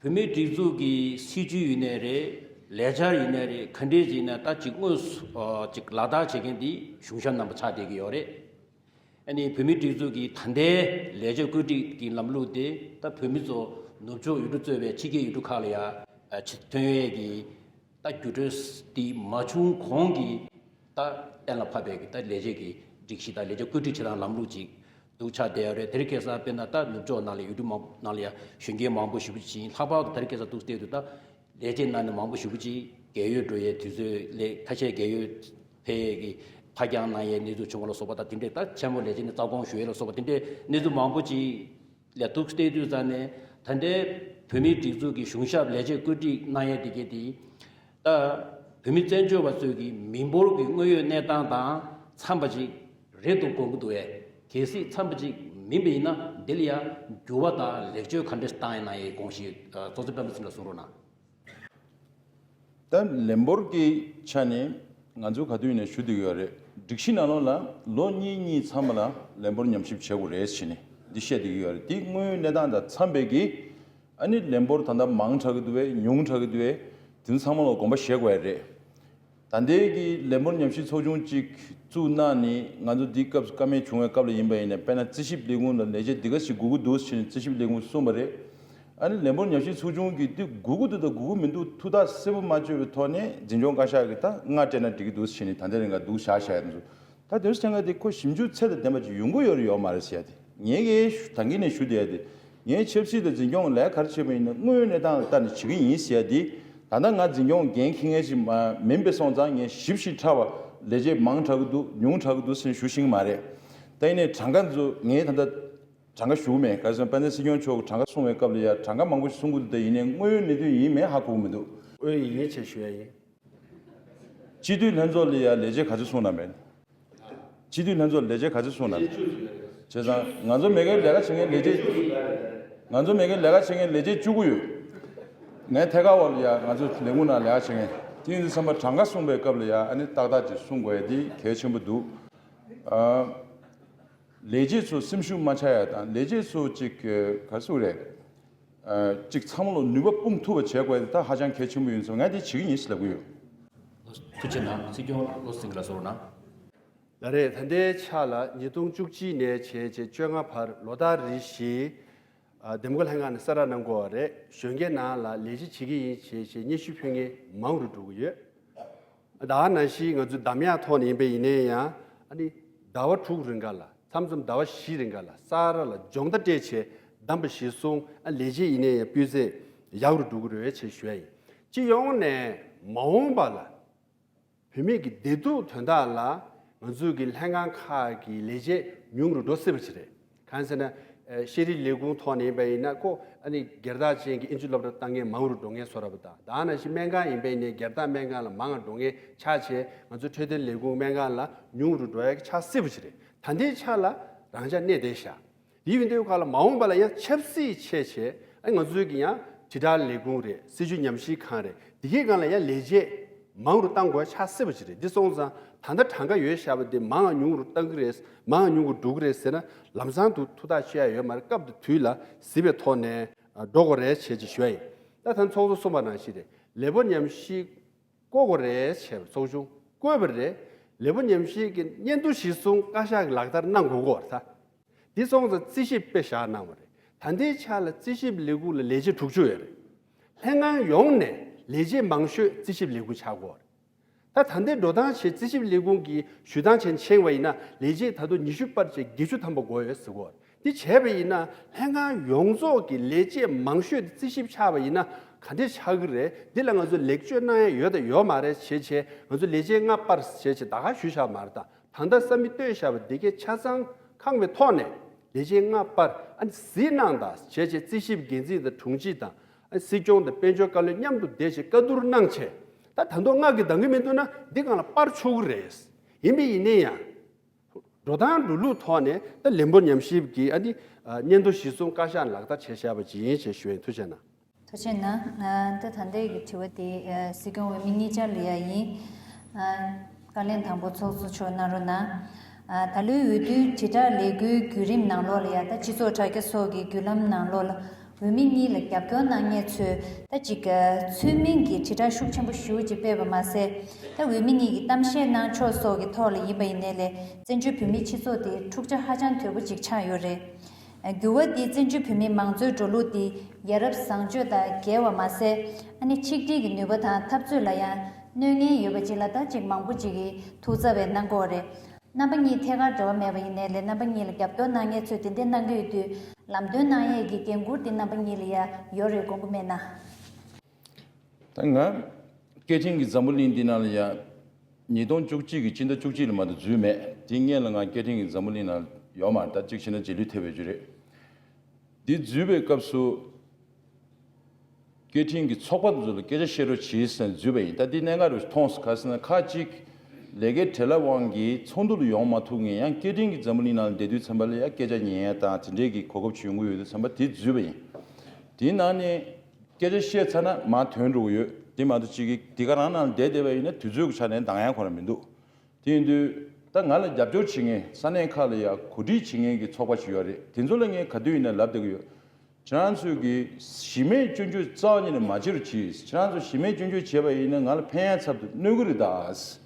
བོད་མིའི་སྒྲིག་འཛུགས་ཀྱི་སྲིད་བྱུས་ཡིན་ནའི་རེད། ལས་འཆར་ཡིན་ནའི་རེད། ག་འདྲས་ཡིན་ན་ད་ཅིག་དངོས་སུ་ཨ་ཅིག་ལག་བསྟར་བྱེད་མཁན་དེ་གཞུང་ཞབས་རྣམ་པ་ཆགས་བསྡད་ཀྱི་ཡོད་རེད། ཨ་ནི་བོད་མིའི་སྒྲིག་འཛུགས་ཀྱི་ད་ལྟའི་ལས་བྱེད་བཀོད་སྒྲིག་གི་ལམ་ལུགས་དེ་ད་བོད་མི་ཚོ་ནུབ་ཕྱོགས་ཡུལ་གྲུ་གཙོས་པའི་ཕྱི་རྒྱལ་ཡུལ་གྲུ་ཁག་ལ་ཡ་ཨ་ཕྱིར་ཐོན་ཡས་ཀྱི་ད་འགྱུར་འགྲོས་དེ་མ་བྱུང་གོང་གི་ད་གཏན་ལ་ཕབ་པའི་གི་ད་ལས་བྱེད་ཀྱི་སྒྲིག་གཞི་དང་ལས་བྱེད་བཀོད་སྒྲིག་བྱེད་སྟངས་ལམ་ལུགས་ཅིག་འདུག་ཆགས་བསྡད་ཡོད་རེད། དེ་རིང་ཁ་སང་དཔེར་ན་ད་ནུབ་ཕྱོགས་ནང་ལ་ཡུལ་གྲུ་མང་ནང་ལ་ཡ་གཞོན་སྐྱེས་མང་པོ་ཞེ་པོ་ཅིག་ཡིན། ལྷག་པར་དུ་དེ་རིང་ཁ་སང་འདུག་བལྟས་དུས་ད་ལས་བྱེད་ནང་ནས་མང་པོ་ཞེ་པོ་ཅིག་རྒས་ཡོལ་འགྲོ་ཡས་དུས་ཚོད་ལས་ཁ་ཤས་རྒས་ཡོལ་ཕེབས་ཡས་ཀྱི་ཕར་འགྱངས་གནང་ཡས་གནས་ཚུལ་བྱུང་བ་ལ་སོགས་པ་དང་། དེ་འདྲས་ད་ཆེན་མོ་ལས་བྱེད་ནས་རྩ་དགོངས་ཞུ་ཡས་ལ་སོགས་པ་དེ་འདྲས་གནས་ཚུལ་མང་པོ་ཅིག་ལ་འདུག་བལྟས་དུས་ཙང་ནས་ད་ལྟའི་བོད་མིའི་སྒྲིག་འཛུགས་ཀྱི་གཞུང་ཞབས་ལས་བྱེད་བཀོད་སྒྲིག་གནང་ཡས་དེ་གས་དེ་ད་བོད་མི་བཙན་བྱོལ་བ་ཚོའི་གི་མི་འབོར་གྱི་དངོས་ཡོད་གནས་སྟངས་དང་འཚམས་པ་ཅིག་རེད་འདུག་དགོངས་ཀྱི་འདུག་བས། གལ་སྲིད་འཚམས་པ་ཅིག་མིན་པ་ཡིན་ན་འདི་ལ་ཡང་འགྱུར་བ་དང་ལེགས་བཅོས་ག་འདྲས་བཏང་ཡས་གནང་ཡས་དགོངས་གཞི་ཨ་གཙོ་འཛིན་སྤེན་པ་ཚེ་རིང་ལགས་གསུང་རོགས་གནང་། ད་ལས་འབོར་གྱི་ཆ་ནས་ང་ཚོ་ག་དུས་ནས་ཞུ་བསྡད་ཡོད་རེད། སྒྲིག་གཞི་ནང་ལོགས་ལ་ལོ་གཉིས་གཉིས་མཚམས་ལ་ལས་འབོར་ཉམས་ཞིབ་བྱེད་དགོས་རེད་ཟེར་ནས་འདི་བཤད་བསྡད་ཀྱི་ཡོད་རེད། དེ་དངོས་ཡོད་གནས་སྟངས་དང་འཚམས་པའི་གི་ཨ་ནི་ལས་འབོར་ད་ལྟ་མང་དྲགས་ཀྱི་འདུག་བས། ཉུང་དྲགས་ཀྱི་འདུག་བས། དེ་ཚོ་ཚང་མ་ལ་དགོངས་པ་བཞེས་དགོས་ཡ་རེད། ད་ལྟའི་གི་ལས་འབོར་ཉམས་ཞིབ་ཚོགས་ཆུང་གཅིག་བཙུགས་གནང་ནས་ང་ཚོ་འདི་སྐབས་སུ་བཀའ་མོལ་བྱུང་བའི་སྐབས་ལ་ཡིན་པ་ཡིན་ན། དཔེར་ན་རྩིས་ཞིབ་ལས་ཁུངས་ལ་ལས་བྱེད་འདི་ག་ཞིག་དགོས་ཀྱི་འདུག་ཟེར་ནས་རྩིས་ཞིབ་ལས་ཁུངས་གསུངས་པ་རེད། ཨ་ནི་ལས་འབོར་ཉམས་ཞིབ་ཚོགས་ཆུང་གིས་འདི་དགོས་ཀྱི་འདུག་དང་དགོས་ཀྱི་མི་འདུག་ཐུགས་ཐག་གསལ་པོ་མ་གཅོད་པའི་ཐོག་ནས་འཛིན་སྐྱོང་བཀའ་ཤག་གིས་ད་སྔ་སྤྲད་ན་འགྲིག་གི་འདུག་ཟེར་ནས་ད་ལྟའི་རིང་ག་འདུག་བཞག་བཞག་ཡ་འདུག་ད་དེ་འདྲ་བྱས་ན་དེ་ཁོ་ཞིབ་འཇུག་ཚད་དང་ལྡན་པ་ཅིག་ཡོང་གི་ཡོད་རེད་ཡོད་མ་རེད་ཟེར་ཡ་དེ། ངས་ཀྱིས་ད་གིན་ནས་ཞུ་བསྡད་ཡ་དེ། ངས་ཆབ་སྲིད་དང་འཛིན་སྐྱོང་ལས་ག་རེ་བྱས་པ་ཡིན་ན་དངོས་ཡོད་གནས་སྟངས་ལ་ལྟ་ནས་བྱེད་ཀྱི་ཡིན་ཟེར་ཡ་དེ། ད་ལྟ་ང་འཛིན་སྐྱོང་འགན་འཁྱེར་མཁན་ཞིག་མ་མིན་པའི་སོང་ཙང་ངས་ཞིབ་ཞིབ་ཕྲ་བ་ལས་བྱེད་མང་དྲགས་ཀྱི་འདུག་ཉུང་དྲགས་ཀྱི་འདུག་ཟེར་ནས་ཞུ་ཤེས་ཀྱི་མ་རེད། ད་ཡིན་ནའི་གྲངས་ཀ་ཚོ་ངས་ད་ལྟ་ གྲངས་ཀ་ཞུ་གི་མེད། ག་རེ་ཟེར་ན་དཔལ་ལྡན་སྲིད་སྐྱོང་མཆོག་གིས་གྲངས་ཀ་གསུངས་པའི་སྐབས་ལ་ཡ་གྲངས་ཀ་མང་པོ་ཞིག་གསུང་གི་འདུག་ད་ཡིན་ནའི་དངོས་ཡོད་གནད་དོན་ཡིན་མིན་ཧ་གོ་གི་མི་འདུག། ཨོ་ཡིན་ཡིན་བྱས་ཞུ་ཡ་ཡིན། སྤྱི་འཐུས་ལྷན་ཚོགས་ལ་ཡ་ལས་བྱེད་ག་ཚོད་གསུངས་ན་མེད། སྤྱི་འཐུས་ལྷན་ཚོགས་ལས་བྱེད་ག་ཚོད་གསུངས་ན་མེད། བྱས་ཙང་ང་ཚོ་མེ་ཀའི་ལས་ཀ་བྱེད་མཁན་ལས་བྱེད། ང་ཚོ་མེ་ཀའི་ལས་ཀ་བྱེད་མཁན་ལས་བྱེད་བཅུ་དགུ་ཡོད། ངའི་ཐད་ཀར་འོག་ལ་ཡ་ང་ཚོ་ལས་ཁུངས་ནང་ལས་ཀ་བྱེད་མཁན་དེ་ཡིན་དུས་ཙམ་པ་གྲངས་ཀ་གསུངས་པའི་སྐབས་ལ་ཡ་ཨ་ནི་ཏག་ཏག་ཅིག་གསུང་དགོས་ཡ་དེ་གལ་ཆེན་པོ་འདུག། ཨ། ལས་བྱེད་ཚོ་སེམས་ཤུགས་མ་ཆག་ཡ་དང་ལས་བྱེད་ཚོ་ཅིག་ག་རེ་ཟེར་དགོས་རེད། ཨ། ཅིག་ཚང་མ་ལ་ནུས་པ་སྤུངས་ཐུབ་པ་བྱེད་དགོས་ཡ་དེ་ད་ཧ་ཅང་གལ་ཆེན་པོ་ཡིན་ཙང་ངས་དེ་བྱེད་ཀྱི་ཡིན་ཞེས་ལབ་ཀྱི་ཡོད། ཐུགས་རྗེ་གནང་། སྲིད་སྐྱོང་བློ་སེང་གིས་ལབ་སོང་ན། ལགས་རེད། ད་ལྟའི་ཆ་ལ་ཉིས་སྟོང་བཅུ་གཅིག་ནས་བྱས་རྗེས་བཅོ་ལྔ་བར་ལོ་ལྟར་རེ་བཞིན་ཨ། འདེམས་བསྐོ་ལྷན་ཁང་ནས་གསལ་བསྒྲགས་གནང་གི་ཡོད་རེད། གཞོན་སྐྱེས་ནང་ལ་ལས་བྱེད་བྱེད་ཀྱི་ཡིན་བྱས་བྱས་སྙན་ཞུ་ཕུལ་མཁན་མང་རུ་འགྲོ་གི་ཡོད། ད་ག་ནང་བཞིན་ང་ཚོའི་འདམ་ཡག་ཐོག་ནས་ཡིན་པ་ཡིན་ནའི་ཡང་ཨ་ནི་ཟླ་བ་དྲུག་རིང་ག་ལ་མཚམས་མཚམས་ཟླ་བ་བཞི་རིང་ག་ལ་ས་ར་ལ་སྦྱོང་བརྡར་སྤྲད་བྱས་བདམས་པ་གཞིར་བཟུང་ཨ། ལས་བྱེད་ཡིན་ནའི་ཡང་སྤུས་ཚད་ཡག་རུ་འགྲོ་གི་རེད་བྱས་ཞུ་ཡ་ཡིན། སྤྱི་ཡོངས་ནས་མ་འོངས་པ་ལ་བུད་མེད་ཀྱི་བདེ་སྡུག་དོན་དག་ལ་ང་ཚོའི་གི་ལྷན་ཁང་ཁག་གི་ལས་བྱེད་ཉུང་རུ་འགྲོ་སྲིད་པ་ཅིག་རེད། གང་ཟེར་ན། ཨ། ཤེས་རིག་ལས་ཁུངས་ཐོག་ནས་ཡིན་པ་ཡིན་ན་ཁོ་ཨ་ནི་སྒེར་བདག་ཅན་གྱི་ཨིན་ཇི་སློབ་གྲྭ་བཏང་མཁན་མང་རུ་འགྲོ་མཁན་བཟོ་འདྲ་པོ་དང་། ད་ག་ནང་བཞིན་སྨན་ཁང་ཡིན་པ་ཡིན་ནའི་སྒེར་བདག་སྨན་ཁང་ལ་མང་བ་འགྲོ་མཁན་ཆགས་བྱས་ང་ཚོའི་འཕྲོད་བསྟེན་ལས་ཁུངས་སྨན་ཁང་ལ་ཉུང་རུ་འགྲོ་ཡ་གི་ཆགས་སྲིད་པ་ཅིག་རེད། ད་ལྟའི་ཆ་ལ་རང་འཇགས་གནས་བསྡད་ཤག། དེ་ཡིན་དུས་ག་ལ་མ་འོངས་པ་ལ་ཡང་ཆབ་སྲིད་ཆེ་ཆེ་ཨ། ང་ཚོའི་གི་ཡང་དྲིལ་བསྒྲགས་ལས་ཁུངས་རེད། སྲིད་བྱུས་ཉམས་ཞིབ་ཁང་རེད། དེ་གའི་སྒང་ལ་ཡང་ལས་བྱེད་མང་རུ་གཏང་དགོས་ཆགས་སྲིད་པ་ཅིག་རེད། འདི་སོང་ཙང་ད་ལྟ་གྲངས་ཀ་ཡོད་བཞག་པ་དེ་མང་ང་ཉུང་རུ་གཏང་གི་རེད། མང་ང་ཉུང་རུ་འགྲོ་གི་རེད་ཟེར་ན་ལམ་སང་དུ་ཐུགས་ཐག་ཆོད་ཡ་ཡོད་མ་རེད། སྐབས་དང་དུས་ལ་གཟིགས་པའི་ཐོག་ནས་འགྲོ་དགོས་རེད་བྱས་ཅིག་ཞུ་ཡ་ཡིན། ད་ད་ཚོགས་གཙོ་གསུངས་པ་ནང་བཞིན་རེད། ལས་སྤོ་ཉམས་ཞིབ་བསྐོ་དགོས་རེད་བྱས་པ་ཚོགས་ཆུང་བསྐོས་པ་རེད། ལས་སྤོ་ཉམས་ཞིབ་ཀྱི་སྙན་ཐོ་གཞིར་བཟུང་བཀའ་ཤག་གིས་ལག་བསྟར་གནང་དགོས་ཀྱི་ཡོད་རེད་ད། འདི་སོང་ཙང་རྩིས་ཞིབ་དཔེ་བཞག་གནང་བ་རེད། ད་ལྟའི་ཆ་ལ་རྩིས་ཞིབ་ལས་ཁུངས་ལ་ལས་བྱེད་དྲུག་ཅུ་ཡོད་རེད། ལྷན་ཁང་ཡོངས་ནས་ལས་བྱེད་མང་ཤོས་རྩིས་ཞིབ་ལས་ཁུངས་ཆགས་ཀྱི་ཡོད་རེད། ད་ད་ལྟའི་འགྲོ་སྟངས་བྱས་རྩིས་ཞིབ་ལས་ཁུངས་ཀྱི་ཞུ་སྟངས་བྱས་ཕྱིན་པ་ཡིན་ན་ལས་བྱེད་ད་དུང་ཉི་ཤུ་པར་བྱས་བརྒྱད་ཅུ་ཐམ་པ་དགོས་ཡོད་ཟེར་གྱི་ཡོད་རེད། འདི་བྱས་པ་ཡིན་ན་ལྷན་ཁང་ཡོངས་རྫོགས་ཀྱི་ལས་བྱེད་མང་ཤོས་དེ་རྩིས་ཞིབ་ཆགས་པ་ཡིན་ན་ག་འདྲས་ཆགས་ཀྱི་རེད། འདི་ལ་ང་ཚོ་ལེགས་བཅོས་གནང་ཡ་ཡོད་དང་ཡོད་མ་རེད་བྱས་བྱས་ང་ཚོ་ལས་བྱེད་ལྔ་པར་བྱས་བྱས་ད་ག་ཞུས་བཞག་མ་རེད་ད། ད་ལྟ་ས་མིག་བཏོན་བཞག་པ་འདི་གའི་ཆ་ཚང་ཁང་པའི་ཐོག་ནས་ལས་བྱེད་ལྔ་པར་ཨ་ནི་གཟིགས་གནང་དང་བྱས་བྱས་རྩིས་ཞིབ་འགན་འཛིན་དང་དྲུང་ཆེ་དང་ཨ་སྲིད་སྐྱོང་དང་དཔལ་འབྱོར་བཀའ་བློན་མཉམ་དུ་བསྡད་བྱས་བཀའ་བསྡུར་གནང་བྱས་ད་ད་དུང་ལྔ་གིས་འདང་གི་མི་འདུག་ན་འདི་སྒང་ལ་པར་ཆོག་གི་རེད། ཡིན་པས་ཡིན་ནའི་ཡང་། འགྲོ་སྟངས་འགྲོ་ལུགས་ཐོག་ནས་ད་ལས་སྤོ་ཉམས་ཞིབ་ཀྱི་ཨ་ནི་ཨ་སྙན་ཐོ་གཞིར་བཟུང་བཀའ་ཤག་ལག་བསྟར་བྱས་བཞག་པ་ཅིག་ཡིན་ཞེས་ཞུ་ཡིན། ཐུགས་རྗེ་གནང་། ཐུགས་རྗེ་གནང་། ཨ་ད་ད་ལྟའི་གི་དྲི་བ་དེ་ཨ་སྲིད་སྐྱོང་འོས་མི་གཉིས་ཆར་ལ་ཡ་ཡིན། ཨ་བཀའ་བློན་དང་པོ་ཚོགས་གཙོ་མཆོག་གནང་རོགས་གནང་། ཨ་ད་ལོའི་འོས་བསྡུའི་དྲིལ་བསྒྲགས་ལས་འགུལ་བརྒྱུད་རིམ་ནང་ལོགས་ལ་ཡ་ད་སྤྱི་ཚོགས་དྲ་རྒྱ་སོགས་ཀྱི་བརྒྱུད་ལམ་ནང་ལོགས་ལ། འོས་མི་གཉིས་ལ་རྒྱབ་སྐྱོར་གནང་མཁན་ཚོས་ད་ཅིག་ཚུལ་མིན་གྱི་དྲིལ་བསྒྲགས་ཤུགས་ཆེན་པོ་ཞེ་པོ་ཅིག་སྤེལ་བ་མ་ཟད། ད་འོས་མི་གཉིས་ཀྱིས་གཏམ་བཤད་གནང་ཕྱོགས་སོགས་ཀྱི་ཐོག་ལ་ཡིན་པ་ཡིན་ནའི་ལས་བཙན་བྱོལ་བོད་མིའི་སྤྱི་ཚོགས་དེ་འཁྲུག་ཆ་ཧ་ཅང་དོད་པོ་ཅིག་ཆགས་ཡོད་རེད། འགྱུར་བ་འདིས་བཙན་བྱོལ་བོད་མིའི་མང་གཙོའི་འགྲོ་ལུགས་འདི་ཡ་རབས་བཟང་སྤྱོད་དང་འགལ་བ་མ་ཟད། ཨ་ནི་ཆིག་སྒྲིལ་གྱི་ནུས་པ་དང་འཐབ་རྩོད་ལ་ཡང་གནོད་ངེས་ཡོད་པ་ཅིག་ལ་ད་ཅིག་མང་པོ་ཅིག་གིས་ཐུགས་འཚབ་པའི་གནང་གི་ཡོད་རེད། རྣམ་པ་གཉིས་ཐད་ཀར་འབྲེལ་བ་མེད་པ་ཡིན་ནའི་ལས་རྣམ་པ་གཉིས་ལ་རྒྱབ་སྐྱོར་གནང་མཁན་ཚོས་དེ་འདྲས་གནང་གི་ཡོད་དུས་ལམ་སྟོན་གནང་ཡས་ཀྱི་འགན་འཁུར་དེ་རྣམ་པ་གཉིས་ལ་ཡ་ཡོད་རེད་དགོངས་པ་མེད་ན། ད་ང་སྐད་འཕྲིན་གྱི་འཛམ་བུ་གླིང་འདི་ནང་ལ་ཡ་ཉིས་སྟོང་བཅུ་གཅིག་གི་སྤྱི་ཟླ་བཅུ་གཅིག་ལ་མ་གཏོགས་འཛུལ་མེད། དེ་སྔོན་ལ་ང་སྐད་འཕྲིན་གྱི་འཛམ་བུ་གླིང་ནང་ཡོད་མ་རེད། ད་གཅིག་བྱས་ན་རྗེས་ལུས་ཐེབས་པའི་རྒྱུ་རེད། འདི་འཛུལ་བའི་སྐབས་སུ། སྐད་འཕྲིན་གྱི་ཚོགས་པ་དེ་ཚོ་ལ་སྐད་ཆ་བཤད་རོགས་གྱིས་ཟེར་ནས་འཛུལ་བ་ཡིན། ད་འདི་གནད་འགག་རུ་མཐོང་སོང་། ག་ཟེར་ན་ཁ་ཅིག་ལས་ཀའི་བྲེལ་བ་དབང་གིས་ཚོགས་འདུ་ལ་ཡོང་མ་ཐུབ་མཁན་ཡང་སྐད་འཕྲིན་གྱི་འཛམ་བུ་གླིང་ནང་ལ་བསྡད་དུས་ཙམ་པ་ལ་ཡང་སྐད་ཆ་ཉན་ཡ་དང་དེ་འདྲས་ཀྱི་གོ་སྐབས་ཅིག་ཡོང་གི་ཡོད་དུས་ཙམ་པ་དེ་འཛུལ་བ་ཡིན། དེའི་ནང་ནས་སྐད་ཆ་བཤད་ཚར་ན་མར་ཐོན་འགྲོ་གི་ཡོད། དེ་མ་གཏོགས་ཅིག་གིས་དེ་ག་རང་ནང་ལ་བསྡད་བསྡད་པ་ཡིན་ན་དུས་ཚོད་ཀྱི་ཆ་ནས་འདང་ཡ་ཁོ་རང་མི་འདུག། དེ་ཡིན་དུས་ད་ང་ལ་རྒྱབ་སྐྱོར་བྱེད་མཁན་ས་གནས་ཁག་ལ་ཡང་གོ་སྒྲིག་བྱེད་མཁན་གྱི་ཚོགས་པ་ཞིག་ཡོད་རེད། དེ་ཚོ་ལ་ངས་ག་དུས་ཡིན་ན་ལབ་བསྡད་ཀྱི་ཡོད། ཁྱེད་རང་ཚོས་ཀྱི་གཞི་མེད་སྐྱོན་བརྗོད་རྩ་བ་ཉིད་ནས་མ་བྱེད་རོགས་གྱིས། ཁྱེད་རང་ཚོ་གཞི་མེད་སྐྱོན་བརྗོད་བྱས་པ་ཡིན་ན་ང་ལ་ཕན་ཡག་ཚབ་ཏུ་གནོད་ཀྱི་རེད་ད།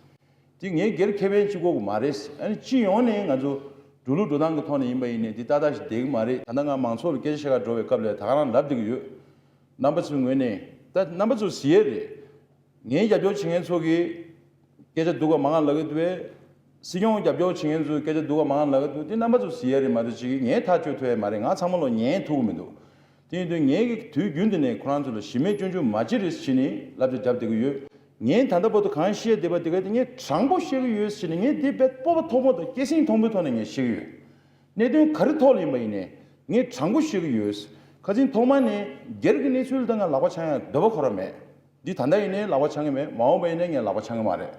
དེ་ངའི་སྒེར་ཁེ་ཕན་གཅིག་པོ་མ་རེད། ཨ་ནི་སྤྱི་ཡོངས་ནས་ང་ཚོ་འགྲོ་ལུགས་འགྲོ་སྟངས་ཀྱི་ཐོག་ནས་ཡིན་པ་ཡིན་ནའི་འདི་ཏག་ཏག་ཞིག་བསྡད་ཀྱི་མ་རེད། ད་ལྟ་ང་མང་ཚོགས་ལ་སྐད་ཆ་བཤད་གར་འགྲོ་བའི་སྐབས་ལ་ད་ག་རང་ལབ་བསྡད་ཀྱི་ཡོད། རྣམ་པ་ཚོའི་ངོས་ནས་ད་རྣམ་པ་ཚོ་གཟིགས་ཡས་རེད། ངའི་རྒྱབ་སྐྱོར་བྱེད་མཁན་ཚོ་གིས་སྐད་ཆ་སྡུག་ག་མང་ག་ལབ་ཀྱི་འདུག་པས། སྲིད་སྐྱོང་རྒྱབ་སྐྱོར་བྱེད་མཁན་ཚོས་སྐད་ཆ་སྡུག་ག་མང་ག་ལབ་ཀྱི་འདུག། དེ་རྣམ་པ་ཚོ་གཟིགས་ཡས་རེད་མ་གཏོགས་ཅིག་གིས་ངས་ཐག་གཅོད་ཐུབ་ཡས་མ་རེད། ང་ཚང་མ་ལོ་ཉན་ཐུབ་ཀྱི་མི་འདུག། དེ་ཡིན་དུས་ངས་ཀྱི་དུས་རྒྱུན་དུ་ནས་ཁོ་རང་ཚོ་ལ་གཞི་མེད་སྐྱོན་བརྗོད་མ་བྱེད་རེས་བྱས་ནས་བསླབ་བྱ་བརྒྱབ་བསྡད་ཀྱི་ཡོད། ངས་ད་ལྟ་བར་དུ་གང་བཤད་བསྡད་པ་དེ་ག་དེ་ངས་དྲང་པོ་བཤད་ཀྱི་ཡོད་ཟེར་ནས་ངས་འདི་དཔེ་སྤོབས་པ་མཐོ་པོ་དང་སྐད་གསེང་མཐོན་པོའི་ཐོག་ནས་ངས་བཤད་ཀྱི་ཡོད། གནད་དོན་ག་རེ་ཐོག་ལ་ཡིན་པ་ཡིན་ནའི། ངས་དྲང་པོ་བཤད་ཀྱི་ཡོད། ཁ་སང་ཐོག་མ་ནས་སྒེར་གྱི་གནས་ཚུལ་ལ་ད་ང་ལག་པ་འཆང་ཡ་འདོད་པ་ཁོ་རང་མེད། འདི་ད་ལྟ་ཡིན་ནའི་ལག་པ་འཆང་གི་མེད། མ་འོངས་པ་ཡིན་ནའི་ངས་ལག་པ་འཆང་གི་མ་རེད།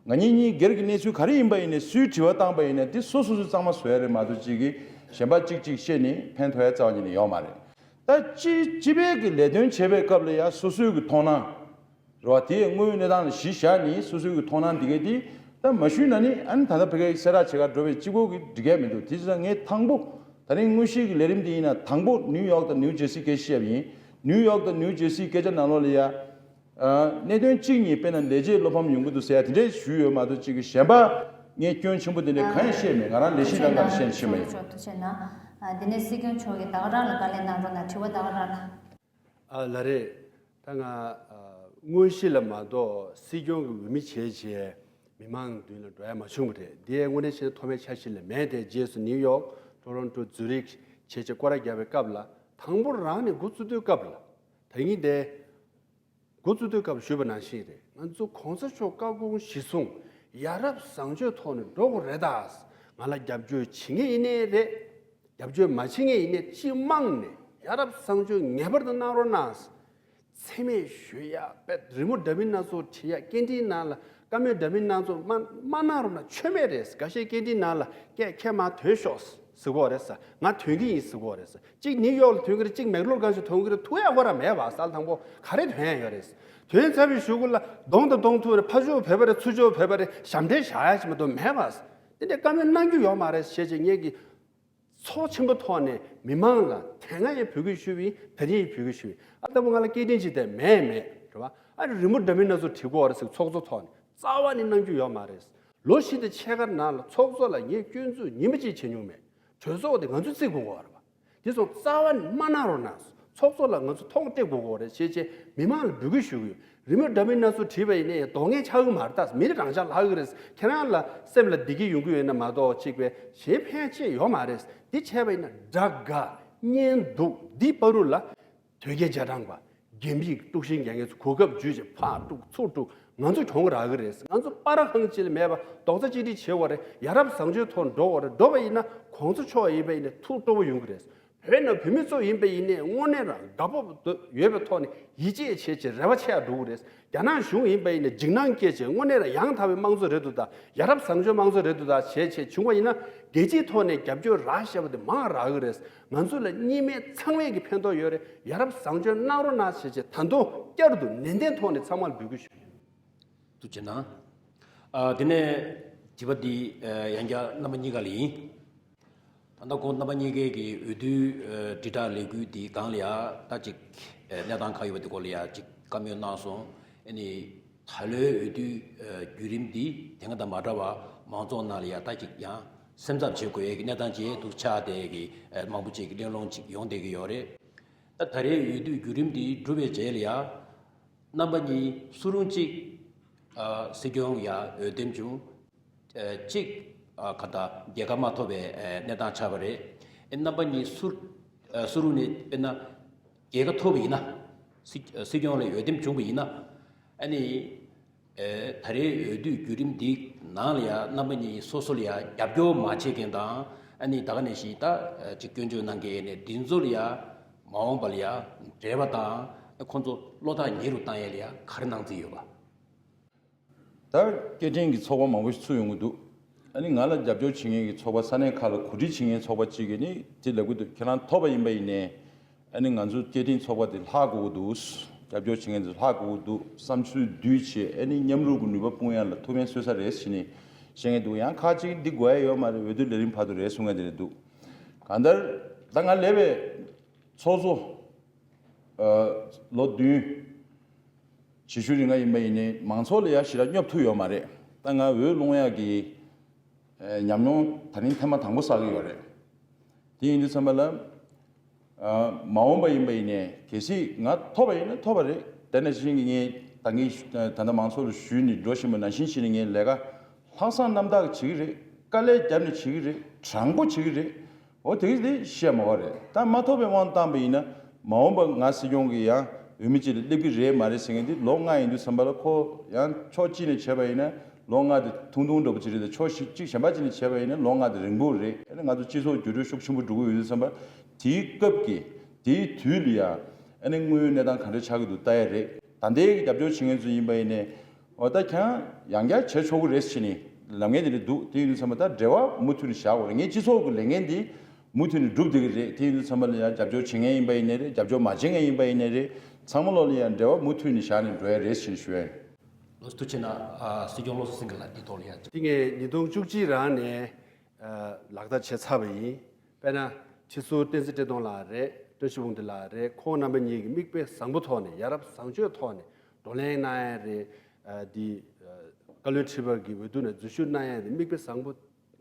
ང་གཉིས་གཉིས་སྒེར་གྱི་གནས་ཚུལ་ག་རེ་ཡིན་པ་ཡིན་ནའི་སུའི་དྲི་བ་བཏང་པ་ཡིན་ནའི་དེ་སོ་སོ་སོས་གཙང་མ་བཟོ་ཡ་རེད་མ་གཏོགས་གཅིག་གིས་གཞན་པ་གཅིག་གཅིག་བཤད་ནས་ཕན་ཐོགས་ཡ་རྩ་བ་ཉིད་ནས་ཡོད་མ་རེད། ད་སྤྱི་སྤྱི་པའི་གི་ལས་དོན་བྱེད་པའི་སྐབས་ལ་ཡ་སོ་སོའི་གི་མཐོང་སྣང་རེད་བ། དེ་དངོས་ཡོད་གནས་སྟངས་ལ་གཞི་བཞག་ནས་སོ་སོའི་གི་མཐོང་སྣང་འདི་གས་དེ་ད་མ་ཞུས་ན་ནི་ཨ་ནི་ད་ལྟ་ཕ་གིའི་གསལ་བསྒྲགས་བྱེད་གར་འགྲོ་བའི་གཅིག་པོ་གི་འགྲིག་གས་མི་འདུག་དེ་བྱས་ཙང་ངས་དང་པོ་ད་རིང་དངོས་གཞིའི་གི་ལས་རིམ་འདི་ཡིན་ན་དང་པོ་ནིའུ་ཡོག་དང་ནིའུ་ཇེར་སི་སྐད་ཆ་བཤད་པ་ཡིན། ནིའུ་ཡོག་དང་ནིའུ་ཇེར་སིའི་སྐད་ཆ་ནང་ལོགས་ལ་ཡ། ཨ། གནད་དོན་གཅིག་གཉིས་དཔེར་ན་ལས་བྱེད་བློ་ཕམ་ཡོང་གི་འདུག་ཟེར་ཡ་དེ་འདྲས་ཞུས་ཡོད་མ་གཏོགས་གཅིག་གི་གཞན་པ་ངས་སྐྱོན་ཆེན་པོ་དེ་འདྲས་གང་ཡང་བཤད་མེད། ང་རང་ལས་གཞི་ནང་ལ་བཤད་ཤེས་མ་ཡིན། ཐུགས་རྗེ་གནང་། ཨ། དེ་ནས་སྲིད་སྐྱོང་མཆོག་གིས་ད་ག་རང་ལ་བཀའ་ལན་གནང་རོགས་གནང་། དྲི་བ་ད་ག་རང་གནང་། ཨ། ལགས་རེད། ད་ང་ཨ་དངོས་གཞི་ལ་མ་གཏོགས་སྲིད་སྐྱོང་གི་འོས་མི་བྱས་བྱས་མི་མང་མདུན་ལ་འགྲོ་ཡ་མ་བྱུང་བ་རེད། འདི་དངོས་གནས་བྱས་ན་མཐོ་དམན་འཆར་གཞི་ལ་མེད་དེ། རྗེས་སུ་ནིའུ་ཡོག་ཊོ་རོན་ཊོ་ཛུ་རིག་བྱས་བྱས་སྐོར་ར་བརྒྱབ་པའི་སྐབས་ལ་དང་པོ་རང་ནས་འགོ་བཙུགས་དུས་སྐབས་ལ་ད་གིན་དེ། འགོ་བཙུགས་དུས་སྐབས་ཞུས་པ་ནང་བཞིན་རེད། ང་ཚོ་གོང་ས་མཆོག་བཀའ་དགོངས་གཞིར་བཟུང་ཡ་རབས་བཟང་སྤྱོད་ཐོག་ནས་འགྲོ་དགོས་རེད་ད། ང་ལ་རྒྱབ་སྐྱོར་བྱེད་མཁན་ཡིན་ནའི་རེད། རྒྱབ་སྐྱོར་མ་བྱེད་མཁན་ཡིན་ནའི་སྤྱི་དམངས་ནས་ཡ་རབས་བཟང་སྤྱོད་ངེས་པར་དུ་གནང་རོགས་གནང་། མཚན་སྨད་ཞུ་ཡ་དཔེ་རི་མོ་འདྲ་མིན་སྣ་ཚོགས་བྲིས་ཡ། སྐད་འཕྲིན་ནང་ལ་བཀའ་མོལ་འདྲ་མིན་སྣ་ཚོགས་མ་མ་གནང་རོགས་གནང་། ཆོ་མེད་རེད། འགའ་ཤས་སྐད་འཕྲིན་ནང་ལ་སྐད་ཁྱེད་མར་ཐོན་ཤོག་ཟེར་གོ་རེད་ཟེར། ང་ཐོན་གྱི་ཡིན་ཟེར་གོ་རེད་ཟེར། གཅིག་ནིའུ་ཡོག་ལ་ཐོན་གྱི་རེད། གཅིག་མེག་ལོར་གང་ཞིག་ཐོན་གྱི་རེད། ཐུག་ཡ་ཁོ་རང་མེད་པ། གསལ་དང་པོ་ག་རེ་ཐོན་ཡ་ཡོད་རེད། ཐོན་ཚར་བའི་གཞུག་གུ་ལ་གདོང་དང་གདོང་ཐུག་རེད། ཕར་ཕྱོགས་བོད་པ་རེད། ཚུར་ཕྱོགས་བོད་པ་རེད། ཞབས་འདྲེན་བཞག་ཡ་ཞིག་མ་གཏོགས་མེད་པ། དེ་འདྲའི་བཀའ་མོལ་གནང་རྒྱུ་ཡོད་མ་རེད་ཞེས་བྱས་ངེད་ཀྱིས་ཚོགས་ཆེན་པོ་ཐོག་ནས་མི་མང་ལ་དེ་སྔ་ཡང་འབོད་སྐུལ་ཞུས་པ་ཡིན། ད་རིང་ཡང་འབོད་སྐུལ་ཞུས་པ་ཡིན། ཨ། ལྟ་བུ་ང་ལ་སྐད་འཕྲིན་ཅིག་དེ་མེད་མེད་རེད་བ། ཨ་རི་མོ་འདྲ་མིན་སྣ་ཚོགས་བྲིས་གོ་རེད་ཟེར། ཚོགས་གཙོ་ཐོག་ནས་རྩ་བ་ནས་གནང་རྒྱུ་ཡོད་མ་རེད། ལོ་བཞི་དང་ཕྱེད་ཀ་ནང་ལ་ཚོགས་གཙོ་ལ་ངས་སྐྱོན་འཛུགས་ཉིན་མ་གཅིག་བྱེད་མྱོང་མེད། གྲོས་ཚོགས་དེ་ང་ཚོས་བརྩི་དགོས་ཀྱི་ཡོད་རེད་པ། དེ་སོང་རྩ་བ་ནས་མ་གནང་རོགས་གནང་། ཚོགས་གཙོ་ལ་ང་ཚོ་མཐོང་སྤྲད་དགོས་ཀྱི་ཡོད་རེད་ཞེས་བྱས་མི་མང་ལ་འབོད་སྐུལ་ཞུ་གི་ཡོད། རི་མོ་འདྲ་མིན་སྣ་ཚོགས་བྲིས་པ་ཡིན་ནའི་དོགས་ངན་ཆགས་ཀྱི་མ་རེད། ད་མི་རང་ཅག་ལྷག་གི་རེད། ཁྱེད་རང་ལ་སེམས་ལ་བདེ་སྐྱིད་ཡོང་གི་ཡོད་ན་མ་གཏོགས་གཅིག་པའི་གཞན་ཕན་ཆེད་ཡོད་མ་རེད། འདི་བྱས་པ་ཡིན་ན་དགྲ་དགའ་གཉེན་སྡུག་འདི་བར་དུ་ལ། དོལ་རྒྱལ་རྗེས་འབྲང་པ། རྒྱ་མིའི་དཀྲུག་ཤིང་རྒྱག་མཁན་ཚོ་གོ་སྐབས་བརྒྱུད་བྱས་ཕར་དཀྲུག་ཚུར་དཀྲུག་ང་ཚོ་གྱོང་རག་གི་རེད། ང་ཚོ་སྤར་ཁང་གཅིག་ལ་མེད་པ་རྡོག་རྩ་གཅིག་སྒྲིལ་བྱེད་དགོས་རེད། ཡ་རབས་བཟང་སྤྱོད་ཐོག་འགྲོ་དགོས་རེད། འགྲོ་བ་ཡིན་ན་གོང་ས་མཆོག་ཡིན་པ་ཡིན་ན་ཐུགས་སྤྲོ་པོ་ཡོང་གི་རེད། བོད་ནང་བོད་མི་ཚོ་ཡིན་པ་ཡིན་ནའི་དངོས་གནས་རང་དགའ་སྤོབས་ཡོད་པའི་ཐོག་ནས་ཡིད་ཆེས་བྱེད་ཆེད་རེ་བ་ཆེ་ཡ་འགྲོ་གི་རེད། རྒྱ་ནག་གཞུང་ཡིན་པ་ཡིན་ནའི་འཇིགས་སྣང་སྐྱེ་ཆེད་དངོས་གནས་རང་ཡང་དག་པའི་དམངས་གཙོ་རེད་འདུག་ད། ཡ་རབས་བཟང་སྤྱོད་དམངས་གཙོ་རེད་འདུག་ད་བྱས་བྱས་བྱུང་བ་ཡིན་ན་རྒྱལ་སྤྱིའི་ཐོག་ནས་རྒྱབ་སྐྱོར་རག་བཞག་པ་དེ་མང་རག་གི་རེད། ང་ཚོ་ལ་གཉིས་མེད་ཚང་མས་ཀྱི་ཕན་ཐོགས་ཡོད་རེད། ཡ་རབས་བཟང་སྤྱོད་གནང་རོགས་གནང་ཞེས་བྱས་ད་དུང་བསྐྱར་དུ་ནན་ཏན་ཐོག་ནས་ཚང་མར་འབོད་སྐུལ་ཞུ། ཐུགས་རྗེ་གནང་། ཨ། དེ་ནས་དྲི་བ་འདི་ཨ་ཡང་བསྐྱར་རྣམ་པ་གཉིས་ཀ་ལ་ཡིན། ད་ལྟ་ཁོང་རྣམ་པ་གཉིས་ཀའི་གི་འོས་བསྡུའི་ཨ་དྲིལ་བསྒྲགས་ལས་འགུལ་འདི་སྒང་ལ་ཡ་ད་ཅིག་ཨ་གནས་སྟངས་ག་ཡོད་པ་དེ་སྐོར་ལ་ཡ་ཅིག་བཀའ་མོལ་གནང་སོང་། ཨ་ནི་ད་ལོའི་འོས་བསྡུའི་ཨ་བརྒྱུད་རིམ་འདི་དེ་སྔ་དང་མ་འདྲ་བར་མང་ཚོགས་ནང་ལ་ཡ་ད་ཅིག་ཡང་སེམས་འཚབ་བྱེད་དགོས་ཡས་ཀྱི་གནས་སྟངས་ཅིག་འདུག་ཆགས་བསྡད་ཀྱི་ཨ་མང་པོ་ཅིག་གི་གླེང་སློང་ཅིག་ཡོང་བསྡད་ཀྱི་ཡོད་རེད། ད་ད་རེས་འོས་བསྡུའི་བརྒྱུད་རིམ་འདི་གྲུབ་པའི་རྗེས་ལ་ཡ། རྣམ་པ་གཉིས་སུ་རུང་གཅིག་ཨ་སྲིད་སྐྱོང་ཡ་འོས་འདེམས་བྱུང་། ཨ་གཅིག་ཨ་ག་ད་རྒྱལ་ཁ་མ་ཐོབ་པའི་ཨ་གནས་སྟངས་ཆགས་པ་རེད། ཨེ་རྣམ་པ་གཉིས་སུ་ཨ་སུ་རུང་ནས་དཔེར་ན་རྒྱལ་ཁ་ཐོབ་པ་ཡིན་ན། སྲིད་ཨ་སྲིད་སྐྱོང་ལ་འོས་འདེམས་བྱུང་བ་ཡིན་ན། ཨ་ནི་ཨེ་ད་རེས་འོས་བསྡུའི་བརྒྱུད་རིམ་འདི་ནང་ལ་ཡ་རྣམ་པ་གཉིས་སོ་སོ་ལ་ཡ་རྒྱབ་སྐྱོར་མ་བྱེད་མཁན་དང་། ཨ་ནི་ད་ག་ནང་བཞིན་ད་ཨ་ཅིག་སྐྱོན་བརྗོད་གནང་མཁན་ནས་འདི་ཚོ་ལ་ཡ་མ་འོངས་པ་ལ་ཡ་འབྲེལ་བ་དང་། ཁོང་ཚོ་བློ་ཐག་ཉེ་རུ་བཏང་ཡས་ལ་ཡ་ག་རེ་གནང་རྩིས་ཡོད་པ། ད་སྐད་འཕྲིན་གྱི་ཚོགས་པ་མང་པོ་ཞིག་ཚུགས་ཡོང་གི་འདུག་ཨ་ནི་ང་ལ་རྒྱབ་སྐྱོར་བྱེད་མཁན་གྱི་ཚོགས་པ་ས་གནས་ཁག་ལ་གོ་སྒྲིག་བྱེད་མཁན་ཚོགས་པ་གཅིག་གིས་ནི་དེ་ལབ་ཀྱི་འདུག་ཁྱེད་རང་ཐོབ་པ་ཡིན་པ་ཡིན་ནའི་ཨ་ནི་ང་ཚོ་སྐད་འཕྲིན་ཚོགས་པ་དེ་ལྷག་དགོས་ཀྱི་འདུག་རྒྱབ་སྐྱོར་བྱེད་མཁན་ཚོ་ལྷག་དགོས་ཀྱི་འདུག་བསམ་ཚུལ་བསྡུས་བྱས་ཨ་ནི་མཉམ་རུབ་ཀྱི་ནུས་པ་སྤུངས་ཡ་ལ་ཐུགས་ཕན་གསོས་ས་རེད་ཟེར་ནས་བཤད་མཁན་འདུག་ཡང་ཁག་ཅིག་འདི་དགོས་ཡ་ཡོད་མ་རེད། འོས་བསྡུ་ལས་རིམ་བར་དུ་རེད་གསུང་མཁན་དེ་རེད་འདུག་གང་ལྟར་ད་ང་སླེབས་པའི་ཚོགས་གཙོ་ཨ་ལོ་བདུན་བྱེད་ཤུལ་རིང་ང་ཡིན་པ་ཡིན་ནའི་མང་ཚོགས་ལ་ཡ་ཞེ་དྲག་སྙོབ་ཐུབ་ཡོད་མ་རེད། ད་ང་འོས་སློང་ཡག་གི་ཨ་ཉམས་མྱོང་ད་རིང་ཐེངས་མ་དང་པོ་བསགས་ཀྱི་ཡོད་རེད། དེ་ཡིན་དུས་ཙམ་པ་ལ་ཨ་མ་འོངས་པ་ཡིན་པ་ཡིན་ནའི་གལ་སྲིད་ང་ཐོབ་པ་ཡིན་ན་ཐོབ་པ་རེད། དེ་ནང་བཞིན་གྱི་ངས་ད་ངས་ད་ལྟ་མང་ཚོགས་ལ་ཞུས་ནས་འགྲོ་བཞིན་པ་ནང་བཞིན་བྱས་ནས་ངས་ལས་ཀ་ལྷག་བསམ་རྣམ་དག་བྱེད་ཀྱི་རེད། དཀའ་ལས་བརྒྱབ་ནས་བྱེད་ཀྱི་རེད། དྲང་པོ་བྱེད་ཀྱི་རེད། འོ་དེ་གི་དེ་བཤད་མ་བ་རེད། ད་མ་ཐོབ་པའི་དབང་བཏང་པ་ཡིན་ན་མ་འོངས་པ་ང་སྲིད་སྐྱོང་གི་ཡང་འོས་མི་གཅིག་ལ་སླེབས་ཀྱི་རེད་མ་རེད་ཟེར་མཁན་དེ་ལོ་ལྔ་ཡིན་དུས་ཙམ་པ་ལ་ཁོ་ཡང་ཕྱོགས་གཅིག་ནས་བྱས་པ་ཡིན་ན་ལོ་ལྔ་དེ་ཐུང་ཐུང་འདྲ་པོ་ཅིག་རེད། དེ་ཕྱོགས་ཤིག་གཅིག་གཞན་པ་གཅིག་ནས་བྱས་པ་ཡིན་ན་ལོ་ལྔ་དེ་རིང་པོ་རེད། ཨ་ནི་ང་ཚོ་སྤྱི་ཚོགས་འགྱུར་འགྲོས་ཤུགས་ཆེན་པོ་འགྲོ་གི་ཡོད་དུས་ཙམ་པ་ དེའི་སྐབས་ཀྱི་དེའི་དུས་ལ་ཡ་ཨ་ནི་དངོས་ཡོད་གནས་སྟངས་ག་འདྲ་ཆགས་ཀྱི་འདུག་ལྟ་ཡ་རེད། ད་ལྟའི་རྒྱབ་སྐྱོར་བྱེད་མཁན་ཚོ་ཡིན་པ་ཡིན་ནའི་འོ་ད་ཁྱང་ཡང་བསྐྱར་བྱེད་ཆོག་གི་རེད་ཟེར་ནས་ལབ་མཁན་དེ་འདྲ་འདུག་དེ་ཡིན་དུས་ཚང་མ་ད་འབྲེལ་བ་མུ་མཐུད་ནས་བཞག་དགོས་རེད། ངས་སྤྱི་ཚོགས་ཀྱི་ལས་འགན་འདི་མུ་མཐུད་ནས་སྒྲུབ་བསྡད་ཀྱི་རེད། དེ་ཡིན་དུས་ཚང་མ་ལ་ཡང་རྒྱབ་སྐྱོར་བྱེད་མཁན་ཡིན་པ་ཡིན་ནའི་རེད། རྒྱབ་སྐྱོར་མ་བྱེད་མཁན་ཡིན་པ་ཡིན་ནའི་རེད། ཚང་མ་ལོག་ལ་ཡང་འབྲེལ་བ་མུ་མཐུད་ནས་བཞག་ནས་འགྲོ་ཡ་རེད་ཞེས་ཞུ་ཡ་ཡིན། ལོ་ཐུགས་ཆེ་ན། ཨ། སྲིད་སྐྱོང་བློ་བཟང་སེང་གེ་ལགས་འདི་ཐོག་ལ་ཡང་། དེ་ངས་ཉིས་སྟོང་བཅུ་གཅིག་རང་ནས་ཨ་ལག་བསྟར་བྱས་ཚར་བ་ཡིན། དཔེར་ན་ཁྲི་ཟུར་བསྟན་འཛིན་བཀྲས་མཐོང་ལགས་རེད། བཀྲ་ཤིས་དབང་འདུས་ལགས་རེད། ཁོང་རྣམ་པ་གཉིས་ཀྱིས་མིག་དཔེ་བཟང་པོ་ཐོག་ནས་ཡ་རབས་བཟང་སྤྱོད་ཐོག་ནས་བགྲོ་གླེང་གནང་ཡ་རེད། ཨ་འདི་ཨ་བཀའ་བློན་ཁྲི་པ་གི་འོས་བསྡུ་ནས་འཛུལ་ཞུགས་གནང་ཡ་དེ་མིག་དཔེ་བཟང་པོ།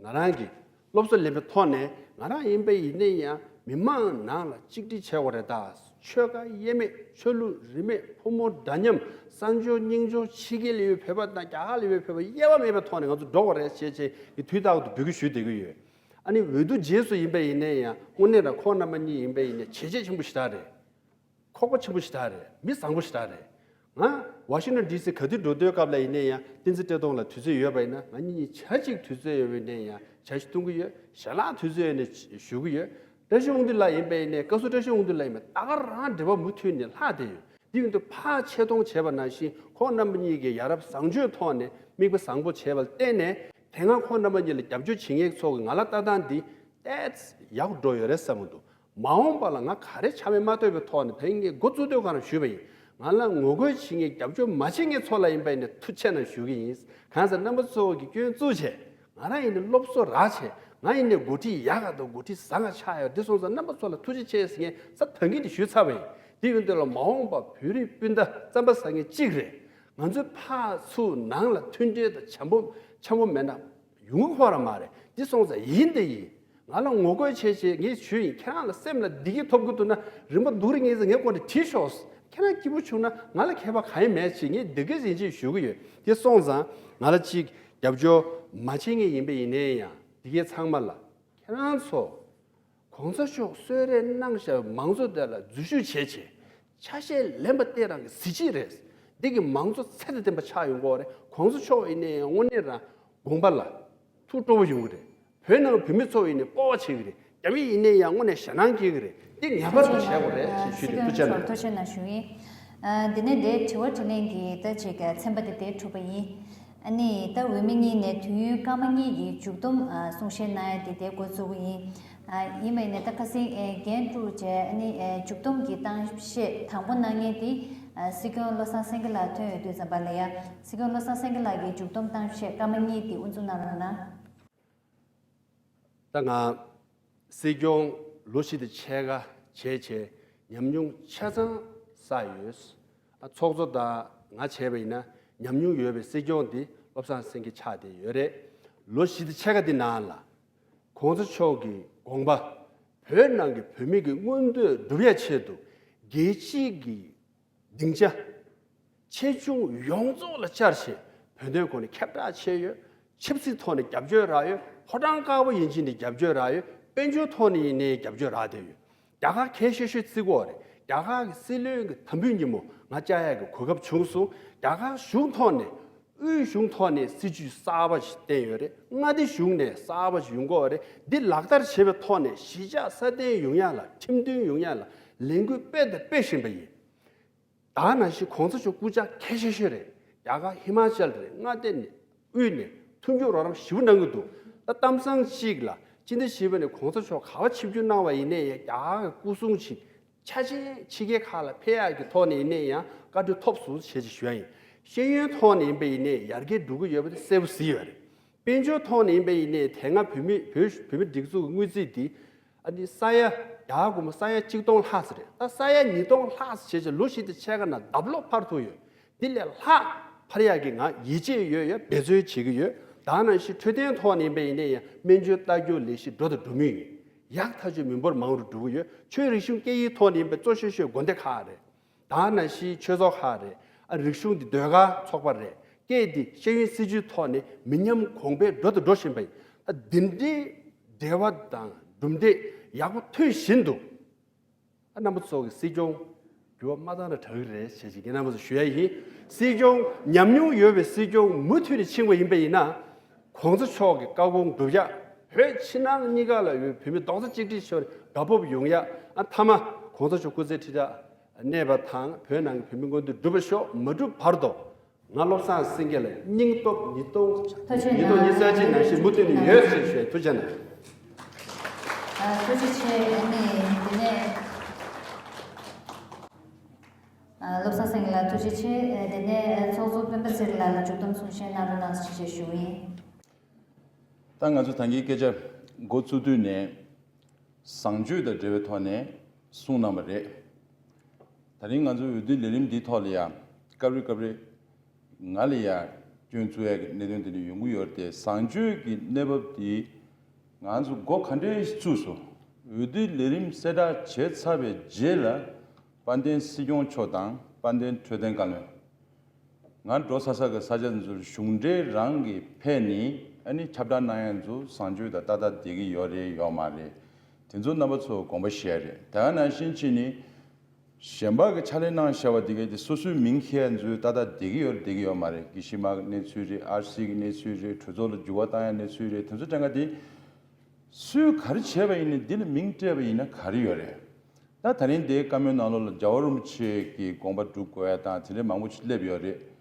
ང་རང་གིས་སློབ་གསོ་ལེན་པའི་ཐོག་ནས་ང་རང་ཡིན་པ་ཡིན་ན་ཡང་མི་མང་ནང་ལ་གཅིག་སྒྲིལ་བྱེད་དགོས་རེད། ད་ཆོལ་ཁ་དབྱེ་མེད། ཆོས་ལུགས་རིས་མེད། ཕོ་མོ་འདྲ་མཉམ། གསར་འབྱོར་རྙིང་འབྱོར། ཕྱི་རྒྱལ་ལ་ཡོད་བོད་པ་དང་རྒྱ་གར་ལ་ཡོད་བོད་པ་དབྱེ་བ་མེད་པའི་ཐོག་ནས་ང་ཚོ་འགྲོ་དགོས་རེད་ཅེས་ཅེས་ཀྱི་དུས་རྟག་ཏུ་འབོད་སྐུལ་ཞུས་བསྡད་ཀྱི་ཡོད། ཨ་ནི་འོས་བསྡུ་རྗེས་སུ་ཡིན་པ་ཡིན་ན་ཡང་དངོས་གནས་ལ་ཁོང་རྣམ་པ་གཉིས་ཡིན་པ་ཡིན་ན་བྱས་རྗེས་ཆེན་པོ་ཞེ་དྲག་རེད། ཁོག་པ་ཆེན་པོ་ཞེ་དྲག་རེད། མི་བཟང་པོ་ཞེ་དྲག་རེད། ང་ཝ་ཤིང་ཊོན་ཌི་སི་ག་དུས་འགྲོ་འདོད་སྐབས་ལ་ཡིན་ན་ཡང་བསྟན་འཛིན་བཀྲས་མཐོང་ལ་དུས་ཚོད་ཡོད་པ་ཡིན་ན་ང་གཉིས་ཆ་གཅིག་དུས་ཚོད་ཡོད་པ་ཡིན་ན་ཡང་ཇ་ཞིག་འཐུང་གི་ཡོད། ཞལ་ལག་དུས་ཚོད་ཡོད་ན་ཞུ་གི་ཡོད། བཀྲ་ཤིས་དབང་འདུས་ལགས་ཡིན་པ་ཡིན་ན་བཀའ་ཟུར་བཀྲ་ཤིས་དབང་འདུས་ལགས་ཡིན་པ་ད་ག་རང་འབྲེལ་བ་མུ་མཐུད་ནས་ལྷག་བསྡད་ཡོད། འདི་ཡིན་དུས་ཕར་ཆེ་མཐོང་བྱས་པ་ནང་བཞིན་ཁོང་རྣམ་པ་གཉིས་ཀྱིས་ཡ་རབས་བཟང་སྤྱོད་ཐོག་ནས་མིག་དཔེ་བཟང་པོ་བྱས་པ་ལ་བརྟེན་ནས་དེ་སྔ་ཁོང་རྣམ་པ་གཉིས་ལ་རྒྱབ་སྐྱོར་བྱེད་མཁན་ཚོ་གི་ང་ལ་ལྟ་སྟངས་འདི་ཏོག་ཙམ་ཡག་པོ་འགྲོ་ཡོད་རེད་བསམ་གྱི་འདུག་མ་འོངས་པ་ལ་ང་ག་རེ་ཆགས་མིན་མ་ལྟོས་པའི་ཐོག་ནས་ད་ངས་འགོ་བཙུགས་དུས་ག་རེ་ཞུས་པ་ཡིན། ང་ལ་ངོ་རྒོལ་བྱེད་མཁན་རྒྱབ་སྐྱོར་མ་བྱེད་མཁན་ཚོ་ལ་ཡིན་པ་ཡིན་ན་ཐུགས་ཆེ་གནང་ཞུ་གི་ཡིན། གང་ཟེར་རྣམ་པ་ཚོ་གིས་སྐྱོན་བཙུགས་བྱས། ང་རང་ཡིན་ནའི་སློབ་གསོ་རག་བྱས། ང་ཡིན་ནའི་འགོ་ཁྲིད་ཡག་ག་དང་འགོ་ཁྲིད་བཟང་ག་ཆགས་ཡོད། འདི་སོང་ཙང་རྣམ་པ་ཚོ་ལ་ཐུགས་རྗེ་ཆེ་ཟེར་མཁན་ས་ཐང་གིན་དེ་ཞུས་ཚར་བ་ཡིན། དེ་ཡིན་དུས་ལ་མ་འོངས་པ་བོད་རིགས་སྤུན་ཟླ་རྩམ་པ་ཟ་མཁན་གཅིག་རེད། ང་ཚོའི་ཕར་ཚུར་ནང་ལ་མཐུན་སྒྲིལ་དང་འཆམ་པོ་འཆམ་པོ་མེད་ན་ཡོང་གི་ཁོ་རང་མ་རེད། འདི་སོང་ཙང་ཡིན་དེ་ཡིན། ང་ལ་ངོ་རྒོལ་བྱས་བྱས་ངས་ཞུས་ཡིན། ཁྱེད་རང་ལ་སེམས་ལ་བདེ་སྐྱིད་ཐོབ་གི་འདུག་ན་རིན་པ་སྡུག་རེ་ངས་ངའི་སྐོར་ནས་བྲིས་ཤོག་ཁྱེད་རང་སྐྱིད་པོ་བྱུང་ན་ང་ལ་ཁྱད་པར་གང་ཡང་མེད་ཅེས་ངས་འདི་སྐད་ཡིན་ཅེས་ཞུ་གི་ཡོད། དེ་སོང་ཙང་ང་ལ་གཅིག་རྒྱབ་སྐྱོར་མ་བྱེད་མཁན་ཡིན་པ་ཡིན་ནའི་ཡང་འདི་གའི་ཚང་མ་ལ་ཁྱེད་རང་ཚོ་གོང་ས་མཆོག་གསོལ་རས་གནང་བཞག་པའི་མང་གཙོ་དེ་ལ་འཛུལ་ཞུགས་བྱས་བྱས་ཆ་ཤས་ལེན་པ་དེ་རང་གི་གཟི་བརྗིད་རེད། འདི་གི་མང་གཙོ་ཚད་དང་ལྡན་པ་ཆགས་ཡོང་གི་རེད། གོང་ས་མཆོག་ཡིན་ནའི་ཡང་དངོས་གནས་རང་དགོངས་པ་ལ་ཐུགས་སྤྲོ་བོ་ཡོང་གི་རེད། བོད་ནང་བོད་མི་ཚོ་ཡིན་ནའི་སྤོབས་པ་བྱེད་ཀྱི་རེད། རྒྱ་མི་ཡིན་ནའི་ཡང་དངོས་གནས་ཞེད་སྣང་སྐྱེ་གི་རེད། འདི་ངེས་པར་དུ་བྱེད་དགོས་རེད་ཞེས་ཞུས་ཏེ་ཐུགས་རྗེ་གནང་། ཐུགས་རྗེ་གནང་ཞུ་ཡིན། ཨ། འདི་ནས་འདིར་དྲི་བ་དྲིས་ལན་གྱི་ད་ཅིག་ཚན་པ་དེ་དེར་གྲུབ་པ་ཡིན། ཨ་ནི་ད་འོས་མི་གཉིས་ནས་དུས་ཡུན་སྐར་མ་གཉིས་ཀྱི་མཇུག་བསྡོམས་ཨ་གསུང་བཤད་གནང་ཡ་དེ་དེ་འགོ་བཙུགས་ཀྱི་ཡིན། ཨ། ཡིན་པ་ཡིན་ནའི་ད་ཁ་སང་ཨེ་འགན་དཀྲུགས་བྱས་ཨ་ནི་ཨེ་མཇུག་བསྡོམས་ཀྱི་གཏམ་བཤད་དང་པོ་གནང་མཁན་དེ་ཨ་སྲིད་སྐྱོང་བློ་བཟང་སེང་གེ་ལགས་ཐོན་ཡོད་དུས་ཙམ་པ་ལ་ཡ། སྲིད་སྐྱོང་བློ་བཟང་སེང་གེ་ལགས་ཀྱི་མཇུག་བསྡོམས་གཏམ་བཤད་སྐར་མ་གཉིས་དེ་དབུ་འཛུགས་གནང་རོགས་གནང་། ད་ང་སྲིད་སྐྱོང་ལོ་བཞི་དང་ཕྱེད་ཀ་བྱས་བྱས་ཉམས་མྱོང་ཆ་ཚང་བསགས་ཡོད། ཨ། ཚོགས་གཙོ་དང་ང་བྱས་པ་ཡིན་ན་ཉམས་མྱོང་ཡོད་པའི་སྲིད་སྐྱོང་འདི་བློ་བཟང་སེང་གེ་ཆགས་བསྡད་ཡོད་རེད། ལོ་བཞི་དང་ཕྱེད་ཀ་འདི་ནང་ལ་གོང་ས་མཆོག་གི་དགོངས་པ་བོད་ནང་གི་བོད་མི་གི་མངོན་འདོད་སྒྲུབ་ཡ་ཆེད་དུ་རྒྱལ་སྤྱི་གི་སྡིངས་ཆ་ཆེ་ཆུང་ཡོངས་རྫོགས་ལ་བཅར་བྱས་བོད་དོན་སྐོར་ནས་ཁྱབ་བསྒྲགས་བྱས་ཡོད། ཆབ་སྲིད་ཐོག་ནས་རྒྱབ་སྐྱོར་རག་ཡོད། ཕོ་བྲང་དཀར་པོ་ཡིན་གཅིག་ནས་རྒྱབ་སྐྱོར་རག་ཡོད། དཔལ་འབྱོར་ཐོག་ནས་ཡིན་ནའི་རྒྱབ་སྐྱོར་རག་བསྡད་ཡོད། རྒྱ་གར་གལ་ཆེ་ཤོས་བརྩི་དགོས་རེད། རྒྱ་གར་གྱི་སྲིད་བློན་གྱི་དམ་འབུལ་ཉིན་མོ་ང་བཅར་ཡག་གི་གོ་སྐབས་བྱུང་སོང་། རྒྱ་གར་གཞུང་ཐོག་ནས་དབུས་གཞུང་ཐོག་ནས་སྲིད་ཇུས་གསར་པ་ཞིག་བསྟན་ཡོད་རེད། མངའ་སྡེ་གཞུང་ནས་གསར་པ་ཞིག་ཡོང་གི་ཡོད་རེད། འདི་ལག་བསྟར་བྱེད་པའི་ཐོག་ནས་གཞིས་ཆགས་སྲ་བརྟན་ཡོང་ཡག་ལ་ཁྲིམས་མཐུན་ཡོང་ཡག་ལ་ལས་འགུལ་སྤེལ་དང་སྤེལ་བཞིན་པ་ཡིན། ད་ནང་བཞིན་གོང་ས་མཆོག་སྐུ་ཕྱྭ་གལ་ཆེ་ཤོས་རེད། རྒྱ་གར་ཧི་མ་ཅལ་རེད། མངའ་སྡེ་ནས་དབུས་ནས་མཐུན་འགྱུར་རོགས་རམ་ཞེ་པོ་གནང་གི་འདུག་ད་གཏམ་བཟང་གཅིག་ལ་སྤྱི་ཟླ་བཞི་པ་ནས་གོང་ས་མཆོག་ག་པར་ཆིབས་བསྒྱུར་གནང་བ་ཡིན་ནའི་ཡང་རྒྱ་གར་གྱི་སྐུ་སྲུང་ཅིག་ཆ་ཆེན་ཕྱི་རྒྱལ་ཁག་ལ་ཕེབས་ཡག་གི་ཐོག་ནས་ཡིན་ནའི་ཡང་བཀའ་འཁྲོལ་ཐོབ་སོང་ཞེས་ཞུ་ཡ་ཡིན། ཤེས་ཡོན་ཐོག་ནས་ཡིན་པ་ཡིན་ནའི་ཡར་རྒྱས་འགྲོ་གི་ཡོད་པ་དེ་གསལ་པོ་གཟིགས་ཡོད་རེད། དཔལ་འབྱོར་ཐོག་ནས་ཡིན་པ་ཡིན་ནའི་དེ་སྔ་བོད་མི་བོད་བོད་མི་སྒྲིག་འཛུགས་ཀྱི་དངུལ་རྩིས་འདི་ཨ་ནི་ས་ཡ་རྒྱ་གར་སྒོར་མོ་ས་ཡ་གཅིག་སྟོང་ལྷག་ཙམ་རེད། ད་ས་ཡ་ཉིས་སྟོང་ལྷག་ཙམ་བྱས་བྱས་ལོ་བཞི་དང་ཕྱེད་ཀ་ནང་ལྡབ་ལོག་འཕར་ཐུབ་ཡོད། འདི་ལས་ལྷག་འཕར་ཡག་གི་ང་ཡིད་ཆེས་ཡོད། ཡ་འབད་བརྩོན་བྱེད་ཀྱི་ཡོད། ད་ནང་བཞིན་འཕྲོད་བསྟེན་ཐོག་ནས་ཡིན་པ་ཡིན་ནའི་ཡང་སྨན་བཅོས་ལྟ་སྐྱོང་ལས་གཞི་འགྲོ་དང་འགྲོ་མུས་ཡིན། ཡག་ཐག་ཆོད་མི་འབོར་མང་རུ་འགྲོ་གི་ཡོད། ཆོས་རིག་གཞུང་སྐད་ཡིག་ཐོག་ནས་ཡིན་པའི་གཙོ་ཤོས་ཤོས་དགོན་སྡེ་ཁག་རེད། ད་ནང་བཞིན་ཆོས་ཚོགས་ཁག་རེད། ཨ་རིག་གཞུང་འདི་ཟློས་གར་ཚོགས་པ་རེད། སྐད་འདི་ཤེས་ཡོན་སྲིད་བྱུས་ཐོག་ནས་མི་ཉམས་གོང་འཕེལ་འགྲོ་དང་འགྲོ་བཞིན་པ་ཡིན། ད་འདི་འདྲའི་འབྲེལ་བ་དང་གྲུབ་འབྲས་ཡག་པོ་ཐོན་བཞིན་དུ་ཨ་རྣམ་པ་ཚོ་གི་སྲིད་སྐྱོང་འགྱུར་བ་མ་བཏང་ན་དྲག་གི་རེད་ཞེས་ཀྱི་རྣམ་པ་ཚོ་ཞུ་ཡ་ཡིན། སྲིད་སྐྱོང་ཉམས་མྱོང་ཡོད་པའི་སྲིད་སྐྱོང་མུ་མཐུད་ནས་ཕྱིན་པ་ཡིན་པ་ཡིན་ན་གོང་ས་མཆོག་གི་བཀའ་དགོངས་སྒྲུབ་ཡག་བོད་ཕྱི་ནང་གཉིས་ཀ་ལ་ཡོད་བོད་མི་རྡོག་རྩ་གཅིག་སྒྲིལ་ཤོར་དགའ་སྤོབས་ཡོང་ཡ། ཨ་མཐའ་མ་གོང་ས་མཆོག་སྐུ་ཚེ་ཁྲི་ཕྲག་གནས་པ་དང་བོད་ནང་གི་བོད་མི་མངོན་འདོད་འགྲུབ་པ་ཤོག། མ་འགྲུབ་བར་དུ་ང་བློ་བཟང་སེང་གེ་ལ་སྙིང་སྟོབས་ཉིས་སྟོང་ཐུགས་རྗེ་ཉིས་སྟོང་ཉི་ཤུ་རྩ་གཅིག་ནང་བཞིན་མུ་མཐུད་ནས་ཡོད་ཟེར་ཞུ། ཐུགས་རྗེ་གནང་། ཨ། ཐུགས་རྗེ་ཆེ། ཨ་ནི་དེ་ནས། ཨ། བློ་བཟང་སེང་གེ་ལགས་ཐུགས་རྗེ་ཆེ། ཨ། དེ་ནས་ཚོགས་གཙོ་སྤེན་པ་ཚེ་རིང་ལགས་ལ་མཇུག་བསྡོམས་གསུང་བཤད་གནང་རོགས་གནང་ཞེས་ཞུ་གི་ཡིན། ད་ང་ཚོ་ད་གིན་སྐད་ཆ་འགོ་བཙུགས་དུས་ནས་བཟང་སྤྱོད་དང་འབྲེལ་བའི་ཐོག་ནས་གསུངས་གནང་བ་རེད། ད་རིང་ང་ཚོ་འོས་བསྡུ་ལས་རིམ་འདིའི་ཐོག་ལ་ཡང་སྐབས་རེ་སྐབས་རེ་ང་ལ་ཡང་སྐྱོན་བཙུགས་ཡ་གི་གནད་དོན་དེ་འདྲ་ཡོང་གི་ཡོད་རེད་དེ། བཟང་སྤྱོད་ཀྱི་གནས་བབ་དེ་ང་ཚོ་འགོ་ག་འདྲས་བཙུགས་སོང་། འོས་བསྡུ་ལས་རིམ་གསལ་བསྒྲགས་བྱས་ཚར་བའི་རྗེས་ལ་དཔལ་ལྡན་སྲིད་སྐྱོང་མཆོག་དང་དཔལ་ལྡན་འཕྲོད་བསྟེན་བཀའ་བློན། ང་འགྲོ་ས་ས་གི་ས་ཆ་ཚོར་གཞུང་འབྲེལ་རང་གི་ཕེབས་ནས་ཨ་ནི་ཁྱབ་བསྒྲགས་གནང་ཡ་ཚོ་བཟང་སྤྱོད་དང་ཏག་ཏག་བསྡད་ཀྱི་ཡོད་རེད་ཡོད་མ་རེད། དེ་ཚོ་རྣམ་པ་ཚོ་དགོངས་པ་བཞེས་རེད། དེ་ག་ནང་བཞིན་བྱས་ནས་གཞན་པ་གི་ཕྱག་ལས་གནང་བཞག་པ་དེ་གས་དེ་སོ་སོའི་མིང་འཁྱེར་ཡ་ཚོ་ཏག་ཏག་བསྡད་ཀྱི་ཡོད་རེད་བསྡད་ཀྱི་ཡོད་མ་རེད། དགེ་བཤེས་མ་གི་གནས་ཚུལ་རེད། ཨར་སི་གི་གནས་ཚུལ་རེད། གྲོས་ཚོགས་ལ་འགྱུར་བ་བཏང་ཡ་གནས་ཚུལ་རེད། དེ་ཚོ་གྲངས་ཀ་དེ། སུས་ག་རེ་བྱས་པ་ཡིན་ན་འདི་ལ་མིང་སྤྲད་པ་ཡིན་ན་ག་རེ་ཡོད་རེད། ད་ད་རིང་འདིའི་བཀའ་མོལ་ནང་ལོགས་ལ་རྒྱལ་བ་རིན་པོ་ཆེ་གི་དགོངས་པ་སྒྲུབ་དགོས་ཡ་དང་དེ་འདྲའི་མང་པོ་ཞིག་སླེབས་ཡོད་རེད།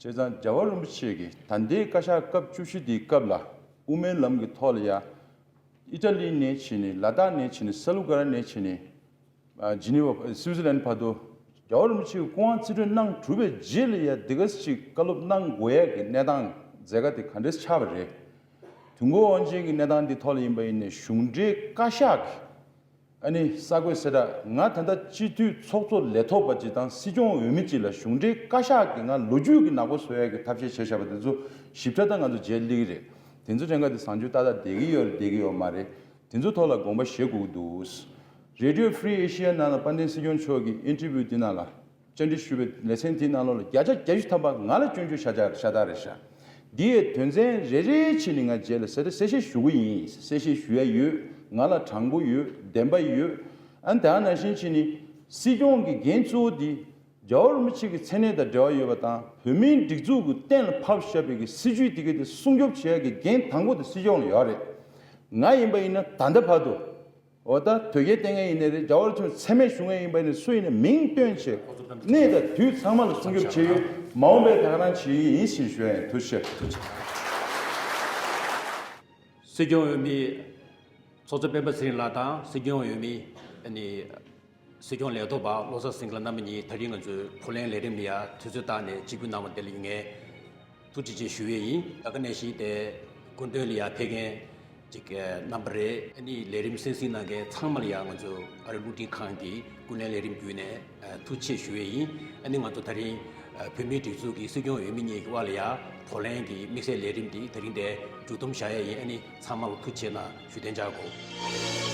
བྱས་ཙང་རྒྱལ་བ་རིན་པོ་ཆེ་གིས་ད་ལྟའི་བཀའ་ཤག་སྐབས་བཅུ་བཞི་འདིའི་སྐབས་ལ་དབུ་མའི་ལམ་གྱི་ཐོག་ལ་ཡ་ཨི་ཊ་ལི་ནས་བྱས་ནས་ལ་དྭགས་ནས་བྱས་ནས་ས་ལུ་ག་ར་ནས་བྱས་ནས། ཨ། ཇི་ནི་ཝ་སུའི་ཙི་ལན་བར་དུ་རྒྱལ་བ་རིན་པོ་ཆེའི་སྐུ་དབང་རྩིས་སྤྲོད་གནང་གྲུབ་པའི་རྗེས་ལ་ཡ་འདི་ག་ཅིག་བཀའ་སློབ་གནང་དགོས་ཡ་གི་གནས་སྟངས་མཛད་དཀའ་དེ་ག་འདྲས་ཆགས་པ་རེད། དུས་འཁོར་དབང་ཆེན་གྱི་གནས་སྟངས་འདི་ཐོག་ལ་ཡིན་པ་ཡིན་ནའི་གཞུང་འབྲེལ་བཀའ་ཤག་གི་ཨ་ནི་གསར་འགོད་གསལ་བསྒྲགས། ང་ད་ལྟ་སྤྱི་འཐུས་ཚོགས་གཙོ་ལས་ཐོག་པ་ཅིག་དང་སྲིད་སྐྱོང་འོས་མི་ཅིག་ལ་གཞུང་འབྲེལ་བཀའ་ཤག་གིས་ང་ལོ་རྒྱུས་ཀྱི་ནག་པོ་བཟོ་ཡ་གི་ཐབས་ཤེས་བྱས་བཞག་པ་དེ་ཚོ་ཞིབ་ཕྲ་ད་ང་ཚོ་རྗེས་སླེབས་ཀྱི་རེད། དེ་ཚོ་གྲངས་ཀ་དེ་བཟང་སྤྱོད་ཏག་ཏག་བསྡད་ཀྱི་ཡོད་རེད་བསྡད་ཀྱི་ཡོད་མ་རེད། དེ་ཚོ་ཐོག་ལ་དགོངས་པ་བཞེས་དགོས་ཀྱི་འདུག། རེ་ཌི་ཡོ་ཧྥི་རི་ཨེ་ཤི་ཡ་ནང་ལ་དཔལ་ལྡན་སྲིད་སྐྱོང་མཆོག་གིས་ཨིན་ཊར་བིའུ་འདི་ནང་ལ་བཅར་འདྲི་ཞུས་པའི་ལེ་ཚན་དེའི་ནང་ལོགས་ལ་བརྒྱ་ཆ་བརྒྱད་ཅུ་ཐམ་པ་ང་ལ་སྐྱོན་བརྗོད་ཤ་སྟག་ཤ་སྟག་རེད་ཤག། འདི་ཡི་དོན་ཚན་རེ་རེ་བྱས་ནས་ང་རྗེས་ལ་གསལ་བསྒྲགས་གསལ་བཤད་ཞུ་གི་ཡིན། གསལ་བཤད་ཞུ་ཡ་ཡོད། ང་ལ་དྲང་པོ་ཡོད། བདེན་པ་ཡོད། ཨ་ནི་དེ་ནང་བཞིན་བྱས་ནས་སྲིད་སྐྱོང་གི་འགན་གཙོ་བོ་འདི་རྒྱལ་བ་རིན་པོ་ཆེ་གི་མཚན་གནས་དང་འབྲེལ་བ་ཡོད་པ་དང་བོད་མིའི་སྒྲིག་འཛུགས་ཀྱི་གཏན་ལ་ཕབ་བཞག་པའི་གི་སྲིད་བྱུས་དེ་ག་དེ་སྲུང་སྐྱོབ་བྱེད་ཡ་གི་འགན་དང་པོ་དེ་སྲིད་སྐྱོང་ལ་ཡོད་རེད། ང་ཡིན་པ་ཡིན་ན་ད་ལྟ་བར་དུ། འོ་ད་དོལ་རྒྱལ་བསྟེན་མཁན་ཡིན་ནའི་རེད། རྒྱལ་བ་རིན་པོ་ཆེ་མཚན་སྨད་ཞུ་མཁན་ཡིན་པ་ཡིན་ནའི་སུ་ཡིན་ནའི་མིང་བཏོན་བྱས་གནས་དང་དུས་ཚང་མ་ལ་སྲུང་སྐྱོབ་བྱས་ཡོད། མ་འོངས་པའི་ད་ག་རང་བྱེད་ཀྱི་ཡིན་ཞེས་ཞུ་ཡ་ཡིན། ཐུགས་རྗེ་ཆེ། སྲིད་སྐྱོང་འོས་མི་ཚོགས་གཙོ་སྤེན་པ་ཚེ་རིང་ལགས་དང་སྲིད་སྐྱོང་འོས་མི་ཨ་ནི་སྲིད་སྐྱོང་ལས་ཐོག་པ་བློ་བཟང་སེང་གེ་ལགས་རྣམ་པ་གཉིས་ད་རིང་ང་ཚོའི་བགྲོ་གླེང་ལས་རིམ་ལ་ཡ་དུས་ཚོད་བཏགས་ནས་ཆིབས་བསྒྱུར་གནང་བ་དེ་ལ་ངས་ཐུགས་རྗེ་ཆེ་ཞུ་ཡས་ཡིན། ད་ག་ནང་བཞིན་དེ་སྐུ་མདུན་ལ་ཡ་ཕེབས་མཁན་ཅིག་རྣམ་པ་རེད། ཨ་ནི་ལས་རིམ་གསན་གཟིགས་གནང་མཁན་ཚང་མ་ལ་ཡ་ང་ཚོ་ཨ་རི་རླུང་འཕྲིན་ཁང་གི་སྐུ་ངལ་ལས་རིམ་བརྒྱུད་ནས་ཐུགས་རྗེ་ཆེ་ཞུ་ཡས་ཡིན། ཨ་ནི་ང་ཚོ་ད་རིང་བོད་མིའི་སྒྲིག་འཛུགས་ཀྱི་སྲིད་སྐྱོང་འོས་མི་གཉིས་ཀྱི་དབར་ལ་ཡ་བགྲོ་གླེང་གི་དམིགས་བསལ་ལས་རིམ་འདི་ད་རིང་དེ་མཇུག་བསྡོམས་བཞག་ཡས་ཡིན། ཨ་ནི་ཚང་མ་ལ་ཐུགས་རྗེ་ཆེ་གནང་ཞུ་དན་འཇགས་དགོས།